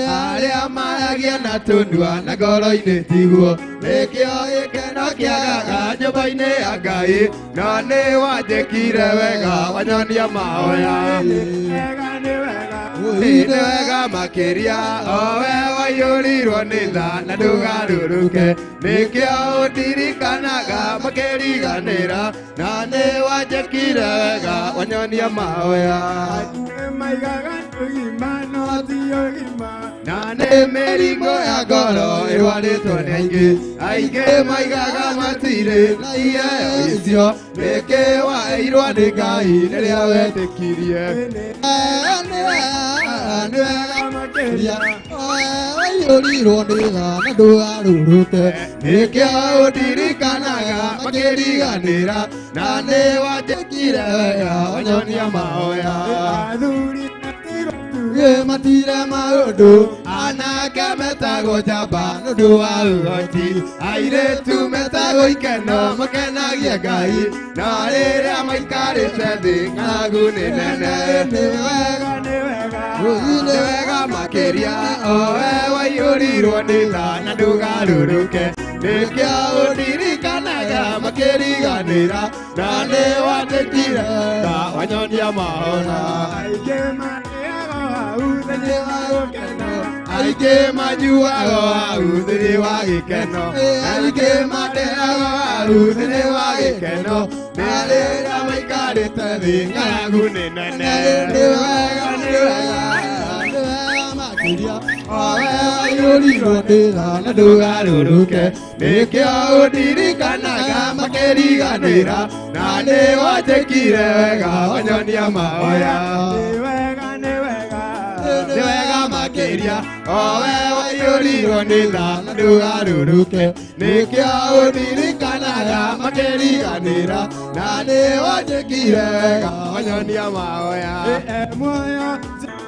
Aria maragia na tundua na ngoro-inĩ tiguo, nĩkĩo gĩkeno kĩagaga nyũmba-inĩ ya Ngai, no nĩ wanjĩkire wega wanyonia mahoya. Nĩ wega makĩria owe waiyũrirwo nĩ tha na ndũgarũrũke, nĩkĩo ũndirikanaga makĩriganĩra, na nĩ wanjĩkire wega wanyonia mahoya. Na nĩ mĩrimũ ya ngoro ĩrwarĩtwo nĩ aingĩ, aingĩ maigaga matirĩ na iheo icio, nĩkĩ waheirwo nĩ Ngai rĩrĩa wetĩkirie. Nĩ wega makĩria waiyũrirwo nĩ tha na ndũgarũrũke, nĩkĩo ũndirikanaga makĩriganĩra, na nĩ wanjĩkire wega wanyonia mahoya. Matire maũndũ anake metagwo njamba nĩ ũndũ wa ũhoti, airĩtu metagwo ikeno makenagie Ngai, na rĩrĩa maikarĩte thĩ ng'aragu nĩ nene. Nĩ wega, nĩ wega makĩria owe waiyũrirwo nĩ tha na ndũgarũrũke, nĩkĩo ũndirikanaga makĩriganĩra, na nĩ wanjĩkire wega wanyonia mahoya. Aingĩ manyuaga waru thĩinĩ wa gĩkeno, aingĩ mateaga waru thĩinĩ wa gĩkeno, na rĩrĩa maikarĩte thĩ ng'aragu nĩ nene. Nĩ wega, nĩ wega, nĩ wega makĩria owe waiyũrirwo nĩ tha na ndũgarũrũke, nĩkĩo ũndirikanaga makĩriganĩra, na nĩ wanjĩkire wega wanyonia mahoya. Nĩ wega makĩria owe waiyũrirwo nĩ tha na ndũgarũrũke, nĩkĩo ũndirikanaga makĩriganĩra, na nĩ wanjĩkire wega wanyonia mahoya.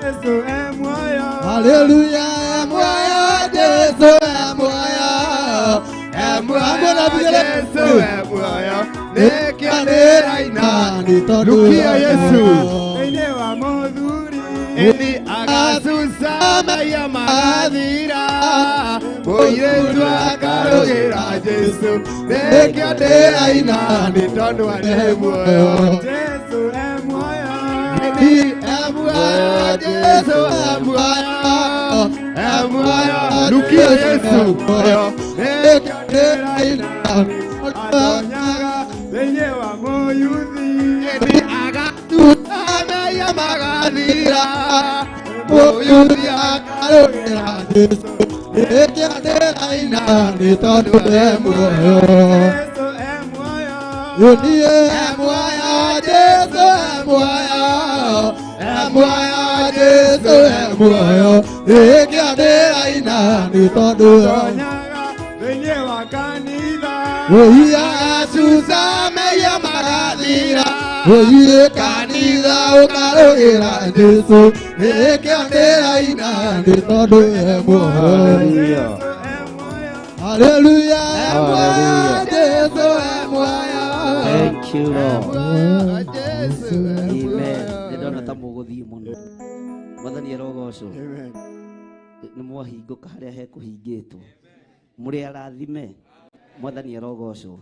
Jesu e muoyo, haleluya, e muoyo, Jesu e muoyo, e muoyo, Jesu e muoyo, nĩkĩo ndĩraina nĩ tondũ Rukia Yesu thĩinĩ wa mũthuri Eni agasusa maiya magathira, mũirĩtu akarũgĩra Jesu, nĩkĩo ndĩraina nĩ tondũ arĩ muoyo. Jesu e muoyo, Eni e muoyo, Jesu e muoyo, e muoyo, Rukia Yesu muoyo, nĩkĩo ndĩraina atonyaga thĩinĩ wa mũyuthi. Eni agasusa maiya magathira, Mũyuthi akarũĩra Jesũ nĩkĩanĩraina nĩ tondũ e muoyo. Niĩ e muoyo, Jesũ e muoyo, e muoyo, Jesũ e muoyo, nĩkĩanĩraina nĩ tondũ Oiya acuca mehia marathira, oiye kanitha ũkarũĩra Jesũ nĩkĩanĩraina nĩ tondũ e muoyo. Hallelujah, e muoyo, Jesũ e muoyo. Thank you, Lord. Amen. Ndĩrona ta mũgũthiĩ mũno. Mwathani arogocwo. Nĩ mwahingũka harĩa hekũhingĩtwo. Mũrĩ arathime. Mwathani arogocwo.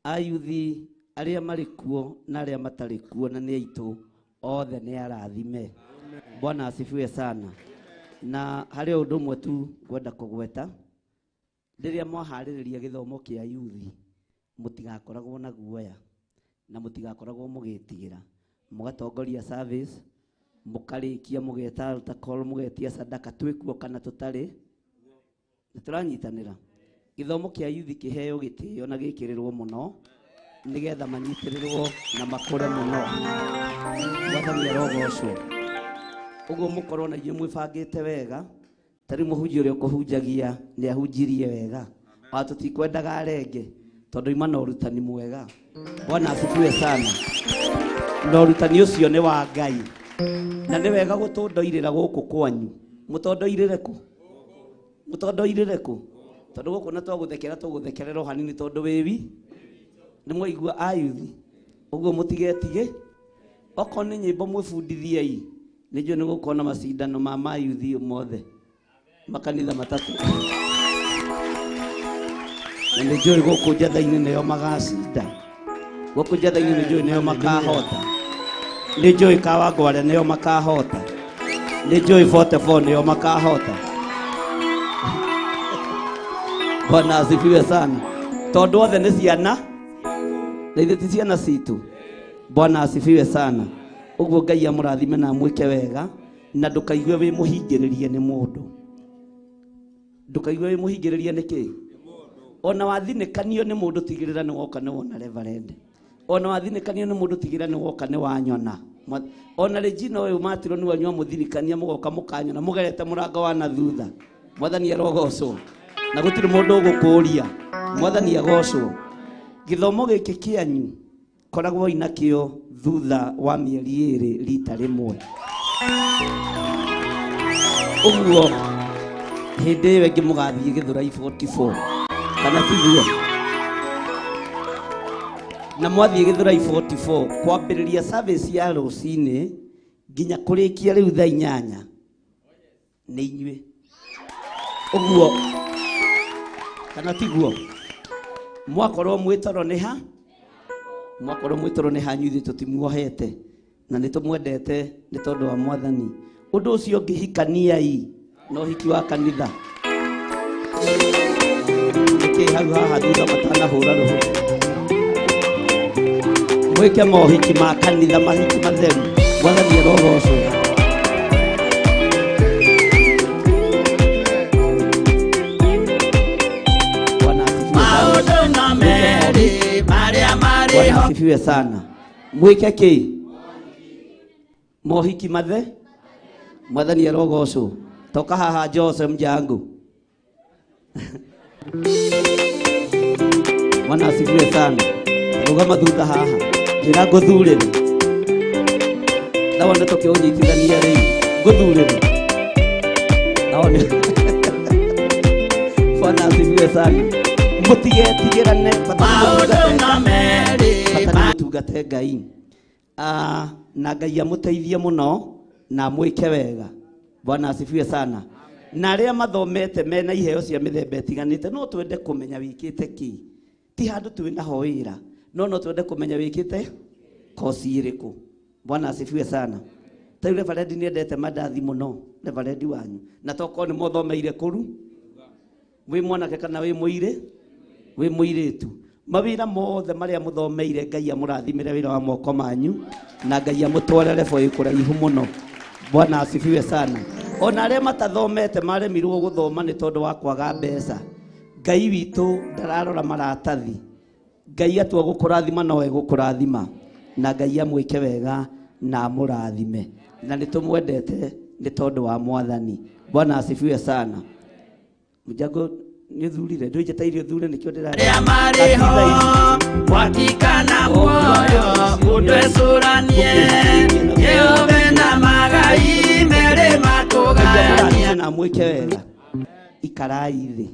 Ayuthi arĩa marĩ kuo na arĩa matarĩ kuo na nĩ aitũ othe nĩ arathime. Bwana asifiwe sana. Na harĩ ũndũ ũmwe tu ngwenda kũgweta. Rĩrĩa mwaharĩrĩria gĩthomo kĩa yuthi mũtigakoragwo na guoya na mũtigakoragwo mũgĩtigĩra. Mũgatongoria service, mũkarĩkia mũgeta altar call, mũgetia sadaka twĩkuo kana tũtarĩ. Nĩ tũranyitanĩra. Gĩthomo kĩa yuthi kĩheo gĩtĩo na gĩkĩrĩrwo mũno nĩgetha manyitĩrĩrwo na makũre mũno. Mwathani arogocwo. Ũguo mũkorwo na inyuĩ mwĩbangĩte wega. Ta rĩu mũhunjia ũrĩa ũkũhunjagia nĩ ahunjirie wega. Ona tũtikwendaga arenge tondũ ima na ũrutani mwega. Bwana asifiwe sana. Na ũrutani ũcio nĩ wa Ngai. Na nĩ wega gũtũndoirĩra gũkũ kwanyu. Mũtondoirĩre kũ? Mũtondoirĩre kũ? Tondũ gũkũ na twagũthekera tũgũthekerera o hanini tondũ wĩwi nĩ mwaigua ayuthi. Ũguo mũtigetige. Okorwo nĩ nyĩmbo mwĩbundithiei. Nĩ njũĩ nĩ gũkorwo na macindano ma mayuthi mothe makanitha matatũ. Na nĩ njũĩ gũkũ njatha-inĩ nĩo magacinda. Gũkũ njatha-inĩ nĩ njũĩ nĩo makahota. Nĩ njũĩ Kawangware nĩo makahota. Nĩ njũĩ 44 nĩo makahota. Bwana asifiwe sana. Tondũ othe nĩ ciana na ithuĩ ti ciana citũ. Bwana asifiwe sana. Ũguo Ngai amũrathime na amwĩke wega na ndũkaigue wĩ mũhingĩrĩrie nĩ mũndũ. Ndũkaigue wĩ mũhingĩrĩrie nĩ kĩ? Ona wathinĩkanio nĩ mũndũ tigĩrĩra nĩ woka nĩ wona reverend. Ona wathinĩkanio nĩ mũndũ tigĩrĩra nĩ woka nĩ wanyona. Ona Regina ũyũ matirwo nĩ wanyu amũthirikania mũgoka mũkanyona mũgerete mũrango wa na thutha. Mwathani arogocwo. Na gũtirĩ mũndũ ũgũkũria. Mwathani agocwo. Gĩthomo gĩkĩ kĩanyu koragwo inakĩo thutha wa mĩeri ĩrĩ rita rĩmwe. Ũguo hĩndĩ ĩyo ĩngĩ mũgathiĩ Gĩthũrai 44 kana tiguo? Na mwathiĩ Gĩthũrai 44 kwambĩrĩria service ya rũcinĩ nginya kũrĩkia rĩu thaa inyanya nĩ inyuĩ. Ũguo kana tiguo? Mwakorwo mwĩ toro nĩ ha? Mwakorwo mwĩ toro nĩ hanyu ithuĩ tũtimuohete na nĩ tũmwendete nĩ tondũ wa Mwathani. Ũndũ ũcio ũngĩ hikaniai na ũhiki wa kanitha. Nĩkĩ hau haha thutha matanahũra rũhĩ? Mwĩke mohiki ma kanitha, mahiki matheru. Mwathani arogocwo. Bwana asifiwe sana. Mwĩke kĩ? Mohiki mathe? Mwathani arogocwo. Toka haha Jose mjangu. Bwana asifiwe sana. Rũgama thutha haha. Njĩra ngũthurĩre. Ndawona tũkĩũnyitithania rĩu. Ngũthurĩre. Ndawona. Bwana asifiwe sana. Mũtigetigĩrane bata nĩ mũtungate Ngai. Na Ngai amũteithie mũno na amwĩke wega. Bwana asifiwe sana. Na arĩa mathomete mena iheo cia mĩthemba ĩtiganĩte no twende kũmenya wĩkĩte kĩ. Ti handũ twĩ naho wĩra no twende kũmenya wĩkĩte kosi ĩrĩkũ. Bwana asifiwe sana. Ta rĩu reverend nĩ endete mandathi mũno, reverend wanyu. Na tokorwo nĩ mothomeire kũru, wĩ mwanake kana wĩ mũirĩ, wĩ mũirĩtu. Mawĩra mothe marĩa mũthomeire Ngai amũrathimĩre wĩra wa moko manyu na Ngai amũtwarere boĩ kũraihu mũno. Bwana asifiwe sana. Ona arĩa matathomete maremirwo gũthoma nĩ tondũ wa kwaga mbeca. Ngai witũ ndararora maratathi. Ngai atua gũkũrathima no egũkũrathima. Na Ngai amwĩke wega na amũrathime. Na nĩ tũmwendete nĩ tondũ wa Mwathani. Bwana asifiwe sana. Mjago nĩthurire ndũnjĩtairie thure nĩkĩo ndĩra marĩ ho mwaki kana muoyo mũndũ ecũranie kĩũmbe na magai merĩ makũgayania na mwĩke wega. Ikarai thĩ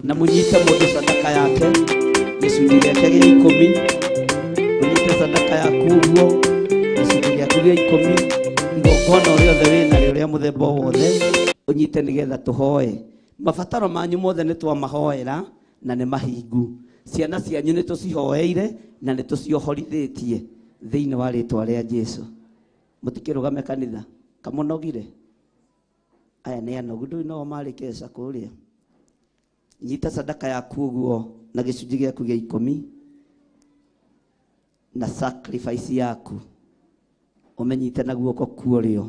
na mũnyite mũndũ sadaka yake gĩcunjĩ gĩake gĩa 10 mũnyite sadaka yaku ũguo gĩcunjĩ gĩaku gĩa 10 igongona rĩothe wĩnarĩo rĩa mũthemba o wothe ũnyite nĩgetha tũhoe. Mabataro manyu mothe nĩ twamahoera na nĩ mahingu. Ciana cianyu nĩ tũcihoeire na nĩ tũciohorithĩtie thĩinĩ wa rĩtwa rĩa Jesu. Mũtikĩrũgame kanitha kamũnogire. Aya nĩ anogu ndũĩ no marĩ keca kũrĩa. Nyita sadaka yaku ũguo na gĩcunjĩ gĩaku gĩa 10 na sacrifice yaku ũmenyite na guoko kuorĩo.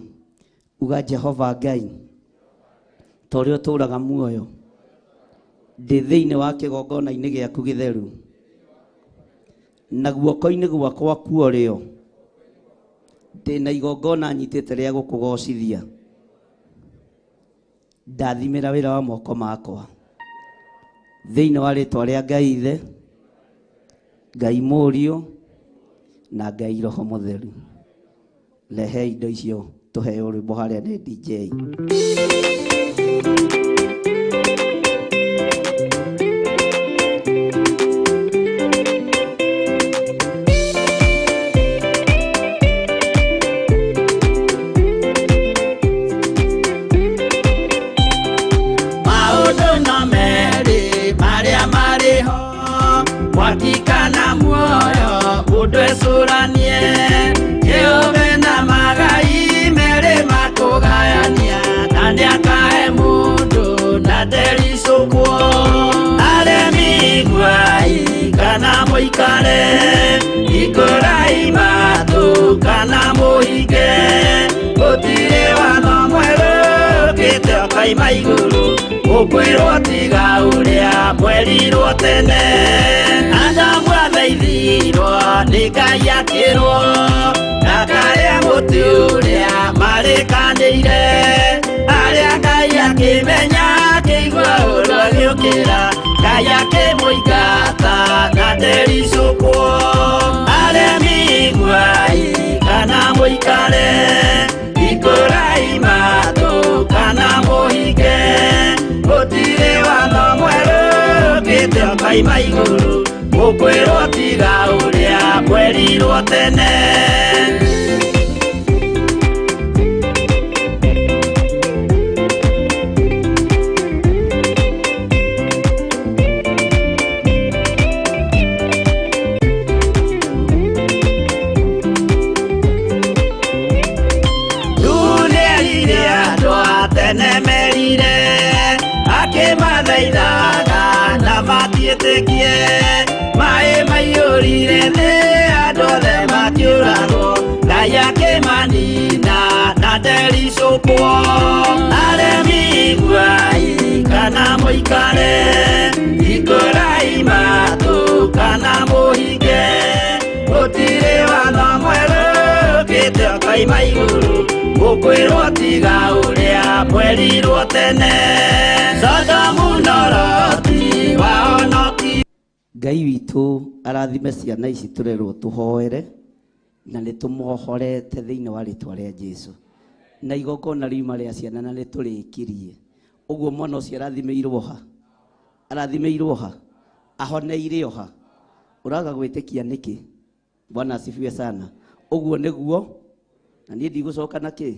Uga Jehova Ngai ta ũrĩa ũtũũraga muoyo ndĩ thĩinĩ wa kĩgongona-inĩ gĩaku gĩtheru na guoko-inĩ gwakwa kuorĩo ndĩ na igongona nyitĩte rĩa gũkũgocithia. Ndathimĩra wĩra wa moko makwa thĩinĩ wa rĩtwa rĩa Ngai Ithe, Ngai Mũriũ na Ngai Roho Mũtheru. Rehe indo icio tũheo rwĩmbo harĩa nĩ DJ. Maũndũ no merĩ marĩa marĩ ho mwaki kana muoyo mũndũ ecũranie kĩũmbe na magai merĩ makũgayania na nĩakahe mũndũ na ndericũkwo. Aremi iguai kana mũikare ikũrai matũ kana mũhinge gũtirĩ watho mwerũ ũkĩte ũkoima igũrũ ũkwĩrwo tiga ũrĩa mwerirwo tene. Adamu athaithirwo nĩ Ngai akĩrwo ndakarĩe mũtĩ ũrĩa marĩkanĩire. Arĩa Ngai akĩmenya akĩigua ũũru agĩũkĩra Ngai akĩmũingata na ndericũkwo. Aremi iguai kana mũikare ikũrai matũ kana mũhinge gũtirĩ watho mwerũ ũkĩte ũkoima igũrũ ũkwĩrwo tiga ũrĩa mwerirwo tene. Nĩerire andũ a tene merire akĩmathaithaga na matiĩtĩkie. Maĩ maiyũrire thĩ andũ othe makĩũragwo Ngai akĩmanina na ndericũkwo. Aremi iguai kana mũikare ikũrai matũ kana mũhinge gũtirĩ watho mwerũ ũkĩte ũkoima igũrũ ũkwĩrwo tiga ũrĩa mwerirwo tene. Sodomu na Loti wahonoki. Ngai witũ arathime ciana ici tũrerwo tũhoere na nĩ tũmohorete thĩinĩ wa rĩtwa rĩa Jesu. Na igongona riuma rĩa ciana na nĩ tũrĩkirie. Ũguo mwana ũcio arathimĩirwo ha? Arathimĩirwo ha? Ahoneire ha? Ũraga gwĩtĩkia nĩkĩ? Bwana asifiwe sana. Ũguo nĩguo na niĩ ndigũcoka na kĩ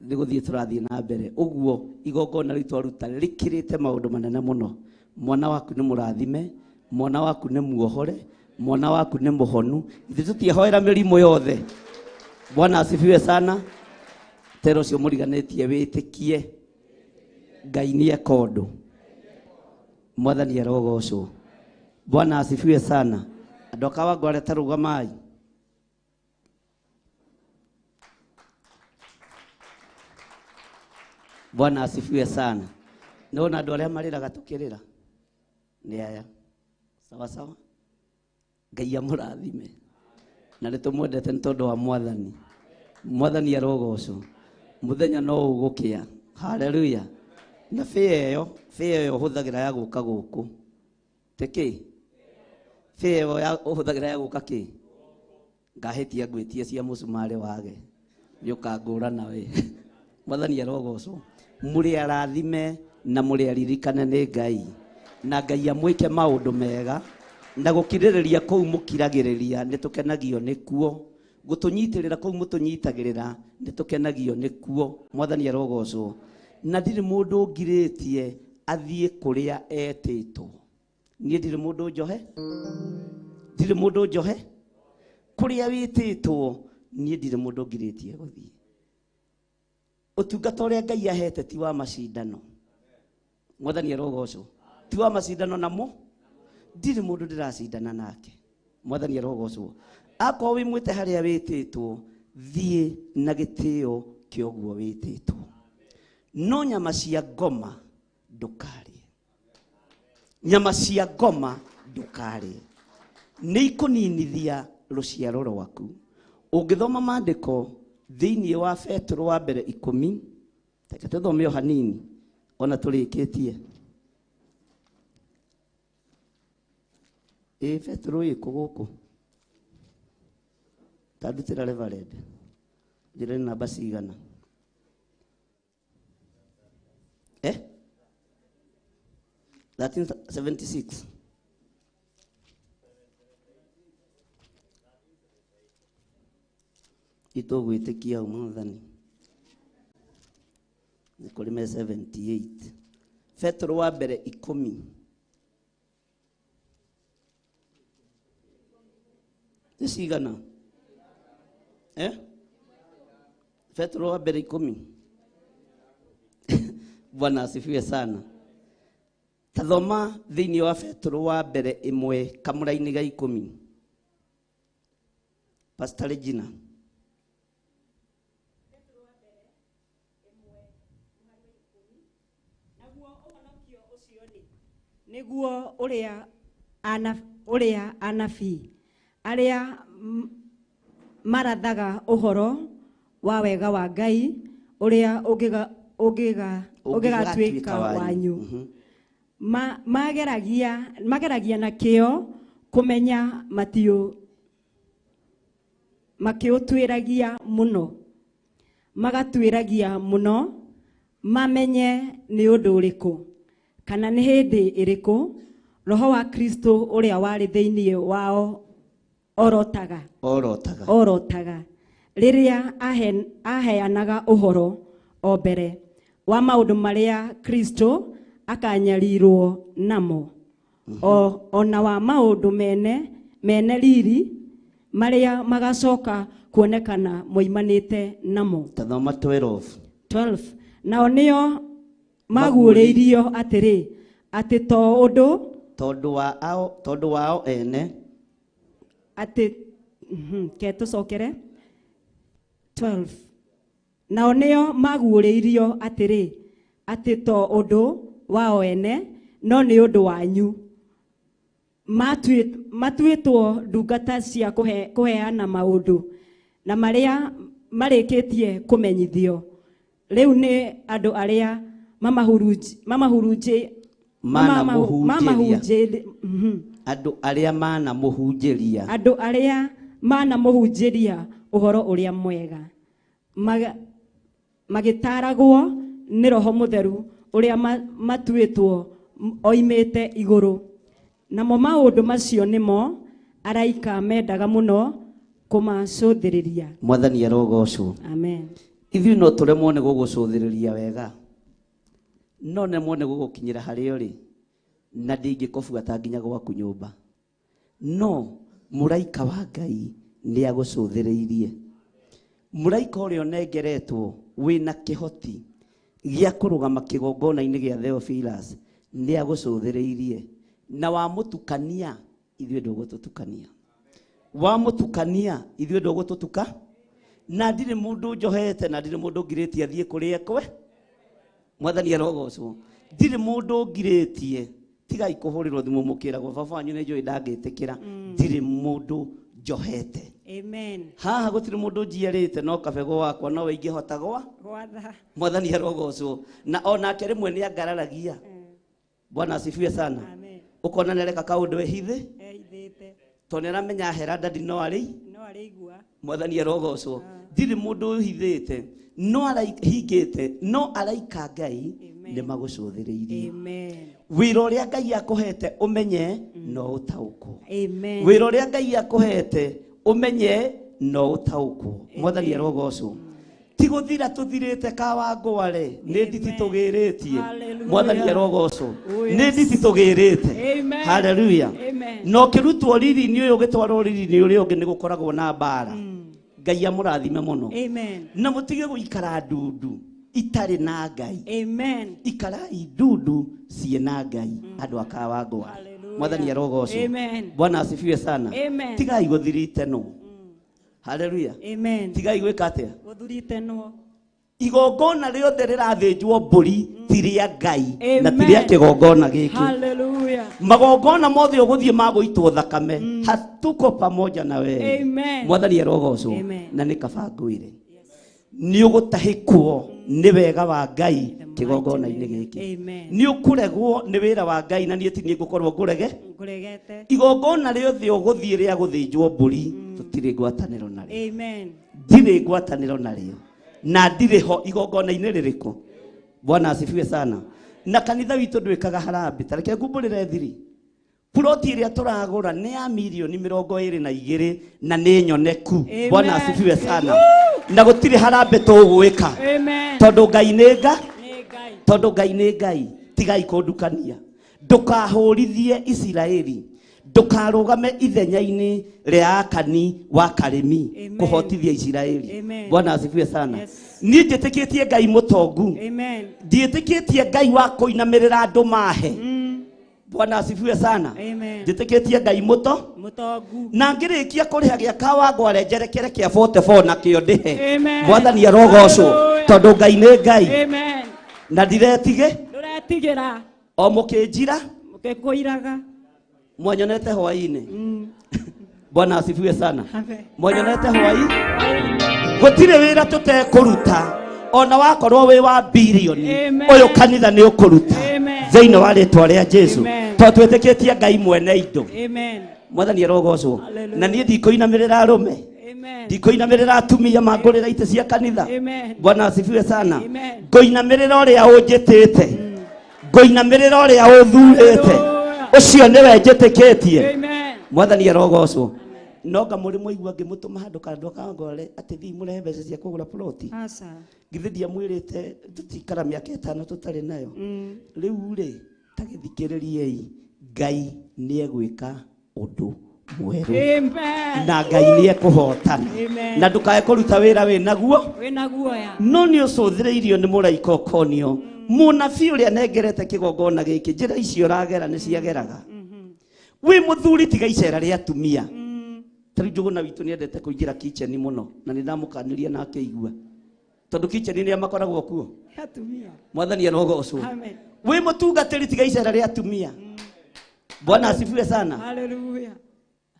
nĩ gũthiĩ tũrathiĩ na mbere. Ũguo igongona rĩu twaruta rĩkĩrĩte maũndũ manene mũno. Mwana waku nĩ mũrathime, mwana waku nĩ muohore, mwana waku nĩ mũhonu. Ithuĩ tũtiahoera mĩrimũ yothe. Bwana asifiwe sana. Tero ũcio mũriganĩtie wĩtĩkie Ngai nĩ eka ũndũ. Mwathani arogocwo. Bwana asifiwe sana. Andũ a Kawangware ta rũgamai. Bwana asifiwe sana. Nona andũ arĩa marĩraga tũkĩrĩra nĩ aya. Sawa sawa. Ngai amũrathime. Na nĩ tũmwendete nĩ tondũ wa Mwathani. Mwathani arogocwo. Mũthenya no ũgũkĩa. Hallelujah. Na fare ĩyo ũhũthagĩra ya gũka gũkũ. Tĩkĩ? Fare ĩyo ya ũhũthagĩra ya gũka kĩ? Ngahĩtia ngwĩtie cia mũcumarĩ wage. Nĩ ũkangũra nawe. Mwathani arogocwo. Mũrĩ arathime na mũrĩ aririkane nĩ Ngai. Na Ngai amwĩke maũndũ mega. Na gũkirĩrĩria kũu mũkiragĩrĩria nĩ tũkenagio nĩkuo. Gũtũnyitĩrĩra kũu mũtũnyitagĩrĩra nĩ tũkenagio nĩkuo. Mwathani arogocwo. Na ndirĩ mũndũ ũngirĩtie athiĩ kũrĩa etĩtwo. Niĩ ndirĩ mũndũ njohe. Ndirĩ mũndũ njohe. Kũrĩa wĩtĩtwo niĩ ndirĩ mũndũ ũngirĩtie gũthiĩ. Ũtungata ũrĩa Ngai ahete ti wa macindano. Mwathani arogocwo. Ti wa macindano namo. Ndirĩ mũndũ ndĩracindana nake. Mwathani arogocwo. Akorwo wĩ mwĩte harĩa wĩtĩtwo, thiĩ na gĩtĩo kĩa ũguo wĩtĩtwo. No nyama cia ngoma ndũkarĩe. Nyama cia ngoma ndũkarĩe. Nĩ ikũninithia rũciaro rwaku. Ũngĩthoma maandĩko thĩinĩ wa Petero wa mbere 10, reke tũthome o hanini ona tũrĩkĩtie. Ĩ Petero ĩkũ gũkũ? Tandutĩra Reverend. Njĩre nĩ namba cigana? 1376. Itũgwĩtĩkia Mwathani. Nĩ kũrĩ me 78. Petero wa mbere 10. Nĩ cigana? Petero wa mbere 10. Bwana asifiwe sana. Tathoma thĩinĩ wa Petero wa mbere 1 kamũra-inĩ ga 10. Pastor Regina. Nĩguo ũrĩa anabii arĩa marathaga ũhoro wa wega wa Ngai ũrĩa ũngĩgatuĩka wanyu. Mageragia na kĩo kũmenya makĩũtuĩragia mũno. Magatuĩragia mũno mamenye nĩ ũndũ ũrĩkũ kana nĩ hĩndĩ ĩrĩkũ Roho wa Kristo ũrĩa warĩ thĩinĩ wao orotaga rĩrĩa aheanaga ũhoro o mbere wa maũndũ marĩa Kristo akanyarirwo namo ona wa maũndũ mene riri marĩa magacoka kuonekana moimanĩte namo. Tathoma 12. 12. Nao nĩo maguũrĩirio atĩrĩ atĩ to ũndũ tondũ wao ene atĩ ke tũcokere 12. Nao nĩo maguũrĩirio atĩrĩ atĩ to ũndũ wao ene no nĩ ũndũ wanyu matuĩtwo ndungata cia kũheana maũndũ na marĩa marĩkĩtie kũmenyithio rĩu nĩ andũ arĩa andũ arĩa manamũhunjĩria andũ arĩa manamũhunjĩria ũhoro ũrĩa mwega magĩtaragwo nĩ Roho Mũtheru ũrĩa matuĩtwo oimĩte igũrũ. Namo maũndũ macio nĩmo araika mendaga mũno kũmacũthĩrĩria. Mwathani arogocwo. Amen. Ithuĩ no tũremwo nĩ gũgũcũthĩrĩria wega, no nemwo nĩ gũgũkinyĩra harĩa ũrĩ na ndingĩkũbuata nginya gwaku nyũmba, no mũraika wa Ngai nĩ agũcũthĩrĩirie. Mũraika ũrĩa ũnengeretwo wĩna kĩhoti gĩa kũrũgama kĩgongona-inĩ gĩa Theophilus nĩ agũcũthĩrĩirie. Na wamũtukania ithuĩ ndũgũtũtukania, wamũtukania ithuĩ ndũgũtũtuka. Na ndirĩ mũndũ njohete na ndirĩ mũndũ ngirĩtie athiĩ kũrĩa ekwe. Mwathani arogocwo. Ndirĩ mũndũ ngirĩtie tigai kũhũrĩrwo thimũ mũkĩragwo baba wanyu nĩ njũĩ ndangĩtĩkĩra. Ndirĩ mũndũ njohete. Amen. Haha gũtirĩ mũndũ njiarĩte no kabego wakwa nowe ingĩhota gwa Gwatha. Mwathani arogocwo. Na onake rĩmwe nĩ angararagia. Bwana asifiwe sana. Amen. Ũkona nĩ areka kaũndũ ehithe Ehithĩte. tondũ nĩ aramenya hera ndadi no arĩ No arĩigua. Mwathani arogocwo. Ndirĩ mũndũ ũhithĩte no hingĩte no araika Ngai nĩ magũcũthĩrĩirie. Amen. Wĩra ũrĩa Ngai akũhete ũmenye no ũtaũkwo. Amen. Wĩra ũrĩa Ngai akũhete ũmenye no ũtaũkwo. Mwathani arogocwo. Ti gũthira tũthirĩte Kawangware nĩ nditi tũgĩrĩtie. Hallelujah. Mwathani arogocwo. Oh, yes. Nĩ nditi tũgĩrĩte. Amen. Hallelujah. Amen. Na ũkĩrutwo riri-inĩ ũyũ ũgĩtwarwo riri-inĩ ũrĩa ũngĩ nĩ gũkoragwo na mbara. Ngai amũrathime mũno. Amen. Na mũtige gũikara ndundu itarĩ na Ngai. Amen. Ikarai ndundu ciĩ na Ngai andũ a Kawangware. Mwathani arogocwo. Amen. Bwana asifiwe sana. Amen. Tigai gũthiritenwo. Hallelujah. Amen. Tigai gwĩka atĩa? Gũthuritenwo. Igongona rĩothe rĩrathĩnjwo mbũri ti rĩa Ngai na ti Amen. rĩa kĩgongona gĩkĩ. Hallelujah. Magongona mothe ũgũthiĩ magũitwo thakame hatuko pamoja na wewe. Amen. Mwathani arogocwo. Amen. Na nĩ kaba ngwĩre nĩ ũgũtahĩkwo nĩ wega wa Ngai kĩgongona-inĩ gĩkĩ. Amen. Nĩ ũkũregwo nĩ wĩra wa Ngai na niĩ ti niĩ ngũkorwo ngũrege. Ngũregete. Igongona rĩothe ũgũthiĩ rĩa gũthĩnjwo mbũri tũtirĩ ngwatanĩro narĩo. Amen. Ndirĩ ngwatanĩro narĩo na ndirĩ ho igongona-inĩ rĩrĩkũ. Bwana asifiwe sana. Na kanitha witũ ndwĩkaga harambĩ. Ta reke ngumbũrĩre thiri. Ploti ĩrĩa tũragũra nĩ ya mirioni 22 na nĩ nyoneku. Amen. Bwana asifiwe sana. Na gũtirĩ harambĩ tũgwĩka. Amen. Tondũ Ngai nĩ nga, Nĩ Ngai. tondũ Ngai nĩ Ngai. Tigai kũndukania. Ndũkahũrithie Isiraeli. Ndũkarũgame ithenya-inĩ rĩa Akani wa Karĩmi Amen. kũhotithia Isiraeli. Amen. Bwana asifiwe sana. Yes. Niĩ njĩtĩkĩtie Ngai mũtongu. Amen. Ndiĩtĩkĩtie Ngai wa kũinamĩrĩra andũ mahe. Bwana asifiwe sana. Amen. Njĩtĩkĩtie Ngai mũto Mũtongu. na ngĩrĩkia kũrĩha gĩa Kawangware njerekere kĩa 44 nakĩo ndĩhe. Amen. Mwathani arogocwo Hallelujah. tondũ Ngai nĩ Ngai Amen. na ndiretige Ndũretigĩra. o mũkĩnjira Mũkĩkũiraga. mwanyonete hwaĩ-inĩ. Bwana asifiwe sana. Amen. Mwanyonete hwaĩ gũtirĩ wĩra tũtekũruta ona wakorwo wĩ wa bilioni Amen. ũyũ kanitha nĩ ũkũruta Amen. thĩinĩ wa rĩtwa rĩa Jesu Amen. tondũ twĩtĩkĩtie Ngai mwene indo. Amen. Mwathani arogocwo. Hallelujah. Na niĩ ndikũinamĩrĩra arũme, Amen. ndikũinamĩrĩra atumia mangũrĩra itĩ cia kanitha. Amen. Bwana asifiwe sana. Amen. Ngũinamĩrĩra ũrĩa ũnjĩtĩte, ngũinamĩrĩra ũrĩa ũthurĩte, Hallelujah. ũcio nĩwe njĩtĩkĩtie. Amen. Mwathani arogocwo. No nga mũrĩ mwaigua ngĩmũtũma handũ kandũ Kawangware atĩ thiĩ mũrehe mbeca cia kũgũra ploti. Aca. Githĩ ndiamwĩrĩte tũtikara mĩaka 5 tũtarĩ nayo. Rĩu rĩ ta gĩthikĩrĩriei, Ngai nĩ egwĩka ũndũ mwerũ. Amen. Na Ngai nĩ ekũhotana. Amen. Na ndũkae kũruta wĩra wĩ naguo Wĩna guoya. no nĩ ũcũthĩrĩirio nĩ mũraika ũkonio mũnabii ũrĩa anengerete kĩgongona gĩkĩ njĩra icio ũragera nĩ ciageraga. Wĩ mũthuri tiga icera rĩa atumia. Ta rĩu Njũgũna witũ nĩendete kũingĩra kitchen mũno na nĩ ndamũkanirie na akĩigua tondũ kitchen nĩ makoragwo kuo. Atumia. Mwathani arogocwo. Amen. Wĩ mũtungatĩri tiga icera rĩa atumia. Bwana asifiwe sana. Hallelujah.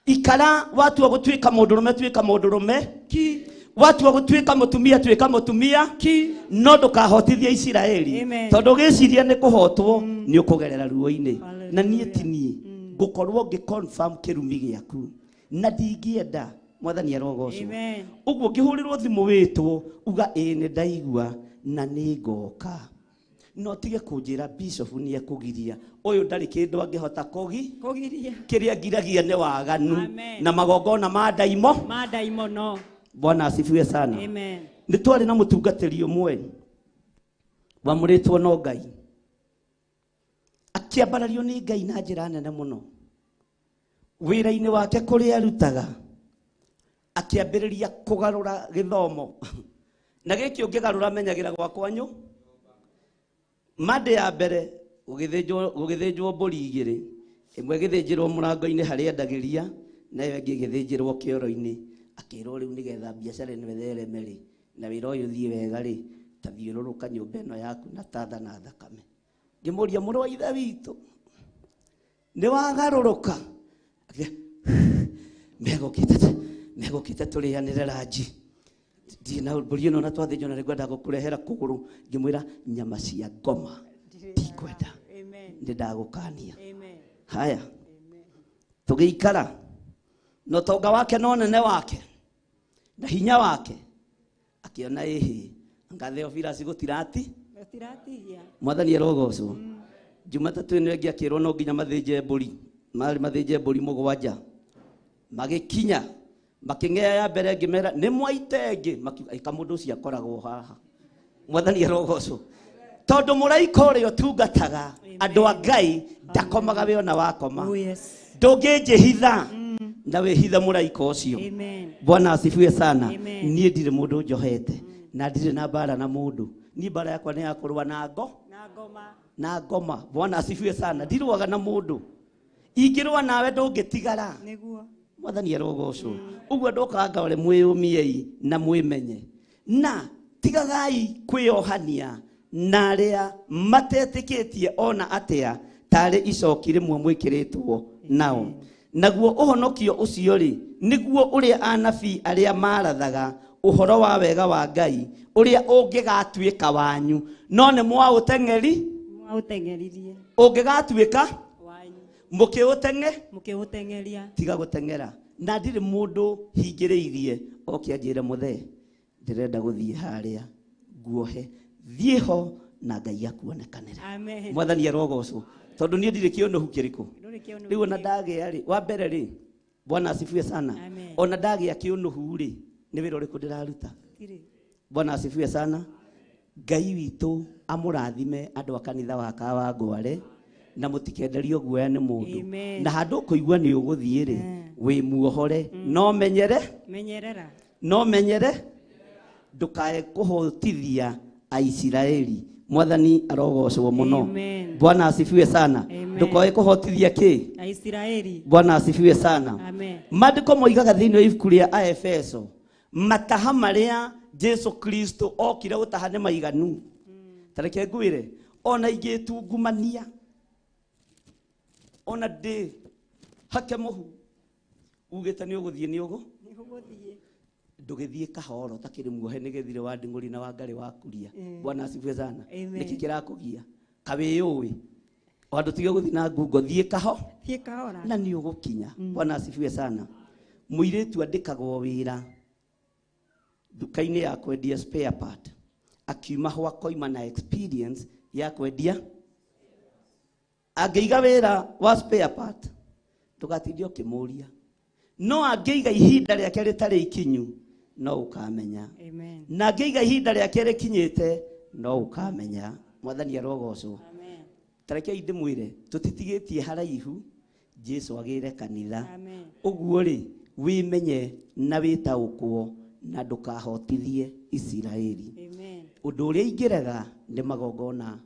Ikara watua gũtuĩka mũndũrũme tuĩka mũndũrũme ki, watua gũtuĩka mũtumia tuĩka mũtumia ki, no ndũkahotithie Isiraeli Amen. tondũ ũgĩciria nĩ kũhotwo nĩ ũkũgerera ruo-inĩ. Na niĩ ti niĩ ngũkorwo ngĩ confirm kĩrumi gĩaku na ndingĩenda. Mwathani arogocwo. Amen. Ũguo ngĩhũrĩrwo thimũ wĩtwo uga ĩĩ nĩ ndaigua na nĩ ngoka. No tige kũnjĩra bishop nĩ ekũgiria ũyũ ndarĩ kĩndũ angĩhota Kũgiria. kĩrĩa ngiragia nĩ waganu Amen. na magongona ma ndaimo. Ma ndaimono. Bwana asifiwe sana. Amen. Nĩ twarĩ na mũtungatĩri ũmwe wamũrĩtwo no Ngai akĩambarario nĩ Ngai na njĩra nene mũno wĩra-inĩ wake kũrĩa arutaga akĩambĩrĩria kũgarũra gĩthomo na gĩkĩ ũngĩgarũra menyagĩra gwakwa nyũ Mande ya mbere gũgĩthĩnjwo mbũri 2 ĩmwe ĩgĩthĩnjĩrwo mũrango-inĩ harĩa endagĩria na ĩyo ĩngĩ ĩgĩthĩnjĩrwo kĩoro-inĩ akĩrwo rĩu nĩgetha biacara ĩno ĩthereme rĩ na wĩra ũyũ ũthiĩ wega rĩ Ta thiũrũrũka nyũmba ĩno yaku na tatha na thakame. Ngĩmũria, mũrũ wa ithe witũ, nĩ wagarũrũka? Akiuga, megũkĩte megũkĩte tũrĩanĩre ranji, ndirĩ na mbũri ĩno na twathĩnjwo na nĩngwenda gũkũrehera kũgũrũ. Ngĩmwĩra, nyama cia ngoma ndikwenda, nĩ ndagũkania. Haya, tũgĩikara na ũtonga wake na ũnene wake na hinya wake, akĩona ĩhĩ anga Theophilus gũtirati. Gũtiratihia. Mwathani arogocwo. Jumatatũ ĩno ĩngĩ akĩrwo no nginya mathĩnje mbũri, marĩ mathĩnje mbũri 7. Magĩkinya makĩng'ea ya mbere, ngĩmera nĩ mwaite ĩngĩ, makiuga ĩka mũndũ ũcio akoragwo haha. Mwathani arogocwo, tondũ mũraika ũrĩa ũtungataga andũ a Ngai ndakomaga, we ona wakoma. Oh, yes. Ndũngĩnjĩhitha na wĩhithe mũraika ũcio. Amen. Bwana asifiwe sana. Amen. Niĩ ndirĩ mũndũ njohete na ndirĩ na mbara na mũndũ. Niĩ mbara yakwa nĩ ya kũrũa na ngo Na ngoma. na ngoma. Bwana asifiwe sana. Ndirũaga na mũndũ, ingĩrũa nawe ndũngĩtigara. Nĩguo. Mwathani arogocwo. Ũguo ndokaga ngore mwĩyũmiei na mwĩmenye na tigagai kwĩyohania na arĩa matetĩkĩtie ona atĩa, tarĩ icoki rĩmwe mwĩkĩrĩtwo nao. Naguo ũhonokio ũcio rĩ, nĩguo ũrĩa anabii arĩa marathaga ũhoro wa wega wa Ngai ũrĩa ũngĩgatuĩka wanyu, no nĩ mwaũteng'eri. Mwaũteng'eririe. Ũngĩgatuĩka Wanyu. mũkĩũteng'e. Mũkĩũteng'eria. Tiga gũteng'era, na ndirĩ mũndũ hingĩrĩirie oke anjĩre, mũthee, ndĩrenda gũthiĩ harĩa nguohe, thiĩ ho na Ngai akuonekanĩra. Amen. Mwathani arogocwo, tondũ niĩ ndirĩ kĩũnũhu kĩrĩkũ. Ndũrĩ kĩũnũhu. Rĩu ona ndagĩa rĩ, wa mbere rĩ, Bwana asifiwe sana. Amen. Ona ndagĩa kĩũnũhu rĩ, nĩ wĩra ũrĩkũ ndĩraruta? Gũtirĩ. Bwana asifiwe sana. Ngai witũ amũrathime andũ a kanitha wa Kawangware, na mũtikenderio guoya nĩ mũndũ. Amen. Na handũ ũkũigua nĩ ũgũthiĩ rĩ, wĩ muohore, no menyere. Menyerera. No menyere ndũkae kũhotithia Aisiraeli. Mwathani arogocwo mũno. Amen. Bwana asifiwe sana. Amen. Ndũkae kũhotithia kĩ? Aisiraeli. Bwana asifiwe sana. Amen. Maandĩko moigaga thĩinĩ wa ibuku rĩa Aefeso, mataha marĩa Jesu Kristo okire gũtaha nĩ maiganu. Ta reke ngwĩre, ona ingĩtungumania, ona ndĩ hake mũhu, ugĩte nĩ ũgũthiĩ nĩ ũgũ Nĩũgũthiĩ. Ndũgĩthiĩ kahoro ta kĩrĩ muohe nĩ gĩthire wa nding'ũri na wa ngarĩ wa kuria. Bwana asifiwe sana. Amen. Nĩkĩ kĩrakũgia kawĩyũĩ handũ tiga gũthiĩ na ngungo, thiĩ kaho. Thiĩ kahora. Na nĩ ũgũkinya. Bwana asifiwe sana. Mũirĩtu andĩkagwo wĩra nduka-inĩ ya kwendia spare part, akiuma ho akoima na experience ya kwendia. Angĩiga wĩra wa spare part, ndũgatinde ũkĩmũria, no angĩiga ihinda rĩake rĩtarĩ ikinyu, no ũkamenya. Amen. Na angĩiga ihinda rĩake rĩkinyĩte, no ũkamenya. Mwathani arogocwo. Amen. Tarekei ndĩmwĩre, tũtitigĩtie haraihu Jesu agĩre kanitha. Amen. Ũguo rĩ, wĩmenye na wĩtaũkwo na ndũkahotithie Isiraeli. Amen. Ũndũ ũrĩa ingĩrega nĩ magongona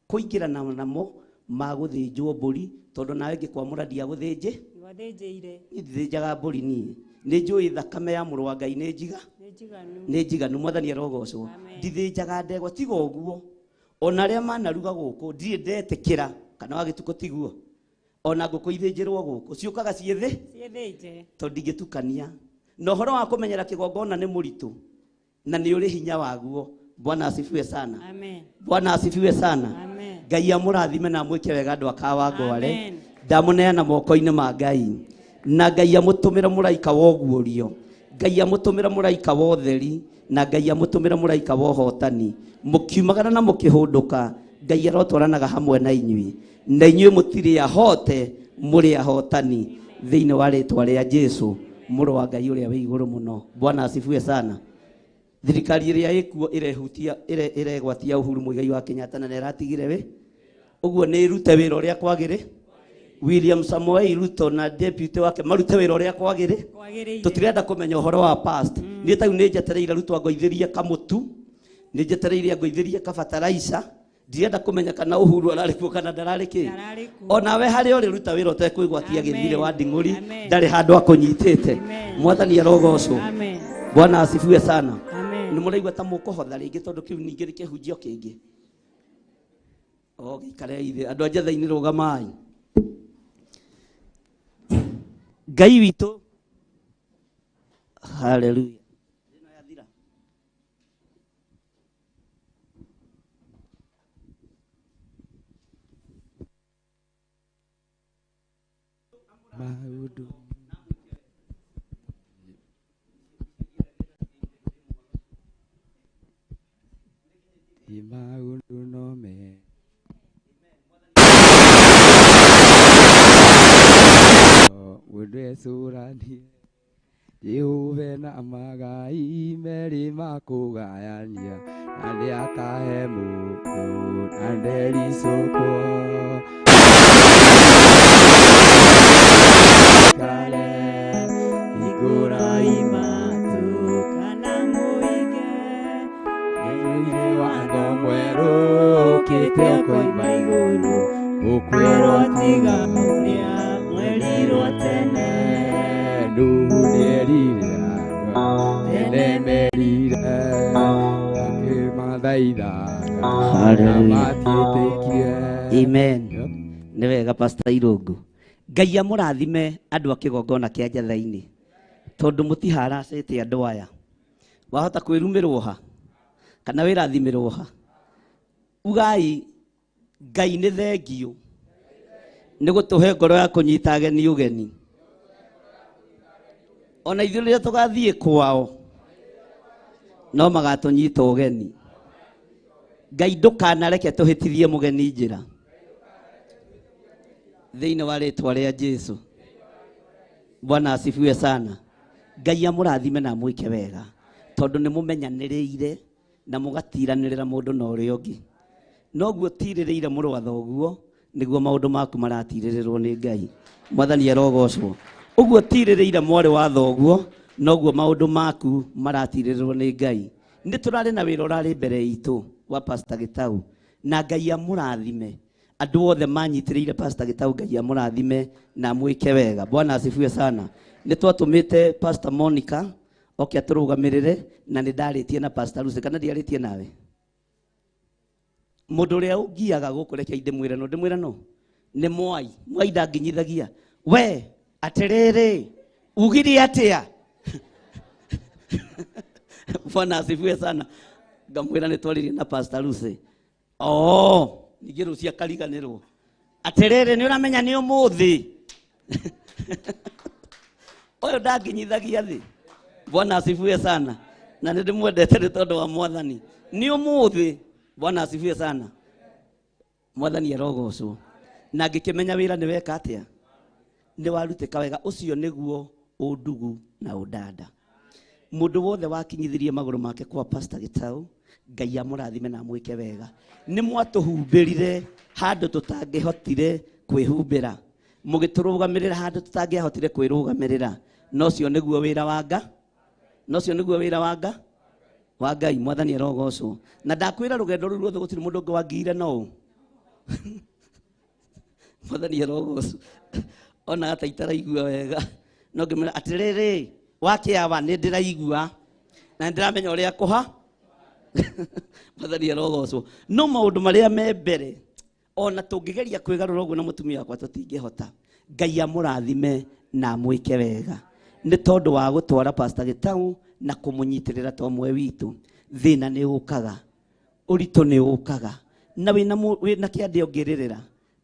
kũingĩrana namo ma gũthĩnjwo mbũri, tondũ nawe ngĩkwamũra ndiagũthĩnjĩ. Nĩwathĩnjĩire. Niĩ ndithĩnjaga mbũri, niĩ nĩ njũĩ thakame ya mũrũ wa Ngai nĩ njiga. Nĩ njiganu. Nĩ njiganu. Mwathani arogocwo. Amen. Ndithĩnjaga ndegwa, tiga ũguo ona arĩa manaruga gũkũ ndirĩ ndetĩkĩra kana wa gĩtukũ, tiguo ona ngũkũ ithĩnjĩrwo gũkũ ciũkaga ciĩ thĩ. Ciĩthĩnje. Tondũ ndingĩtukania na ũhoro wa kũmenyera kĩgongona nĩ mũritũ na nĩ ũrĩ hinya waguo. Bwana asifiwe sana. Amen. Bwana asifiwe sana. Amen. Ngai amũrathime na amwĩke wega andũ a Kawangware. Amen. Ndamũneana moko-inĩ ma Ngai, na Ngai amũtũmĩre mũraika wa ũguũrio, Ngai amũtũmĩre mũraika wa ũtheri, na Ngai amũtũmĩre mũraika wa ũhotani. Mũkiumagara na mũkĩhũndũka, Ngai arotwaranaga hamwe na inyuĩ, na inyuĩ mũtirĩ ahote, mũrĩ ahotani thĩinĩ wa rĩtwa rĩa Jesu mũrũ wa Ngai ũrĩa wĩ igũrũ mũno. Bwana asifiwe sana. Thirikari ĩrĩa ĩkuo ĩrehutia ĩregwatia Uhuru Muigai wa Kenyatta na nĩaratigire wĩ ũguo, nĩ ĩrute wĩra ũrĩa kwagĩrĩ. William Samoei Ruto na deputy wake marute wĩra ũrĩa kwagĩrĩ. Kwagĩrĩire. Tũtirenda kũmenya ũhoro wa past. Niĩ tau nĩ njetereire Ruto angoithĩrie kamũtu, nĩ njetereire angoithĩrie kabataraica. Ndirenda kũmenya kana Uhuru ararĩ kuo kana ndararĩ kĩ. Ndararĩ kuo. Onawe harĩa ũrĩ, ruta wĩra ũtekwĩgwatia gĩthirĩ wa nding'ũri. Amen. Ndarĩ handũ akũnyitĩte. Amen. Mwathani arogocwo. Amen. Bwana asifiwe sana. Amen. Amen. Nĩ mũraigua ta mũkũhotha rĩngĩ tondũ kĩu ningĩ nĩ kĩhunjio kĩngĩ. O gĩikarei thĩ andũ a Njatha-inĩ rũgamai. Ngai witũ. Hallelujah. Maũndũ ti maũndũ no me mũndũ ecũranie Jehova na magai merĩ makũgayania na nĩakahe mũndũ na ndericũkwo kale hingũrai matũ kana mũige nĩnyuire watho mwerũ ũkĩte ũkoima igũrũ ũkwĩrwo tiga ũrĩa mwerirwo tene Nuhu nĩerire andũ tene merire akĩmathaithaga na matiĩtĩkire. Amen. Nĩ wega Pastor Irũngũ. Ngai amũrathime andũ a kĩgongona kĩa Njatha-inĩ tondũ mũtiharacĩte andũ aya. Wahota kwĩrumĩrwo ha kana wĩrathimĩrwo ha. Ugai Ngai nĩ thengio nĩ gũtũhe ngoro ya kũnyita ageni ũgeni. Ona ithuĩ rĩrĩa tũgathiĩ kwao no magatũnyita ũgeni. Ngai ndũkanareke tũhĩtithie mũgeni njĩra thĩinĩ wa rĩtwa rĩa Jesu. Bwana asifiwe sana. Ngai amũrathime na amwĩke wega tondũ nĩ mũmenyanĩrĩire na mũgatiranĩrĩra mũndũ na ũrĩa ũngĩ. Noguo tirĩrĩire mũrũ wa thoguo nĩguo maũndũ maku maratirĩrĩrwo nĩ Ngai. Mwathani arogocwo. Ũguo tirĩrĩire mwarĩ wa thoguo noguo maũndũ maku maratirĩrĩrwo nĩ Ngai. Nĩ tũrarĩ na wĩra ũrarĩ mbere itũ wa Pastor Gĩtau na Ngai amũrathime. Andũ othe manyitĩrĩire Pastor Gĩtau Ngai amũrathime na amwĩke wega. Bwana asifiwe sana. Nĩ twatũmĩte Pastor Monica oke atũrũgamĩrĩre na nĩ ndarĩtie na Pastor Lucy kana ndiarĩtie nawe. Mũndũ ũrĩa ũngiaga gũkũ reke ndĩmwĩre no ndĩmwĩre no nĩ Mwai. Mwai ndanginyithagia we atĩrĩrĩ ugire atĩa. Bwana asifiwe sana. Ngamwĩra nĩ twaririe na Pastor Lucy. Oh, ningĩ rũciũ akariganĩrwo. Atĩrĩrĩ nĩ ũramenya nĩ ũmũthĩ. Ũyũ ndanginyithagia thĩ. Bwana asifiwe sana. Na nĩ ndĩmwendete nĩ tondũ wa Mwathani. Nĩ ũmũthĩ. Bwana asifiwe sana. Mwathani arogocwo. Na ngĩkĩmenya wĩra nĩ weka atĩa? Nĩ warutĩka wega. Ũcio nĩguo ũndugu na ũndanda. Mũndũ wothe wakinyithirie magũrũ make kwa Pastor Gĩtau Ngai amũrathime na amwĩke wega. Nĩ mwatũhumbĩrire handũ tũtangĩhotire kwĩhumbĩra. Mũgĩtũrũgamĩrĩra handũ tũtangĩahotire kwĩrũgamĩrĩra. No ũcio nĩguo wĩra wa Nga. No ũcio nĩguo wĩra wa Nga. Wa Ngai. Mwathani arogocwo. Na ndakwĩra rũgendo rũu ruothe gũtirĩ mũndũ ũngĩ wangiire no ũ. Mwathani arogocwo. Ona ata itaraigua wega. No ngĩmwĩra atĩrĩrĩ wakĩawa nĩ ndĩraigua na nĩ ndĩramenya ũrĩa kũha. Mwathani arogocwo. No maũndũ marĩa me mbere ona tũngĩgeria kwĩgarũra ũguo na mũtumia wakwa tũtingĩhota. Ngai amũrathime na amwĩke wega nĩ tondũ wa gũtwara Pastor Gĩtau na kũmũnyitĩrĩra ta ũmwe witũ. Thĩna nĩ ũkaga, ũritũ nĩ ũkaga, na wĩna kĩande ũngĩrĩrĩra.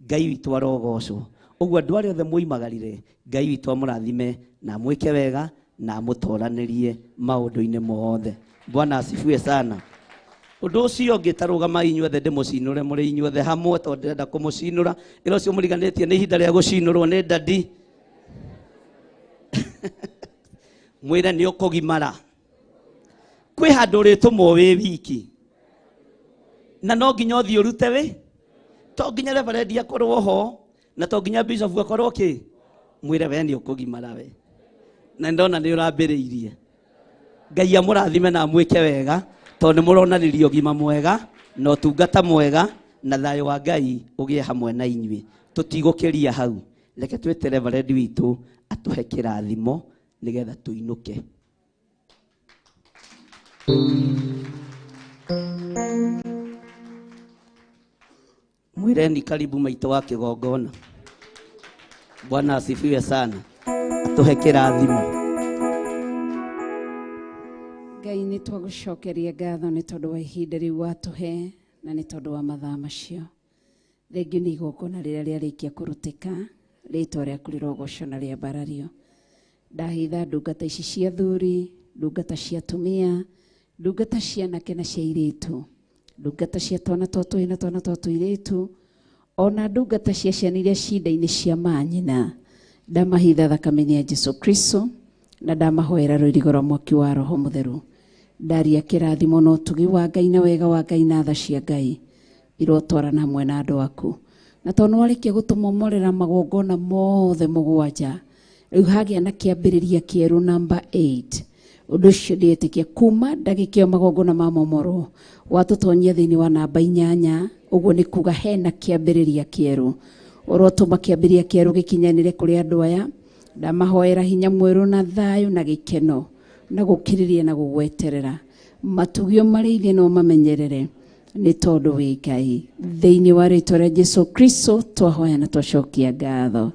Ngai witũ arogocwo. Ũguo andũ arĩa othe mwoimagarire Ngai witũ amũrathime na amwĩke wega na amũtoranĩrie maũndũ-inĩ mothe. Bwana asifiwe sana. Ũndũ ũcio ũngĩ ta rũgamai inyuothe ndĩmũcinũre mũrĩ inyuothe hamwe tondũ ndĩrenda kũmũcinũra. Ĩra ũcio mũriganĩtie nĩ ihinda rĩa gũcinũrwo nĩ dadi. Mwĩre nĩ ũkũgimara. Kwĩ handũ ũrĩtũmwo wĩ wiki na no nginya ũthiĩ ũrute wĩ to nginya reverend akorwo ho na to nginya bishop akorwo kĩ. Mwĩre we nĩ ũkũgimara we na ndona nĩ ũrambĩrĩirie. Ngai amũrathime na amwĩke wega tondũ nĩ mũronanirie ũgima mwega na ũtungata mwega na thayũ wa Ngai ũgĩe hamwe na inyuĩ. Tũtigũkĩria hau. Reke twĩte reverend witũ atũhe kĩrathimo nĩgetha tũinũke. Mwireni karibu maitũ wa kĩgongona. Bwana asifiwe sana. Atũhe kĩrathimo. Ngai nĩ twagũcokeria ngatho nĩ tondũ wa ihinda rĩu watũhe na nĩ tondũ wa mathaa macio. Thengiũ nĩ igongona rĩrĩa rĩarĩkia kũrutĩka, rĩtwa rĩaku rĩrogocwo na rĩambarario. Ndahitha ndungata ici cia athuri, ndungata cia atumia, ndungata cia anake na cia airĩtu, ndungata cia twana twa tũhĩĩ na twana twa tũirĩtu, ona ndungata cia ciana iria ci nda-inĩ cia manyina. Ndamahitha thakame-inĩ ya Jesu Kristo na ndamahoera rũirigo rwa mwaki wa Roho Mũtheru. Ndaria kĩrathimo na ũtugi wa Ngai na wega wa Ngai na tha cia Ngai irotwarana hamwe na andũ aku. Na tondũ nĩwarĩkia gũtũmomorera magongona mothe mũgwanja, rĩu hagĩa na kĩambĩrĩria kĩerũ namba 8. Ũndũ ũcio ndĩetĩkia kuma ndagĩka ĩyo magongona ma momorwo watũtonyia thĩinĩ wa namba 8, ũguo nĩ kuga hena kĩambĩrĩria kĩerũ. Ũrotũma kĩambĩrĩria kĩerũ gĩkinyanĩre kũrĩ andũ aya. Ndamahoera hinya mwerũ na thayũ na gĩkeno na gũkirĩrĩria na gũgweterera. Matugio marĩithie no mamenyerere nĩ tondũ wĩ Ngai. Thĩinĩ wa rĩtwa rĩa Jesu Kristo twahoya na twacokia ngatho.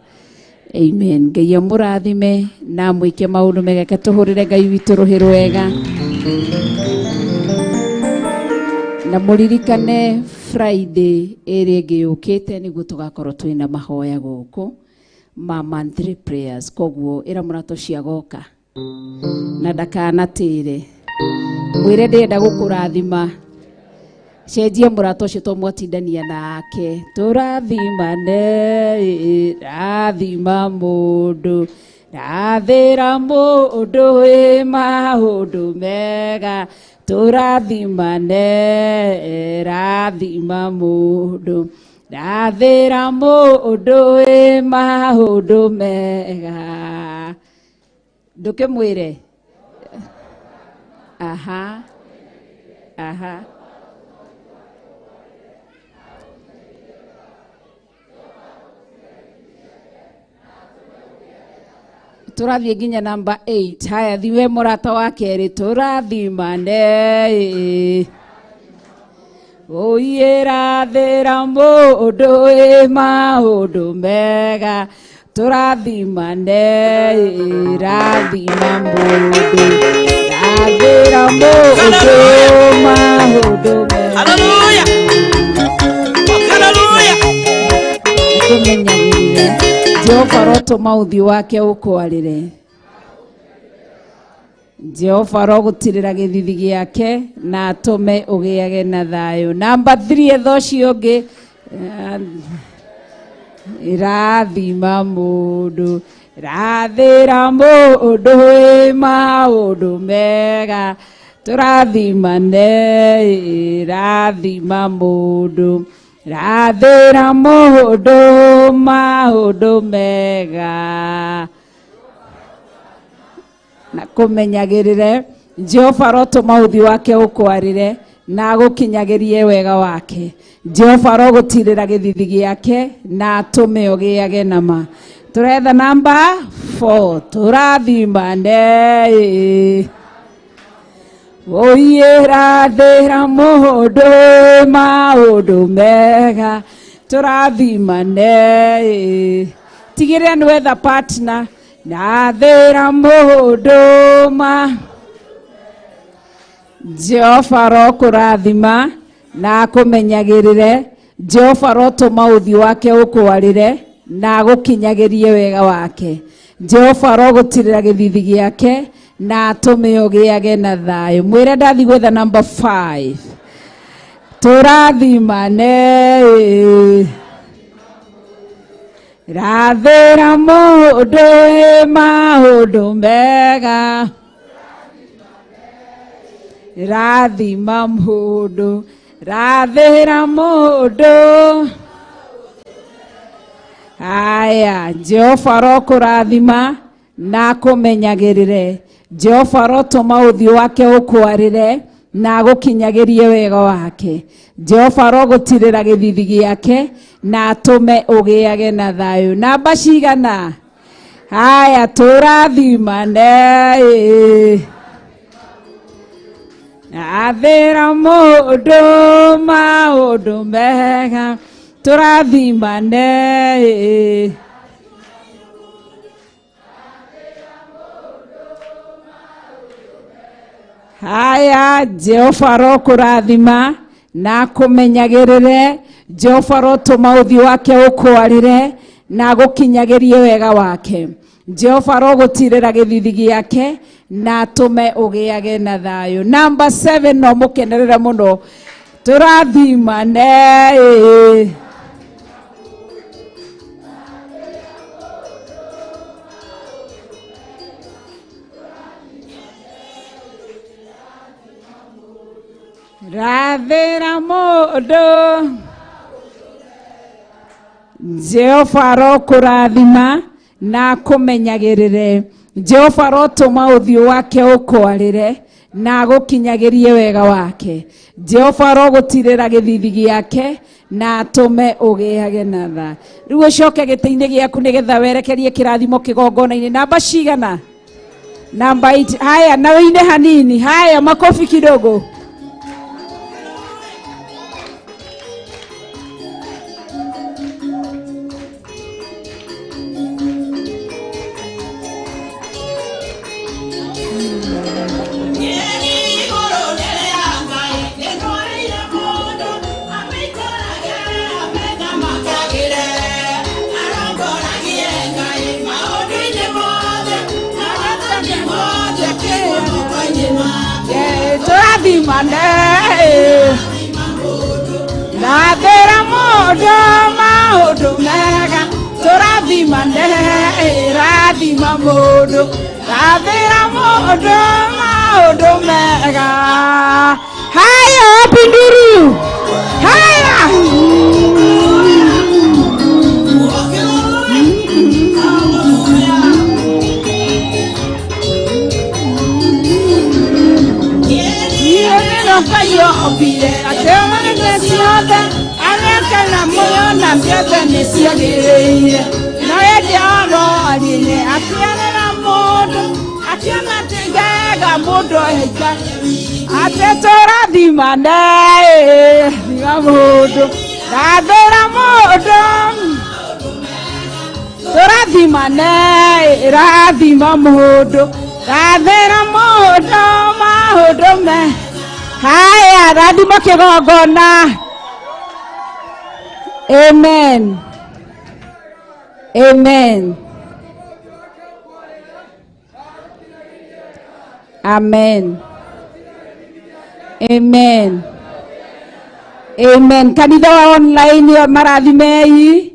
Amen. Ngai amũrathime na amwĩke maũndũ mega. Reke tũhũrĩre Ngai witũ rũhĩ rwega. Na mũririkane Friday ĩrĩa ĩngĩ yũkĩte nĩguo tũgakorwo twĩna mahoya gũkũ ma monthly prayers. Koguo ĩra mũrata ũcio agoka na ndakanatĩre. Mwĩre ndĩrenda gũkũrathima. Cenjia mũrata ũcio to mwatindania nake. Tũrathimane, rathima mũndũ, rathĩra mũndũ wĩ maũndũ mega. Tũrathimane, rathima mũndũ, rathĩra mũndũ wĩ maũndũ mega. Ndũkĩmwĩre. Aha. Aha. Tũrathiĩ nginya namba 8. Haya, thiwe mũrata wa kerĩ. Tũrathimane. Ũiyĩrathĩra mũndũ wĩ maũndũ mega. Tũrathimane, rathima mũndũ, rathĩra mũndũ maũndũ mega. Hallelujah. Hallelujah. Tũmenyagĩrĩre. Jehova arotũma ũthiũ wake ũkwarĩre. Jehova arogũtirĩra gĩthithi gĩake na atũme ũgĩage na thayũ. Namba 3 etha ũcio ũngĩ. Rathima mũndũ, rathĩra mũndũ wĩ maũndũ mega. Tũrathimane, rathima mũndũ, rathĩra mũndũ maũndũ mega. Na kũmenyagĩrĩre. Jehova arotũma ũthiũ wake ũkwarĩre na agũkinyagĩrie wega wake. Jehova arogũtirĩra gĩthithi gĩake na atũme ũgĩage na ma. Tũretha namba 4. Tũrathimane. Ũiyĩrathĩra mũndũ maũndũ mega. Tũrathimane. Tigĩrĩra nĩ wetha partner. Rathĩra mũndũ ma. Jehova arokũrathima na akũmenyagĩrĩre. Jehova arotũma ũthiũ wake ũkwarĩre na agũkinyagĩrie wega wake. Jehova arogũtirĩra gĩthithi gĩake na atũme ũgĩage na thayũ. Mwĩre ndathiĩ gwetha namba 5. Tũrathimane. Rathĩra mũndũ wĩ maũndũ mega. Rathima mũndũ, rathĩra mũndũ. Haya, Jehova arokũrathima na akũmenyagĩrĩre. Jehova arotũma ũthiũ wake ũkwarĩre na agũkinyagĩrie wega wake. Jehova arogũtirĩra gĩthithi gĩake na atũme ũgĩage na thayũ. Namba cigana? Haya, tũrathimane. Athĩra mũndũ maũndũ mega tũrathimane. Haya, Jehova arokũrathima na akũmenyagĩrĩre. Jehova arotũma ũthiũ wake ũkwarĩre na agũkinyagĩrie wega wake. Jehova arogũtirĩra gĩthithi gĩake na atũme ũgĩage na thayũ. Number 7 no mũkenerere mũno, tũrathimane. Rathĩra mũndũ. Jehova arokũrathima na akũmenyagĩrĩre. Jehova arotũma ũthiũ wake ũkwarĩre na agũkinyagĩrie wega wake. Jehova arogũtirĩra gĩthithi gĩake na atũme ũgĩage na tha. Rĩu ũcoke gĩtĩ-inĩ gĩaku nĩgetha werekerie kĩrathimo kĩgongona-inĩ. Namba cigana? Namba 8. Haya, na wĩine hanini. Haya, makofi kidogo. Rathĩra mũndũ maũndũ mega tũrathimane. Rathima mũndũ, rathĩra mũndũ maũndũ mega. Haya, pinduru. Haya. Rathima mũndũ, rathĩra mũndũ maũndũ mega. Haya, rathima kĩgongona. Amen. Amen. Amen. Amen. Amen. Kanitha wa online marathimei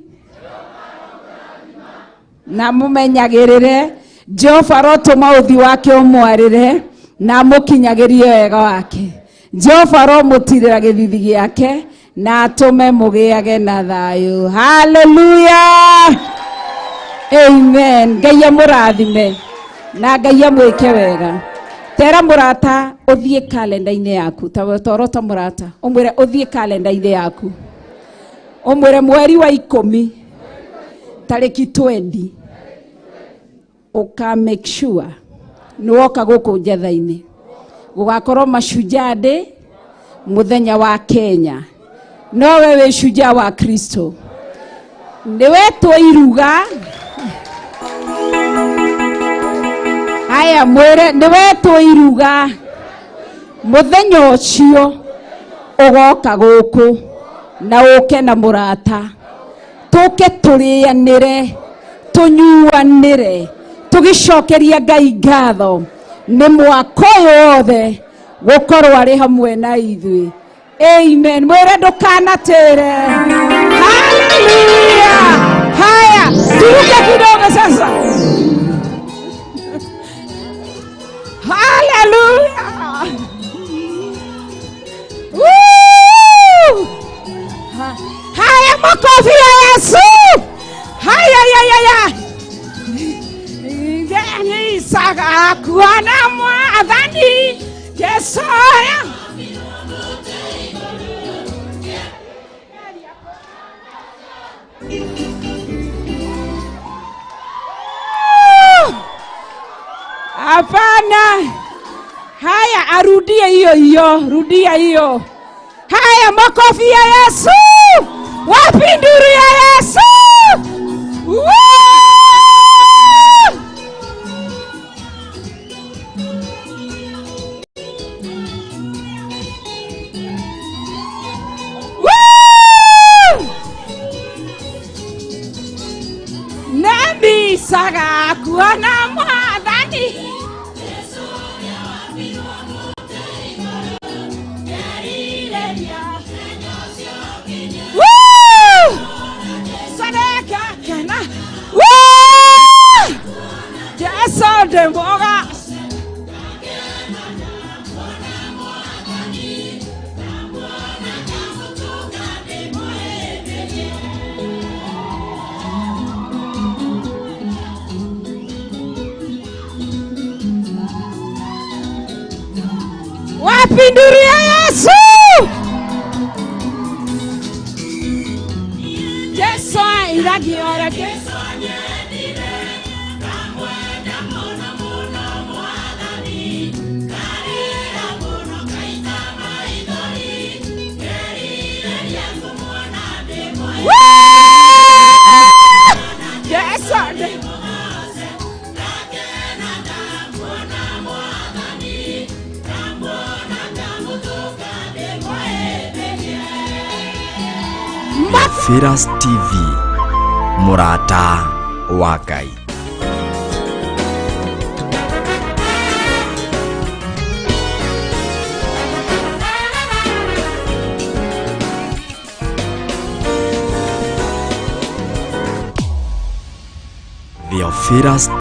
na mumenyagĩrĩre. Jehova arotũma ũthiũ wake ũmwarĩre na amũkinyagĩrie wega wake. Jehova aromũtirĩra gĩthithi gĩake na atũme mũgĩage na thayũ. Hallelujah. Amen. Ngai amũrathime na Ngai amwĩke wega. Tera mũrata ũthiĩ kalenda-inĩ yaku. Torota mũrata ũmwĩre ũthiĩ kalenda-inĩ yaku, ũmwĩre mweri wa 10 tarĩki 20 ũka make sure nĩwoka gũkũ njetha-inĩ. Gũgakorwo Mashujaa Day mũthenya wa Kenya. Nowe wĩ shujaa wa Kristo. Nĩwetwo iruga. Haya, mwĩre nĩwetwo iruga. Mũthenya ũcio ũgoka gũkũ na ũke na mũrata. Tũke tũrĩanĩre, tũnyuanĩre, tũgĩcokeria Ngai ngatho nĩ mwaka ũyũ wothe gũkorwo arĩ hamwe na ithuĩ. Amen. Mwĩre ndũkanatĩre. Hallelujah. Haya, turuke kidogo sasa. Hallelujah. Woo! Haya, makofi ya Yesu. Haya, ya ya ya. Ngeni saka kuana mwathani Yesu. Hapana. Haya, arudie hiyo hiyo, rudia hiyo. Haya, makofi ya Yesu. Wapi nduru ya Yesu? Woo! Woo! Nemisaga kuona mwathani. Woo! Sadaka kana. Woo! Jesu ndĩmũga. Wapi nduru ya Yesu? Jesu airagiora Jesu. Woo! Jesu Firas TV, Murata wa Ngai. Theophilus